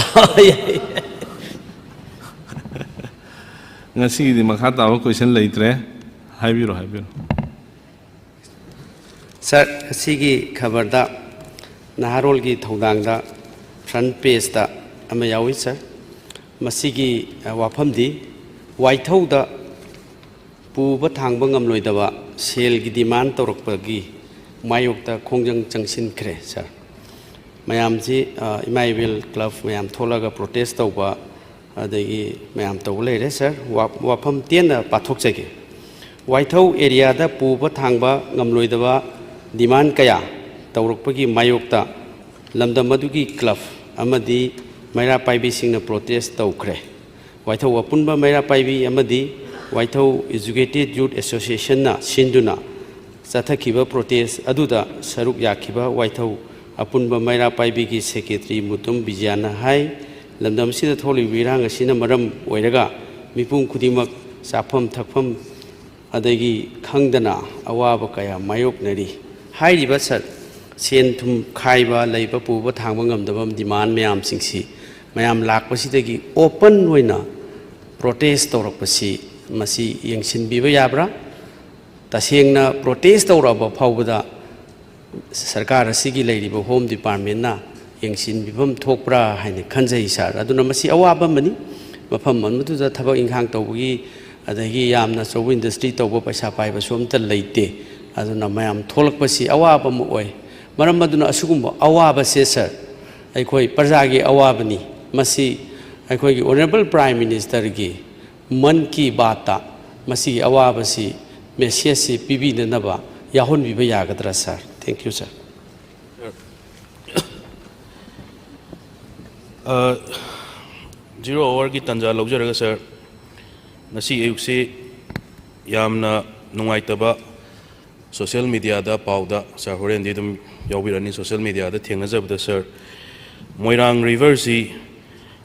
ꯉꯁꯤꯒꯤꯗꯤ ꯃꯈꯥ ꯇꯥꯕ ꯀꯣꯏꯁꯟ ꯂꯩꯇ꯭ꯔꯦ꯫ ꯍꯥꯏꯕꯤꯔꯣ, ꯍꯥꯏꯕꯤꯔꯣ꯫ ꯁꯥꯔ, ꯉꯁꯤꯒꯤ ꯈꯕꯔꯗ ꯅꯍꯥꯔꯣꯜꯒꯤ ꯊꯧꯗꯥꯡꯗ ꯐ꯭ꯔꯟ ꯄꯦꯖꯇ ꯑꯃ ꯌꯥꯎꯏ ꯁꯥꯔ꯫ ꯃꯁꯤꯒꯤ ꯋꯥꯐꯝꯗꯤ ꯋꯥꯏꯊꯧꯗ ꯄꯨꯕ ꯊꯥꯡꯕ ꯉꯝꯂꯣꯏꯗꯕ ꯁꯦꯜꯒꯤ ꯗꯤꯃꯥꯟ ꯇꯧꯔꯛꯄꯒꯤ ꯃꯥꯌꯣꯛꯇ ꯈꯣꯡꯖꯪ ꯆꯪꯁꯤꯟꯈ꯭ꯔꯦ ꯁꯥꯔ꯫ ꯃꯌꯥꯝꯁꯤ ꯏꯃꯥ ꯏꯕꯦꯜ ꯀ꯭ꯂꯕ ꯃꯌꯥꯝ ꯊꯣꯛꯂꯒ ꯄ꯭ꯔꯣꯇꯦꯁ ꯇꯧꯕ, ꯑꯗꯒꯤ ꯃꯌꯥꯝ ꯇꯧꯕ ꯂꯩꯔꯦ ꯁꯥꯔ꯫ ꯋꯥꯐꯝ ꯇꯦꯟꯅ ꯄꯥꯊꯣꯛꯆꯒꯦ꯫ ꯋꯥꯏꯊꯧ ꯑꯦꯔꯤꯌꯥꯗ ꯄꯨꯕ ꯊꯥꯡꯕ ꯉꯝꯂꯣꯏꯗꯕ ꯗꯤꯃꯥꯟ ꯀꯌꯥ ꯇꯧꯔꯛꯄꯒꯤ ꯃꯥꯌꯣꯛꯇ ꯂꯝꯗꯝ ꯑꯗꯨꯒꯤ ꯀ꯭ꯂꯕ ꯑꯃꯗꯤ ꯃꯩꯔꯥ ꯄꯥꯏꯕꯤꯁꯤꯡꯅ ꯄ꯭ꯔꯣꯇꯦꯁ ꯇꯧꯈ꯭ꯔꯦ꯫ ꯋꯥꯏꯊꯧ ꯑꯄꯨꯟꯕ ꯃꯩꯔꯥ ꯄꯥꯏꯕꯤ ꯑꯃꯗꯤ ꯋꯥꯏꯊꯧ Educated Youth Associationꯅ ꯁꯤꯟꯗꯨꯅ ꯆꯠꯊꯈꯤꯕ ꯄ꯭ꯔꯣꯇꯦꯁ ꯑꯗꯨꯗ ꯁꯔꯨꯛ ꯌꯥꯈꯤꯕ ꯋꯥꯏꯊꯧ ꯑꯄꯨꯟꯕ ꯃꯩꯔꯥ ꯄꯥꯏꯕꯤꯒꯤ ꯁꯦꯀ꯭ꯔꯦꯇꯔꯤ ꯃꯨꯇꯨꯝ ꯕꯤꯖꯌꯥꯅ ꯍꯥꯏ, ꯂꯝꯗꯝ ꯑꯁꯤꯗ ꯊꯣꯛꯂꯤꯕ ꯏꯔꯥꯡ ꯑꯁꯤꯅ ꯃꯔꯝ ꯑꯣꯏꯔꯒ ꯃꯤꯄꯨꯝ ꯈꯨꯗꯤꯡꯃꯛ ꯆꯥꯐꯝ ꯊꯛꯐꯝ ꯑꯗꯒꯤ ꯈꯪꯗꯅ ꯑꯋꯥꯕ ꯀꯌꯥ ꯃꯥꯌꯣꯛꯅꯔꯤ꯫ ꯍꯥꯏꯔꯤꯕ ꯁꯔ, ꯁꯦꯟ ꯊꯨꯝ ꯈꯥꯏꯕ, ꯂꯩꯕ ꯄꯨꯕ ꯊꯥꯡꯕ ꯉꯝꯗꯕ ꯗꯤꯃꯥꯟ ꯃꯌꯥꯝꯁꯤꯡꯁꯤ ꯃꯌꯥꯝ ꯂꯥꯛꯄꯁꯤꯗꯒꯤ ꯑꯣꯄꯟ ꯑꯣꯏꯅ ꯄ꯭ꯔꯣꯇꯦꯁ ꯇꯧꯔꯛꯄꯁꯤ, ꯃꯁꯤ ꯌꯦꯡꯁꯤꯟꯕꯤꯕ ꯌꯥꯕ꯭ꯔꯥ? ꯇꯁꯦꯡꯅ ꯄ꯭ꯔꯣꯇꯦꯁ ꯇꯧꯔꯛꯑꯕ ꯐꯥꯎꯕꯗ ꯁꯔꯀꯥꯔ ꯑꯁꯤꯒꯤ ꯂꯩꯔꯤꯕ ꯍꯣꯝ ꯗꯤꯄꯥꯔꯠꯃꯦꯟꯅ ꯌꯦꯡꯁꯤꯟꯕꯤꯐꯝ ꯊꯣꯛꯄ꯭ꯔꯥ ꯍꯥꯏꯅ ꯈꯟꯖꯩ ꯁꯥꯔ꯫ ꯑꯗꯨꯅ ꯃꯁꯤ ꯑꯋꯥꯕ ꯑꯃꯅꯤ꯫ ꯃꯐꯝ ꯑꯃꯗꯨꯗ ꯊꯕꯛ ꯏꯪꯈꯥꯡ ꯇꯧꯕꯒꯤ, ꯑꯗꯒꯤ ꯌꯥꯝꯅ ꯑꯆꯧꯕ ꯏꯟꯗꯁꯇ꯭ꯔꯤ ꯇꯧꯕ ꯄꯩꯁꯥ ꯄꯥꯏꯕꯁꯨ ꯑꯝꯇ ꯂꯩꯇꯦ꯫ ꯑꯗꯨꯅ ꯃꯌꯥꯝ ꯊꯣꯛꯂꯛꯄꯁꯤ ꯑꯋꯥꯕ ꯑꯃ ꯑꯣꯏ꯫ ꯃꯔꯝ ꯑꯗꯨꯅ ꯑꯁꯤꯒꯨꯝꯕ ꯑꯋꯥꯕꯁꯦ ꯁꯥꯔ, ꯑꯩꯈꯣꯏ ꯄ꯭ꯔꯖꯥꯒꯤ ꯑꯋꯥꯕꯅꯤ꯫ ꯃꯁꯤ ꯑꯩꯈꯣꯏꯒꯤ ꯑꯣꯅꯔꯦꯕꯜ ꯄ꯭ꯔꯥꯏꯝ ꯃꯤꯅꯤꯁꯇꯔꯒꯤ ꯃꯟ ꯀꯤ ꯕꯥꯠꯇ ꯃꯁꯤꯒꯤ ꯑꯋꯥꯕꯁꯤ, ꯃꯦꯁꯦꯖꯁꯤ ꯄꯤꯕꯤꯅꯅꯕ ꯌꯥꯎꯍꯟꯕꯤꯕ ꯌꯥꯒꯗ꯭ꯔꯥ ꯁꯥꯔ? Thank you, sir. ꯖꯤꯔꯣ ꯑꯋꯥꯔꯒꯤ ꯇꯥꯟꯖꯥ ꯂꯧꯖꯔꯒ ꯁꯥꯔ, ꯉꯁꯤ ꯑꯌꯨꯛꯁꯤ ꯌꯥꯝꯅ ꯅꯨꯡꯉꯥꯏꯇꯕ ꯁꯣꯁꯤꯌꯦꯜ ꯃꯤꯗꯤꯌꯥꯗ, ꯄꯥꯎꯗ, ꯁꯥꯔ ꯍꯣꯔꯦꯟꯗꯤ ꯑꯗꯨꯝ ꯌꯥꯎꯕꯤꯔꯛꯑꯅꯤ, ꯁꯣꯁꯤꯌꯦꯜ ꯃꯤꯗꯤꯌꯥꯗ ꯊꯦꯡꯅꯖꯕꯗ ꯁꯥꯔ, ꯃꯣꯏꯔꯥꯡ ꯔꯤꯚꯔꯁꯤ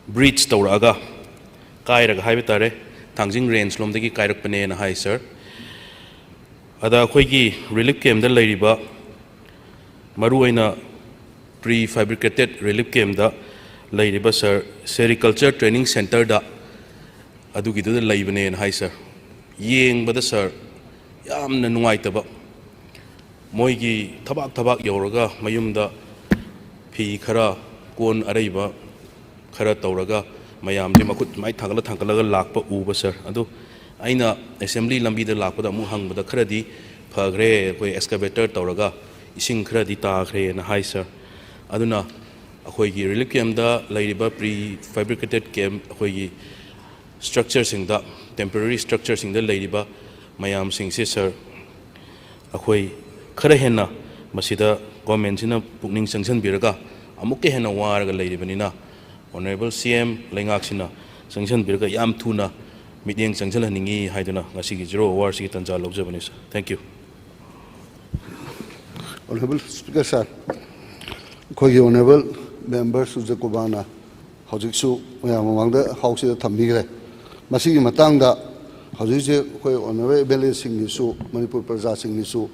ꯕ꯭ꯔꯤꯖ ꯇꯧꯔꯛꯑꯒ ꯀꯥꯏꯔꯒ ꯍꯥꯏꯕ ꯇꯥꯔꯦ, ꯊꯥꯡꯖꯤꯡ ꯔꯦꯟꯖ ꯂꯣꯝꯗꯒꯤ ꯀꯥꯏꯔꯛꯄꯅꯦꯅ ꯍꯥꯏ ꯁꯥꯔ꯫ ꯑꯗ ꯑꯩꯈꯣꯏꯒꯤ ꯔꯤꯂꯤꯐ ꯀꯦꯝꯗ ꯂꯩꯔꯤꯕ, ꯃꯔꯨꯑꯣꯏꯅ ꯄ꯭ꯔꯤ ꯐꯦꯕ꯭ꯔꯤꯀꯦꯇꯦꯠ ꯔꯤꯂꯤꯐ ꯀꯦꯝꯗ ꯂꯩꯔꯤꯕ ꯁꯥꯔ, ꯁꯦꯔꯤꯀꯜꯆꯔ ꯇ꯭ꯔꯦꯅꯤꯡ ꯁꯦꯟꯇꯔꯗ ꯑꯗꯨꯒꯤꯗꯨꯗ ꯂꯩꯕꯅꯦꯅ ꯍꯥꯏ ꯁꯥꯔ꯫ ꯌꯦꯡꯕꯗ ꯁꯥꯔ, ꯌꯥꯝꯅ ꯅꯨꯡꯉꯥꯏꯇꯕ, ꯃꯣꯏꯒꯤ ꯊꯕꯥꯛ ꯊꯕꯥꯛ ꯌꯧꯔꯒ ꯃꯌꯨꯝꯗ ꯐꯤ ꯈꯔ, ꯀꯣꯟ ꯑꯔꯩꯕ ꯈꯔ ꯇꯧꯔꯒ ꯃꯌꯥꯝꯁꯦ ꯃꯈꯨꯠ ꯁꯨꯃꯥꯏꯅ ꯊꯥꯡꯒꯠꯂ ꯊꯥꯡꯒꯠꯂꯒ ꯂꯥꯛꯄ ꯎꯕ ꯁꯥꯔ꯫ ꯑꯗꯨ ꯑꯩꯅ ꯑꯦꯁꯦꯝꯕ꯭ꯂꯤ ꯂꯝꯕꯤꯗ ꯂꯥꯛꯄꯗ ꯑꯃꯨꯛ ꯍꯪꯕꯗ ꯈꯔꯗꯤ ꯐꯈ꯭ꯔꯦ, ꯑꯩꯈꯣꯏ ꯑꯦꯛꯁꯀꯥꯚꯦꯇꯔ ꯇꯧꯔꯒ ꯏꯁꯤꯡ ꯈꯔꯗꯤ ꯇꯥꯈ꯭ꯔꯦꯅ ꯍꯥꯏ ꯁꯥꯔ꯫ ꯑꯗꯨꯅ ꯑꯩꯈꯣꯏꯒꯤ ꯔꯤꯂꯤꯐ ꯀꯦꯝꯗ ꯂꯩꯔꯤꯕ ꯄ꯭ꯔꯤ ꯐꯦꯕ꯭ꯔꯤꯀꯦꯇꯦꯠ ꯀꯦꯝ, ꯑꯩꯈꯣꯏꯒꯤ ꯁ꯭ꯇ꯭ꯔꯛꯆꯔꯁꯤꯡꯗ, ꯇꯦꯝꯄꯔꯦꯔꯤ ꯁ꯭ꯇ꯭ꯔꯛꯆꯔꯁꯤꯡꯗ ꯂꯩꯔꯤꯕ ꯃꯌꯥꯝꯁꯤꯡꯁꯦ ꯁꯥꯔ, ꯑꯩꯈꯣꯏ ꯈꯔ ꯍꯦꯟꯅ ꯃꯁꯤꯗ ꯒꯣꯔꯃꯦꯟꯁꯤꯅ ꯄꯨꯛꯅꯤꯡ ꯆꯪꯁꯤꯟꯕꯤꯔꯒ, ꯑꯃꯨꯛꯀ ꯍꯦꯟꯅ ꯋꯥꯔꯒ ꯂꯩꯔꯤꯕꯅꯤꯅ, ꯑꯣꯅꯔꯦꯕꯜ ꯁꯤ ꯑꯦꯝ ꯂꯩꯉꯥꯛꯁꯤꯅ ꯆꯪꯁꯤꯟꯕꯤꯔꯒ ꯌꯥꯝ ꯊꯨꯅ ꯃꯤꯠꯌꯦꯡ ꯆꯪꯁꯤꯜꯍꯟꯅꯤꯡꯏ ꯍꯥꯏꯗꯨꯅ ꯉꯁꯤꯒꯤ ꯖꯤꯔꯣ ꯑꯋꯥꯔꯁꯤꯒꯤ ꯇꯥꯟꯖꯥ ꯂꯧꯖꯕꯅꯤ ꯁꯥꯔ꯫ Thank you. Honorable Speaker sir, ꯑꯩꯈꯣꯏꯒꯤ honorable member ꯁꯨꯔꯖꯀꯨꯃꯥꯔꯅ ꯍꯧꯖꯤꯛꯁꯨ ꯃꯌꯥꯝ ꯃꯃꯥꯡꯗ ꯍꯥꯎꯁꯁꯤꯗ ꯊꯝꯕꯤꯈ꯭ꯔꯦ꯫ ꯃꯁꯤꯒꯤ ꯃꯇꯥꯡꯗ ꯍꯧꯖꯤꯛ ꯍꯧꯖꯤꯛ ꯑꯩꯈꯣꯏ honorable ꯑꯦꯝ ꯑꯦꯜ ꯑꯦꯁꯤꯡꯒꯤꯁꯨ, ꯃꯅꯤꯄꯨꯔ ꯄ꯭ꯔꯖꯥꯁꯤꯡꯒꯤꯁꯨ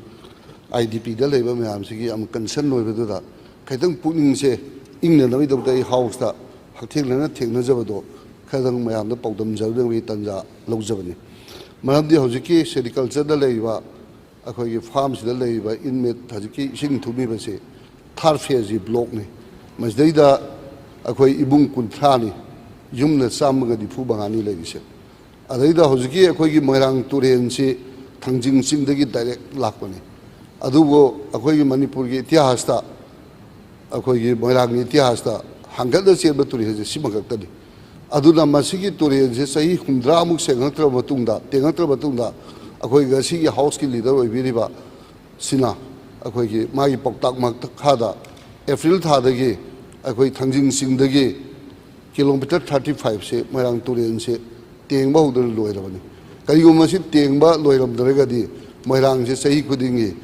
ꯑꯥꯏ ꯗꯤ ꯄꯤꯗ ꯂꯩꯕ ꯃꯌꯥꯝꯁꯤꯒꯤ ꯌꯥꯝ ꯀꯟꯁꯔꯟ ꯑꯣꯏꯕꯗꯨꯗ, ꯈꯤꯇꯪ ꯄꯨꯛꯅꯤꯡꯁꯦ ꯏꯪꯅꯅꯕꯒꯤꯗꯃꯛꯇ ꯑꯩ ꯍꯥꯎꯁꯇ ꯍꯛꯊꯦꯡꯅꯅ ꯊꯦꯡꯅꯖꯕꯗꯣ ꯈꯔꯗꯪ ꯃꯌꯥꯝꯗ ꯄꯥꯎꯗꯝꯖꯅꯕꯒꯤ ꯇꯥꯟꯖꯥ ꯂꯧꯖꯕꯅꯤ꯫ ꯃꯔꯝꯗꯤ ꯍꯧꯖꯤꯛꯀꯤ ꯁꯦꯔꯤꯀꯜꯆꯔꯗ ꯂꯩꯔꯤꯕ, ꯑꯩꯈꯣꯏꯒꯤ ꯐꯥꯔꯝꯁꯤꯗ ꯂꯩꯔꯤꯕ ꯏꯟꯃꯦꯠ ꯍꯧꯖꯤꯛꯀꯤ ꯏꯁꯤꯡ ꯊꯨꯝꯃꯤꯕꯁꯤ ꯊꯥꯔꯠ ꯐꯦꯖꯀꯤ ꯕ꯭ꯂꯣꯛꯅꯤ꯫ ꯃꯁꯤꯗꯩꯗ ꯑꯩꯈꯣꯏ ꯏꯃꯨꯡ ꯀꯨꯟꯊ꯭ꯔꯥꯅꯤ, ꯌꯨꯝꯅ ꯆꯥꯝꯃꯒ ꯅꯤꯐꯨ ꯃꯉꯥꯅꯤ ꯂꯩꯔꯤꯁꯦ꯫ ꯑꯗꯩꯗ ꯍꯧꯖꯤꯛꯀꯤ ꯑꯩꯈꯣꯏꯒꯤ ꯃꯣꯏꯔꯥꯡ ꯇꯨꯔꯦꯜꯁꯤ ꯊꯥꯡꯖꯤꯡ ꯆꯤꯡꯗꯒꯤ ꯗꯥꯏꯔꯦꯛ ꯂꯥꯛꯄꯅꯤ꯫ ꯑꯗꯨꯕꯨ ꯑꯩꯈꯣꯏꯒꯤ ꯃꯅꯤꯄꯨꯔꯒꯤ ꯏꯇꯤꯍꯥꯁꯇ, ꯑꯩꯈꯣꯏꯒꯤ ꯃꯣꯏꯔꯥꯡꯒꯤ ꯏꯇꯤꯍꯥꯁꯇ ꯍꯥꯡꯒꯠꯅ ꯆꯦꯟꯕ ꯇꯨꯔꯦꯜꯁꯦ ꯁꯤꯃꯈꯛꯇꯅꯤ꯫ ꯑꯗꯨꯅ ꯃꯁꯤꯒꯤ ꯇꯨꯔꯦꯜꯁꯦ ꯆꯍꯤ ꯍꯨꯝꯗ꯭ꯔꯥꯃꯨꯛ ꯁꯦꯡꯉꯛꯇ꯭ꯔꯕ ꯃꯇꯨꯡꯗ, ꯇꯦꯡꯉꯛꯇ꯭ꯔꯕ ꯃꯇꯨꯡꯗ, ꯑꯩꯈꯣꯏ ꯉꯁꯤꯒꯤ ꯍꯥꯎꯁꯀꯤ ꯂꯤꯗꯔ ꯑꯣꯏꯕꯤꯔꯤꯕ ꯁꯤꯅ ꯑꯩꯈꯣꯏꯒꯤ ꯃꯥꯒꯤ ꯄꯥꯎꯇꯥꯛ ꯃꯈꯥꯗ ꯑꯦꯄ꯭ꯔꯤꯜ ꯊꯥꯗꯒꯤ ꯑꯩꯈꯣꯏ ꯊꯥꯡꯖꯤꯡ ꯆꯤꯡꯗꯒꯤ ꯀꯤꯂꯣꯃꯤꯇꯔ ꯊꯥꯔꯇꯤ ꯐꯥꯏꯚꯁꯦ ꯃꯣꯏꯔꯥꯡ ꯇꯨꯔꯦꯜꯁꯦ ꯇꯦꯡꯕ ꯍꯧꯗꯅ ꯂꯣꯏꯔꯕꯅꯤ꯫ ꯀꯔꯤꯒꯨꯝꯕ ꯃꯁꯤ ꯇꯦꯡꯕ ꯂꯣꯏꯔꯝꯗ꯭ꯔꯒꯗꯤ ꯃꯣꯏꯔꯥꯡꯁꯦ ꯆꯍꯤ ꯈꯨꯗꯤꯡꯒꯤ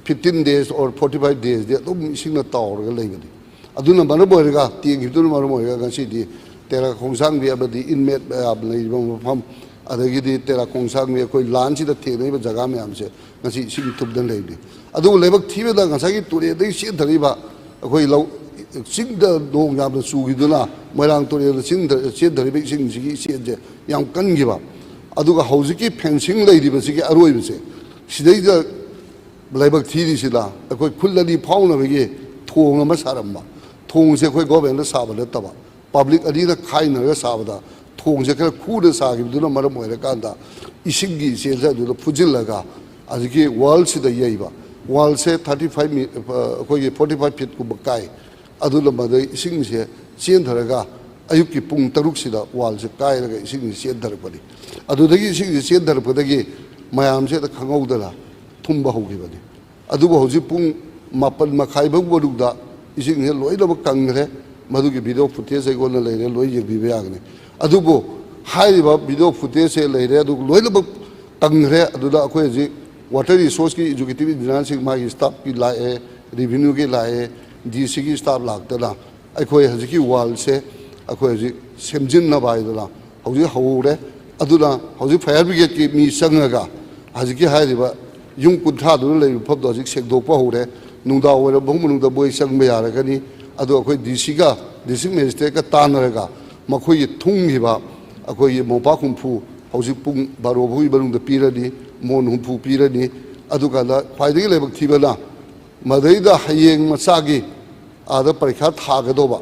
fifteen days or forty five daysꯗꯤ ꯑꯗꯨꯝ ꯏꯁꯤꯡꯅ ꯇꯥꯎꯔꯒ ꯂꯩꯕꯅꯤ꯫ ꯑꯗꯨꯅ ꯃꯔꯝ ꯑꯣꯏꯔꯒ, ꯇꯦꯡꯈꯤꯕꯗꯨꯅ ꯃꯔꯝ ꯑꯣꯏꯔꯒ ꯉꯁꯤꯗꯤ ꯇꯦꯔꯥ ꯈꯣꯡꯁꯥꯡꯕꯤ ꯑꯃꯗꯤ ꯏꯟꯃꯦꯠ ꯃꯌꯥꯝ ꯂꯩꯔꯤꯕ ꯃꯐꯝ, ꯑꯗꯒꯤꯗꯤ ꯇꯦꯔꯥ ꯈꯣꯡꯁꯥꯡꯕꯤ ꯑꯩꯈꯣꯏ ꯂꯥꯟꯁꯤꯗ ꯊꯦꯡꯅꯔꯤꯕ ꯖꯒꯥ ꯃꯌꯥꯝꯁꯦ ꯉꯁꯤ ꯏꯁꯤꯡ ꯊꯨꯝꯗꯅ ꯂꯩꯕꯅꯤ꯫ ꯑꯗꯨꯕꯨ ꯂꯥꯏꯕꯛ ꯊꯤꯕꯗ ꯉꯁꯥꯏꯒꯤ ꯇꯨꯔꯦꯜꯗꯒꯤ ꯆꯦꯟꯊꯔꯛꯏꯕ ꯑꯩꯈꯣꯏ ꯂꯧ, ꯆꯤꯡꯗ ꯅꯣꯡ ꯌꯥꯝꯅ ꯆꯨꯈꯤꯗꯨꯅ ꯃꯣꯏꯔꯥꯡ ꯇꯨꯔꯦꯜꯗ ꯆꯤꯡꯗ ꯆꯦꯟꯊꯔꯤꯕ ꯏꯁꯤꯡꯁꯤꯒꯤ ꯏꯆꯦꯜꯁꯦ ꯌꯥꯝ ꯀꯟꯈꯤꯕ꯫ ꯑꯗꯨꯒ ꯍꯧꯖꯤꯛꯀꯤ ꯐꯦꯟꯁꯤꯡ ꯂꯩꯔꯤꯕꯁꯤꯒꯤ ꯑꯔꯣꯏꯕꯁꯦ, ꯁꯤꯗꯩꯗ ꯂꯥꯏꯕꯛ ꯊꯤꯔꯤꯁꯤꯅ ꯑꯩꯈꯣꯏ ꯈꯨꯜ ꯑꯅꯤ ꯐꯥꯎꯅꯕꯒꯤ ꯊꯣꯡ ꯑꯃ ꯁꯥꯔꯝꯕ꯫ ꯊꯣꯡꯁꯦ ꯑꯩꯈꯣꯏ ꯒꯣꯔꯃꯦꯟꯅ ꯁꯥꯕ ꯅꯠꯇꯕ, ꯄꯕ꯭ꯂꯤꯛ ꯑꯅꯤꯅ ꯈꯥꯏꯅꯔꯒ ꯁꯥꯕꯗ ꯊꯣꯡꯁꯦ ꯈꯔ ꯈꯨꯅ ꯁꯥꯈꯤꯕꯗꯨꯅ ꯃꯔꯝ ꯑꯣꯏꯔꯀꯥꯟꯗ ꯏꯁꯤꯡꯒꯤ ꯏꯆꯦꯜꯁꯦ ꯑꯗꯨꯗ ꯐꯨꯖꯤꯜꯂꯒ ꯍꯧꯖꯤꯛꯀꯤ ꯋꯥꯜꯁꯤꯗ ꯌꯩꯕ꯫ ꯋꯥꯜꯁꯦ ꯊꯥꯔꯇꯤ ꯐꯥꯏꯚ ꯃꯤ-, ꯑꯩꯈꯣꯏꯒꯤ ꯐꯣꯔꯇꯤ ꯐꯥꯏꯚ ꯐꯤꯠꯀꯨꯝꯕ ꯀꯥꯏ꯫ ꯑꯗꯨꯅ ꯃꯗꯩ ꯏꯁꯤꯡꯁꯦ ꯆꯦꯟꯊꯔꯒ ꯑꯌꯨꯛꯀꯤ ꯄꯨꯡ ꯇꯔꯨꯛꯁꯤꯗ ꯋꯥꯜꯁꯦ ꯀꯥꯏꯔꯒ ꯏꯁꯤꯡꯁꯦ ꯆꯦꯟꯊꯔꯛꯄꯅꯤ꯫ ꯑꯗꯨꯗꯒꯤ ꯏꯁꯤꯡꯁꯦ ꯆꯦꯟꯊꯔꯛꯄꯗꯒꯤ ꯃꯌꯥꯝꯁꯦ ꯍꯦꯛꯇ ꯈꯪꯍꯧꯗꯅ ꯊꯨꯝꯕ ꯍꯧꯈꯤꯕꯅꯤ꯫ ꯑꯗꯨꯕꯨ ꯍꯧꯖꯤꯛ ꯄꯨꯡ ꯃꯥꯄꯟ ꯃꯈꯥꯏ ꯐꯥꯎ ꯃꯅꯨꯡꯗ ꯏꯁꯤꯡꯁꯦ ꯂꯣꯏꯅꯃꯛ ꯀꯪꯈ꯭ꯔꯦ꯫ ꯃꯗꯨꯒꯤ ꯚꯤꯗꯤꯑꯣ ꯐꯨꯇꯦꯖ ꯑꯩꯉꯣꯟꯗ ꯂꯩꯔꯦ, ꯂꯣꯏ ꯌꯦꯡꯕꯤꯕ ꯌꯥꯒꯅꯤ꯫ ꯑꯗꯨꯕꯨ ꯍꯥꯏꯔꯤꯕ ꯚꯤꯗꯤꯑꯣ ꯐꯨꯇꯦꯖꯁꯦ ꯂꯩꯔꯦ, ꯑꯗꯨ ꯂꯣꯏꯅꯃꯛ ꯀꯪꯈ꯭ꯔꯦ꯫ ꯑꯗꯨꯗ ꯑꯩꯈꯣꯏ ꯍꯧꯖꯤꯛ ꯋꯥꯇꯔ ꯔꯤꯁꯣꯔꯁꯀꯤ ꯑꯦꯛꯖꯤꯀ꯭ꯌꯨꯇꯤꯚ ꯏꯟꯖꯤꯅꯤꯌꯥꯔꯁꯤꯡ, ꯃꯥꯒꯤ ꯁ꯭ꯇꯥꯐꯀꯤ ꯂꯥꯛꯑꯦ, ꯔꯦꯚꯤꯅ꯭ꯌꯨꯒꯤ ꯂꯥꯛꯑꯦ, ꯗꯤ ꯁꯤꯒꯤ ꯁ꯭ꯇꯥꯐ ꯂꯥꯛꯇꯅ ꯑꯩꯈꯣꯏ ꯍꯧꯖꯤꯛꯀꯤ ꯋꯥꯜꯁꯦ ꯑꯩꯈꯣꯏ ꯍꯧꯖꯤꯛ ꯁꯦꯝꯖꯤꯟꯅꯕ ꯍꯥꯏꯗꯅ ꯍꯧꯖꯤꯛ ꯍꯧꯔꯦ꯫ ꯑꯗꯨꯅ ꯍꯧꯖꯤꯛ ꯐꯥꯌꯔ ꯕ꯭ꯔꯤꯒꯦꯗꯀꯤ ꯃꯤ ꯆꯪꯉꯒ ꯍꯧꯖꯤꯛꯀꯤ ꯍꯥꯏꯔꯤꯕ ꯌꯨꯝ ꯀꯨꯟꯊ꯭ꯔꯥꯗꯨꯗ ꯂꯩꯔꯤꯕ ꯃꯐꯝꯗꯣ ꯍꯧꯖꯤꯛ ꯁꯦꯡꯗꯣꯛꯄ ꯍꯧꯔꯦ꯫ ꯅꯨꯡꯗꯥꯡ ꯋꯥꯏꯔꯝ ꯐꯥꯎ ꯃꯅꯨꯡꯗ ꯃꯣꯏ ꯆꯪꯕ ꯌꯥꯔꯒꯅꯤ꯫ ꯑꯗꯣ ꯑꯩꯈꯣꯏ ꯗꯤ ꯁꯤꯒ ꯗꯤꯁꯇ꯭ꯔꯤꯛ ꯃꯦꯖꯤꯁꯇ꯭ꯔꯦꯠꯀ ꯇꯥꯟꯅꯔꯒ ꯃꯈꯣꯏꯒꯤ ꯊꯨꯡꯈꯤꯕ ꯑꯩꯈꯣꯏꯒꯤ ꯃꯣꯝꯄꯥꯛ ꯍꯨꯝꯐꯨ ꯍꯧꯖꯤꯛ ꯄꯨꯡ ꯕꯥꯔꯣ ꯐꯥꯎꯒꯤ ꯃꯅꯨꯡꯗ ꯄꯤꯔꯅꯤ, ꯃꯣꯟ ꯍꯨꯝꯐꯨ ꯄꯤꯔꯅꯤ꯫ ꯑꯗꯨꯀꯥꯟꯗ ꯈ꯭ꯋꯥꯏꯗꯒꯤ ꯂꯥꯏꯕꯛ ꯊꯤꯕꯅ ꯃꯗꯩꯗ ꯍꯌꯦꯡ ꯃꯆꯥꯒꯤ ꯑꯥꯗ ꯄꯔꯤꯈꯥ ꯊꯥꯒꯗꯧꯕ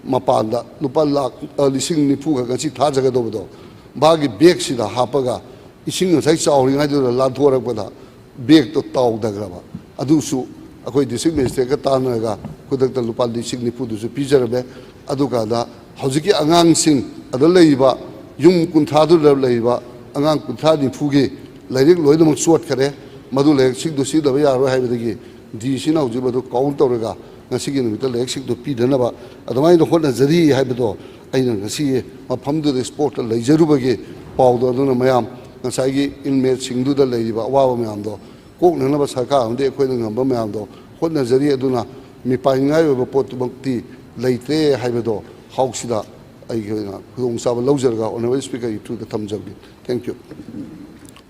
ꯃꯄꯥꯟꯗ ꯂꯨꯄꯥ ꯂꯥꯛ, ꯑ, ꯂꯤꯁꯤꯡ ꯅꯤꯐꯨ ꯈꯛ ꯉꯁꯤ ꯊꯥꯖꯒꯗꯧꯕꯗꯣ ꯃꯥꯒꯤ ꯕꯦꯒꯁꯤꯗ ꯍꯥꯞꯄꯒ ꯏꯁꯤꯡ ꯉꯁꯥꯏ ꯆꯥꯎꯔꯤꯉꯩꯗꯨꯗ ꯂꯥꯟꯊꯣꯔꯛꯄꯗ ꯕꯦꯒꯇꯣ ꯇꯥꯎꯊꯈ꯭ꯔꯕ꯫ ꯑꯗꯨꯁꯨ ꯑꯩꯈꯣꯏ ꯗꯤꯁꯇ꯭ꯔꯤꯛ ꯃꯦꯖꯤꯁꯇ꯭ꯔꯦꯠꯀ ꯇꯥꯟꯅꯔꯒ ꯈꯨꯗꯛꯇ ꯂꯨꯄꯥ ꯂꯤꯁꯤꯡ ꯅꯤꯐꯨꯗꯨꯁꯨ ꯄꯤꯖꯔꯝꯃꯦ꯫ ꯑꯗꯨꯀꯥꯟꯗ ꯍꯧꯖꯤꯛꯀꯤ ꯑꯉꯥꯡꯁꯤꯡ ꯑꯗ ꯂꯩꯔꯤꯕ ꯌꯨꯝ ꯀꯨꯟꯊ꯭ꯔꯥꯗꯨꯗ ꯂꯩꯔꯤꯕ ꯑꯉꯥꯡ ꯀꯨꯟꯊ꯭ꯔꯥ ꯅꯤꯐꯨꯒꯤ ꯂꯥꯏꯔꯤꯛ ꯂꯣꯏꯅꯃꯛ ꯆꯣꯠꯈꯔꯦ꯫ ꯃꯗꯨ ꯂꯥꯏꯔꯤꯛꯁꯤꯡꯗꯨ ꯁꯤꯖꯤꯟꯅꯕ ꯌꯥꯔꯣꯏ ꯍꯥꯏꯕꯗꯒꯤ ꯗꯤ ꯁꯤꯅ ꯍꯧꯖꯤꯛ ꯃꯗꯨ ꯀꯥꯎꯟ ꯇꯧꯔꯒ ꯉꯁꯤꯒꯤ ꯅꯨꯃꯤꯠꯇ ꯂꯥꯏꯔꯤꯛꯁꯤꯡꯗꯨ ꯄꯤꯗꯅꯕ ꯑꯗꯨꯃꯥꯏꯅ ꯍꯣꯠꯅꯖꯔꯤ ꯍꯥꯏꯕꯗꯣ ꯑꯩꯅ ꯉꯁꯤ ꯃꯐꯝꯗꯨꯗ ꯏꯁꯄꯣꯔꯠꯇ ꯂꯩꯖꯔꯨꯕꯒꯤ ꯄꯥꯎꯗꯣ꯫ ꯑꯗꯨꯅ ꯃꯌꯥꯝ ꯉꯁꯥꯏꯒꯤ ꯏꯟꯃꯦꯠꯁꯤꯡꯗꯨꯗ ꯂꯩꯔꯤꯕ ꯑꯋꯥꯕ ꯃꯌꯥꯝꯗꯣ ꯀꯣꯛꯅꯅꯕ ꯁꯔꯀꯥꯔ ꯑꯃꯗꯤ ꯑꯩꯈꯣꯏꯅ ꯉꯝꯕ ꯃꯌꯥꯝꯗꯣ ꯍꯣꯠꯅꯖꯔꯤ꯫ ꯑꯗꯨꯅ ꯃꯤꯄꯥꯏꯅꯤꯡꯉꯥꯏ ꯑꯣꯏꯕ ꯄꯣꯠꯇꯨꯃꯛꯇꯤ ꯂꯩꯇ꯭ꯔꯦ ꯍꯥꯏꯕꯗꯣ ꯍꯥꯎꯁꯤꯗ ꯑꯩꯒꯤ ꯑꯣꯏꯅ ꯈꯨꯗꯣꯡꯆꯥꯕ ꯂꯧꯖꯔꯒ Honourable Speaker ꯒꯤ through ꯗ ꯊꯝꯖꯕꯅꯤ꯫ Thank you꯫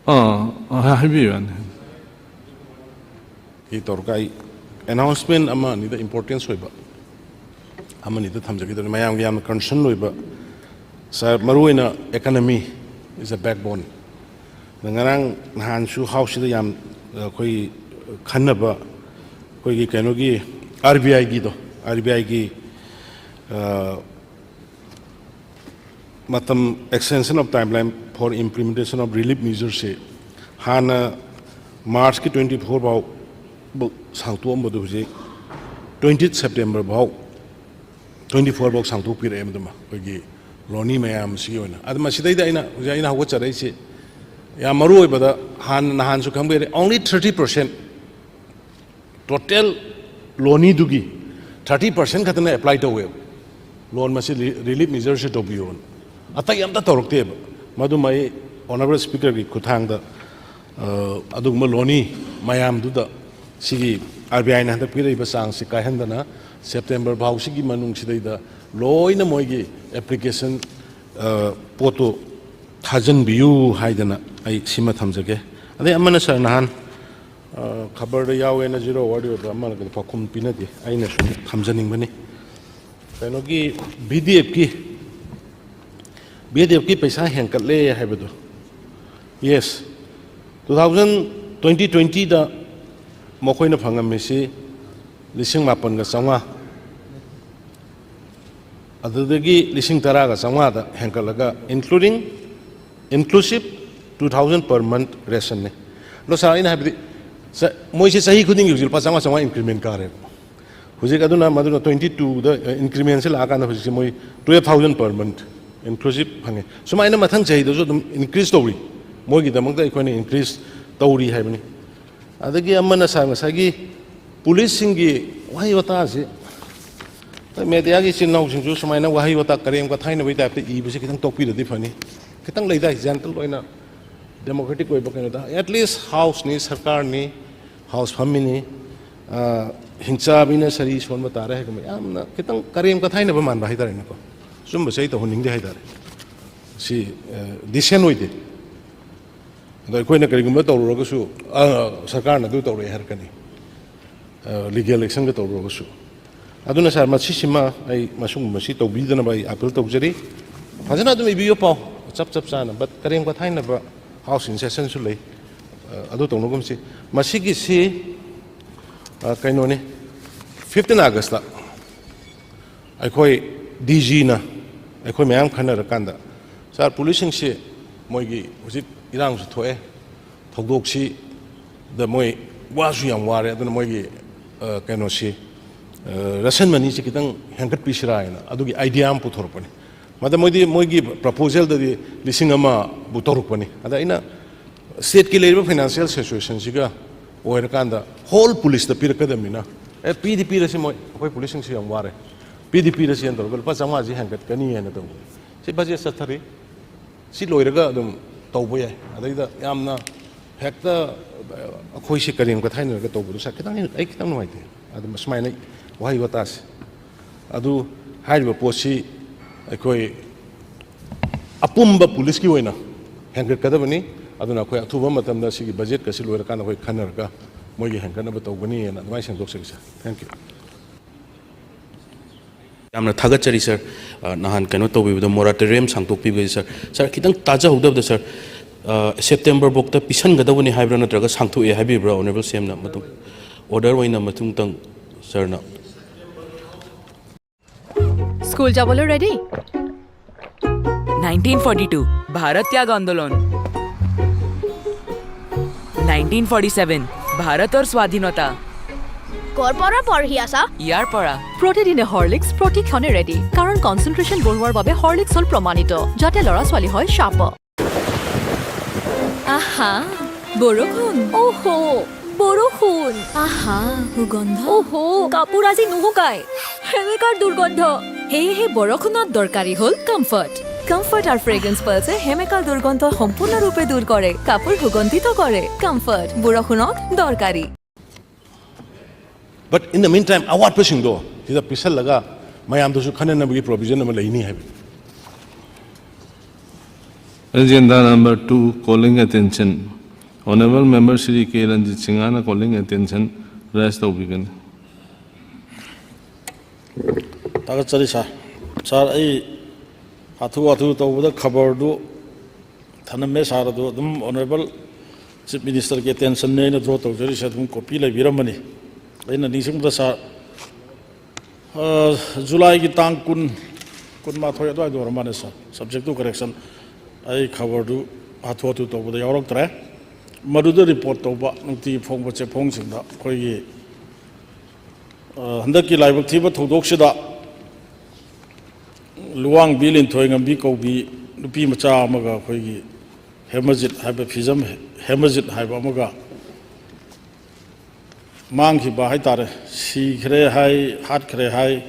ꯑꯥ, ꯑꯥ, ꯍꯥꯏꯕꯤꯌꯨ, ꯌꯥꯅꯤ꯫ ꯁꯤ ꯇꯧꯔꯒ ꯑꯩ ꯑꯦꯅꯥꯎꯟꯁꯃꯦꯟ ꯑꯃ ꯑꯅꯤꯗ ꯏꯝꯄꯣꯔꯇꯦꯟꯁ ꯑꯣꯏꯕ ꯑꯃ ꯑꯅꯤꯗ ꯊꯝꯖꯒꯦ ꯇꯧꯕꯅꯤ꯫ ꯃꯌꯥꯝꯒꯤ ꯌꯥꯝꯅ ꯀꯟꯁꯔꯟ ꯑꯣꯏꯕ, ꯁꯥꯔ, ꯃꯔꯨꯑꯣꯏꯅ economy is a backbone꯫ ꯑꯗ ꯉꯔꯥꯡ ꯅꯍꯥꯟꯁꯨ ꯍꯥꯎꯁꯁꯤꯗ ꯌꯥꯝ, ꯑ, ꯑꯩꯈꯣꯏ ꯈꯟꯅꯕ, ꯑꯩꯈꯣꯏꯒꯤ ꯀꯩꯅꯣꯒꯤ, ꯑꯥꯔ ꯕꯤ ꯑꯥꯏꯒꯤꯗꯣ, ꯑꯥꯔ ꯕꯤ ꯑꯥꯏꯒꯤ ꯃꯇꯝ, extension of timeline for implementation of relief measures ꯁꯦ ꯍꯥꯟꯅ ꯃꯥꯔꯆꯀꯤ ꯇ꯭ꯋꯦꯟꯇꯤ ꯐꯣꯔ ꯐꯥꯎ ꯁꯥꯡꯇꯣꯛꯑꯝꯕꯗꯨ ꯍꯧꯖꯤꯛ ꯇ꯭ꯋꯦꯟꯇꯤ ꯁꯦꯞꯇꯦꯝꯕꯔ ꯐꯥꯎ, ꯇ꯭ꯋꯦꯟꯇꯤ ꯐꯣꯔ ꯐꯥꯎ ꯁꯥꯡꯇꯣꯛꯄꯤꯔꯛꯑꯦ꯫ ꯃꯗꯨꯃ ꯑꯩꯈꯣꯏꯒꯤ ꯂꯣꯅꯤ ꯃꯌꯥꯝꯁꯤꯒꯤ ꯑꯣꯏꯅ꯫ ꯑꯗꯨ ꯃꯁꯤꯗꯩꯗ ꯑꯩꯅ ꯍꯧꯖꯤꯛ ꯑꯩꯅ ꯍꯧꯒꯠꯆꯔꯛꯏꯁꯦ ꯌꯥꯝ ꯃꯔꯨ ꯑꯣꯏꯕꯗ, ꯍꯥꯟꯅ ꯅꯍꯥꯟꯁꯨ ꯈꯪꯕꯤꯔꯦ, only thirty percent total ꯂꯣꯅꯤꯗꯨꯒꯤ thirty percent ꯈꯛꯇꯅ apply ꯇꯧꯋꯦꯕ꯫ ꯂꯣꯟ ꯃꯁꯤ relief measure ꯁꯦ ꯇꯧꯕꯤꯌꯣꯅ, ꯑꯇꯩ ꯑꯝꯇ ꯇꯧꯔꯛꯇꯦꯕ꯫ ꯃꯗꯨꯃ ꯑꯩ Honourable Speaker ꯒꯤ ꯈꯨꯠꯊꯥꯡꯗ, ꯑ, ꯑꯗꯨꯒꯨꯝꯕ ꯂꯣꯅꯤ ꯃꯌꯥꯝꯗꯨꯗ ꯁꯤꯒꯤ ꯑꯥꯔ ꯕꯤ ꯑꯥꯏꯅ ꯍꯟꯗꯛ ꯄꯤꯔꯛꯏꯕ ꯆꯥꯡꯁꯤ ꯀꯥꯏꯍꯟꯗꯅ ꯁꯦꯞꯇꯦꯝꯕꯔ ꯐꯥꯎꯁꯤꯒꯤ ꯃꯅꯨꯡꯁꯤꯗꯩꯗ ꯂꯣꯏꯅ ꯃꯣꯏꯒꯤ application, ꯑ, ꯄꯣꯠꯇꯨ ꯊꯥꯖꯤꯟꯕꯤꯌꯨ ꯍꯥꯏꯗꯅ ꯑꯩ ꯁꯤꯃ ꯊꯝꯖꯒꯦ꯫ ꯑꯗꯩ ꯑꯃꯅ ꯁꯥꯔ, ꯅꯍꯥꯟ ꯈꯕꯔꯗ ꯌꯥꯎꯋꯦꯅ ꯖꯤꯔꯣ ꯑꯋꯥꯔꯗꯤ ꯑꯣꯏꯕ ꯑꯃꯅ ꯄꯥꯎꯈꯨꯝ ꯄꯤꯅꯗꯦ꯫ ꯑꯩꯅ ꯁꯨꯝ ꯊꯝꯖꯅꯤꯡꯕꯅꯤ꯫ ꯀꯩꯅꯣꯒꯤ ꯚꯤ ꯗꯤ ꯑꯦꯐꯀꯤ, ꯚꯤ ꯗꯤ ꯑꯦꯐꯀꯤ ꯄꯩꯁꯥ ꯍꯦꯟꯀꯠꯂꯦ ꯍꯥꯏꯕꯗꯣ, ꯌꯦꯁ, ꯇꯨ ꯊꯥꯎꯖꯟ ꯇ꯭ꯋꯦꯟꯇꯤ ꯇ꯭ꯋꯦꯟꯇꯤꯗ ꯃꯈꯣꯏꯅ ꯐꯪꯉꯝꯃꯤꯁꯤ ꯂꯤꯁꯤꯡ ꯃꯥꯄꯟꯒ ꯆꯥꯝꯃꯉꯥ, ꯑꯗꯨꯗꯒꯤ ꯂꯤꯁꯤꯡ ꯇꯔꯥꯒ ꯆꯥꯝꯃꯉꯥꯗ ꯍꯦꯟꯒꯠꯂꯒ, including, inclusive two thousand per month rationꯅꯤ꯫ ꯑꯗꯣ ꯁꯥꯔ, ꯑꯩꯅ ꯍꯥꯏꯕꯗꯤ, ꯆ-, ꯃꯣꯏꯁꯦ ꯆꯍꯤ ꯈꯨꯗꯤꯡꯒꯤ ꯍꯧꯖꯤꯛ ꯂꯨꯄꯥ ꯆꯥꯝꯃꯉꯥ ꯆꯥꯝꯃꯉꯥ increment ꯀꯥꯔꯦꯕ꯫ ꯍꯧꯖꯤꯛ ꯑꯗꯨꯅ, ꯃꯗꯨꯅ twenty twoꯗ, ꯑ, incrementꯁꯦ ꯂꯥꯛꯑꯀꯥꯟꯗ ꯍꯧꯖꯤꯛꯁꯦ ꯃꯣꯏ twelve thousand per month inclusive ꯐꯪꯉꯦ꯫ ꯁꯨꯃꯥꯏꯅ ꯃꯊꯪ ꯆꯍꯤꯗꯁꯨ ꯑꯗꯨꯝ increase ꯇꯧꯔꯤ, ꯃꯣꯏꯒꯤꯗꯃꯛꯇ ꯑꯩꯈꯣꯏꯅ increase ꯇꯧꯔꯤ ꯍꯥꯏꯕꯅꯤ꯫ ꯑꯗꯒꯤ ꯑꯃꯅ ꯁꯥꯔ, ꯉꯁꯥꯏꯒꯤ ꯄꯨꯂꯤꯁꯁꯤꯡꯒꯤ ꯋꯥꯍꯩ ꯋꯥꯇꯥꯁꯤ, ꯍꯣꯏ, mediaꯒꯤ ꯏꯆꯤꯟ ꯏꯅꯥꯎꯁꯤꯡꯁꯨ ꯁꯨꯃꯥꯏꯅ ꯋꯥꯍꯩ ꯋꯥꯇꯥ ꯀꯔꯦꯝ ꯀꯊꯥꯏꯅꯕꯒꯤ typeꯇ ꯏꯕꯁꯤ ꯈꯤꯇꯪ ꯇꯣꯛꯄꯤꯔꯗꯤ ꯐꯅꯤ꯫ ꯈꯤꯇꯪ ꯂꯩꯗꯥꯏ, gentle ꯑꯣꯏꯅ, democratic ꯑꯣꯏꯕ ꯀꯩꯅꯣꯗ, at least houseꯅꯤ, ꯁꯔꯀꯥꯔꯅꯤ, house ꯐꯝꯃꯤꯅꯤ, ꯑ, ꯍꯤꯡꯆꯥꯕꯤꯅ ꯁꯔꯤ ꯁꯣꯟꯕ ꯇꯥꯔꯦ ꯍꯥꯏꯒꯨꯝꯕ ꯌꯥꯝꯅ ꯈꯤꯇꯪ ꯀꯔꯦꯝ ꯀꯊꯥꯏꯅꯕ ꯃꯥꯟꯕ ꯍꯥꯏꯇꯥꯔꯦꯅꯦꯀꯣ꯫ ꯁꯨꯝꯕꯁꯦ ꯑꯩ ꯇꯧꯍꯟꯅꯤꯡꯗꯦ ꯍꯥꯏꯇꯥꯔꯦ꯫ ꯁꯤ, ꯑ, decent ꯑꯣꯏꯗꯦ꯫ ꯑꯗꯣ ꯑꯩꯈꯣꯏꯅ ꯀꯔꯤꯒꯨꯝꯕ ꯇꯧꯔꯨꯔꯒꯁꯨ, ꯑ, ꯁꯔꯀꯥꯔꯅ ꯑꯗꯨ ꯇꯧꯔꯛꯑꯦ ꯍꯥꯏꯔꯛꯀꯅꯤ, ꯑ, legal actionꯒ ꯇꯧꯔꯨꯔꯒꯁꯨ꯫ ꯑꯗꯨꯅ ꯁꯥꯔ, ꯃꯁꯤꯁꯤꯃ ꯑꯩ, ꯃꯁꯤꯒꯨꯝꯕꯁꯤ ꯇꯧꯕꯤꯗꯅꯕ ꯑꯩ appeal ꯇꯧꯖꯔꯤ꯫ ꯐꯖꯅ ꯑꯗꯨꯝ ꯏꯕꯤꯌꯨ ꯄꯥꯎ, ꯆꯞ ꯆꯞ ꯆꯥꯅ, but ꯀꯔꯦꯝ ꯀꯊꯥꯏꯅꯕ house in sessionꯁꯨ ꯂꯩ, ꯑ, ꯑꯗꯨ ꯇꯧꯅꯒꯨꯝꯁꯤ꯫ ꯃꯁꯤꯒꯤꯁꯤ, ꯑ, ꯀꯩꯅꯣꯅꯤ, fifteen Augustꯇ ꯑꯩꯈꯣꯏ ꯗꯤ ꯖꯤꯅ ꯑꯩꯈꯣꯏ ꯃꯌꯥꯝ ꯈꯟꯅꯔꯀꯥꯟꯗ, ꯁꯥꯔ, ꯄꯨꯂꯤꯁꯁꯤꯡꯁꯤ ꯃꯣꯏꯒꯤ ꯍꯧꯖꯤꯛ ꯏꯔꯥꯡꯁꯨ ꯊꯣꯛꯑꯦ, ꯊꯧꯗꯣꯛꯁꯤꯗ ꯃꯣꯏ ꯋꯥꯁꯨ ꯌꯥꯝ ꯋꯥꯔꯦ, ꯑꯗꯨꯅ ꯃꯣꯏꯒꯤ, ꯑ, ꯀꯩꯅꯣꯁꯤ, ꯑ, ration moneyꯁꯤ ꯈꯤꯇꯪ ꯍꯦꯟꯒꯠꯄꯤꯁꯤꯔꯥ ꯍꯥꯏꯅ ꯑꯗꯨꯒꯤ idea ꯑꯃ ꯄꯨꯊꯣꯔꯛꯄꯅꯤ꯫ ꯃꯗ ꯃꯣꯏꯗꯤ, ꯃꯣꯏꯒꯤ proposalꯗꯗꯤ ꯂꯤꯁꯤꯡ ꯑꯃꯕꯨ ꯇꯧꯔꯛꯄꯅꯤ꯫ ꯑꯗ ꯑꯩꯅ stateꯀꯤ ꯂꯩꯔꯤꯕ financial situationꯁꯤꯒ ꯑꯣꯏꯔꯀꯥꯟꯗ whole ꯄꯨꯂꯤꯁꯇ ꯄꯤꯔꯛꯀꯗꯕꯅꯤꯅ, ꯑꯦ, ꯄꯤꯗꯤ ꯄꯤꯔꯁꯤ, ꯃꯣꯏ, ꯑꯩꯈꯣꯏ ꯄꯨꯂꯤꯁꯁꯤꯡꯁꯤ ꯌꯥꯝ ꯋꯥꯔꯦ, ꯄꯤꯗꯤ ꯄꯤꯔꯁꯤ ꯍꯥꯏꯅ ꯇꯧꯔꯒ ꯂꯨꯄꯥ ꯆꯥꯝꯃꯉꯥꯁꯤ ꯍꯦꯟꯒꯠꯀꯅꯤ ꯍꯥꯏꯅ ꯇꯧꯕꯅꯤ꯫ ꯁꯤ budget ꯆꯠꯊꯔꯤ꯫ ꯁꯤ ꯂꯣꯏꯔꯒ ꯑꯗꯨꯝ ꯇꯧꯕ ꯌꯥꯏ꯫ ꯑꯗꯩꯗ ꯌꯥꯝꯅ ꯍꯦꯛꯇ, ꯑ, ꯑꯩꯈꯣꯏꯁꯤ ꯀꯔꯦꯝ ꯀꯊꯥꯏꯅꯔꯒ ꯇꯧꯕꯗꯨ ꯁꯥꯔ, ꯈꯤꯇꯪ ꯑꯩ, ꯑꯩ ꯈꯤꯇꯪ ꯅꯨꯡꯉꯥꯏꯇꯦ꯫ ꯑꯗꯨꯝ ꯑꯁꯨꯃꯥꯏꯅ ꯋꯥꯍꯩ ꯋꯥꯇꯥꯁꯦ꯫ ꯑꯗꯨ ꯍꯥꯏꯔꯤꯕ ꯄꯣꯠꯁꯤ ꯑꯩꯈꯣꯏ ꯑꯄꯨꯝꯕ ꯄꯨꯂꯤꯁꯀꯤ ꯑꯣꯏꯅ ꯍꯦꯟꯒꯠꯀꯗꯕꯅꯤ꯫ ꯑꯗꯨꯅ ꯑꯩꯈꯣꯏ ꯑꯊꯨꯕ ꯃꯇꯝꯗ ꯁꯤꯒꯤ ꯕꯖꯦꯠꯀꯁꯤ ꯂꯣꯏꯔꯀꯥꯟꯗ ꯑꯩꯈꯣꯏ ꯈꯟꯅꯔꯒ ꯃꯣꯏꯒꯤ ꯍꯦꯟꯒꯠꯅꯕ ꯇꯧꯒꯅꯤꯅ ꯑꯗꯨꯃꯥꯏꯅ ꯁꯦꯡꯗꯣꯛꯆꯒꯦ, ꯁꯥꯔ꯫ Thank you. ꯌꯥꯝꯅ ꯊꯥꯒꯠꯆꯔꯤ, ꯁꯥꯔ꯫ ꯑ, ꯅꯍꯥꯟ ꯀꯩꯅꯣ ꯇꯧꯕꯤꯕꯗ, ꯃꯣꯔꯥꯇꯣꯔꯤꯌꯝ ꯁꯥꯡꯗꯣꯛꯄꯤꯕꯒꯤ, ꯁꯥꯔ, ꯁꯥꯔ, ꯈꯤꯇꯪ ꯇꯥꯖꯍꯧꯗꯕꯗ, ꯁꯥꯔ, ꯑ, ꯁꯦꯞꯇꯦꯝꯕꯔ ꯐꯥꯎꯇ ꯄꯤꯁꯟꯒꯗꯕꯅꯤ ꯍꯥꯏꯕ꯭ꯔꯥ, ꯅꯠꯇ꯭ꯔꯒ ꯁꯥꯡꯊꯣꯛꯑꯦ ꯍꯥꯏꯕꯤꯕ꯭ꯔꯥ? ꯑꯣꯅꯔꯦꯕꯜ ꯁꯤ ꯑꯦꯝꯅ ꯃꯇꯨꯡ ꯑꯣꯔꯗꯔ ꯑꯣꯏꯅ ꯃꯇꯨꯡꯗꯪ ꯁꯥꯔꯅ꯫ স্কুল যাবলৈ ready? Nineteen forty two Bharat ত্যাগ আন্দোলন। নাইনটিন ফৰ্টি ছেভেন ভাৰতৰ স্বাধীনতা। ক'ৰ পৰা পঢ়ি আছা? ইয়াৰ পৰা। প্ৰতিদিনে হৰলিক্স, প্ৰতিক্ষণে ৰেডি, কাৰণ কনচেনট্ৰেশ্যন বঢ়োৱাৰ বাবে হৰলিক্স হ'ল প্ৰমাণিত, যাতে ল'ৰা ছোৱালী হয় চাপ। আহা, বৰষুণ। অহ, বৰষুণ। আহা, সুগন্ধ। অহ, কাপোৰ আজি নুশুকায়। সেমেকাৰ দুৰ্গন্ধ। সেয়েহে বৰষুণত দৰকাৰী হ'ল কমফৰ্ট। কমফৰ্ট আৰু ফ্ৰেগ্ৰেন্স পাৰ্লছে সেমেকাৰ দুৰ্গন্ধ সম্পূৰ্ণৰূপে দূৰ কৰে, কাপোৰ সুগন্ধিত কৰে। কমফৰ্ট, বৰষুণত দৰকাৰী। But in the meantime, ꯑꯋꯥꯠꯄꯁꯤꯡꯗꯣ ꯁꯤꯗ ꯄꯤꯁꯜꯂꯒ ꯃꯌꯥꯝꯗꯁꯨ ꯈꯟꯅꯅꯕꯒꯤ provision ꯑꯃ ꯂꯩꯅꯤ ꯍꯥꯏꯕꯅꯤ꯫ Agenda number two, calling attention. Honorable Member Shri K Ranjit Singh ꯅ calling attention raise ꯇꯧꯕꯤꯒꯅꯤ꯫ ꯊꯥꯒꯠꯆꯔꯤ ꯁꯥꯔ꯫ ꯁꯥꯔ, ꯑꯩ ꯍꯥꯊꯨ ꯍꯥꯊꯨ ꯇꯧꯕꯗ ꯈꯕꯔꯗꯨ ꯊꯅꯝꯃꯦ ꯁꯥꯔ, ꯑꯗꯨ ꯑꯗꯨꯝ ꯑꯣꯅꯔꯦꯕꯜ ꯆꯤꯐ ꯃꯤꯅꯤꯁꯇꯔꯒꯤ ꯑꯦꯇꯦꯟꯁꯟꯅꯦ ꯑꯩꯅ ꯗ꯭ꯔꯣ ꯇꯧꯖꯔꯤꯁꯦ, ꯑꯗꯨꯝ ꯀꯣꯄꯤ ꯂꯩꯕꯤꯔꯝꯃꯅꯤ꯫ ꯑꯩꯅ ꯅꯤꯡꯁꯤꯡꯕꯗ ꯁꯥꯔ, ꯑ, ꯖꯨꯂꯥꯏꯒꯤ ꯇꯥꯡ ꯀꯨꯟ, ꯀꯨꯟꯃꯥꯊꯣꯏ ꯑꯗꯨꯋꯥꯏꯗ ꯑꯣꯏꯔ ꯃꯥꯜꯂꯦ ꯁꯥꯔ, subject to correction꯫ ꯑꯩ ꯈꯕꯔꯗꯨ ꯍꯥꯊꯨ ꯍꯥꯊꯨ ꯇꯧꯕꯗ ꯌꯥꯎꯔꯛꯇ꯭ꯔꯦ꯫ ꯃꯗꯨꯗ ꯔꯤꯄꯣꯔꯠ ꯇꯧꯕ ꯅꯨꯡꯇꯤꯒꯤ ꯐꯣꯡꯕ ꯆꯦꯐꯣꯡꯁꯤꯡꯗ ꯑꯩꯈꯣꯏꯒꯤ, ꯑ, ꯍꯟꯗꯛꯀꯤ ꯂꯥꯏꯕꯛ ꯊꯤꯕ ꯊꯧꯗꯣꯛꯁꯤꯗ ꯂꯨꯋꯥꯡꯕꯤ ꯂꯤꯟꯊꯣꯏ ꯉꯝꯕꯤ ꯀꯧꯕꯤ ꯅꯨꯄꯤ ꯃꯆꯥ ꯑꯃꯒ ꯑꯩꯈꯣꯏꯒꯤ ꯍꯦꯃꯖꯤꯠ ꯍꯥꯏꯕ, ꯐꯤꯖꯝ ꯍꯦꯃꯖꯤꯠ ꯍꯥꯏꯕ ꯑꯃꯒ ꯃꯥꯡꯈꯤꯕ ꯍꯥꯏ ꯇꯥꯔꯦ, ꯁꯤꯈ꯭ꯔꯦ ꯍꯥꯏ, ꯍꯥꯠꯈ꯭ꯔꯦ ꯍꯥꯏ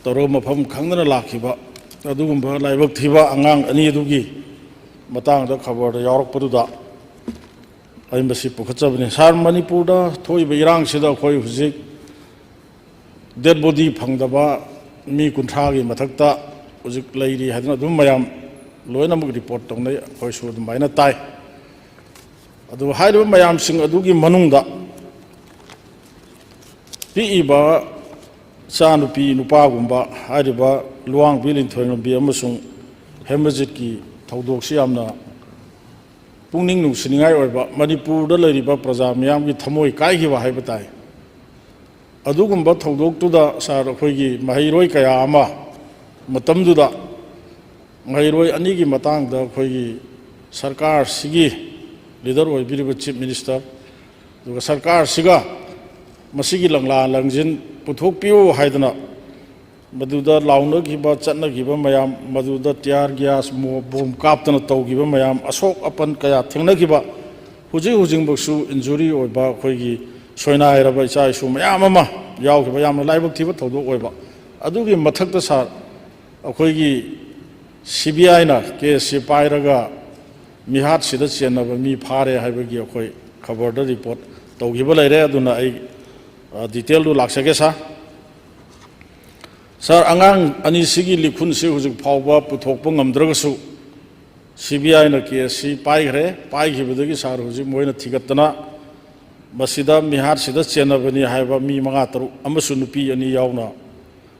ꯇꯧꯔꯒ ꯃꯐꯝ ꯈꯪꯗꯅ ꯂꯥꯛꯈꯤꯕ ꯑꯗꯨꯒꯨꯝꯕ ꯂꯥꯏꯕꯛ ꯊꯤꯕ ꯑꯉꯥꯡ ꯑꯅꯤ ꯑꯗꯨꯒꯤ ꯃꯇꯥꯡꯗ ꯈꯕꯔꯗ ꯌꯥꯎꯔꯛꯄꯗꯨꯗ ꯑꯩ ꯃꯁꯤ ꯄꯨꯈꯠꯆꯕꯅꯤ꯫ ꯁꯥꯔ, ꯃꯅꯤꯄꯨꯔꯗ ꯊꯣꯛꯏꯕ ꯏꯔꯥꯡꯁꯤꯗ ꯑꯩꯈꯣꯏ ꯍꯧꯖꯤꯛ ꯗꯦꯗ ꯕꯣꯗꯤ ꯐꯪꯗꯕ ꯃꯤ ꯀꯨꯟꯊ꯭ꯔꯥꯒꯤ ꯃꯊꯛꯇ ꯍꯧꯖꯤꯛ ꯂꯩꯔꯤ ꯍꯥꯏꯗꯅ ꯑꯗꯨꯝ ꯃꯌꯥꯝ ꯂꯣꯏꯅꯃꯛ ꯔꯤꯄꯣꯔꯠ ꯇꯧꯅꯩ, ꯑꯩꯈꯣꯏꯁꯨ ꯑꯗꯨꯃꯥꯏꯅ ꯇꯥꯏ꯫ ꯑꯗꯨ ꯍꯥꯏꯔꯤꯕ ꯃꯌꯥꯝꯁꯤꯡ ꯑꯗꯨꯒꯤ ꯃꯅꯨꯡꯗ ꯄꯤꯛꯏꯕ ꯏꯆꯥꯅꯨꯄꯤ ꯅꯨꯄꯥꯒꯨꯝꯕ ꯍꯥꯏꯔꯤꯕ ꯂꯨꯋꯥꯡꯕꯤ ꯂꯤꯟꯊꯣꯏꯉꯝꯕꯤ ꯑꯃꯁꯨꯡ ꯍꯦꯃꯖꯤꯠꯀꯤ ꯊꯧꯗꯣꯛꯁꯤ ꯌꯥꯝꯅ ꯄꯨꯛꯅꯤꯡ ꯅꯨꯡꯁꯤꯅꯤꯡꯉꯥꯏ ꯑꯣꯏꯕ, ꯃꯅꯤꯄꯨꯔꯗ ꯂꯩꯔꯤꯕ ꯄ꯭ꯔꯖꯥ ꯃꯤꯌꯥꯝꯒꯤ ꯊꯃꯣꯏ ꯀꯥꯏꯈꯤꯕ ꯍꯥꯏꯕ ꯇꯥꯏ꯫ ꯑꯗꯨꯒꯨꯝꯕ ꯊꯧꯗꯣꯛꯇꯨꯗ ꯁꯥꯔ, ꯑꯩꯈꯣꯏꯒꯤ ꯃꯍꯩꯔꯣꯏ ꯀꯌꯥ ꯑꯃ ꯃꯇꯝꯗꯨꯗ ꯃꯍꯩꯔꯣꯏ ꯑꯅꯤꯒꯤ ꯃꯇꯥꯡꯗ ꯑꯩꯈꯣꯏꯒꯤ ꯁꯔꯀꯥꯔꯁꯤꯒꯤ ꯂꯤꯗꯔ ꯑꯣꯏꯕꯤꯔꯤꯕ ꯆꯤꯐ ꯃꯤꯅꯤꯁꯇꯔ, ꯑꯗꯨꯒ ꯁꯔꯀꯥꯔꯁꯤꯒ ꯃꯁꯤꯒꯤ ꯂꯪꯂꯥ ꯂꯪꯖꯤꯟ ꯄꯨꯊꯣꯛꯄꯤꯌꯨ ꯍꯥꯏꯗꯅ ꯃꯗꯨꯗ ꯂꯥꯎꯅꯈꯤꯕ, ꯆꯠꯅꯈꯤꯕ ꯃꯌꯥꯝ, ꯃꯗꯨꯗ ꯇꯤꯌꯥꯔ ꯒ꯭ꯌꯥꯁ, ꯃꯣ-, ꯕꯣꯝ ꯀꯥꯞꯇꯅ ꯇꯧꯈꯤꯕ ꯃꯌꯥꯝ, ꯑꯁꯣꯛ ꯑꯄꯟ ꯀꯌꯥ ꯊꯦꯡꯅꯈꯤꯕ, ꯍꯧꯖꯤꯛ ꯍꯧꯖꯤꯛꯃꯛꯁꯨ ꯏꯟꯖꯨꯔꯤ ꯑꯣꯏꯕ ꯑꯩꯈꯣꯏꯒꯤ ꯁꯣꯏꯅꯥꯏꯔꯕ ꯏꯆꯥ ꯏꯁꯨ ꯃꯌꯥꯝ ꯑꯃ ꯌꯥꯎꯈꯤꯕ ꯌꯥꯝꯅ ꯂꯥꯏꯕꯛ ꯊꯤꯕ ꯊꯧꯗꯣꯛ ꯑꯣꯏꯕ꯫ ꯑꯗꯨꯒꯤ ꯃꯊꯛꯇ ꯁꯥꯔ, ꯑꯩꯈꯣꯏꯒꯤ ꯁꯤ ꯕꯤ ꯑꯥꯏꯅ ꯀꯦꯁꯁꯤ ꯄꯥꯏꯔꯒ ꯃꯤꯍꯥꯠꯁꯤꯗ ꯆꯦꯟꯅꯕ ꯃꯤ ꯐꯥꯔꯦ ꯍꯥꯏꯕꯒꯤ ꯑꯩꯈꯣꯏ ꯈꯕꯔꯗ ꯔꯤꯄꯣꯔꯠ ꯇꯧꯈꯤꯕ ꯂꯩꯔꯦ꯫ ꯑꯗꯨꯅ ꯑꯩ, ꯑ, ꯗꯤꯇꯦꯜꯗꯨ ꯂꯥꯛꯆꯒꯦ ꯁꯥꯔ꯫ ꯁꯥꯔ, ꯑꯉꯥꯡ ꯑꯅꯤꯁꯤꯒꯤ ꯂꯤꯈꯨꯟꯁꯤ ꯍꯧꯖꯤꯛ ꯐꯥꯎꯕ ꯄꯨꯊꯣꯛꯄ ꯉꯝꯗ꯭ꯔꯒꯁꯨ ꯁꯤ ꯕꯤ ꯑꯥꯏꯅ ꯀꯦꯁꯁꯤ ꯄꯥꯏꯈ꯭ꯔꯦ꯫ ꯄꯥꯏꯈꯤꯕꯗꯒꯤ ꯁꯥꯔ, ꯍꯧꯖꯤꯛ ꯃꯣꯏꯅ ꯊꯤꯒꯠꯇꯅ ꯃꯁꯤꯗ ꯃꯤꯍꯥꯠꯁꯤꯗ ꯆꯦꯟꯅꯕꯅꯤ ꯍꯥꯏꯕ ꯃꯤ ꯃꯉꯥ ꯇꯔꯨꯛ ꯑꯃꯁꯨ ꯅꯨꯄꯤ ꯑꯅꯤ ꯌꯥꯎꯅ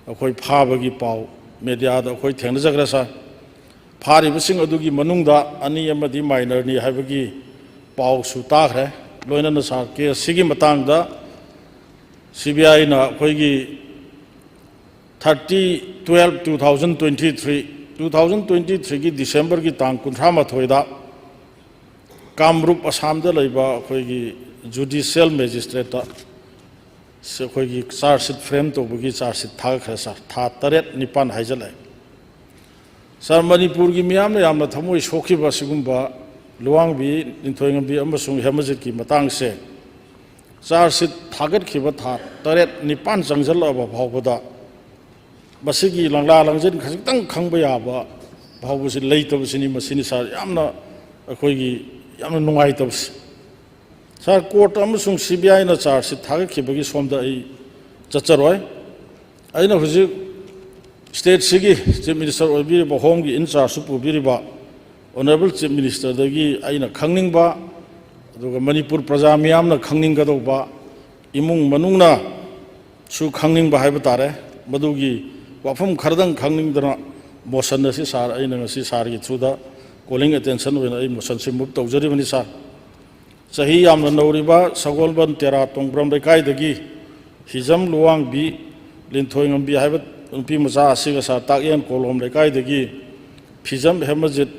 ꯑꯩꯈꯣꯏ ꯐꯥꯕꯒꯤ ꯄꯥꯎ ꯃꯦꯗꯤꯌꯥꯗ ꯑꯩꯈꯣꯏ ꯊꯦꯡꯅꯖꯈ꯭ꯔꯦ ꯁꯥꯔ꯫ ꯐꯥꯔꯤꯕꯁꯤꯡ ꯑꯗꯨꯒꯤ ꯃꯅꯨꯡꯗ ꯑꯅꯤ ꯑꯃꯗꯤ ꯃꯥꯏꯅꯔꯅꯤ ꯍꯥꯏꯕꯒꯤ ꯄꯥꯎꯁꯨ ꯇꯥꯈ꯭ꯔꯦ꯫ ꯂꯣꯏꯅꯅ ꯁꯥꯔ, ꯀꯦꯁꯁꯤꯒꯤ ꯃꯇꯥꯡꯗ ꯁꯤ ꯕꯤ ꯑꯥꯏꯅ ꯑꯩꯈꯣꯏꯒꯤ thirty twelve two thousand twenty three, two thousand twenty threeꯒꯤ ꯗꯤꯁꯦꯝꯕꯔꯒꯤ ꯇꯥꯡ ꯀꯨꯟꯊ꯭ꯔꯥ ꯃꯥꯊꯣꯏꯗ ꯀꯥꯝꯔꯨꯞ, ꯑꯁꯥꯝꯗ ꯂꯩꯕ ꯑꯩꯈꯣꯏꯒꯤ ꯖꯨꯗꯤꯁꯤꯌꯦꯜ ꯃꯦꯖꯤꯁꯇ꯭ꯔꯦꯠꯇ ꯑꯩꯈꯣꯏꯒꯤ ꯆꯥꯔꯖ ꯁꯤꯠ ꯐ꯭ꯔꯦꯝ ꯇꯧꯕꯒꯤ ꯆꯥꯔꯖ ꯁꯤꯠ ꯊꯥꯒꯠꯈ꯭ꯔꯦ ꯁꯥꯔ꯫ ꯊꯥ ꯇꯔꯦꯠ ꯅꯤꯄꯥꯟ ꯍꯥꯏꯖꯜꯂꯛꯑꯦ꯫ ꯁꯥꯔ, ꯃꯅꯤꯄꯨꯔꯒꯤ ꯃꯤꯌꯥꯝꯅ ꯌꯥꯝꯅ ꯊꯃꯣꯏ ꯁꯣꯛꯈꯤꯕ ꯑꯁꯤꯒꯨꯝꯕ ꯂꯨꯋꯥꯡꯕꯤ ꯂꯤꯟꯊꯣꯏꯉꯝꯕꯤ ꯑꯃꯁꯨꯡ ꯍꯦꯃꯖꯤꯠꯀꯤ ꯃꯇꯥꯡꯁꯦ ꯆꯥꯔꯖ ꯁꯤꯠ ꯊꯥꯒꯠꯈꯤꯕ ꯊꯥ ꯇꯔꯦꯠ ꯅꯤꯄꯥꯟ ꯆꯪꯁꯤꯜꯂꯛꯑꯕ ꯐꯥꯎꯕꯗ ꯃꯁꯤꯒꯤ ꯂꯪꯂꯥ ꯂꯪꯖꯤꯟ ꯈꯖꯤꯛꯇꯪ ꯈꯪꯕ ꯌꯥꯕ ꯐꯥꯎꯕꯁꯤ ꯂꯩꯇꯕꯁꯤꯅꯤ꯫ ꯃꯁꯤꯅꯤ ꯁꯥꯔ, ꯌꯥꯝꯅ ꯑꯩꯈꯣꯏꯒꯤ ꯌꯥꯝꯅ ꯅꯨꯡꯉꯥꯏꯇꯕꯁꯤ꯫ ꯁꯥꯔ, ꯀꯣꯔꯠ ꯑꯃꯁꯨꯡ ꯁꯤ ꯕꯤ ꯑꯥꯏꯅ ꯆꯥꯔꯖ ꯁꯤꯠ ꯊꯥꯒꯠꯈꯤꯕꯒꯤ ꯁꯣꯝꯗ ꯑꯩ ꯆꯠꯆꯔꯣꯏ꯫ ꯑꯩꯅ ꯍꯧꯖꯤꯛ ꯁ꯭ꯇꯦꯠꯁꯤꯒꯤ ꯆꯤꯐ ꯃꯤꯅꯤꯁꯇꯔ ꯑꯣꯏꯕꯤꯔꯤꯕ, ꯍꯣꯝꯒꯤ ꯏꯟ ꯆꯥꯔꯖꯁꯨ ꯄꯨꯕꯤꯔꯤꯕ ꯑꯣꯅꯔꯦꯕꯜ ꯆꯤꯐ ꯃꯤꯅꯤꯁꯇꯔꯗꯒꯤ ꯑꯩꯅ ꯈꯪꯅꯤꯡꯕ, ꯑꯗꯨꯒ ꯃꯅꯤꯄꯨꯔ ꯄ꯭ꯔꯖꯥ ꯃꯤꯌꯥꯝꯅ ꯈꯪꯅꯤꯡꯒꯗꯧꯕ, ꯏꯃꯨꯡ ꯃꯅꯨꯡꯅꯁꯨ ꯈꯪꯅꯤꯡꯕ ꯍꯥꯏꯕ ꯇꯥꯔꯦ, ꯃꯗꯨꯒꯤ ꯋꯥꯐꯝ ꯈꯔꯗꯪ ꯈꯪꯅꯤꯡꯗꯅ ꯃꯣꯁꯟ ꯑꯁꯤ ꯁꯥꯔ, ꯑꯩꯅ ꯉꯁꯤ ꯁꯥꯔꯒꯤ ꯊ꯭ꯔꯨꯗ ꯀꯣꯂꯤꯡ ꯑꯦꯇꯦꯟꯁꯟ ꯑꯣꯏꯅ ꯑꯩ ꯃꯣꯁꯟꯁꯤ ꯃꯨꯚ ꯇꯧꯖꯔꯤꯕꯅꯤ ꯁꯥꯔ꯫ ꯆꯍꯤ ꯌꯥꯝꯅ ꯅꯧꯔꯤꯕ ꯁꯒꯣꯜꯕꯟ ꯇꯦꯔꯥ ꯇꯣꯡꯕ꯭ꯔꯝ ꯂꯩꯀꯥꯏꯗꯒꯤ ꯍꯤꯖꯝ ꯂꯨꯋꯥꯡꯕꯤ ꯂꯤꯟꯊꯣꯏꯉꯝꯕꯤ ꯍꯥꯏꯕ ꯅꯨꯄꯤ ꯃꯆꯥ ꯑꯁꯤꯒ ꯁꯥꯔ ꯇꯥꯛꯌꯦꯟ ꯀꯣꯂꯣꯝ ꯂꯩꯀꯥꯏꯗꯒꯤ ꯐꯤꯖꯝ ꯍꯦꯃꯖꯤꯠ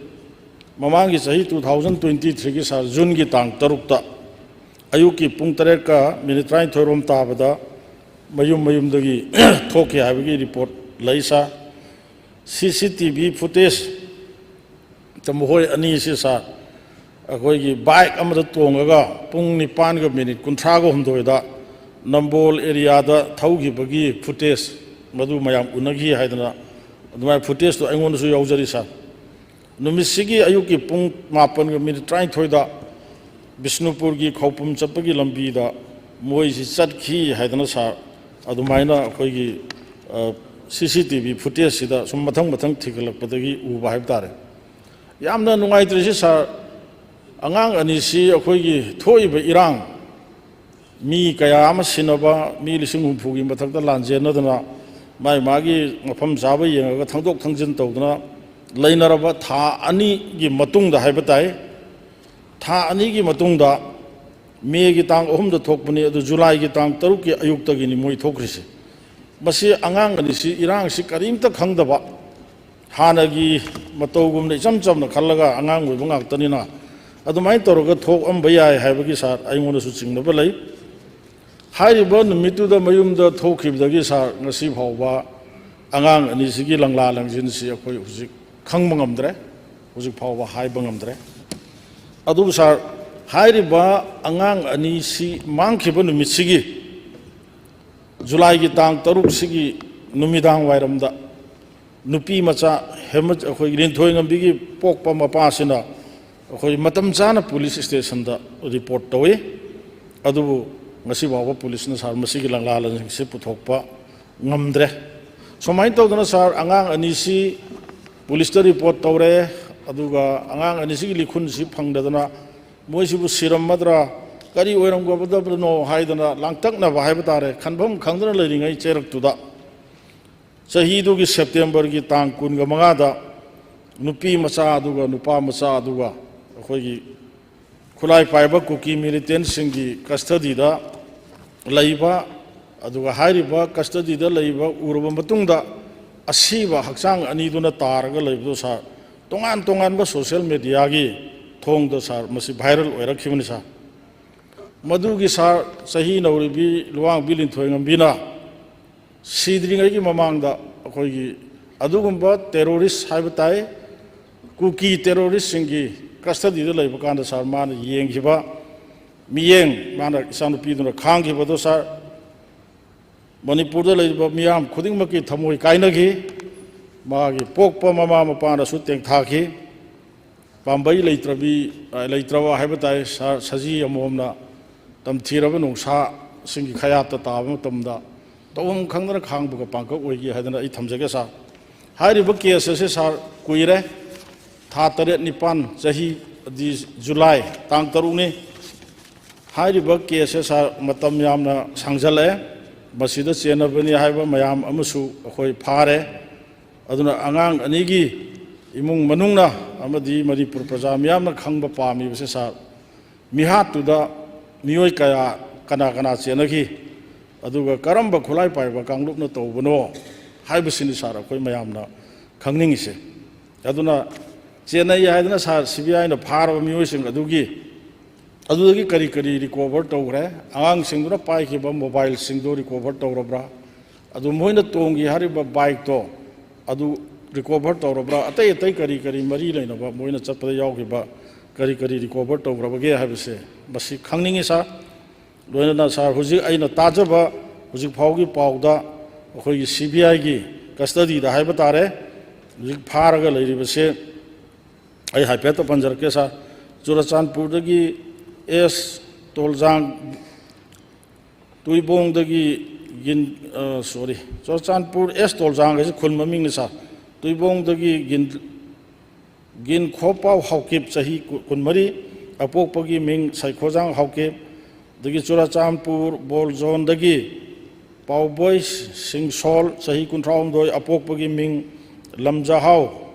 ꯃꯃꯥꯡꯒꯤ ꯆꯍꯤ two thousand twenty threeꯒꯤ ꯁꯥꯔ ꯖꯨꯟꯒꯤ ꯇꯥꯡ ꯇꯔꯨꯛꯇ ꯑꯌꯨꯛꯀꯤ ꯄꯨꯡ ꯇꯔꯦꯠꯀ ꯃꯤꯅꯤꯠ ꯇꯔꯥꯅꯤꯊꯣꯏꯔꯣꯝ ꯇꯥꯕꯗ ꯃꯌꯨꯝ ꯃꯌꯨꯝꯗꯒꯤ ꯊꯣꯛꯈꯤ ꯍꯥꯏꯕꯒꯤ ꯔꯤꯄꯣꯔꯠ ꯂꯩ ꯁꯥꯔ꯫ ꯁꯤ ꯁꯤ ꯇꯤ ꯚꯤ ꯐꯨꯇꯦꯖꯇ ꯃꯈꯣꯏ ꯑꯅꯤꯁꯤ ꯁꯥꯔ, ꯑꯩꯈꯣꯏꯒꯤ ꯕꯥꯏꯛ ꯑꯃꯗ ꯇꯣꯡꯉꯒ ꯄꯨꯡ ꯅꯤꯄꯥꯟꯒ ꯃꯤꯅꯤꯠ ꯀꯨꯟꯊ꯭ꯔꯥꯒ ꯍꯨꯝꯗꯣꯏꯗ ꯅꯝꯕꯣꯜ ꯑꯦꯔꯤꯌꯥꯗ ꯊꯧꯈꯤꯕꯒꯤ ꯐꯨꯇꯦꯖ ꯃꯗꯨ ꯃꯌꯥꯝ ꯎꯅꯈꯤ ꯍꯥꯏꯗꯅ ꯑꯗꯨꯃꯥꯏꯅ ꯐꯨꯇꯦꯖꯇꯣ ꯑꯩꯉꯣꯟꯗꯁꯨ ꯌꯥꯎꯖꯔꯤ ꯁꯥꯔ꯫ ꯅꯨꯃꯤꯠꯁꯤꯒꯤ ꯑꯌꯨꯛꯀꯤ ꯄꯨꯡ ꯃꯥꯄꯟꯒ ꯃꯤꯅꯤꯠ ꯇꯔꯥꯅꯤꯊꯣꯏꯗ ꯕꯤꯁꯅꯨꯄꯨꯔꯒꯤ ꯈꯧꯄꯨꯝ ꯆꯠꯄꯒꯤ ꯂꯝꯕꯤꯗ ꯃꯣꯏꯁꯤ ꯆꯠꯈꯤ ꯍꯥꯏꯗꯅ ꯁꯥꯔ, ꯑꯗꯨꯃꯥꯏꯅ ꯑꯩꯈꯣꯏꯒꯤ ꯁꯤ ꯁꯤ ꯇꯤ ꯚꯤ ꯐꯨꯇꯦꯖꯁꯤꯗ ꯁꯨꯝ ꯃꯊꯪ ꯃꯊꯪ ꯊꯤꯒꯠꯂꯛꯄꯗꯒꯤ ꯎꯕ ꯍꯥꯏꯕ ꯇꯥꯔꯦ꯫ ꯌꯥꯝꯅ ꯅꯨꯡꯉꯥꯏꯇ꯭ꯔꯤꯁꯤ ꯁꯥꯔ, ꯑꯉꯥꯡ ꯑꯅꯤꯁꯤ ꯑꯩꯈꯣꯏꯒꯤ ꯊꯣꯛꯏꯕ ꯏꯔꯥꯡ, ꯃꯤ ꯀꯌꯥ ꯑꯃ ꯁꯤꯅꯕ, ꯃꯤ ꯂꯤꯁꯤꯡ ꯍꯨꯝꯐꯨꯒꯤ ꯃꯊꯛꯇ ꯂꯥꯟꯖꯦꯟꯅꯗꯅ ꯃꯥꯏ ꯃꯥꯒꯤ ꯃꯐꯝ ꯆꯥꯕ ꯌꯦꯡꯉꯒ ꯊꯪꯗꯣꯛ ꯊꯪꯖꯤꯟ ꯇꯧꯗꯅ ꯂꯩꯅꯔꯕ ꯊꯥ ꯑꯅꯤꯒꯤ ꯃꯇꯨꯡꯗ ꯍꯥꯏꯕ ꯇꯥꯏ, ꯊꯥ ꯑꯅꯤꯒꯤ ꯃꯇꯨꯡꯗ ꯃꯦꯒꯤ ꯇꯥꯡ ꯑꯍꯨꯝꯗ ꯊꯣꯛꯄꯅꯤ, ꯑꯗꯨ ꯖꯨꯂꯥꯏꯒꯤ ꯇꯥꯡ ꯇꯔꯨꯛꯀꯤ ꯑꯌꯨꯛꯇꯒꯤꯅꯤ ꯃꯣꯏ ꯊꯣꯛꯈ꯭ꯔꯤꯁꯦ꯫ ꯃꯁꯤ ꯑꯉꯥꯡ ꯑꯅꯤꯁꯤ ꯏꯔꯥꯡꯁꯤ ꯀꯔꯤꯝꯇ ꯈꯪꯗꯕ, ꯍꯥꯟꯅꯒꯤ ꯃꯇꯧꯒꯨꯝꯅ ꯏꯆꯝ ꯆꯝꯅ ꯈꯜꯂꯒ ꯑꯉꯥꯡ ꯑꯣꯏꯕ ꯉꯥꯛꯇꯅꯤꯅ ꯑꯗꯨꯃꯥꯏꯅ ꯇꯧꯔꯒ ꯊꯣꯛꯑꯝꯕ ꯌꯥꯏ ꯍꯥꯏꯕꯒꯤ ꯁꯥꯔ ꯑꯩꯉꯣꯟꯗꯁꯨ ꯆꯤꯡꯅꯕ ꯂꯩ꯫ ꯍꯥꯏꯔꯤꯕ ꯅꯨꯃꯤꯠꯇꯨꯗ ꯃꯌꯨꯝꯗ ꯊꯣꯛꯈꯤꯕꯗꯒꯤ ꯁꯥꯔ ꯉꯁꯤ ꯐꯥꯎꯕ ꯑꯉꯥꯡ ꯑꯅꯤꯁꯤꯒꯤ ꯂꯪꯂꯥ ꯂꯪꯖꯤꯟꯁꯤ ꯑꯩꯈꯣꯏ ꯍꯧꯖꯤꯛ ꯈꯪꯕ ꯉꯝꯗ꯭ꯔꯦ, ꯍꯧꯖꯤꯛ ꯐꯥꯎꯕ ꯍꯥꯏꯕ ꯉꯝꯗ꯭ꯔꯦ꯫ ꯑꯗꯨꯕꯨ ꯁꯥꯔ, ꯍꯥꯏꯔꯤꯕ ꯑꯉꯥꯡ ꯑꯅꯤꯁꯤ ꯃꯥꯡꯈꯤꯕ ꯅꯨꯃꯤꯠꯁꯤꯒꯤ, ꯖꯨꯂꯥꯏꯒꯤ ꯇꯥꯡ ꯇꯔꯨꯛꯁꯤꯒꯤ ꯅꯨꯃꯤꯗꯥꯡ ꯋꯥꯏꯔꯝꯗ ꯅꯨꯄꯤ ꯃꯆꯥ ꯍꯦꯃ-, ꯑꯩꯈꯣꯏꯒꯤ ꯂꯤꯟꯊꯣꯏꯉꯝꯕꯤꯒꯤ ꯄꯣꯛꯄ ꯃꯄꯥꯁꯤꯅ ꯑꯩꯈꯣꯏ ꯃꯇꯝ ꯆꯥꯅ ꯄꯨꯂꯤꯁ ꯁ꯭ꯇꯦꯁꯟꯗ ꯔꯤꯄꯣꯔꯠ ꯇꯧꯏ꯫ ꯑꯗꯨꯕꯨ ꯉꯁꯤ ꯐꯥꯎꯕ ꯄꯨꯂꯤꯁꯁꯤꯅ ꯁꯥꯔ ꯃꯁꯤꯒꯤ ꯂꯪꯂꯥ ꯂꯪꯁꯤꯡꯁꯤ ꯄꯨꯊꯣꯛꯄ ꯉꯝꯗ꯭ꯔꯦ꯫ ꯁꯨꯃꯥꯏꯅ ꯇꯧꯗꯅ ꯁꯥꯔ, ꯑꯉꯥꯡ ꯑꯅꯤꯁꯤ ꯄꯨꯂꯤꯁꯇ ꯔꯤꯄꯣꯔꯠ ꯇꯧꯔꯦ, ꯑꯗꯨꯒ ꯑꯉꯥꯡ ꯑꯅꯤꯁꯤꯒꯤ ꯂꯤꯈꯨꯟꯁꯤ ꯐꯪꯗꯗꯅ ꯃꯣꯏꯁꯤꯕꯨ ꯁꯤꯔꯝꯃꯗ꯭ꯔꯥ, ꯀꯔꯤ ꯑꯣꯏꯔꯝꯒꯗꯕꯅꯣ ꯍꯥꯏꯗꯅ ꯂꯥꯡꯇꯛꯅꯕ ꯍꯥꯏꯕ ꯇꯥꯔꯦ, ꯈꯟꯐꯝ ꯈꯪꯗꯅ ꯂꯩꯔꯤꯉꯩ ꯆꯩꯔꯛꯇꯨꯗ, ꯆꯍꯤꯗꯨꯒꯤ ꯁꯦꯞꯇꯦꯝꯕꯔꯒꯤ ꯇꯥꯡ ꯀꯨꯟꯒ ꯃꯉꯥꯗ ꯅꯨꯄꯤ ꯃꯆꯥ ꯑꯗꯨꯒ ꯅꯨꯄꯥ ꯃꯆꯥ ꯑꯗꯨꯒ ꯑꯩꯈꯣꯏꯒꯤ ꯈꯨꯠꯂꯥꯏ ꯄꯥꯏꯕ ꯀꯨꯀꯤ ꯃꯤꯂꯤꯇꯦꯟꯁꯤꯡꯒꯤ ꯀꯁꯇꯗꯤꯗ ꯂꯩꯕ, ꯑꯗꯨꯒ ꯍꯥꯏꯔꯤꯕ ꯀꯁꯇꯗꯤꯗ ꯂꯩꯕ ꯎꯔꯕ ꯃꯇꯨꯡꯗ ꯑꯁꯤꯕ ꯍꯛꯆꯥꯡ ꯑꯅꯤꯗꯨꯅ ꯇꯥꯔꯒ ꯂꯩꯕꯗꯨ ꯁꯥꯔ, ꯇꯣꯉꯥꯟ ꯇꯣꯉꯥꯟꯕ ꯁꯣꯁꯤꯌꯦꯜ ꯃꯦꯗꯤꯌꯥꯒꯤ ꯊꯣꯡꯗ ꯁꯥꯔ ꯃꯁꯤ ꯚꯥꯏꯔꯦꯜ ꯑꯣꯏꯔꯛꯈꯤꯕꯅꯤ ꯁꯥꯔ꯫ ꯃꯗꯨꯒꯤ ꯁꯥꯔ, ꯆꯍꯤ ꯅꯧꯔꯤꯕꯤ ꯂꯨꯋꯥꯡꯕꯤ ꯂꯤꯟꯊꯣꯏꯉꯝꯕꯤꯅ ꯁꯤꯗ꯭ꯔꯤꯉꯩꯒꯤ ꯃꯃꯥꯡꯗ ꯑꯩꯈꯣꯏꯒꯤ ꯑꯗꯨꯒꯨꯝꯕ ꯇꯦꯔꯣꯔꯤꯁ ꯍꯥꯏꯕ ꯇꯥꯏ, ꯀꯨꯀꯤ ꯇꯦꯔꯣꯔꯤꯁꯁꯤꯡꯒꯤ ꯀꯁꯇꯗꯤꯗ ꯂꯩꯕ ꯀꯥꯟꯗ ꯁꯥꯔ, ꯃꯥꯅ ꯌꯦꯡꯈꯤꯕ ꯃꯤꯠꯌꯦꯡ, ꯃꯥꯅ ꯏꯆꯥꯅꯨꯄꯤꯗꯨꯅ ꯈꯥꯡꯈꯤꯕꯗꯣ ꯁꯥꯔ, ꯃꯅꯤꯄꯨꯔꯗ ꯂꯩꯔꯤꯕ ꯃꯤꯌꯥꯝ ꯈꯨꯗꯤꯡꯃꯛꯀꯤ ꯊꯃꯣꯏ ꯀꯥꯏꯅꯈꯤ꯫ ꯃꯥꯒꯤ ꯄꯣꯛꯄ ꯃꯃꯥ ꯃꯄꯥꯅꯁꯨ ꯇꯦꯡꯊꯥꯈꯤ꯫ ꯄꯥꯝꯕꯩ ꯂꯩꯇ꯭ꯔꯕꯤ, ꯂꯩꯇ꯭ꯔꯕ ꯍꯥꯏꯕ ꯇꯥꯏ, ꯁꯥꯔ, ꯁꯖꯤ ꯑꯃꯣꯝꯅ ꯇꯝꯊꯤꯔꯕ ꯅꯣꯡꯁꯥꯁꯤꯡꯒꯤ ꯈꯌꯥꯠꯇ ꯇꯥꯕ ꯃꯇꯝꯗ ꯇꯧꯐꯝ ꯈꯪꯗꯅ ꯈꯥꯡꯕꯒ ꯄꯥꯡꯀꯛ ꯑꯣꯏꯈꯤ ꯍꯥꯏꯗꯅ ꯑꯩ ꯊꯝꯖꯒꯦ ꯁꯥꯔ꯫ ꯍꯥꯏꯔꯤꯕ ꯀꯦꯁ ꯑꯁꯤ ꯁꯥꯔ ꯀꯨꯏꯔꯦ, ꯊꯥ ꯇꯔꯦꯠ ꯅꯤꯄꯥꯟ, ꯆꯍꯤ ꯑꯗꯤ ꯖꯨꯂꯥꯏ ꯇꯥꯡ ꯇꯔꯨꯛꯅꯤ꯫ ꯍꯥꯏꯔꯤꯕ ꯀꯦꯁ ꯑꯁꯤ ꯁꯥꯔ ꯃꯇꯝ ꯌꯥꯝꯅ ꯁꯥꯡꯖꯜꯂꯛꯑꯦ꯫ ꯃꯁꯤꯗ ꯆꯦꯟꯅꯕꯅꯤ ꯍꯥꯏꯕ ꯃꯌꯥꯝ ꯑꯃꯁꯨ ꯑꯩꯈꯣꯏ ꯐꯥꯔꯦ꯫ ꯑꯗꯨꯅ ꯑꯉꯥꯡ ꯑꯅꯤꯒꯤ ꯏꯃꯨꯡ ꯃꯅꯨꯡꯅ ꯑꯃꯗꯤ ꯃꯅꯤꯄꯨꯔ ꯄ꯭ꯔꯖꯥ ꯃꯤꯌꯥꯝꯅ ꯈꯪꯕ ꯄꯥꯝꯃꯤꯕꯁꯦ ꯁꯥꯔ, ꯃꯤꯍꯥꯠꯇꯨꯗ ꯃꯤꯑꯣꯏ ꯀꯌꯥ, ꯀꯅꯥ ꯀꯅꯥ ꯆꯦꯟꯅꯈꯤ, ꯑꯗꯨꯒ ꯀꯔꯝꯕ ꯈꯨꯠꯂꯥꯏ ꯄꯥꯏꯕ ꯀꯥꯡꯂꯨꯞꯅ ꯇꯧꯕꯅꯣ ꯍꯥꯏꯕꯁꯤꯅꯤ ꯁꯥꯔ ꯑꯩꯈꯣꯏ ꯃꯌꯥꯝꯅ ꯈꯪꯅꯤꯡꯉꯤꯁꯦ꯫ ꯑꯗꯨꯅ ꯆꯦꯟꯅꯩ ꯍꯥꯏꯗꯅ ꯁꯥꯔ, ꯁꯤ ꯕꯤ ꯑꯥꯏꯅ ꯐꯥꯔꯕ ꯃꯤꯑꯣꯏꯁꯤꯡ ꯑꯗꯨꯒꯤ, ꯑꯗꯨꯗꯒꯤ ꯀꯔꯤ ꯀꯔꯤ ꯔꯤꯀꯣꯚꯔ ꯇꯧꯈ꯭ꯔꯦ, ꯑꯉꯥꯡꯁꯤꯡꯗꯨꯅ ꯄꯥꯏꯈꯤꯕ ꯃꯣꯕꯥꯏꯜꯁꯤꯡꯗꯣ ꯔꯤꯀꯣꯚꯔ ꯇꯧꯔꯕ꯭ꯔꯥ, ꯑꯗꯨ ꯃꯣꯏꯅ ꯇꯣꯡꯈꯤ ꯍꯥꯏꯔꯤꯕ ꯕꯥꯏꯛꯇꯣ ꯑꯗꯨ ꯔꯤꯀꯣꯚꯔ ꯇꯧꯔꯕ꯭ꯔꯥ, ꯑꯇꯩ ꯑꯇꯩ ꯀꯔꯤ ꯀꯔꯤ ꯃꯔꯤ ꯂꯩꯅꯕ ꯃꯣꯏꯅ ꯆꯠꯄꯗ ꯌꯥꯎꯈꯤꯕ ꯀꯔꯤ ꯀꯔꯤ ꯔꯤꯀꯣꯚꯔ ꯇꯧꯈ꯭ꯔꯕꯒꯦ ꯍꯥꯏꯕꯁꯦ ꯃꯁꯤ ꯈꯪꯅꯤꯡꯉꯤ ꯁꯥꯔ꯫ ꯂꯣꯏꯅꯅ ꯁꯥꯔ, ꯍꯧꯖꯤꯛ ꯑꯩꯅ ꯇꯥꯖꯕ ꯍꯧꯖꯤꯛ ꯐꯥꯎꯒꯤ ꯄꯥꯎꯗ ꯑꯩꯈꯣꯏꯒꯤ ꯁꯤ ꯕꯤ ꯑꯥꯏꯒꯤ ꯀꯁꯇꯗꯤꯗ ꯍꯥꯏꯕ ꯇꯥꯔꯦ, ꯍꯧꯖꯤꯛ ꯐꯥꯔꯒ ꯂꯩꯔꯤꯕꯁꯦ ꯑꯩ ꯍꯥꯏꯐꯦꯠꯇ ꯄꯟꯖꯔꯛꯀꯦ ꯁꯥꯔ꯫ ꯆꯨꯔꯆꯥꯟꯄꯨꯔꯗꯒꯤ ꯑꯦꯁ ꯇꯣꯜꯖꯥꯡ, ꯇꯨꯏꯕꯣꯡꯗꯒꯤ ꯒꯤꯟ, ꯑ, ꯁꯣꯔꯤ, ꯆꯨꯔꯆꯥꯟꯄꯨꯔ ꯑꯦꯁ ꯇꯣꯜꯖꯥꯡ ꯍꯥꯏꯁꯦ ꯈꯨꯟ ꯃꯃꯤꯡꯅꯤ ꯁꯥꯔ꯫ ꯇꯨꯏꯕꯣꯡꯗꯒꯤ ꯒꯤꯟ, ꯒꯤꯟ ꯈꯣꯄꯥꯎ ꯍꯥꯎꯀꯤꯞ, ꯆꯍꯤ ꯀꯨ-, ꯀꯨꯟꯃꯔꯤ, ꯑꯄꯣꯛꯄꯒꯤ ꯃꯤꯡ ꯁꯩꯈꯣꯖꯥꯡ ꯍꯥꯎꯀꯤꯞ꯫ ꯑꯗꯒꯤ ꯆꯨꯔꯥꯆꯥꯟꯄꯨꯔ ꯕꯣꯜ ꯖꯣꯟꯗꯒꯤ ꯄꯥꯎꯕꯣꯏ ꯁꯤꯡꯁꯣꯜ, ꯆꯍꯤ ꯀꯨꯟꯊ꯭ꯔꯥꯍꯨꯝꯗꯣꯏ, ꯑꯄꯣꯛꯄꯒꯤ ꯃꯤꯡ ꯂꯝꯖꯥꯍꯥꯎ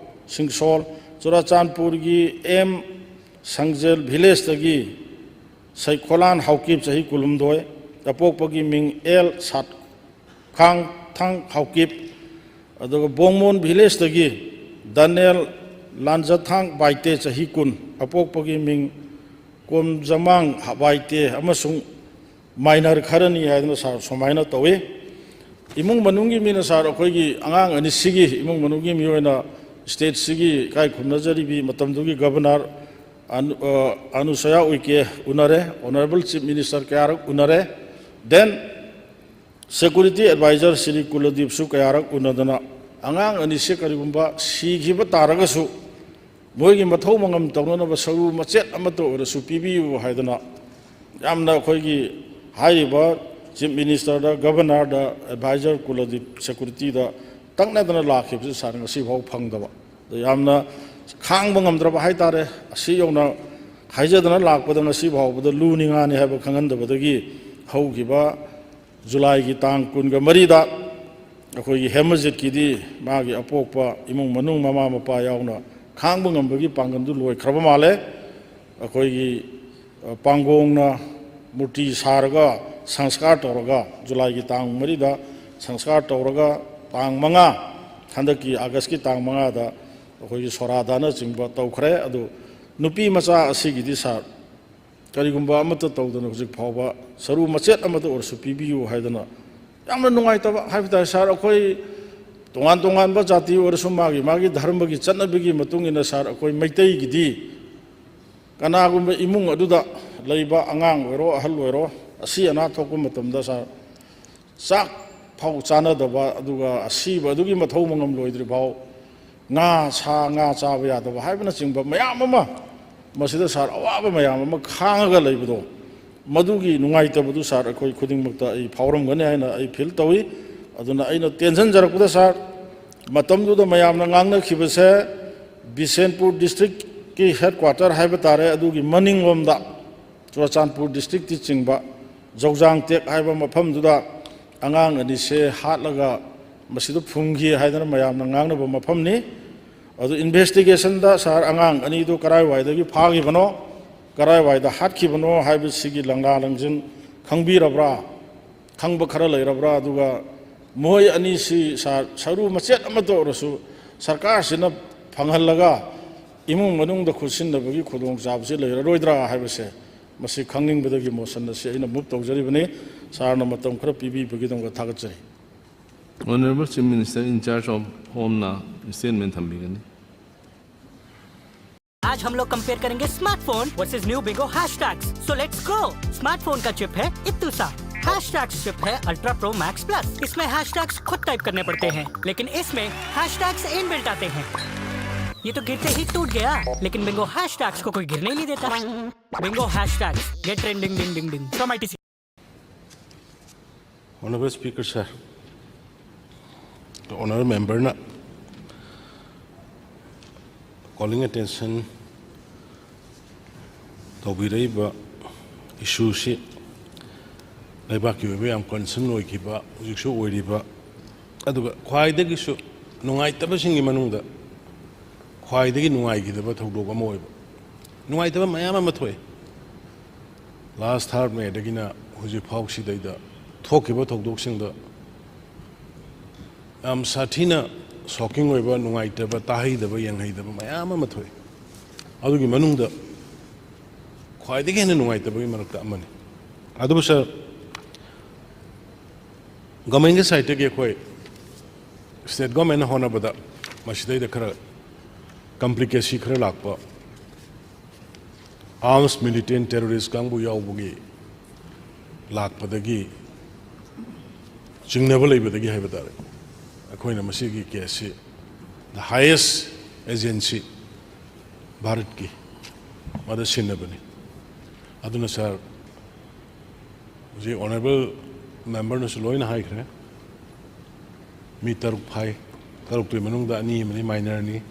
ꯁꯤꯡꯁꯣꯜ꯫ ꯆꯨꯔꯥꯆꯥꯟꯄꯨꯔꯒꯤ ꯑꯦꯝ ꯁꯪꯖꯦꯜ ꯚꯤꯂꯦꯖꯇꯒꯤ ꯁꯩꯈꯣꯂꯥꯟ ꯍꯥꯎꯀꯤꯞ, ꯆꯍꯤ ꯀꯨꯟꯍꯨꯝꯗꯣꯏ, ꯑꯄꯣꯛꯄꯒꯤ ꯃꯤꯡ ꯑꯦꯜ ꯁꯥꯠ ꯈꯥꯡꯊꯥꯡ ꯍꯥꯎꯀꯤꯞ꯫ ꯑꯗꯨꯒ ꯕꯣꯡꯃꯣꯟ ꯚꯤꯂꯦꯖꯇꯒꯤ ꯗꯥꯅꯦꯜ ꯂꯥꯟꯖꯊꯥꯡ ꯕꯥꯏꯇꯦ, ꯆꯍꯤ ꯀꯨꯟ, ꯑꯄꯣꯛꯄꯒꯤ ꯃꯤꯡ ꯀꯣꯝꯖꯃꯥꯡ ꯕꯥꯏꯇꯦ ꯑꯃꯁꯨꯡ ꯃꯥꯏꯅꯔ ꯈꯔꯅꯤ ꯍꯥꯏꯗꯅ ꯁꯥꯔ ꯁꯨꯃꯥꯏꯅ ꯇꯧꯏ꯫ ꯏꯃꯨꯡ ꯃꯅꯨꯡꯒꯤ ꯃꯤꯅ ꯁꯥꯔ ꯑꯩꯈꯣꯏꯒꯤ ꯑꯉꯥꯡ ꯑꯅꯤꯁꯤꯒꯤ ꯏꯃꯨꯡ ꯃꯅꯨꯡꯒꯤ ꯃꯤꯑꯣꯏꯅ ꯁ꯭ꯇꯦꯠꯁꯤꯒꯤ ꯏꯀꯥꯏ ꯈꯨꯝꯅꯖꯔꯤꯕꯤ ꯃꯇꯝꯗꯨꯒꯤ ꯒꯕꯔꯅꯔ ꯑꯅꯨ-, ꯑ, ꯑꯅꯨꯁꯌꯥ ꯎꯏꯀꯦ ꯎꯅꯔꯦ, ꯑꯣꯅꯔꯦꯕꯜ ꯆꯤꯐ ꯃꯤꯅꯤꯁꯇꯔ ꯀꯌꯥꯔꯛ ꯎꯅꯔꯦ, ꯗꯦꯟ ꯁꯦꯀ꯭ꯌꯨꯔꯤꯇꯤ ꯑꯦꯗꯚꯥꯏꯖꯔ ꯁ꯭ꯔꯤ ꯀꯨꯂꯗꯤꯞꯁꯨ ꯀꯌꯥꯔꯛ ꯎꯅꯗꯅ ꯑꯉꯥꯡ ꯑꯅꯤꯁꯦ ꯀꯔꯤꯒꯨꯝꯕ ꯁꯤꯈꯤꯕ ꯇꯥꯔꯒꯁꯨ ꯃꯣꯏꯒꯤ ꯃꯊꯧ ꯃꯉꯝ ꯇꯧꯅꯅꯕ ꯁꯔꯨ ꯃꯆꯦꯠ ꯑꯃꯠꯇ ꯑꯣꯏꯔꯁꯨ ꯄꯤꯕꯤꯌꯨ ꯍꯥꯏꯗꯅ ꯌꯥꯝꯅ ꯑꯩꯈꯣꯏꯒꯤ ꯍꯥꯏꯔꯤꯕ ꯆꯤꯐ ꯃꯤꯅꯤꯁꯇꯔꯗ, ꯒꯕꯔꯅꯔꯗ, ꯑꯦꯗꯚꯥꯏꯖꯔ ꯀꯨꯂꯗꯤꯞ ꯁꯦꯀ꯭ꯌꯨꯔꯤꯇꯤꯗ ꯇꯛꯅꯗꯅ ꯂꯥꯛꯈꯤꯕꯁꯤ ꯁꯥꯔ ꯉꯁꯤꯐꯥꯎ ꯐꯪꯗꯕ꯫ ꯑꯗ ꯌꯥꯝꯅ ꯈꯥꯡꯕ ꯉꯝꯗ꯭ꯔꯕ ꯍꯥꯏꯇꯥꯔꯦ꯫ ꯑꯁꯤ ꯌꯧꯅ ꯍꯥꯏꯖꯗꯅ ꯂꯥꯛꯄꯗ ꯉꯁꯤ ꯐꯥꯎꯕꯗ ꯂꯨꯅꯤ ꯉꯥꯅꯤ ꯍꯥꯏꯕ ꯈꯪꯍꯟꯗꯕꯗꯒꯤ ꯍꯧꯈꯤꯕ ꯖꯨꯂꯥꯏꯒꯤ ꯇꯥꯡ ꯀꯨꯟꯒ ꯃꯔꯤꯗ ꯑꯩꯈꯣꯏꯒꯤ ꯍꯦꯃꯖꯤꯠꯀꯤꯗꯤ ꯃꯥꯒꯤ ꯑꯄꯣꯛꯄ ꯏꯃꯨꯡ ꯃꯅꯨꯡ, ꯃꯃꯥ ꯃꯄꯥ ꯌꯥꯎꯅ ꯈꯥꯡꯕ ꯉꯝꯕꯒꯤ ꯄꯥꯡꯒꯜꯗꯨ ꯂꯣꯏꯈ꯭ꯔꯕ ꯃꯥꯜꯂꯦ꯫ ꯑꯩꯈꯣꯏꯒꯤ, ꯑ, ꯄꯥꯡꯒꯣꯡꯅ ꯃꯨꯔꯇꯤ ꯁꯥꯔꯒ ꯁꯪꯁꯀꯥꯔ ꯇꯧꯔꯒ, ꯖꯨꯂꯥꯏꯒꯤ ꯇꯥꯡ ꯃꯔꯤꯗ ꯁꯪꯁꯀꯥꯔ ꯇꯧꯔꯒ, ꯇꯥꯡ ꯃꯉꯥ, ꯍꯟꯗꯛꯀꯤ ꯑꯥꯒꯁꯀꯤ ꯇꯥꯡ ꯃꯉꯥꯗ ꯑꯩꯈꯣꯏꯒꯤ ꯁꯣꯔꯥꯗꯥꯅꯆꯤꯡꯕ ꯇꯧꯈ꯭ꯔꯦ꯫ ꯑꯗꯨ ꯅꯨꯄꯤ ꯃꯆꯥ ꯑꯁꯤꯒꯤꯗꯤ ꯁꯥꯔ, ꯀꯔꯤꯒꯨꯝꯕ ꯑꯃꯠꯇ ꯇꯧꯗꯅ ꯍꯧꯖꯤꯛ ꯐꯥꯎꯕ ꯁꯔꯨ ꯃꯆꯦꯠ ꯑꯃꯠꯇ ꯑꯣꯏꯔꯁꯨ ꯄꯤꯕꯤꯌꯨ ꯍꯥꯏꯗꯅ ꯌꯥꯝꯅ ꯅꯨꯡꯉꯥꯏꯇꯕ ꯍꯥꯏꯕ ꯇꯥꯔꯦ ꯁꯥꯔ꯫ ꯑꯩꯈꯣꯏ ꯇꯣꯉꯥꯟ ꯇꯣꯉꯥꯟꯕ ꯖꯥꯇꯤ ꯑꯣꯏꯔꯁꯨ ꯃꯥꯒꯤ ꯃꯥꯒꯤ ꯙꯔꯃꯒꯤ ꯆꯠꯅꯕꯤꯒꯤ ꯃꯇꯨꯡ ꯏꯟꯅ ꯁꯥꯔ, ꯑꯩꯈꯣꯏ ꯃꯩꯇꯩꯒꯤꯗꯤ ꯀꯅꯥꯒꯨꯝꯕ ꯏꯃꯨꯡ ꯑꯗꯨꯗ ꯂꯩꯕ ꯑꯉꯥꯡ ꯑꯣꯏꯔꯣ, ꯑꯍꯜ ꯑꯣꯏꯔꯣ, ꯑꯁꯤ ꯑꯅꯥ ꯊꯣꯛꯄ ꯃꯇꯝꯗ ꯁꯥꯔ, ꯆꯥꯛ ꯐꯥꯎ ꯆꯥꯅꯗꯕ, ꯑꯗꯨꯒ ꯑꯁꯤꯕ ꯑꯗꯨꯒꯤ ꯃꯊꯧ ꯃꯉꯝ ꯂꯣꯏꯗ꯭ꯔꯤ ꯐꯥꯎ ꯉꯥ, ꯁꯥ ꯉꯥ ꯆꯥꯕ ꯌꯥꯗꯕ ꯍꯥꯏꯕꯅꯆꯤꯡꯕ ꯃꯌꯥꯝ ꯑꯃ, ꯃꯁꯤꯗ ꯁꯥꯔ ꯑꯋꯥꯕ ꯃꯌꯥꯝ ꯑꯃ ꯈꯥꯡꯉꯒ ꯂꯩꯕꯗꯣ, ꯃꯗꯨꯒꯤ ꯅꯨꯡꯉꯥꯏꯇꯕꯗꯨ ꯁꯥꯔ ꯑꯩꯈꯣꯏ ꯈꯨꯗꯤꯡꯃꯛꯇ ꯑꯩ ꯐꯥꯎꯔꯝꯒꯅꯤ ꯍꯥꯏꯅ ꯑꯩ ꯐꯤꯜ ꯇꯧꯏ꯫ ꯑꯗꯨꯅ ꯑꯩꯅ ꯇꯦꯟꯁꯤꯟꯖꯔꯛꯄꯗ ꯁꯥꯔ, ꯃꯇꯝꯗꯨꯗ ꯃꯌꯥꯝꯅ ꯉꯥꯡꯅꯈꯤꯕꯁꯦ ꯕꯤꯁꯦꯟꯄꯨꯔ ꯗꯤꯁꯇ꯭ꯔꯤꯛ ꯀꯤ headquarter ꯍꯥꯏꯕ ꯇꯥꯔꯦ, ꯑꯗꯨꯒꯤ ꯃꯅꯤꯡꯂꯣꯝꯗ ꯆꯨꯔꯆꯥꯟꯄꯨꯔ district ꯇꯤ ꯆꯤꯡꯕ ꯖꯧꯖꯥꯡ ꯇꯦꯛ ꯍꯥꯏꯕ ꯃꯐꯝꯗꯨꯗ ꯑꯉꯥꯡ ꯑꯅꯤꯁꯦ ꯍꯥꯠꯂꯒ ꯃꯁꯤꯗ ꯐꯨꯝꯈꯤ ꯍꯥꯏꯗꯅ ꯃꯌꯥꯝꯅ ꯉꯥꯡꯅꯕ ꯃꯐꯝꯅꯤ꯫ ꯑꯗꯨ investigation ꯗ ꯁꯥꯔ, ꯑꯉꯥꯡ ꯑꯅꯤꯗꯨ ꯀꯔꯥꯏꯋꯥꯏꯗꯒꯤ ꯐꯥꯈꯤꯕꯅꯣ, ꯀꯔꯥꯏꯋꯥꯏꯗ ꯍꯥꯠꯈꯤꯕꯅꯣ ꯍꯥꯏꯕꯁꯤꯒꯤ ꯂꯪꯂꯥ ꯂꯪꯖꯤꯟ ꯈꯪꯕꯤꯔꯕ꯭ꯔꯥ? ꯈꯪꯕ ꯈꯔ ꯂꯩꯔꯕ꯭ꯔꯥ? ꯑꯗꯨꯒ ꯃꯈꯣꯏ ꯑꯅꯤꯁꯤ ꯁꯥꯔ, ꯁꯔꯨ ꯃꯆꯦꯠ ꯑꯃꯠꯇ ꯑꯣꯏꯔꯁꯨ ꯁꯔꯀꯥꯔꯁꯤꯅ ꯐꯪꯍꯜꯂꯒ ꯏꯃꯨꯡ ꯃꯅꯨꯡꯗ ꯈꯨꯠꯁꯤꯟꯅꯕꯒꯤ ꯈꯨꯗꯣꯡꯆꯥꯕꯁꯤ ꯂꯩꯔꯔꯣꯏꯗ꯭ꯔꯥ ꯍꯥꯏꯕꯁꯦ, ꯃꯁꯤ ꯈꯪꯅꯤꯡꯕꯗꯒꯤ motion ꯑꯁꯤ ꯑꯩꯅ move ꯇꯧꯖꯔꯤꯕꯅꯤ꯫ ꯁꯥꯔꯅ ꯃꯇꯝ ꯈꯔ ꯄꯤꯕꯤꯕꯒꯤꯗꯃꯛ ꯊꯥꯒꯠꯆꯔꯤ꯫ Honorable Chief Minister in charge of Home ꯅ statement ꯊꯝꯕꯤꯒꯅꯤ꯫ आज हम लोग कंपेयर करेंगे smartphone versus new Bingo hashtags. So let's go. Smartphone का चिप है इत्तू सा, हैशटैग्स चिप है अल्ट्रा प्रो मैक्स प्लस। इसमें हैशटैग्स खुद टाइप करने पड़ते हैं, लेकिन इसमें हैशटैग्स इनबिल्ट आते हैं। ये तो गिरते ही टूट गया, लेकिन बिंगो हैशटैग्स को कोई गिरने ही नहीं देता। Bingo hashtags, get trending ding ding ding from ITC. Honorable Speaker sir, Honorable Member ꯅ calling attention ꯇꯧꯕꯤꯔꯛꯏꯕ issue ꯁꯤ ꯂꯩꯕꯥꯛꯀꯤ ꯑꯣꯏꯕ ꯌꯥꯝ concern ꯑꯣꯏꯈꯤꯕ, ꯍꯧꯖꯤꯛꯁꯨ ꯑꯣꯏꯔꯤꯕ, ꯑꯗꯨꯒ ꯈ꯭ꯋꯥꯏꯗꯒꯤꯁꯨ ꯅꯨꯡꯉꯥꯏꯇꯕꯁꯤꯡꯒꯤ ꯃꯅꯨꯡꯗ ꯈ꯭ꯋꯥꯏꯗꯒꯤ ꯅꯨꯡꯉꯥꯏꯈꯤꯗꯕ ꯊꯧꯗꯣꯛ ꯑꯃ ꯑꯣꯏꯕ, ꯅꯨꯡꯉꯥꯏꯇꯕ ꯃꯌꯥꯝ ꯑꯃ ꯊꯣꯛꯑꯦ꯫ Last third May ꯗꯒꯤꯅ ꯍꯧꯖꯤꯛ ꯐꯥꯎꯁꯤꯗꯩꯗ ꯊꯣꯛꯈꯤꯕ ꯊꯧꯗꯣꯛꯁꯤꯡꯗ ꯌꯥꯝ ꯁꯥꯊꯤꯅ shocking ꯑꯣꯏꯕ, ꯅꯨꯡꯉꯥꯏꯇꯕ, ꯇꯥꯍꯩꯗꯕ, ꯌꯦꯡꯍꯩꯗꯕ ꯃꯌꯥꯝ ꯑꯃ ꯊꯣꯛꯑꯦ꯫ ꯑꯗꯨꯒꯤ ꯃꯅꯨꯡꯗ ꯈ꯭ꯋꯥꯏꯗꯒꯤ ꯍꯦꯟꯅ ꯅꯨꯡꯉꯥꯏꯇꯕꯒꯤ ꯃꯔꯛꯇ ꯑꯃꯅꯤ꯫ ꯑꯗꯨꯕꯨ sir, government ꯀꯤ side ꯇꯒꯤ ꯑꯩꯈꯣꯏ state government ꯅ ꯍꯣꯠꯅꯕꯗ ꯃꯁꯤꯗꯩꯗ ꯈꯔ complicacy ꯈꯔ ꯂꯥꯛꯄ, arms militant terrorist ꯀꯥꯡꯕꯨ ꯌꯥꯎꯕꯒꯤ ꯂꯥꯛꯄꯗꯒꯤ, ꯆꯤꯡꯅꯕ ꯂꯩꯕꯗꯒꯤ ꯍꯥꯏꯕ ꯇꯥꯔꯦ, ꯑꯩꯈꯣꯏꯅ ꯃꯁꯤꯒꯤ case ꯁꯤ the highest agency ꯚꯥꯔꯠꯀꯤ ꯃꯗ ꯁꯤꯟꯅꯕꯅꯤ꯫ ꯑꯗꯨꯅ sir, ꯍꯧꯖꯤꯛ Honorable Member ꯅꯁꯨ ꯂꯣꯏꯅ ꯍꯥꯏꯈ꯭ꯔꯦ, ꯃꯤ ꯇꯔꯨꯛ ꯐꯥꯏ, ꯇꯔꯨꯛꯇꯨꯒꯤ ꯃꯅꯨꯡꯗ ꯑꯅꯤ ꯑꯃꯗꯤ minor ꯅꯤ꯫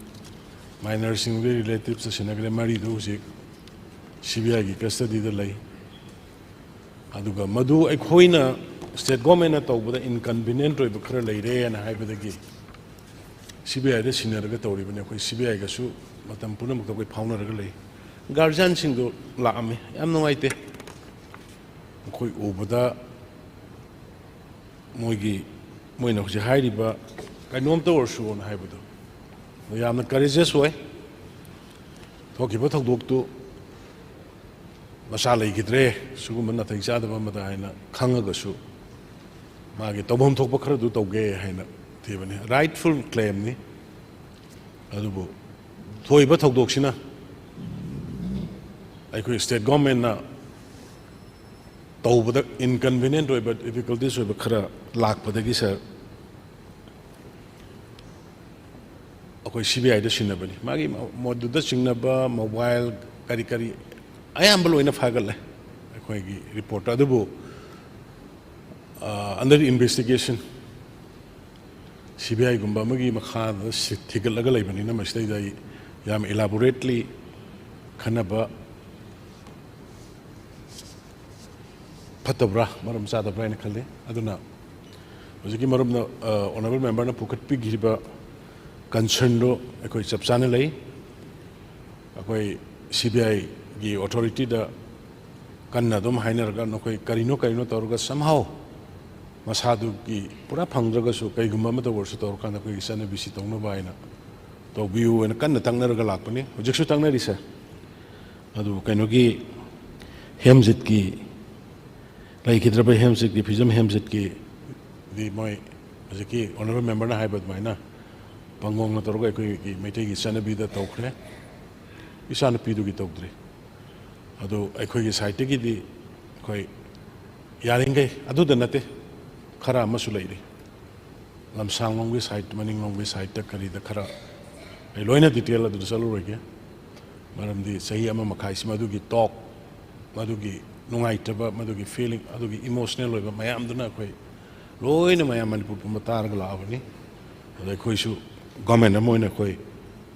ꯃꯥꯏꯅꯔꯁꯤꯡꯗꯨꯒꯤ ꯔꯤꯂꯦꯇꯤꯞꯁꯇ ꯁꯤꯟꯅꯈ꯭ꯔꯦ꯫ ꯃꯔꯤꯗꯨ ꯍꯧꯖꯤꯛ ꯁꯤ ꯕꯤ ꯑꯥꯏꯒꯤ ꯀꯁꯇꯗꯤꯗ ꯂꯩ꯫ ꯑꯗꯨꯒ ꯃꯗꯨ ꯑꯩꯈꯣꯏꯅ ꯁ꯭ꯇꯦꯠ ꯒꯣꯔꯃꯦꯟꯅ ꯇꯧꯕꯗ ꯏꯟꯀꯟꯚꯤꯅꯤꯌꯦꯟꯠ ꯑꯣꯏꯕ ꯈꯔ ꯂꯩꯔꯦꯅ ꯍꯥꯏꯕꯗꯒꯤ ꯁꯤ ꯕꯤ ꯑꯥꯏꯗ ꯁꯤꯟꯅꯔꯒ ꯇꯧꯔꯤꯕꯅꯤ꯫ ꯑꯩꯈꯣꯏ ꯁꯤ ꯕꯤ ꯑꯥꯏꯒꯁꯨ ꯃꯇꯝ ꯄꯨꯝꯅꯃꯛꯇ ꯑꯩꯈꯣꯏ ꯐꯥꯎꯅꯔꯒ ꯂꯩ꯫ ꯒꯥꯔꯖꯤꯌꯥꯟꯁꯤꯡꯗꯣ ꯂꯥꯛꯑꯝꯃꯤ, ꯌꯥꯝ ꯅꯨꯡꯉꯥꯏꯇꯦ꯫ ꯃꯈꯣꯏ ꯎꯕꯗ ꯃꯣꯏꯒꯤ, ꯃꯣꯏꯅ ꯍꯧꯖꯤꯛ ꯍꯥꯏꯔꯤꯕ "ꯀꯩꯅꯣꯝꯇ ꯑꯣꯏꯔꯁꯨꯅ" ꯍꯥꯏꯕꯗꯣ, ꯃꯣꯏ ꯌꯥꯝꯅ ꯀꯔꯦꯖꯁ ꯑꯣꯏ꯫ ꯊꯣꯛꯈꯤꯕ ꯊꯧꯗꯣꯛꯇꯨ ꯃꯆꯥ ꯂꯩꯈꯤꯗ꯭ꯔꯦ, ꯁꯤꯒꯨꯝꯕ ꯅꯥꯇꯩ ꯆꯥꯗꯕ ꯑꯃꯗ ꯍꯥꯏꯅ ꯈꯪꯉꯒꯁꯨ, ꯃꯥꯒꯤ ꯇꯧꯐꯝ ꯊꯣꯛꯄ ꯈꯔꯗꯨ ꯇꯧꯒꯦ ꯍꯥꯏꯅ ꯊꯤꯕꯅꯤ꯫ ꯔꯥꯏꯠꯐꯨꯜ ꯀ꯭ꯂꯦꯝꯅꯤ꯫ ꯑꯗꯨꯕꯨ ꯊꯣꯛꯏꯕ ꯊꯧꯗꯣꯛꯁꯤꯅ ꯑꯩꯈꯣꯏ ꯁ꯭ꯇꯦꯠ ꯒꯣꯔꯃꯦꯟꯅ ꯇꯧꯕꯗ ꯏꯟꯀꯟꯚꯤꯅꯤꯌꯦꯟꯠ ꯑꯣꯏꯕ, ꯗꯤꯐꯤꯀꯜꯇꯤꯁ ꯑꯣꯏꯕ ꯈꯔ ꯂꯥꯛꯄꯗꯒꯤ, ꯁꯥꯔ, ꯑꯩꯈꯣꯏ ꯁꯤ ꯕꯤ ꯑꯥꯏꯗ ꯁꯤꯟꯅꯕꯅꯤ꯫ ꯃꯥꯒꯤ ꯃ-, ꯃꯗꯨꯗ ꯆꯤꯡꯅꯕ ꯃꯣꯕꯥꯏꯜ ꯀꯔꯤ ꯀꯔꯤ ꯑꯌꯥꯝꯕ ꯂꯣꯏꯅ ꯐꯥꯒꯠꯂꯦ ꯑꯩꯈꯣꯏꯒꯤ ꯔꯤꯄꯣꯔꯠꯇ꯫ ꯑꯗꯨꯕꯨ, ꯑ, under investigation, ꯁꯤ ꯕꯤ ꯑꯥꯏꯒꯨꯝꯕ ꯑꯃꯒꯤ ꯃꯈꯥꯗ ꯁꯤ-, ꯊꯤꯒꯠꯂꯒ ꯂꯩꯕꯅꯤꯅ, ꯃꯁꯤꯗꯩꯗ ꯑꯩ ꯌꯥꯝ ꯏꯂꯥꯕꯣꯔꯦꯠꯂꯤ ꯈꯟꯅꯕ ꯐꯠꯇꯕ꯭ꯔꯥ, ꯃꯔꯝ ꯆꯥꯗꯕ꯭ꯔꯥ ꯍꯥꯏꯅ ꯈꯜꯂꯤ꯫ ꯑꯗꯨꯅ ꯍꯧꯖꯤꯛꯀꯤ ꯃꯔꯨꯞꯅ, ꯑ, ꯑꯣꯅꯔꯦꯕꯜ ꯃꯦꯝꯕꯔꯅ ꯄꯨꯈꯠꯄꯤꯈꯤꯕ ꯀꯟꯁꯔꯟꯗꯣ ꯑꯩꯈꯣꯏ ꯆꯞ ꯆꯥꯅ ꯂꯩ꯫ ꯑꯩꯈꯣꯏ ꯁꯤ ꯕꯤ ꯑꯥꯏꯒꯤ ꯑꯣꯊꯣꯔꯤꯇꯤꯗ ꯀꯟꯅ ꯑꯗꯨꯝ ꯍꯥꯏꯅꯔꯒ, ꯅꯈꯣꯏ ꯀꯔꯤꯅꯣ ꯀꯔꯤꯅꯣ ꯇꯧꯔꯒ somehow ꯃꯁꯥꯗꯨꯒꯤ ꯄꯨꯔꯥ ꯐꯪꯗ꯭ꯔꯒꯁꯨ, ꯀꯩꯒꯨꯝꯕ ꯑꯃꯇ ꯑꯣꯏꯔꯁꯨ ꯇꯧꯔꯀꯥꯟꯗ ꯑꯩꯈꯣꯏꯒꯤ ꯆꯠꯅꯕꯤꯁꯤ ꯇꯧꯅꯕ ꯍꯥꯏꯅ ꯇꯧꯕꯤꯌꯨ ꯍꯥꯏꯅ ꯀꯟꯅ ꯇꯛꯅꯔꯒ ꯂꯥꯛꯄꯅꯤ꯫ ꯍꯧꯖꯤꯛꯁꯨ ꯇꯛꯅꯔꯤ, ꯁꯥꯔ꯫ ꯑꯗꯨꯕꯨ ꯀꯩꯅꯣꯒꯤ ꯍꯦꯝꯖꯤꯠꯀꯤ, ꯂꯩꯈꯤꯗ꯭ꯔꯕ ꯍꯦꯝꯖꯤꯠꯀꯤ, ꯐꯤꯖꯝ ꯍꯦꯝꯖꯤꯠꯀꯤꯗꯤ ꯃꯣꯏ ꯍꯧꯖꯤꯛꯀꯤ ꯑꯣꯅꯔꯦꯕꯜ ꯃꯦꯝꯕꯔꯅ ꯍꯥꯏꯕ ꯑꯗꯨꯃꯥꯏꯅ ꯄꯥꯡꯒꯣꯡꯅ ꯇꯧꯔꯒ ꯑꯩꯈꯣꯏꯒꯤ ꯃꯩꯇꯩꯒꯤ ꯆꯠꯅꯕꯤꯗ ꯇꯧꯈ꯭ꯔꯦ, ꯏꯆꯥꯅꯨꯄꯤꯗꯨꯒꯤ ꯇꯧꯗ꯭ꯔꯤ꯫ ꯑꯗꯨ ꯑꯩꯈꯣꯏꯒꯤ ꯁꯥꯏꯠꯇꯒꯤꯗꯤ ꯑꯩꯈꯣꯏ ꯌꯥꯔꯤꯈꯩ, ꯑꯗꯨꯗ ꯅꯠꯇꯦ, ꯈꯔ ꯑꯃꯁꯨ ꯂꯩꯔꯤ꯫ ꯂꯝꯁꯥꯡꯂꯣꯝꯒꯤ ꯁꯥꯏꯠ, ꯃꯅꯤꯡꯂꯣꯝꯒꯤ ꯁꯥꯏꯠꯇ ꯀꯔꯤꯗ ꯈꯔ, ꯑꯩ ꯂꯣꯏꯅ ꯗꯤꯇꯦꯜ ꯑꯗꯨꯗ ꯆꯠꯂꯔꯣꯏꯒꯦ, ꯃꯔꯝꯗꯤ ꯆꯍꯤ ꯑꯃ ꯃꯈꯥꯏꯁꯤ ꯃꯗꯨꯒꯤ ꯇꯣꯛ, ꯃꯗꯨꯒꯤ ꯅꯨꯡꯉꯥꯏꯇꯕ, ꯃꯗꯨꯒꯤ ꯐꯤꯂꯤꯡ, ꯑꯗꯨꯒꯤ ꯏꯃꯣꯁꯅꯦꯜ ꯑꯣꯏꯕ ꯃꯌꯥꯝꯗꯨꯅ ꯑꯩꯈꯣꯏ ꯂꯣꯏꯅ ꯃꯌꯥꯝ ꯃꯅꯤꯄꯨꯔ ꯄꯨꯝꯕ ꯇꯥꯔꯒ ꯂꯥꯛꯑꯕꯅꯤ꯫ ꯑꯗ ꯑꯩꯈꯣꯏꯁꯨ ꯒꯣꯔꯃꯦꯟ ꯑꯃ ꯑꯣꯏꯅ ꯑꯩꯈꯣꯏ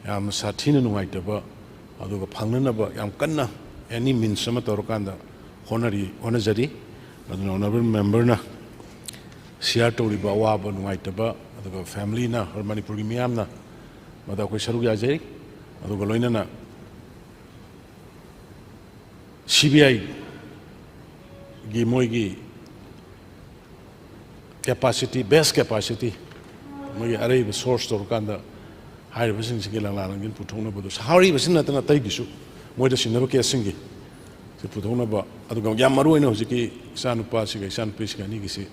ꯌꯥꯝꯅ ꯁꯥꯊꯤꯅ ꯅꯨꯡꯉꯥꯏꯇꯕ, ꯑꯗꯨꯒ ꯐꯪꯅꯅꯕ ꯌꯥꯝ ꯀꯟꯅ any means ꯑꯃ ꯇꯧꯔꯀꯥꯟꯗ ꯍꯣꯠꯅꯔꯤ, ꯍꯣꯠꯅꯖꯔꯤ꯫ ꯑꯗꯨꯅ honourable member ꯅ share ꯇꯧꯔꯤꯕ ꯑꯋꯥꯕ ꯅꯨꯡꯉꯥꯏꯇꯕ, ꯑꯗꯨꯒ family ꯅ, ꯃꯅꯤꯄꯨꯔꯒꯤ ꯃꯤꯌꯥꯝꯅ ꯃꯗꯨ ꯑꯩꯈꯣꯏ ꯁꯔꯨꯛ ꯌꯥꯖꯩ꯫ ꯑꯗꯨꯒ ꯂꯣꯏꯅꯅ C B I ꯒꯤ ꯃꯣꯏꯒꯤ capacity, best capacity, ꯃꯣꯏꯒꯤ ꯑꯔꯩꯕ source ꯇꯧꯔꯀꯥꯟꯗ ꯍꯥꯏꯔꯤꯕꯁꯤꯡꯁꯤꯒꯤ ꯂꯪꯂꯥ ꯂꯪꯖꯤꯟ ꯄꯨꯊꯣꯛꯅꯕꯗꯣ, ꯁꯥꯍꯧꯔꯤꯕꯁꯤ ꯅꯠꯇꯅ ꯑꯇꯩꯒꯤꯁꯨ, ꯃꯣꯏꯗ ꯁꯤꯟꯅꯕ case ꯁꯤꯡꯒꯤ ꯁꯤ ꯄꯨꯊꯣꯛꯅꯕ, ꯑꯗꯨꯒ ꯌꯥꯝ ꯃꯔꯨ ꯑꯣꯏꯅ ꯍꯧꯖꯤꯛꯀꯤ ꯏꯆꯥꯅꯨꯄꯥꯁꯤꯒ ꯏꯆꯥꯅꯨꯄꯤꯁꯤꯒ ꯑꯅꯤꯒꯤꯁꯤ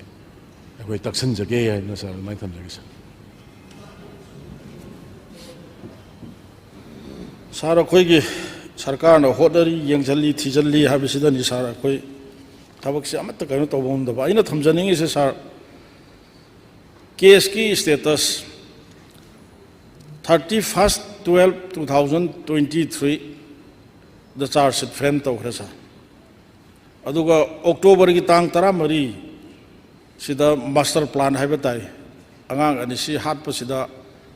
ꯑꯩꯈꯣꯏ ꯇꯛꯁꯤꯟꯖꯒꯦ ꯍꯥꯏꯗꯅ ꯁꯥꯔ ꯑꯗꯨꯃꯥꯏꯅ ꯊꯝꯖꯒꯦ ꯁꯥꯔ꯫ ꯁꯥꯔ, ꯑꯩꯈꯣꯏꯒꯤ ꯁꯔꯀꯥꯔꯅ ꯍꯣꯠꯅꯔꯤ, ꯌꯦꯡꯁꯤꯜꯂꯤ, ꯊꯤꯖꯤꯜꯂꯤ ꯍꯥꯏꯕꯁꯤꯗꯅꯤ ꯁꯥꯔ, ꯑꯩꯈꯣꯏ ꯊꯕꯛꯁꯦ ꯑꯃꯠꯇ ꯀꯩꯅꯣ ꯇꯧꯕ ꯉꯝꯗꯕ꯫ ꯑꯩꯅ ꯊꯝꯖꯅꯤꯡꯉꯤꯁꯦ ꯁꯥꯔ, case ꯀꯤ status, thirty first twelve two thousand twenty three ꯗ charge sheet frame ꯇꯧꯈ꯭ꯔꯦ ꯁꯥꯔ꯫ ꯑꯗꯨꯒ October ꯒꯤ ꯇꯥꯡ ꯇꯔꯥꯃꯔꯤ ꯁꯤꯗ master plan ꯍꯥꯏꯕ ꯇꯥꯏ, ꯑꯉꯥꯡ ꯑꯅꯤꯁꯤ ꯍꯥꯠꯄꯁꯤꯗ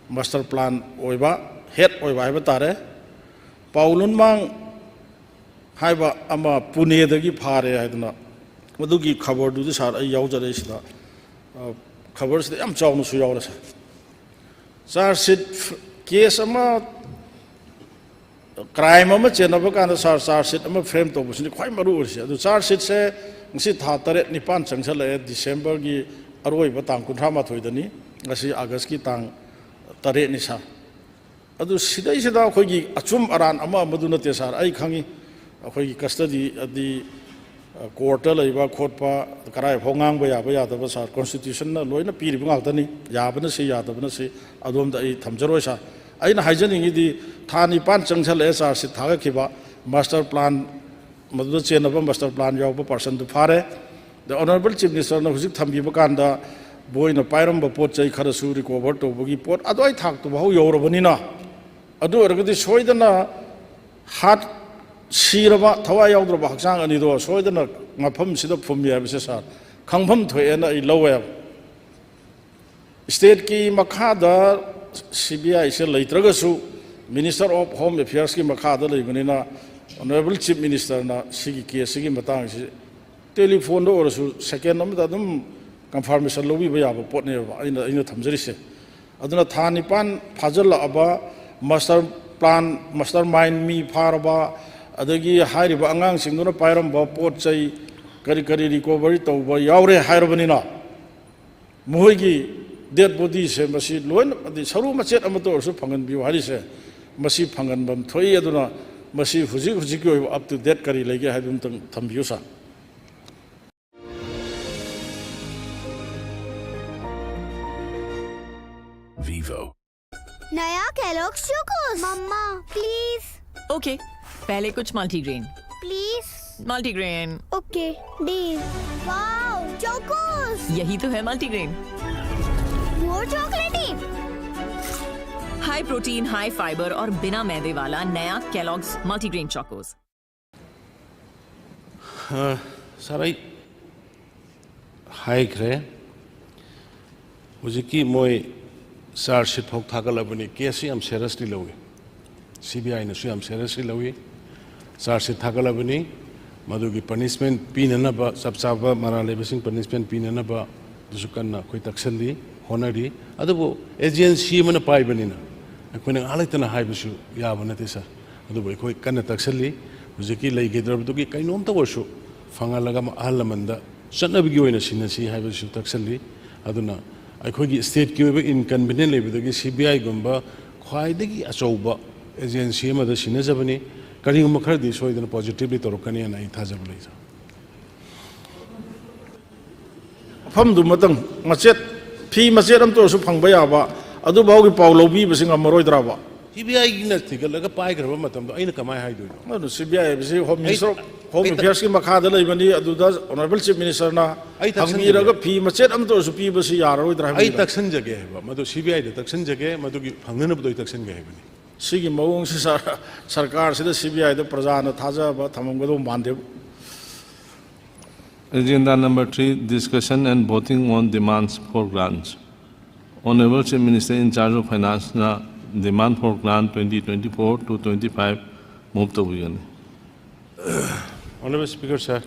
master plan ꯑꯣꯏꯕ, head ꯑꯣꯏꯕ ꯍꯥꯏꯕ ꯇꯥꯔꯦ, ꯄꯥꯎꯂꯨꯟꯃꯥꯡ ꯍꯥꯏꯕ ꯑꯃ ꯄꯨꯅꯦꯗꯒꯤ ꯐꯥꯔꯦ ꯍꯥꯏꯗꯅ, ꯃꯗꯨꯒꯤ ꯈꯕꯔꯗꯨꯗꯤ ꯁꯥꯔ ꯑꯩ ꯌꯥꯎꯖꯔꯛꯏ ꯁꯤꯗ, ꯑ, ꯈꯕꯔꯁꯤꯗ ꯌꯥꯝ ꯆꯥꯎꯅꯁꯨ ꯌꯥꯎꯔꯦ ꯁꯥꯔ꯫ Charge sheet, case ꯑꯃ, crime ꯑꯃ ꯆꯦꯟꯅꯕ ꯀꯥꯟꯗ ꯁꯥꯔ, charge sheet ꯑꯃ frame ꯇꯧꯕꯁꯤꯅꯤ ꯈ꯭ꯋꯥꯏ ꯃꯔꯨ ꯑꯣꯏꯔꯤꯁꯦ꯫ ꯑꯗꯨ charge sheet ꯁꯦ ꯉꯁꯤ ꯊꯥ ꯇꯔꯦꯠ ꯅꯤꯄꯥꯟ ꯆꯪꯁꯜꯂꯛꯑꯦ, December ꯒꯤ ꯑꯔꯣꯏꯕ ꯇꯥꯡ ꯀꯨꯟꯊ꯭ꯔꯥ ꯃꯥꯊꯣꯏꯗꯅꯤ, ꯉꯁꯤ August ꯀꯤ ꯇꯥꯡ ꯇꯔꯦꯠꯅꯤ ꯁꯥꯔ꯫ ꯑꯗꯨ ꯁꯤꯗꯩꯁꯤꯗ ꯑꯩꯈꯣꯏꯒꯤ ꯑꯆꯨꯝ ꯑꯔꯥꯟ ꯑꯃ ꯑꯃꯗꯨ ꯅꯠꯇꯦ ꯁꯥꯔ, ꯑꯩ ꯈꯪꯉꯤ꯫ ꯑꯩꯈꯣꯏꯒꯤ custody ꯑꯗꯤ, ꯑ, court ꯇ ꯂꯩꯕ ꯈꯣꯠꯄ, ꯀꯔꯥꯏ ꯐꯥꯎ ꯉꯥꯡꯕ ꯌꯥꯕ ꯌꯥꯗꯕ ꯁꯥꯔ, constitution ꯅ ꯂꯣꯏꯅ ꯄꯤꯔꯤꯕ ꯉꯥꯛꯇꯅꯤ, ꯌꯥꯕꯅ ꯁꯤ, ꯌꯥꯗꯕꯅ ꯁꯤ, ꯑꯗꯣꯝꯗ ꯑꯩ ꯊꯝꯖꯔꯣꯏ ꯁꯥꯔ꯫ ꯑꯩꯅ ꯍꯥꯏꯖꯅꯤꯡꯉꯤꯗꯤ, ꯊꯥ ꯅꯤꯄꯥꯟ ꯆꯪꯁꯜꯂꯛꯑꯦ charge sheet ꯊꯥꯒꯠꯈꯤꯕ, master plan, ꯃꯗꯨꯗ ꯆꯦꯟꯅꯕ master plan ꯌꯥꯎꯕ person ꯗꯨ ꯐꯥꯔꯦ꯫ The Honourable Chief Minister ꯅ ꯍꯧꯖꯤꯛ ꯊꯝꯕꯤꯕ ꯀꯥꯟꯗ ꯃꯣꯏꯅ ꯄꯥꯏꯔꯝꯕ ꯄꯣꯠ ꯆꯩ ꯈꯔꯁꯨ recover ꯇꯧꯕꯒꯤ ꯄꯣꯠ ꯑꯗꯨꯋꯥꯏ ꯊꯥꯛꯇꯨ ꯐꯥꯎ ꯌꯧꯔꯕꯅꯤꯅ, ꯑꯗꯨ ꯑꯣꯏꯔꯒꯗꯤ ꯁꯣꯏꯗꯅ ꯍꯥꯠ-, ꯁꯤꯔꯕ, ꯊꯋꯥꯏ ꯌꯥꯎꯗ꯭ꯔꯕ ꯍꯛꯆꯥꯡ ꯑꯅꯤꯗꯣ ꯁꯣꯏꯗꯅ ꯃꯐꯝꯁꯤꯗ ꯐꯨꯝꯃꯤ ꯍꯥꯏꯕꯁꯦ ꯁꯥꯔ, ꯈꯪꯐꯝ ꯊꯣꯛꯑꯦꯅ ꯑꯩ ꯂꯧꯋꯦꯕ꯫ State ꯀꯤ ꯃꯈꯥꯗ C B I say ꯂꯩꯇ꯭ꯔꯒꯁꯨ, Minister of Home Affairsꯀꯤ ꯃꯈꯥꯗ ꯂꯩꯕꯅꯤꯅ, Honourable Chief Ministerꯅ ꯁꯤꯒꯤ caseꯁꯤꯒꯤ ꯃꯇꯥꯡꯁꯤ telephone ꯑꯣꯏꯔꯁꯨ second ꯑꯃꯗ ꯑꯗꯨꯝ confirmation ꯂꯧꯕꯤꯕ ꯌꯥꯕ ꯄꯣꯠꯅꯦꯕ ꯑꯩꯅ, ꯑꯩꯅ ꯊꯝꯖꯔꯤꯁꯦ꯫ ꯑꯗꯨꯅ ꯊꯥ ꯅꯤꯄꯥꯟ ꯐꯥꯖꯤꯜꯂꯛꯑꯕ, master plan, master mind ꯃꯤ ꯐꯥꯔꯕ, ꯑꯗꯒꯤ ꯍꯥꯏꯔꯤꯕ ꯑꯉꯥꯡꯁꯤꯡꯗꯨꯅ ꯄꯥꯏꯔꯝꯕ ꯄꯣꯠ ꯆꯩ ꯀꯔꯤ ꯀꯔꯤ recovery ꯇꯧꯕ ꯌꯥꯎꯔꯦ ꯍꯥꯏꯔꯕꯅꯤꯅ, ꯃꯈꯣꯏꯒꯤ dead bodyꯁꯦ ꯃꯁꯤ ꯂꯣꯏꯅ, ꯑꯗꯩ ꯁꯔꯨ ꯃꯆꯦꯠ ꯑꯃꯠꯇ ꯑꯣꯏꯔꯁꯨ ꯐꯪꯍꯟꯕꯤꯌꯨ ꯍꯥꯏꯔꯤꯁꯦ, ꯃꯁꯤ ꯐꯪꯍꯟꯐꯝ ꯊꯣꯛꯏ꯫ ꯑꯗꯨꯅ ꯃꯁꯤ ꯍꯧꯖꯤꯛ ꯍꯧꯖꯤꯛꯀꯤ ꯑꯣꯏꯕ up to date ꯀꯔꯤ ꯂꯩꯒꯦ ꯍꯥꯏꯕꯗꯨ ꯑꯃꯇꯪ ꯊꯝꯕꯤꯌꯨ, sir꯫ Vivo। नया Kellogg's Chocos। Mamma, please। OK, पहले कुछ multigrain। Please। Multigrain। OK, deal। Wow, Chocos। यही तो है multigrain। More chocolatey। High protein, high fiber और बिना मैदे वाला नया Kellogg's multigrain Chocos। ꯑ, ꯁꯥꯔ, ꯑꯩ ꯍꯥꯏꯈ꯭ꯔꯦ꯫ ꯍꯧꯖꯤꯛꯀꯤ ꯃꯣꯏ charge sheet ꯐꯥꯎ ꯊꯥꯒꯠꯂꯕꯅꯤ꯫ Caseꯁꯤ ꯌꯥꯝ seriously ꯂꯧꯏ꯫ CBIꯅꯁꯨ ꯌꯥꯝ seriously ꯂꯧꯏ꯫ Charge sheet ꯊꯥꯒꯠꯂꯕꯅꯤ꯫ ꯃꯗꯨꯒꯤ punishment ꯄꯤꯅꯅꯕ, ꯆꯞ ꯆꯥꯕ ꯃꯔꯥꯜ ꯂꯩꯕꯁꯤꯡ punishment ꯄꯤꯅꯅꯕ ꯑꯗꯨꯁꯨ ꯀꯟꯅ ꯑꯩꯈꯣꯏ ꯇꯛꯁꯜꯂꯤ, ꯍꯣꯠꯅꯔꯤ꯫ ꯑꯗꯨꯕꯨ agency ꯑꯃꯅ ꯄꯥꯏꯕꯅꯤꯅ ꯑꯩꯈꯣꯏꯅ ꯉꯥꯏꯍꯥꯛ ꯂꯩꯇꯅ ꯍꯥꯏꯕꯁꯨ ꯌꯥꯕ ꯅꯠꯇꯦ, ꯁꯥꯔ꯫ ꯑꯗꯨꯕꯨ ꯑꯩꯈꯣꯏ ꯀꯟꯅ ꯇꯛꯁꯜꯂꯤ꯫ ꯍꯧꯖꯤꯛꯀꯤ ꯂꯩꯈꯤꯗ꯭ꯔꯕꯗꯨꯒꯤ ꯀꯩꯅꯣꯝꯇ ꯑꯣꯏꯔꯁꯨ ꯐꯪꯍꯜꯂꯒ ꯑꯍꯜ ꯂꯃꯟꯗ ꯆꯠꯅꯕꯤꯒꯤ ꯑꯣꯏꯅ ꯁꯤꯟꯅꯁꯤ ꯍꯥꯏꯕꯁꯤꯁꯨ ꯇꯛꯁꯜꯂꯤ꯫ ꯑꯗꯨꯅ ꯑꯩꯈꯣꯏꯒꯤ stateꯀꯤ ꯑꯣꯏꯕ inconvenience ꯂꯩꯕꯗꯒꯤ CBIꯒꯨꯝꯕ ꯈ꯭ꯋꯥꯏꯗꯒꯤ ꯑꯆꯧꯕ agency ꯑꯃꯗ ꯁꯤꯟꯅꯖꯕꯅꯤ꯫ ꯀꯔꯤꯒꯨꯝꯕ ꯈꯔꯗꯤ ꯁꯣꯏꯗꯅ positively ꯇꯧꯔꯛꯀꯅꯤ ꯍꯥꯏꯅ ꯑꯩ ꯊꯥꯖꯕ ꯂꯩ, ꯁꯥꯔ꯫ ꯃꯐꯝꯗꯨꯃꯇꯪ ꯃꯆꯦꯠ, ꯐꯤ ꯃꯆꯦꯠ ꯑꯃꯇ ꯑꯣꯏꯔꯁꯨ ꯐꯪꯕ ꯌꯥꯕ, ꯑꯗꯨꯐꯥꯎꯒꯤ ꯄꯥꯎ ꯂꯧꯕꯤꯕꯁꯤ ꯉꯝꯃꯔꯣꯏꯗ꯭ꯔꯕ? CBIꯒꯤꯅ ꯊꯤꯒꯠꯂꯒ ꯄꯥꯏꯈ꯭ꯔꯕ ꯃꯇꯝꯗꯣ ꯑꯩꯅ ꯀꯃꯥꯏꯅ ꯍꯥꯏꯗꯣꯏꯅꯣ? ꯑꯗꯨ CBI ꯍꯥꯏꯕꯁꯤ Home ꯑꯩ, Minister of Home ꯑꯩ ꯇ-, Affairsꯀꯤ ꯃꯈꯥꯗ ꯂꯩꯕꯅꯤ꯫ ꯑꯗꯨꯗ Honourable Chief Ministerꯅ ꯑꯩ ꯇꯛꯁꯟꯖꯒꯦ꯫ ꯍꯪꯕꯤꯔꯒ ꯐꯤ ꯃꯆꯦꯠ ꯑꯃꯇ ꯑꯣꯏꯔꯁꯨ ꯄꯤꯕꯁꯤ ꯌꯥꯔꯔꯣꯏꯗ꯭ꯔꯥ ꯑꯩ ꯍꯥꯏꯕꯅꯤꯗ꯫ ꯇꯛꯁꯟꯖꯒꯦ ꯍꯥꯏꯕ, ꯃꯗꯨ CBIꯗ ꯇꯛꯁꯟꯖꯒꯦ, ꯃꯗꯨꯒꯤ ꯐꯪꯅꯅꯕꯗꯣ ꯑꯩ ꯇꯛꯁꯟꯒꯦ ꯍꯥꯏꯕꯅꯤ꯫ ꯁꯤꯒꯤ ꯃꯑꯣꯡꯁꯤ ꯁꯔ-, ꯁꯔꯀꯥꯔꯁꯤꯗ CBIꯗ ꯄ꯭ꯔꯖꯥꯅ ꯊꯥꯖꯕ ꯊꯝꯃꯝꯒꯗꯧꯕ ꯃꯥꯟꯗꯦꯕ꯫ Agenda number three, discussion and voting on demands for grants. Honourable Chief Minister in charge of Financeꯅ Demand for grant twenty twenty-four to twenty-five move ꯇꯧꯕꯤꯒꯅꯤ꯫ Honorable Speaker, sir,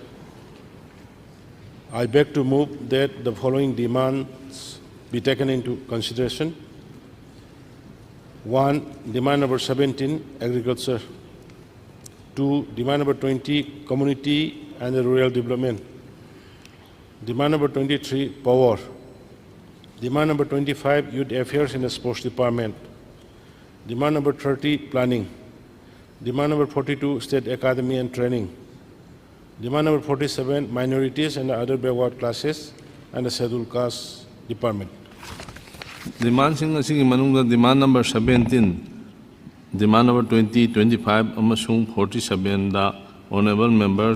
I beg to move that the following demands be taken into consideration. One, demand number seventeen, agriculture. Two, demand number twenty, community and the rural development. Demand number twenty-three, power. Demand number twenty-five, youth affairs and the sports department. Demand number thirty, planning. Demand number forty-two, state academy and training. Demand number forty-seven, minorities and other backward classes and the scheduled caste department. Demandꯁꯤꯡ ꯑꯁꯤꯒꯤ ꯃꯅꯨꯡꯗ demand number seventeen, demand number twenty, twenty-five ꯑꯃꯁꯨꯡ forty-sevenꯗ Honorable Member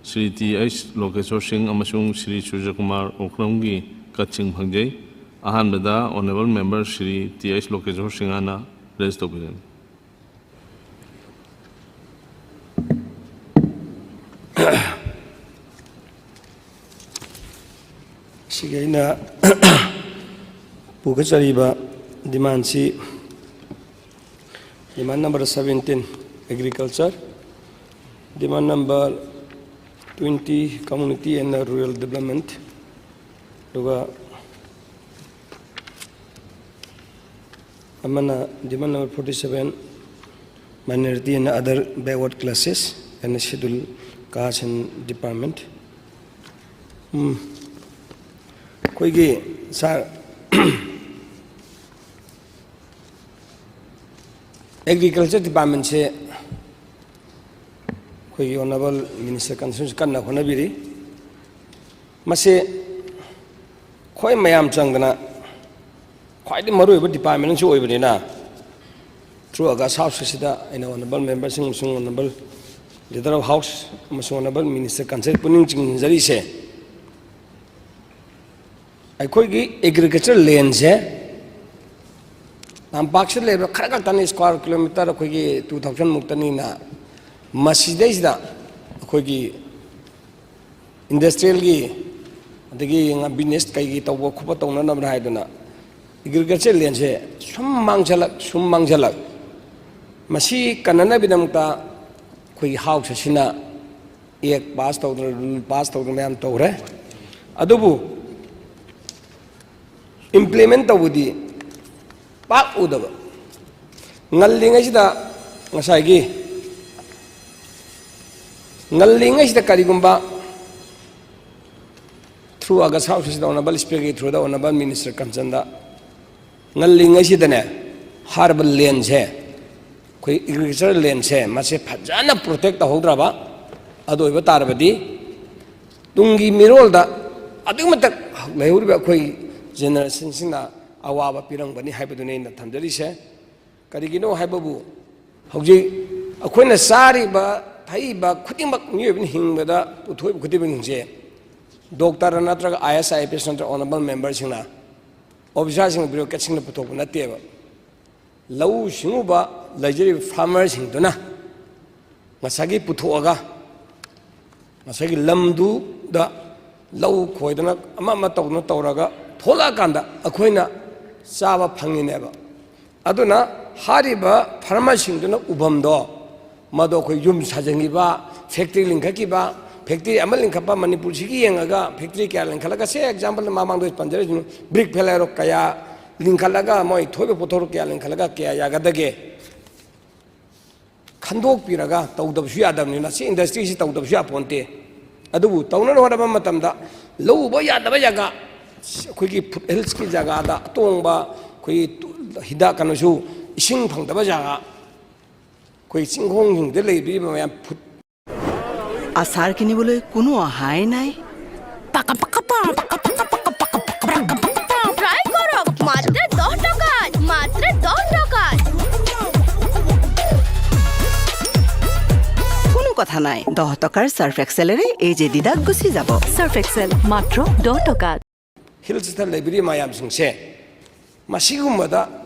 Shri T H Lokeshwar Singh ꯑꯃꯁꯨꯡ ꯁ꯭ꯔꯤ ꯁꯨꯔꯖꯀꯨꯃꯥꯔ ꯑꯣꯀ꯭ꯔꯝꯒꯤ cutꯁꯤꯡ ꯐꯪꯖꯩ꯫ ꯑꯍꯥꯟꯕꯗ Honorable Member Shri T H Lokeshwar ꯁꯤꯡꯍꯅ raise ꯇꯧꯕꯤꯒꯅꯤ꯫ ꯁꯤꯒꯤ ꯑꯩꯅ ꯄꯨꯒꯠꯆꯔꯤꯕ demandꯁꯤ, demand number seventeen, agriculture, demand number twenty, community and rural development, ꯑꯗꯨꯒ ꯑꯃꯅ demand number forty-seven, minority and other backward classes and scheduled caste and department. ꯎꯝ, ꯑꯩꯈꯣꯏꯒꯤ ꯁꯥꯔ, agriculture departmentꯁꯦ ꯑꯩꯈꯣꯏꯒꯤ Honorable Minister concernꯁꯨ ꯀꯟꯅ ꯍꯣꯠꯅꯕꯤꯔꯤ꯫ ꯃꯁꯤ ꯑꯩꯈꯣꯏ ꯃꯌꯥꯝ ꯆꯪꯗꯅ ꯈ꯭ꯋꯥꯏꯗꯒꯤ ꯃꯔꯨꯑꯣꯏꯕ department ꯑꯃꯁꯨ ꯑꯣꯏꯕꯅꯤꯅ, through August House ꯑꯁꯤꯗ ꯑꯩꯅ Honorable Memberꯁꯤꯡ ꯑꯃꯁꯨꯡ Honorable Leader of House ꯑꯃꯁꯨꯡ Honorable Minister concern ꯄꯨꯛꯅꯤꯡ ꯆꯤꯡꯁꯤꯟꯖꯔꯤꯁꯦ, ꯑꯩꯈꯣꯏꯒꯤ agriculture landꯁꯦ ꯇꯝꯄꯥꯛꯁꯤꯗ ꯂꯩꯕ ꯈꯔ ꯈꯛꯇꯅꯤ, square kilometre ꯑꯩꯈꯣꯏꯒꯤ two thousand ꯃꯨꯛꯇꯅꯤꯅ, ꯃꯁꯤꯗꯩꯁꯤꯗ ꯑꯩꯈꯣꯏꯒꯤ industrialꯒꯤ ꯑꯗꯒꯤ business ꯀꯩꯒꯤ ꯇꯧꯕ ꯈꯣꯠꯄ ꯇꯧꯅꯅꯕꯅꯤ ꯍꯥꯏꯗꯅ ꯑꯦꯒ꯭ꯔꯤꯀꯜꯆꯔ ꯂꯦꯟꯁꯦ ꯁꯨꯝ ꯃꯥꯡꯁꯤꯜꯂꯛ, ꯁꯨꯝ ꯃꯥꯡꯁꯤꯜꯂꯛ꯫ ꯃꯁꯤ ꯀꯟꯅꯅꯕꯒꯤꯗꯃꯛꯇ ꯑꯩꯈꯣꯏꯒꯤ ꯍꯥꯎꯁ ꯑꯁꯤꯅ ꯑꯦꯛ ꯄꯥꯁ ꯇꯧꯗꯅ, ꯔꯨꯜ ꯄꯥꯁ ꯇꯧꯗꯅ ꯃꯌꯥꯝ ꯇꯧꯈ꯭ꯔꯦ꯫ ꯑꯗꯨꯕꯨ ꯏꯝꯄ꯭ꯂꯤꯃꯦꯟ ꯇꯧꯕꯗꯤ ꯄꯥꯛ ꯎꯗꯕ꯫ ꯉꯜꯂꯤꯉꯩꯁꯤꯗ ꯉꯁꯥꯏꯒꯤ, ꯉꯜꯂꯤꯉꯩꯁꯤꯗ ꯀꯔꯤꯒꯨꯝꯕ through August House ꯑꯁꯤꯗ Honourable Speaker ꯒꯤ through ꯗ Honourable Minister ꯀꯟꯆꯟꯗ ꯉꯜꯂꯤꯉꯩꯁꯤꯗꯅꯦ ꯍꯥꯏꯔꯤꯕ ꯂꯦꯟꯁꯦ, ꯑꯩꯈꯣꯏ ꯑꯦꯒ꯭ꯔꯤꯀꯜꯆꯔ ꯂꯦꯟꯁꯦ ꯃꯁꯦ ꯐꯖꯅ ꯄ꯭ꯔꯣꯇꯦꯛ ꯇꯧꯍꯧꯗ꯭ꯔꯕ, ꯑꯗꯨ ꯑꯣꯏꯕ ꯇꯥꯔꯕꯗꯤ ꯇꯨꯡꯒꯤ ꯃꯤꯔꯣꯜꯗ ꯑꯗꯨꯛꯀꯤ ꯃꯇꯤꯛ ꯂꯩꯍꯧꯔꯤꯕ ꯑꯩꯈꯣꯏ ꯖꯦꯅꯦꯔꯦꯁꯟꯁꯤꯡꯅ ꯑꯋꯥꯕ ꯄꯤꯔꯝꯒꯅꯤ ꯍꯥꯏꯕꯗꯨꯅꯤ ꯑꯩꯅ ꯊꯝꯖꯔꯤꯁꯦ꯫ ꯀꯔꯤꯒꯤꯅꯣ ꯍꯥꯏꯕꯕꯨ, ꯍꯧꯖꯤꯛ ꯑꯩꯈꯣꯏꯅ ꯆꯥꯔꯤꯕ ꯊꯛꯏꯕ ꯈꯨꯗꯤꯡꯃꯛ, ꯃꯤꯑꯣꯏꯕꯅ ꯍꯤꯡꯕꯗ ꯄꯨꯊꯣꯛꯏꯕ ꯈꯨꯗꯤꯡꯃꯛꯁꯦ ꯗꯣꯛꯇꯔ ꯅꯠꯇ꯭ꯔꯒ IAS, IPS ꯅꯠꯇ꯭ꯔꯒ ꯑꯣꯅꯔꯦꯕꯜ ꯃꯦꯝꯕꯔꯁꯤꯡꯅ, ꯑꯣꯐꯤꯁꯥꯔꯁꯤꯡꯅ, ꯕ꯭ꯌꯨꯔꯣꯀ꯭ꯔꯦꯠꯁꯤꯡꯅ ꯄꯨꯊꯣꯛꯄ ꯅꯠꯇꯦꯕ꯫ ꯂꯧꯎ ꯁꯤꯡꯎꯕ ꯂꯩꯖꯔꯤꯕ ꯐꯥꯔꯃꯔꯁꯤꯡꯗꯨꯅ ꯉꯁꯥꯏꯒꯤ ꯄꯨꯊꯣꯛꯑꯒ, ꯉꯁꯥꯏꯒꯤ ꯂꯝꯗꯨꯗ ꯂꯧ ꯈꯣꯏꯗꯅ ꯑꯃ ꯑꯃ ꯇꯧꯗꯅ ꯇꯧꯔꯒ ꯊꯣꯛꯂꯛꯑꯀꯥꯟꯗ ꯑꯩꯈꯣꯏꯅ ꯆꯥꯕ ꯐꯪꯉꯤꯅꯦꯕ꯫ ꯑꯗꯨꯅ ꯍꯥꯏꯔꯤꯕ ꯐꯥꯔꯃꯔꯁꯤꯡꯗꯨꯅ ꯎꯐꯝꯗꯣ, ꯃꯗꯣ ꯑꯩꯈꯣꯏ ꯌꯨꯝ ꯁꯥꯖꯤꯟꯈꯤꯕ, ꯐꯦꯛꯇ꯭ꯔꯤ ꯂꯤꯡꯈꯠꯈꯤꯕ, ꯐꯦꯛꯇ꯭ꯔꯤ ꯑꯃ ꯂꯤꯡꯈꯠꯄ, ꯃꯅꯤꯄꯨꯔꯁꯤꯒꯤ ꯌꯦꯡꯉꯒ ꯐꯦꯛꯇ꯭ꯔꯤ ꯀꯌꯥ ꯂꯤꯡꯈꯠꯂꯒ, ꯁꯦ ꯑꯦꯛꯖꯥꯝꯄꯜ ꯃꯃꯥꯡꯗ ꯄꯟꯖꯔꯤꯁꯤꯅꯤ, ꯕ꯭ꯔꯤꯛ ꯐꯦꯂꯔ ꯀꯌꯥ ꯂꯤꯡꯈꯠꯂꯒ, ꯃꯣꯏ ꯊꯣꯛꯏꯕ ꯄꯣꯠꯊꯣꯛ ꯀꯌꯥ ꯂꯤꯡꯈꯠꯂꯒ ꯀꯌꯥ ꯌꯥꯒꯗꯒꯦ ꯈꯟꯗꯣꯛꯄꯤꯔꯒ ꯇꯧꯗꯕꯁꯨ ꯌꯥꯗꯕꯅꯤꯅ, ꯁꯤ ꯏꯟꯗꯁꯇ꯭ꯔꯤꯁꯤ ꯇꯧꯗꯕꯁꯨ ꯌꯥꯄꯣꯟꯇꯦ꯫ ꯑꯗꯨꯕꯨ ꯇꯧꯅꯕ ꯍꯣꯠꯅꯕ ꯃꯇꯝꯗ ꯂꯧ ꯎꯕ ꯌꯥꯗꯕ ꯖꯒꯥ, ꯑꯩꯈꯣꯏꯒꯤ ꯐꯨꯠ ꯍꯤꯜꯁꯀꯤ ꯖꯒꯥꯗ ꯑꯇꯣꯡꯕ ꯑꯩꯈꯣꯏꯒꯤ ꯍꯤꯗꯥꯛ, ꯀꯩꯅꯣꯁꯨ, ꯏꯁꯤꯡ ꯐꯪꯗꯕ ꯖꯒꯥ, ꯑꯩꯈꯣꯏ ꯆꯤꯡꯈꯣꯡꯁꯤꯡꯗ ꯂꯩꯕꯤꯕ ꯃꯌꯥꯝ ꯐꯨꯠ ꯑচাৰ কিনিবলৈ কোনো অহাই নাই। ট্ৰাই কৰক, মাত্ৰ দহ টকাত, মাত্ৰ দহ টকাত। কোনো কথা নাই, দহ টকাৰ চাৰ্ফ এক্সেলেৰে এই যে দিদাক গুচি যাব। চাৰ্ফ এক্সেল মাত্ৰ দহ টকাত। ꯍꯤꯜꯁꯇ ꯂꯩꯕꯤꯔꯤꯕ ꯃꯌꯥꯝꯁꯤꯡꯁꯦ, ꯃꯁꯤꯒꯨꯝꯕꯗ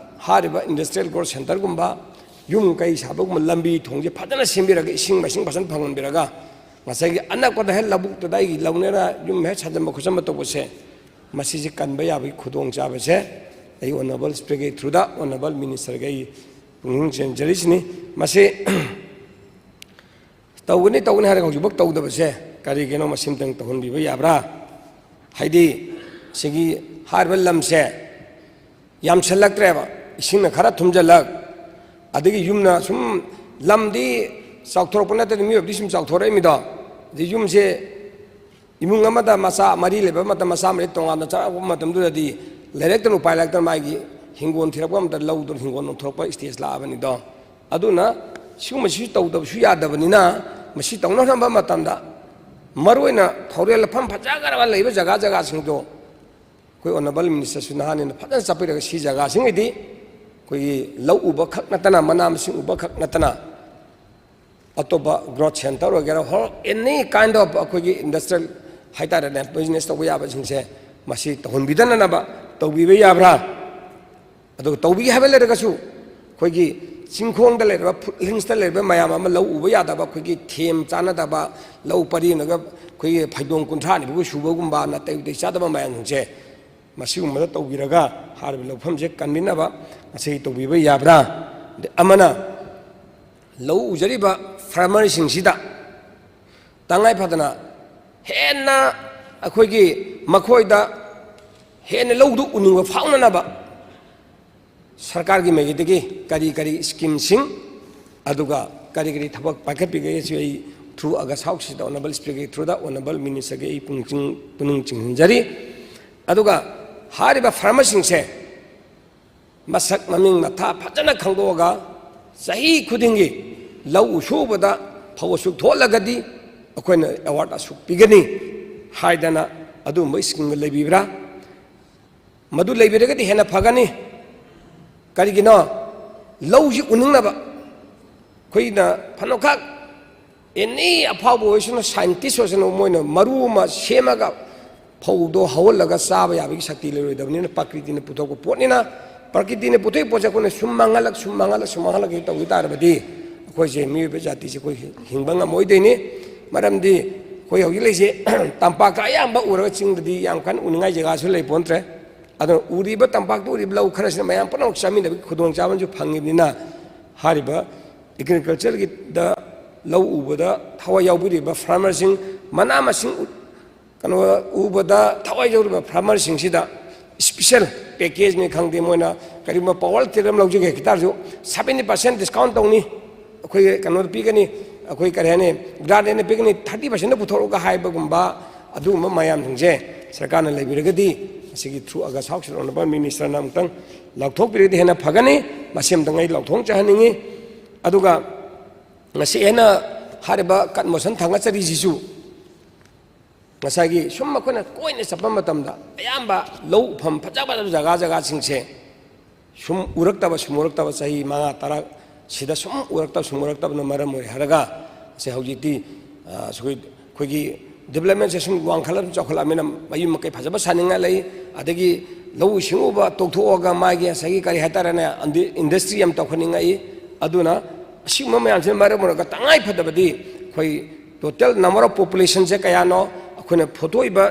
ꯍꯥꯏꯔꯤꯕ ꯏꯟꯗꯁꯇ꯭ꯔꯤꯌꯦꯜ ꯒ꯭ꯔꯣꯠ ꯁꯦꯟꯇꯔꯒꯨꯝꯕ, ꯌꯨꯝ ꯀꯩ ꯁꯥꯕꯒꯨꯝꯕ, ꯂꯝꯕꯤ ꯊꯣꯡꯁꯦ ꯐꯖꯅ ꯁꯦꯝꯕꯤꯔꯒ, ꯏꯁꯤꯡ ꯃꯥꯏꯁꯤꯡ ꯐꯖꯅ ꯐꯪꯍꯟꯕꯤꯔꯒ, ꯉꯁꯥꯏꯒꯤ ꯑꯅꯛꯄꯗ ꯍꯦꯛ ꯂꯧꯕꯨꯛꯇꯨꯗ ꯑꯩꯒꯤ ꯂꯧꯅꯦꯅ ꯌꯨꯝ ꯍꯦꯛ ꯁꯥꯖꯟꯕ ꯈꯣꯠꯆꯟꯕ ꯇꯧꯕꯁꯦ, ꯃꯁꯤꯁꯦ ꯀꯟꯕ ꯌꯥꯕꯒꯤ ꯈꯨꯗꯣꯡꯆꯥꯕꯁꯦ ꯑꯩ ꯑꯣꯅꯔꯦꯕꯜ ꯁ꯭ꯄꯤꯀꯔꯒꯤ ꯊ꯭ꯔꯨꯗ ꯑꯣꯅꯔꯦꯕꯜ ꯃꯤꯅꯤꯁꯇꯔꯒ ꯑꯩ ꯄꯨꯛꯅꯤꯡ ꯆꯦꯟꯖꯔꯤꯁꯤꯅꯤ꯫ ꯃꯁꯤ ꯇꯧꯒꯅꯤ ꯇꯧꯒꯅꯤ ꯍꯥꯏꯔꯒ ꯍꯧꯖꯤꯛꯐꯥꯎ ꯇꯧꯗꯕꯁꯦ ꯀꯔꯤꯒꯤꯅꯣ? ꯃꯁꯤꯝꯇꯪ ꯇꯧꯍꯟꯕꯤꯕ ꯌꯥꯕ꯭ꯔꯥ? ꯍꯥꯏꯗꯤ ꯁꯤꯒꯤ ꯍꯥꯏꯔꯤꯕ ꯂꯝꯁꯦ ꯌꯥꯝꯁꯜꯂꯛꯇ꯭ꯔꯦꯕ, ꯏꯁꯤꯡꯅ ꯈꯔ ꯊꯨꯝꯖꯜꯂꯛ, ꯑꯗꯒꯤ ꯌꯨꯝꯅ ꯁꯨꯝ, ꯂꯝꯗꯤ ꯆꯥꯎꯊꯣꯔꯛꯄ ꯅꯠꯇꯅ ꯃꯤꯑꯣꯏꯕꯗꯤ ꯁꯨꯝ ꯆꯥꯎꯊꯣꯔꯛꯏꯃꯤꯗꯣ꯫ ꯑꯗꯩ ꯌꯨꯝꯁꯦ ꯏꯃꯨꯡ ꯑꯃꯗ ꯃꯆꯥ ꯃꯔꯤ ꯂꯩꯕ ꯃꯇꯝ, ꯃꯆꯥ ꯃꯔꯤ ꯇꯣꯉꯥꯟꯅ ꯆꯠꯂꯛꯄ ꯃꯇꯝꯗꯨꯗꯗꯤ ꯂꯩꯔꯛꯇꯅ ꯎꯄꯥꯏ ꯂꯩꯔꯛꯇꯅ ꯃꯥꯒꯤ ꯍꯤꯡꯒꯣꯜ ꯊꯤꯔꯛꯄ ꯃꯇꯝꯗ ꯂꯧꯗꯨꯅ ꯍꯤꯡꯒꯣꯜ ꯅꯣꯡꯊꯣꯔꯛꯄ ꯁ꯭ꯇꯦꯖ ꯂꯥꯛꯑꯕꯅꯤꯗꯣ꯫ ꯑꯗꯨꯅ ꯁꯤꯒꯨꯝꯕꯁꯤꯁꯨ ꯇꯧꯗꯕꯁꯨ ꯌꯥꯗꯕꯅꯤꯅ, ꯃꯁꯤ ꯇꯧꯅꯅꯕ ꯃꯇꯝꯗ ꯃꯔꯨꯑꯣꯏꯅ ꯊꯧꯔꯦꯜ ꯂꯧꯐꯝ ꯐꯖꯈ꯭ꯔꯕ ꯂꯩꯕ ꯖꯒꯥ ꯖꯒꯥꯁꯤꯡꯗꯣ ꯑꯩꯈꯣꯏ ꯑꯣꯅꯔꯦꯕꯜ ꯃꯤꯅꯤꯁꯇꯔꯁꯨ ꯅꯍꯥꯟꯅꯤꯅ ꯐꯖꯅ ꯆꯠꯄꯤꯔꯒ ꯁꯤ ꯖꯒꯥꯁꯤꯡꯒꯤꯗꯤ ꯑꯩꯈꯣꯏꯒꯤ ꯂꯧ ꯎꯕ ꯈꯛ ꯅꯠꯇꯅ, ꯃꯅꯥ ꯃꯁꯤꯡ ꯎꯕ ꯈꯛ ꯅꯠꯇꯅ ꯑꯇꯣꯞꯄ ꯒ꯭ꯔꯣꯠ ꯁꯦꯟꯇꯔ ꯑꯣꯏꯒꯦꯔꯥ, ꯍꯣ, any kind of ꯑꯩꯈꯣꯏꯒꯤ ꯏꯟꯗꯁꯇ꯭ꯔꯤꯌꯦꯜ ꯍꯥꯏꯇꯥꯔꯦꯅꯦ, ꯕꯤꯖꯤꯅꯦꯁ ꯇꯧꯕ ꯌꯥꯕꯁꯤꯡꯁꯦ ꯃꯁꯤ ꯇꯧꯍꯟꯕꯤꯗꯅꯅꯕ ꯇꯧꯕꯤꯕ ꯌꯥꯕ꯭ꯔꯥ? ꯑꯗꯨꯒ ꯇꯧꯕꯤꯒꯦ ꯍꯥꯏꯕ ꯂꯩꯔꯒꯁꯨ ꯑꯩꯈꯣꯏꯒꯤ ꯆꯤꯡꯈꯣꯡꯗ ꯂꯩꯔꯤꯕ, ꯐꯨꯠ ꯍꯤꯜꯁꯇ ꯂꯩꯔꯤꯕ ꯃꯌꯥꯝ ꯑꯃ ꯂꯧ ꯎꯕ ꯌꯥꯗꯕ, ꯑꯩꯈꯣꯏꯒꯤ ꯊꯦꯝ ꯆꯥꯟꯅꯗꯕ, ꯂꯧ ꯄꯔꯤ ꯑꯃꯒ ꯑꯩꯈꯣꯏꯒꯤ ꯐꯩꯗꯣꯝ ꯀꯨꯟꯊ꯭ꯔꯥ ꯅꯤꯐꯨ ꯁꯨꯕꯒꯨꯝꯕ, ꯅꯥꯇꯩ ꯎꯇꯩ ꯆꯥꯗꯕ ꯃꯌꯥꯝꯁꯤꯡꯁꯦ ꯃꯁꯤꯒꯨꯝꯕꯗ ꯇꯧꯕꯤꯔꯒ ꯍꯥꯏꯔꯤꯕ ꯂꯧꯐꯝꯁꯦ ꯀꯟꯕꯤꯅꯕ ꯃꯁꯤ ꯇꯧꯕꯤꯕ ꯌꯥꯕ꯭ꯔꯥ? ꯑꯗꯩ ꯑꯃꯅ ꯂꯧ ꯎꯖꯔꯤꯕ ꯐꯥꯔꯃꯔꯁꯤꯡꯁꯤꯗ ꯇꯉꯥꯏ ꯐꯗꯅ ꯍꯦꯟꯅ ꯑꯩꯈꯣꯏꯒꯤ ꯃꯈꯣꯏꯗ ꯍꯦꯟꯅ ꯂꯧꯗꯨ ꯎꯅꯤꯡꯕ ꯐꯥꯎꯅꯅꯕ ꯁꯔꯀꯥꯔꯒꯤ ꯃꯥꯏꯀꯩꯗꯒꯤ ꯀꯔꯤ ꯀꯔꯤ ꯁ꯭ꯀꯤꯝꯁꯤꯡ, ꯑꯗꯨꯒ ꯀꯔꯤ ꯀꯔꯤ ꯊꯕꯛ ꯄꯥꯏꯈꯠꯄꯤꯒꯦ ꯁꯤ ꯑꯩ ꯊ꯭ꯔꯨ ꯑꯒꯁ ꯍꯥꯎꯁꯁꯤꯗ ꯑꯣꯅꯔꯦꯕꯜ ꯁ꯭ꯄꯤꯀꯔꯒꯤ ꯊ꯭ꯔꯨꯗ ꯑꯣꯅꯔꯦꯕꯜ ꯃꯤꯅꯤꯁꯇꯔꯒꯤ ꯑꯩ ꯄꯨꯛꯅꯤꯡ ꯆꯤꯡ-, ꯄꯨꯛꯅꯤꯡ ꯆꯤꯡꯍꯟꯖꯔꯤ꯫ ꯑꯗꯨꯒ ꯍꯥꯏꯔꯤꯕ ꯐꯥꯔꯃꯔꯁꯤꯡꯁꯦ ꯃꯁꯛ ꯃꯃꯤꯡ ꯃꯊꯥ ꯐꯖꯅ ꯈꯪꯗꯣꯛꯑꯒ ꯆꯍꯤ ꯈꯨꯗꯤꯡꯒꯤ ꯂꯧ ꯁꯨꯕꯗ ꯐꯧ ꯑꯁꯨꯛ ꯊꯣꯛꯂꯒꯗꯤ ꯑꯩꯈꯣꯏꯅ ꯑꯦꯋꯥꯔꯗ ꯑꯁꯨꯛ ꯄꯤꯒꯅꯤ ꯍꯥꯏꯗꯅ ꯑꯗꯨꯒꯨꯝꯕ ꯁ꯭ꯀꯤꯝꯒ ꯂꯩꯕꯤꯕ꯭ꯔꯥ? ꯃꯗꯨ ꯂꯩꯕꯤꯔꯒꯗꯤ ꯍꯦꯟꯅ ꯐꯒꯅꯤ꯫ ꯀꯔꯤꯒꯤꯅꯣ? ꯂꯧꯁꯤ ꯎꯅꯤꯡꯅꯕ꯫ ꯑꯩꯈꯣꯏꯅ ꯐꯅꯈꯛ ꯑꯦꯅꯤ ꯑꯐꯥꯎꯕ ꯑꯣꯏꯁꯅꯨ, ꯁꯥꯏꯟꯇꯤꯁ ꯑꯣꯏꯁꯅꯨ, ꯃꯣꯏꯅ ꯃꯔꯨ ꯑꯃ ꯁꯦꯝꯃꯒ ꯐꯧꯗꯣ ꯍꯧꯍꯜꯂꯒ ꯆꯥꯕ ꯌꯥꯕꯒꯤ ꯁꯛꯇꯤ ꯂꯩꯔꯣꯏꯗꯕꯅꯤꯅ, ꯄ꯭ꯔꯀ꯭ꯔꯤꯇꯤꯅ ꯄꯨꯊꯣꯛꯄ ꯄꯣꯠꯅꯤꯅ, ꯄ꯭ꯔꯀ꯭ꯔꯤꯇꯤꯅ ꯄꯨꯊꯣꯛꯏ ꯄꯣꯠꯁꯦ ꯑꯩꯈꯣꯏꯅ ꯁꯨꯝ ꯃꯥꯡꯍꯜꯂꯛ, ꯁꯨꯝ ꯃꯥꯡꯍꯜꯂꯛ, ꯁꯨꯝ ꯃꯥꯡꯍꯜꯂꯛꯀꯦ ꯇꯧꯈꯤ ꯇꯥꯔꯕꯗꯤ ꯑꯩꯈꯣꯏꯁꯦ, ꯃꯤꯑꯣꯏꯕ ꯖꯥꯇꯤꯁꯦ ꯑꯩꯈꯣꯏ ꯍꯤꯡꯕ ꯉꯝꯃꯣꯏꯗꯣꯏꯅꯤ꯫ ꯃꯔꯝꯗꯤ ꯑꯩꯈꯣꯏ ꯍꯧꯖꯤꯛ ꯂꯩꯁꯦ ꯇꯝꯄꯥꯛꯇ ꯑꯌꯥꯝꯕ ꯎꯔꯒ ꯆꯤꯡꯗꯗꯤ ꯌꯥꯝ ꯀꯟꯅ ꯎꯅꯤꯡꯉꯥꯏ ꯖꯒꯥꯁꯨ ꯂꯩ ꯄꯣꯟꯇ꯭ꯔꯦ꯫ ꯑꯗꯨꯅ ꯎꯔꯤꯕ, ꯇꯝꯄꯥꯛꯇ ꯎꯔꯤꯕ ꯂꯧ ꯈꯔꯁꯤꯅ ꯃꯌꯥꯝ ꯄꯨꯝꯅꯃꯛ ꯆꯥꯃꯤꯟꯅꯕꯒꯤ ꯈꯨꯗꯣꯡꯆꯥꯕ ꯑꯃꯁꯨ ꯐꯪꯉꯤꯕꯅꯤꯅ, ꯍꯥꯏꯔꯤꯕ ꯑꯦꯒ꯭ꯔꯤꯀꯜꯆꯔꯒꯤꯗ ꯂꯧ ꯎꯕꯗ ꯊꯋꯥꯏ ꯌꯥꯎꯕꯤꯔꯤꯕ ꯐꯥꯔꯃꯔꯁꯤꯡ, ꯃꯅꯥ ꯃꯁꯤꯡ ꯎ-, ꯀꯩꯅꯣ ꯎꯕꯗ ꯊꯋꯥꯏ ꯌꯥꯎꯔꯤꯕ ꯐꯥꯔꯃꯔꯁꯤꯡꯁꯤꯗ ꯏꯁꯄꯤꯁꯦꯜ ꯄꯦꯀꯦꯖꯅꯤ ꯈꯪꯗꯦ, ꯃꯣꯏꯅ ꯀꯔꯤꯒꯨꯝꯕ ꯄꯥꯋꯔ ꯇꯤꯂꯔ ꯑꯃ ꯂꯧꯖꯒꯦ ꯍꯦꯛꯇꯥꯔꯁꯨ ꯁꯚꯦꯟꯇꯤ ꯄꯥꯔꯁꯦꯟ ꯗꯤꯁꯀꯥꯎꯟ ꯇꯧꯅꯤ, ꯑꯩꯈꯣꯏ ꯀꯩꯅꯣꯗ ꯄꯤꯒꯅꯤ, ꯑꯩꯈꯣꯏ ꯀꯔꯤ ꯍꯥꯏꯅꯤ, ꯒ꯭ꯔꯥꯟ ꯑꯣꯏꯅ ꯄꯤꯒꯅꯤ, ꯊꯥꯔꯇꯤ ꯄꯥꯔꯁꯦꯟꯗ ꯄꯨꯊꯣꯔꯛꯎꯒ ꯍꯥꯏꯕꯒꯨꯝꯕ, ꯑꯗꯨꯒꯨꯝꯕ ꯃꯌꯥꯝꯁꯤꯡꯁꯦ ꯁꯔꯀꯥꯔꯅ ꯂꯩꯕꯤꯔꯒꯗꯤ, ꯑꯁꯤꯒꯤ ꯊ꯭ꯔꯨ ꯑꯒꯁ ꯍꯥꯎꯁ ꯑꯣꯅꯔꯦꯕꯜ ꯃꯤꯅꯤꯁꯇꯔꯅ ꯑꯃꯨꯛꯇꯪ ꯂꯥꯎꯊꯣꯛꯄꯤꯔꯒꯗꯤ ꯍꯦꯟꯅ ꯐꯒꯅꯤ꯫ ꯃꯁꯤ ꯑꯃꯨꯛꯇꯪ ꯑꯩ ꯂꯥꯎꯊꯣꯛꯆꯍꯟꯅꯤꯡꯉꯤ꯫ ꯑꯗꯨꯒ ꯉꯁꯤ ꯑꯩꯅ ꯍꯥꯏꯔꯤꯕ ꯀꯟꯃꯣꯁꯟ ꯊꯥꯡꯒꯠꯆꯔꯤꯁꯤꯁꯨ ꯉꯁꯥꯏꯒꯤ ꯁꯨꯝ ꯑꯩꯈꯣꯏꯅ ꯀꯣꯏꯅ ꯆꯠꯄ ꯃꯇꯝꯗ ꯑꯌꯥꯝꯕ ꯂꯧ ꯎꯐꯝ ꯐꯖ ꯐꯖꯕ ꯖꯒꯥ ꯖꯒꯥꯁꯤꯡꯁꯦ ꯁꯨꯝ ꯎꯔꯛꯇꯕ, ꯁꯨꯝ ꯎꯔꯛꯇꯕ, ꯆꯍꯤ ꯃꯉꯥ ꯇꯔꯥ ꯁꯤꯗ ꯁꯨꯝ ꯎꯔꯛꯇꯕ, ꯁꯨꯝ ꯎꯔꯛꯇꯕꯅ ꯃꯔꯝ ꯑꯣꯏꯔꯦ ꯍꯥꯏꯔꯒ, ꯁꯦ ꯍꯧꯖꯤꯛꯇꯤ, ꯑ, ꯑꯩꯈꯣꯏ, ꯑꯩꯈꯣꯏꯒꯤ ꯗꯤꯕꯂꯞꯃꯦꯟꯁꯦ ꯁꯨꯝ ꯋꯥꯡꯈꯠꯂ ꯁꯨꯝ ꯆꯥꯎꯈꯠꯂꯛꯑꯃꯤꯅ ꯃꯌꯨꯝ ꯃꯀꯩ ꯐꯖꯕ ꯁꯥꯅꯤꯡꯉꯥꯏ ꯂꯩ, ꯑꯗꯒꯤ ꯂꯧꯎ ꯁꯤꯡꯎꯕ ꯇꯣꯛꯊꯣꯛꯑꯒ ꯃꯥꯒꯤ ꯉꯁꯥꯏꯒꯤ ꯀꯔꯤ ꯍꯥꯏꯇꯥꯔꯦꯅꯦ, ꯑꯟꯗꯤ-, ꯏꯟꯗꯁꯇ꯭ꯔꯤ ꯑꯃ ꯇꯧꯍꯟꯅꯤꯡꯉꯛꯏ꯫ ꯑꯗꯨꯅ ꯑꯁꯤꯒꯨꯝꯕ ꯃꯌꯥꯝꯁꯤꯅ ꯃꯔꯝ ꯑꯣꯏꯔꯒ ꯇꯉꯥꯏ ꯐꯗꯕꯗꯤ ꯑꯩꯈꯣꯏ ꯇꯣꯇꯦꯜ ꯅꯝꯕꯔ ꯑꯣꯐ ꯄꯣꯄꯨꯂꯦꯁꯟꯁꯦ ꯀꯌꯥꯅꯣ, ꯑꯩꯈꯣꯏꯅ ꯐꯣꯠꯇꯣꯛꯏꯕ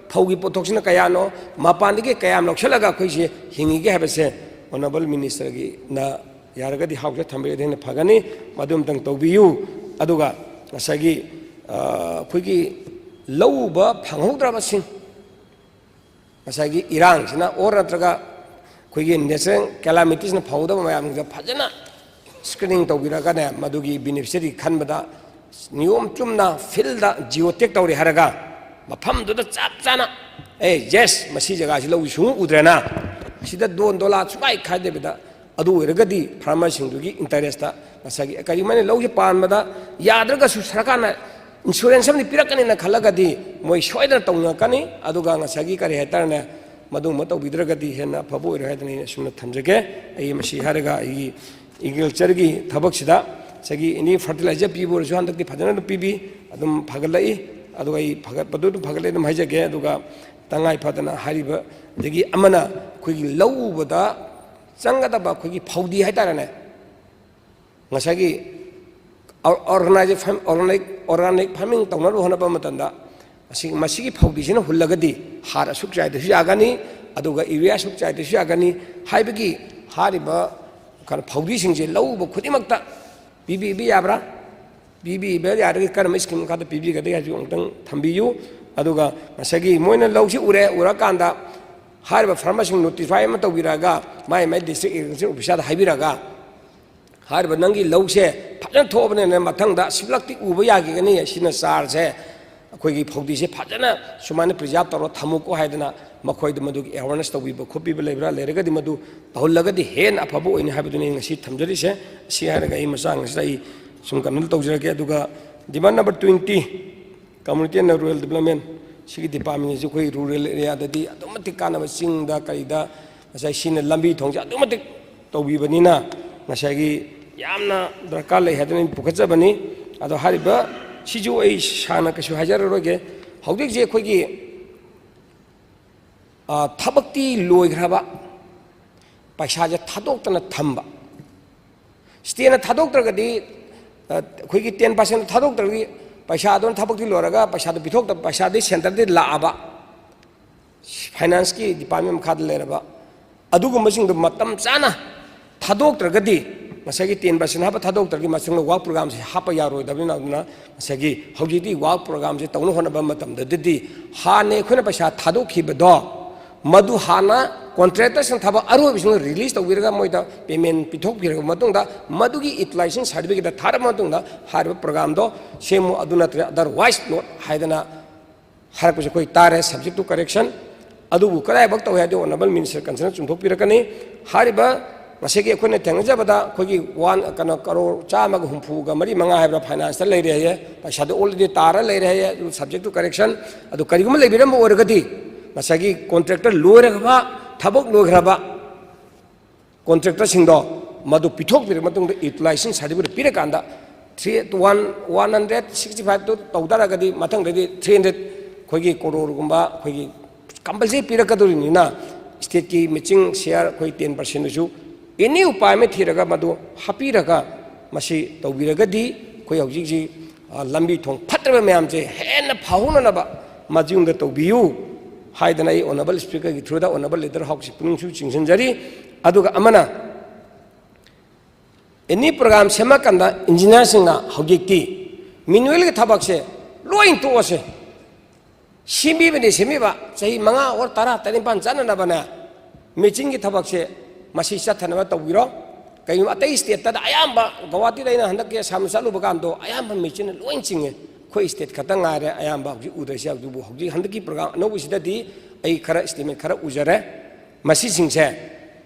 ꯐꯧꯒꯤ ꯄꯣꯠꯊꯣꯛꯁꯤꯅ ꯀꯌꯥꯅꯣ, ꯃꯄꯥꯟꯗꯒꯤ ꯀꯌꯥꯝ ꯂꯧꯁꯤꯜꯂꯒ ꯑꯩꯈꯣꯏꯁꯦ ꯍꯤꯡꯉꯤꯒꯦ ꯍꯥꯏꯕꯁꯦ ꯑꯣꯅꯔꯦꯕꯜ ꯃꯤꯅꯤꯁꯇꯔꯒꯤꯅ ꯌꯥꯔꯒꯗꯤ ꯍꯥꯎꯁꯇ ꯊꯝꯕꯤꯔꯒꯗꯤ ꯍꯦꯟꯅ ꯐꯒꯅꯤ꯫ ꯃꯗꯨ ꯑꯝꯇꯪ ꯇꯧꯕꯤꯌꯨ꯫ ꯑꯗꯨꯒ ꯉꯁꯥꯏꯒꯤ, ꯑ, ꯑꯩꯈꯣꯏꯒꯤ ꯂꯧ ꯎꯕ ꯐꯪꯍꯧꯗ꯭ꯔꯕꯁꯤꯡ, ꯉꯁꯥꯏꯒꯤ ꯏꯔꯥꯡꯁꯤꯅ ꯑꯣꯔ ꯅꯠꯇ꯭ꯔꯒ ꯑꯩꯈꯣꯏꯒꯤ ꯅꯦꯆꯔꯦꯜ ꯀꯦꯂꯥꯃꯤꯇꯤꯁꯅ ꯐꯧꯗꯕ ꯃꯌꯥꯝꯁꯤꯡꯗꯣ ꯐꯖꯅ ꯁ꯭ꯀ꯭ꯔꯤꯅꯤꯡ ꯇꯧꯕꯤꯔꯒꯅꯦ, ꯃꯗꯨꯒꯤ ꯕꯦꯅꯤꯐꯤꯁꯔꯤ ꯈꯟꯕꯗ ꯅꯤꯌꯣꯝ ꯆꯨꯝꯅ ꯐꯤꯜꯗ ꯖꯤꯑꯣ ꯇꯦꯛ ꯇꯧꯔꯦ ꯍꯥꯏꯔꯒ ꯃꯐꯝꯗꯨꯗ ꯆꯞ ꯆꯥꯅ, "ꯑꯦ, ꯌꯦꯁ, ꯃꯁꯤ ꯖꯒꯥꯁꯤ ꯂꯧ ꯁꯨꯡꯎ ꯎꯗ꯭ꯔꯦꯅ", ꯁꯤꯗ ꯗꯣꯟ ꯗꯣꯂꯥ ꯁꯨꯡꯈꯥꯏ ꯈꯥꯏꯗꯕꯤꯗ, ꯑꯗꯨ ꯑꯣꯏꯔꯒꯗꯤ ꯐꯥꯔꯃꯔꯁꯤꯡꯗꯨꯒꯤ ꯏꯟꯇꯔꯦꯁꯇ ꯉꯁꯥꯏꯒꯤ ꯀꯔꯤꯒꯨꯝꯕ ꯑꯩꯅ ꯂꯧꯁꯦ ꯄꯥꯟꯕꯗ ꯌꯥꯗ꯭ꯔꯒꯁꯨ ꯁꯔꯀꯥꯔꯅ ꯏꯟꯁꯨꯔꯦꯟꯁ ꯑꯃꯗꯤ ꯄꯤꯔꯛꯀꯅꯤꯅ ꯈꯜꯂꯒꯗꯤ ꯃꯣꯏ ꯁꯣꯏꯗꯅ ꯇꯧꯅꯤꯡꯉꯛꯀꯅꯤ꯫ ꯑꯗꯨꯒ ꯉꯁꯥꯏꯒꯤ ꯀꯔꯤ ꯍꯥꯏꯇꯥꯔꯦꯅꯦ, ꯃꯗꯨꯒꯨꯝꯕ ꯇꯧꯕꯤꯗ꯭ꯔꯒꯗꯤ ꯍꯦꯟꯅ ꯑꯐꯕ ꯑꯣꯏꯔꯣꯏ ꯍꯥꯏꯗꯅ ꯑꯩꯅ ꯑꯁꯨꯝꯅ ꯊꯝꯖꯒꯦ꯫ ꯑꯩ ꯃꯁꯤ ꯍꯥꯏꯔꯒ ꯑꯩꯒꯤ ꯑꯦꯒ꯭ꯔꯤꯀꯜꯆꯔꯒꯤ ꯊꯕꯛꯁꯤꯗ ꯉꯁꯥꯏꯒꯤ ꯑꯦꯅꯤ ꯐꯔꯇꯤꯂꯥꯏꯖꯔ ꯄꯤꯕ ꯑꯣꯏꯔꯁꯨ ꯍꯟꯗꯛꯇꯤ ꯐꯖꯅ ꯑꯗꯨꯝ ꯄꯤꯕꯤ, ꯑꯗꯨꯝ ꯐꯒꯠꯂꯛꯏ꯫ ꯑꯗꯨꯒ ꯑꯩ ꯐꯒꯠꯄꯗꯨ ꯑꯗꯨꯝ ꯐꯒꯠꯂꯦ ꯑꯗꯨꯝ ꯍꯥꯏꯖꯒꯦ꯫ ꯑꯗꯨꯒ ꯇꯉꯥꯏ ꯐꯗꯅ ꯍꯥꯏꯔꯤꯕ, ꯑꯗꯒꯤ ꯑꯃꯅ ꯑꯩꯈꯣꯏꯒꯤ ꯂꯧ ꯎꯕꯗ ꯆꯪꯒꯗꯕ ꯑꯩꯈꯣꯏꯒꯤ ꯐꯧꯗꯤ ꯍꯥꯏꯇꯥꯔꯦꯅꯦ, ꯉꯁꯥꯏꯒꯤ ꯑꯣꯔ-, organise-, farm-, organic, organic farming ꯇꯧꯅꯕ ꯍꯣꯠꯅꯕ ꯃꯇꯝꯗ ꯃꯁꯤ, ꯃꯁꯤꯒꯤ ꯐꯧꯗꯤꯁꯤꯅ ꯍꯨꯜꯂꯒꯗꯤ ꯍꯥꯔ ꯑꯁꯨꯛ ꯆꯥꯏꯗ꯭ꯔꯁꯨ ꯌꯥꯒꯅꯤ, ꯑꯗꯨꯒ ꯌꯨꯔꯤꯌꯥ ꯁꯨꯛ ꯆꯥꯏꯗ꯭ꯔꯁꯨ ꯌꯥꯒꯅꯤ ꯍꯥꯏꯕꯒꯤ ꯍꯥꯏꯔꯤꯕ ꯀꯩꯅꯣ ꯐꯧꯗꯤꯁꯤꯡꯁꯦ ꯂꯧ ꯎꯕ ꯈꯨꯗꯤꯡꯃꯛꯇ ꯄꯤꯕꯤꯕ ꯌꯥꯕ꯭ꯔꯥ? ꯄꯤꯕꯤꯕ ꯌꯥꯔꯒꯗꯤ ꯀꯔꯝꯕ ꯁ꯭ꯀꯤꯝ ꯃꯈꯥꯗ ꯄꯤꯕꯤꯒꯗꯒꯦ ꯍꯥꯏꯕꯗꯨ ꯑꯃꯨꯛꯇꯪ ꯊꯝꯕꯤꯌꯨ꯫ ꯑꯗꯨꯒ ꯉꯁꯥꯏꯒꯤ ꯃꯣꯏꯅ ꯂꯧꯁꯤ ꯎꯔꯦ, ꯎꯔꯀꯥꯟꯗ ꯍꯥꯏꯔꯤꯕ ꯐꯥꯔꯃꯔꯁꯤꯡ ꯅꯣꯇꯤꯐꯥꯏ ꯑꯃ ꯇꯧꯕꯤꯔꯛꯑꯒ ꯃꯥꯏ ꯃꯥꯏ ꯗꯤꯁꯇ꯭ꯔꯤꯛ ꯑꯦꯒ꯭ꯔꯤꯀꯜꯆꯔ ꯑꯣꯐꯤꯁꯥꯔꯗ ꯍꯥꯏꯕꯤꯔꯒ ꯍꯥꯏꯔꯤꯕ ꯅꯪꯒꯤ ꯂꯧꯁꯦ ꯐꯖꯅ ꯊꯣꯛꯑꯕꯅꯤꯅ ꯃꯊꯪꯗ ꯑꯁꯤꯂꯛꯇꯤ ꯎꯕ ꯌꯥꯈꯤꯒꯅꯤ, ꯑꯁꯤꯅ ꯆꯥꯔꯁꯦ, ꯑꯩꯈꯣꯏꯒꯤ ꯐꯧꯗꯤꯁꯦ ꯐꯖꯅ ꯁꯨꯃꯥꯏꯅ ꯄ꯭ꯔꯤꯖꯥꯕ ꯇꯧꯔ ꯊꯝꯃꯨꯀꯣ ꯍꯥꯏꯗꯅ ꯃꯈꯣꯏꯗ ꯃꯗꯨꯒꯤ ꯑꯦꯋꯥꯔꯅꯦꯁ ꯇꯧꯕꯤꯕ ꯈꯣꯠꯄꯤꯕ ꯂꯩꯕ꯭ꯔꯥ? ꯂꯩꯔꯒꯗꯤ ꯃꯗꯨ ꯇꯧꯍꯜꯂꯒꯗꯤ ꯍꯦꯟꯅ ꯑꯐꯕ ꯑꯣꯏꯅꯤ ꯍꯥꯏꯕꯗꯨꯅꯤ ꯑꯩ ꯉꯁꯤ ꯊꯝꯖꯔꯤꯁꯦ꯫ ꯑꯁꯤ ꯍꯥꯏꯔꯒ ꯑꯩ ꯃꯆꯥ ꯉꯁꯤꯗ ꯑꯩ ꯁꯨꯝ ꯀꯩꯅꯣ ꯇꯧꯖꯔꯒꯦ꯫ ꯑꯗꯨꯒ demand number twenty, community and rural development, ꯁꯤꯒꯤ ꯗꯤꯄꯥꯔꯠꯃꯦꯟꯁꯤ ꯑꯩꯈꯣꯏ ꯔꯨꯔꯦꯜ ꯑꯦꯔꯤꯌꯥꯗꯗꯤ ꯑꯗꯨꯛ ꯃꯇꯤꯛ ꯀꯥꯟꯅꯕ, ꯆꯤꯡꯗ ꯀꯔꯤꯗ ꯉꯁꯥꯏ ꯁꯤꯅ ꯂꯝꯕꯤ ꯊꯣꯡꯁꯦ ꯑꯗꯨꯛ ꯃꯇꯤꯛ ꯇꯧꯕꯤꯕꯅꯤꯅ ꯉꯁꯥꯏꯒꯤ ꯌꯥꯝꯅ ꯗꯔꯀꯥꯔ ꯂꯩ ꯍꯥꯏꯗꯅ ꯑꯩꯅ ꯄꯨꯈꯠꯆꯕꯅꯤ꯫ ꯑꯗꯣ ꯍꯥꯏꯔꯤꯕ ꯁꯤꯁꯨ ꯑꯩ ꯁꯥꯡꯅ ꯀꯩꯁꯨ ꯍꯥꯏꯖꯔꯔꯣꯏꯒꯦ꯫ ꯍꯧꯖꯤꯛꯁꯦ ꯑꯩꯈꯣꯏꯒꯤ, ꯑ, ꯊꯕꯛꯇꯤ ꯂꯣꯏꯈ꯭ꯔꯕ, ꯄꯩꯁꯥꯁꯦ ꯊꯥꯗꯣꯛꯇꯅ ꯊꯝꯕ꯫ ꯁ꯭ꯇꯦꯠꯅ ꯊꯥꯗꯣꯛꯇ꯭ꯔꯒꯗꯤ, ꯑ, ꯑꯩꯈꯣꯏꯒꯤ ꯇꯦꯟ ꯄꯥꯔꯁꯦꯟ ꯊꯥꯗꯣꯛꯇ꯭ꯔꯒꯗꯤ ꯄꯩꯁꯥ ꯑꯗꯨꯅ ꯊꯕꯛꯇꯤ ꯂꯣꯏꯔꯒ ꯄꯩꯁꯥꯗꯣ ꯄꯤꯊꯣꯛꯇꯕ, ꯄꯩꯁꯥꯗꯤ ꯁꯦꯟꯇꯔꯗꯤ ꯂꯥꯛꯑꯕ, ꯐꯥꯏꯅꯥꯟꯁꯀꯤ ꯗꯤꯄꯥꯔꯠꯃꯦꯟ ꯃꯈꯥꯗ ꯂꯩꯔꯕ, ꯑꯗꯨꯒꯨꯝꯕꯁꯤꯡꯗꯣ ꯃꯇꯝ ꯆꯥꯅ ꯊꯥꯗꯣꯛꯇ꯭ꯔꯒꯗꯤ ꯉꯁꯥꯏꯒꯤ ꯇꯦꯟ ꯄꯥꯔꯁꯦꯟ ꯍꯥꯞꯄ ꯊꯥꯗꯣꯛꯇ꯭ꯔꯗꯤ ꯃꯊꯪꯗ ꯋꯥꯔꯛ ꯄ꯭ꯔꯣꯒ꯭ꯔꯥꯝꯁꯦ ꯍꯥꯞꯄ ꯌꯥꯔꯣꯏꯗꯕꯅꯤꯅ, ꯑꯗꯨꯅ ꯉꯁꯥꯏꯒꯤ ꯍꯧꯖꯤꯛꯇꯤ ꯋꯥꯔꯛ ꯄ꯭ꯔꯣꯒ꯭ꯔꯥꯝꯁꯦ ꯇꯧꯅ ꯍꯣꯠꯅꯕ ꯃꯇꯝꯗꯗꯤ ꯍꯥꯟꯅ ꯑꯩꯈꯣꯏꯅ ꯄꯩꯁꯥ ꯊꯥꯗꯣꯛꯈꯤꯕꯗꯣ ꯃꯗꯨ ꯍꯥꯟꯅ ꯀꯣꯟꯇ꯭ꯔꯦꯛꯇꯔꯁꯤꯡ ꯊꯕꯛ ꯑꯔꯣꯏꯕꯁꯤꯡ ꯔꯤꯂꯤꯁ ꯇꯧꯕꯤꯔꯒ ꯃꯣꯏꯗ ꯄꯦꯃꯦꯟ ꯄꯤꯊꯣꯛꯄꯤꯔꯕ ꯃꯇꯨꯡꯗ ꯃꯗꯨꯒꯤ ꯌꯨꯇꯤꯂꯥꯏꯖꯦꯁꯟ ꯁꯥꯔꯇꯤꯐꯤꯀꯦꯠ ꯊꯥꯔꯕ ꯃꯇꯨꯡꯗ ꯍꯥꯏꯔꯤꯕ ꯄ꯭ꯔꯣꯒ꯭ꯔꯥꯝꯗꯣ ꯁꯦꯝꯃꯨ, ꯑꯗꯨ ꯅꯠꯇ꯭ꯔꯦ otherwise not ꯍꯥꯏꯗꯅ ꯍꯥꯏꯔꯛꯄꯁꯦ ꯑꯩꯈꯣꯏ ꯇꯥꯔꯦ, subject to correction꯫ ꯑꯗꯨꯕꯨ ꯀꯗꯥꯏꯐꯥꯎ ꯇꯧꯏ ꯍꯥꯏꯗꯤ ꯑꯣꯅꯔꯦꯕꯜ ꯃꯤꯅꯤꯁꯇꯔ ꯀꯟꯁꯔꯟ ꯆꯨꯝꯊꯣꯛꯄꯤꯔꯛꯀꯅꯤ꯫ ꯍꯥꯏꯔꯤꯕ ꯉꯁꯤꯒꯤ ꯑꯩꯈꯣꯏꯅ ꯊꯦꯡꯅꯖꯕꯗ ꯑꯩꯈꯣꯏꯒꯤ ꯋꯥꯟ, ꯀꯩꯅꯣ, ꯀꯔꯣꯔ ꯆꯥꯝꯃꯒ ꯍꯨꯝꯐꯨꯒ ꯃꯔꯤ ꯃꯉꯥ ꯍꯥꯏꯕ꯭ꯔꯥ ꯐꯥꯏꯅꯥꯟꯁꯇ ꯂꯩꯔꯦ ꯍꯥꯏꯌꯦ, ꯄꯩꯁꯥꯗꯣ ꯑꯣꯜꯔꯦꯗꯤ ꯇꯥꯔ ꯂꯩꯔꯦ ꯍꯥꯏꯌꯦ, ꯑꯗꯨ subject to correction꯫ ꯑꯗꯨ ꯀꯔꯤꯒꯨꯝꯕ ꯂꯩꯕꯤꯔꯝꯕ ꯑꯣꯏꯔꯒꯗꯤ ꯉꯁꯥꯏꯒꯤ ꯀꯣꯟꯇ꯭ꯔꯦꯛꯇꯔ ꯂꯣꯏꯔꯒ ꯊꯕꯛ ꯂꯣꯏꯈ꯭ꯔꯕ ꯀꯣꯟꯇ꯭ꯔꯦꯛꯇꯔꯁꯤꯡꯗꯣ ꯃꯗꯨ ꯄꯤꯊꯣꯛꯄꯤꯔꯕ ꯃꯇꯨꯡꯗ ꯌꯨꯇꯤꯂꯥꯏꯖꯦꯁꯟ ꯁꯥꯔꯇꯤꯐꯤꯀꯦꯠ ꯄꯤꯔꯀꯥꯟꯗ three, one, one hundred sixty ꯐꯥꯏꯚꯇꯨ ꯇꯧ ꯇꯥꯔꯒꯗꯤ ꯃꯊꯪꯗꯗꯤ ꯊ꯭ꯔꯤ ꯍꯟꯗ꯭ꯔꯦꯠ ꯑꯩꯈꯣꯏꯒꯤ ꯀꯣꯔꯣꯔꯒꯨꯝꯕ ꯑꯩꯈꯣꯏꯒꯤ ꯀꯝꯄꯜꯁꯔꯤ ꯄꯤꯔꯛꯀꯗꯧꯔꯤꯕꯅꯤꯅ ꯁ꯭ꯇꯦꯠꯀꯤ ꯃꯦꯆꯤꯡ ꯁꯤꯌꯥꯔ ꯑꯩꯈꯣꯏ ꯇꯦꯟ ꯄꯥꯔꯁꯦꯟꯗꯨꯁꯨ ꯑꯦꯅꯤ ꯎꯄꯥꯏ ꯑꯃ ꯊꯤꯔꯒ ꯃꯗꯨ ꯍꯥꯞꯄꯤꯔꯒ ꯃꯁꯤ ꯇꯧꯕꯤꯔꯒꯗꯤ ꯑꯩꯈꯣꯏ ꯍꯧꯖꯤꯛ ꯍꯧꯖꯤꯛ, ꯑ, ꯂꯝꯕꯤ ꯊꯣꯡ ꯐꯠꯇ꯭ꯔꯕ ꯃꯌꯥꯝꯁꯦ ꯍꯦꯟꯅ ꯐꯍꯧꯅꯅꯕ ꯃꯗꯨꯝꯗ ꯇꯧꯕꯤꯌꯨ ꯍꯥꯏꯗꯅ ꯑꯩ honourable speakerꯒꯤ throughꯗ honourable leader ꯍꯥꯎꯁꯀꯤ ꯄꯨꯛꯅꯤꯡꯁꯨ ꯆꯤꯡꯁꯤꯟꯖꯔꯤ꯫ ꯑꯗꯨꯒ ꯑꯃꯅ, any program ꯁꯦꯝꯃꯀꯥꯟꯗ engineerꯁꯤꯡꯅ ꯍꯧꯖꯤꯛꯇꯤ manualꯒꯤ ꯊꯕꯛꯁꯦ ꯂꯣꯏ ꯇꯣꯛꯑꯁꯦ꯫ ꯁꯦꯝꯕꯤꯕꯅꯤ ꯁꯦꯝꯕꯤꯕ, ꯆꯍꯤ ꯃꯉꯥ ꯑꯣꯔ ꯇꯔꯥ, ꯇꯔꯥꯅꯤꯄꯥꯟ ꯆꯠꯅꯅꯕꯅꯦ, machineꯒꯤ ꯊꯕꯛꯁꯦ ꯃꯁꯤ ꯆꯠꯊꯅꯕ ꯇꯧꯕꯤꯔꯣ꯫ ꯀꯩꯒꯨꯝꯕ ꯑꯇꯩ stateꯇꯗ ꯑꯌꯥꯝꯕ, ꯒꯧꯍꯥꯇꯤꯗ ꯑꯩꯅ ꯍꯟꯗꯛꯀꯤ ꯑꯁꯥꯝꯗ ꯆꯠꯂꯨꯕ ꯀꯥꯟꯗꯣ ꯑꯌꯥꯝꯕ machineꯅ ꯂꯣꯏ ꯆꯤꯡꯉꯦ꯫ ꯑꯩꯈꯣꯏ state ꯈꯛꯇ ꯉꯥꯏꯔꯦ ꯑꯌꯥꯝꯕ ꯍꯧꯖꯤꯛ ꯎꯗ꯭ꯔꯤꯁꯦ꯫ ꯑꯗꯨꯕꯨ ꯍꯧꯖꯤꯛ ꯍꯟꯗꯛꯀꯤ program ꯑꯅꯧꯕꯁꯤꯗꯗꯤ ꯑꯩ ꯈꯔ estimate ꯈꯔ ꯎꯖꯔꯦ꯫ ꯃꯁꯤꯁꯤꯡꯁꯦ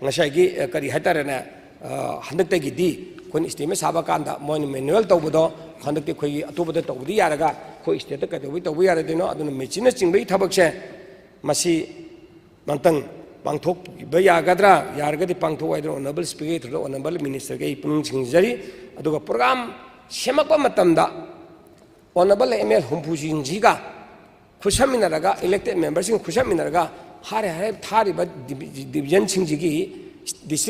ꯉꯁꯥꯏꯒꯤ, ꯑ, ꯀꯔꯤ ꯍꯥꯏꯇꯥꯔꯦꯅꯦ, ꯑ, ꯍꯟꯗꯛꯇꯒꯤꯗꯤ ꯑꯩꯈꯣꯏꯅ estimate ꯁꯥꯕ ꯀꯥꯟꯗ ꯃꯣꯏꯅ manual ꯇꯧꯕꯗꯣ ꯍꯟꯗꯛꯇꯤ ꯑꯩꯈꯣꯏꯒꯤ ꯑꯇꯣꯞꯄꯗ ꯇꯧꯕꯗꯤ ꯌꯥꯔꯒ ꯑꯩꯈꯣꯏ stateꯇ ꯀꯩꯗꯧꯕꯩ ꯇꯧꯕ ꯌꯥꯔꯣꯏꯗꯣꯏꯅꯣ? ꯑꯗꯨꯅ machineꯅ ꯆꯤꯡꯕꯒꯤ ꯊꯕꯛꯁꯦ ꯃꯁꯤ ꯑꯝꯇꯪ ꯄꯥꯡꯊꯣꯛꯄ ꯌꯥꯒꯗ꯭ꯔꯥ? ꯌꯥꯔꯒꯗꯤ ꯄꯥꯡꯊꯣꯛꯑꯣ ꯍꯥꯏꯗꯅ honourable speakerꯒꯤ throughꯗ honourable ministerꯒꯤ ꯑꯩ ꯄꯨꯛꯅꯤꯡ ꯆꯤꯡꯁꯤꯟꯖꯔꯤ꯫ ꯑꯗꯨꯒ program ꯁꯦꯝꯃꯛꯄ ꯃꯇꯝꯗ honourable ML ꯍꯨꯝꯐꯨꯁꯤꯡꯁꯤꯒ ꯈꯨꯠꯁꯝꯃꯤꯟꯅꯔꯒ, elected memberꯁꯤꯡ ꯈꯨꯠꯁꯝꯃꯤꯟꯅꯔꯒ ꯍꯥꯏꯔꯦ ꯍꯥꯏꯔꯦ ꯊꯥꯔꯤꯕ divi-, divisionꯁꯤꯡꯁꯤꯒꯤ, district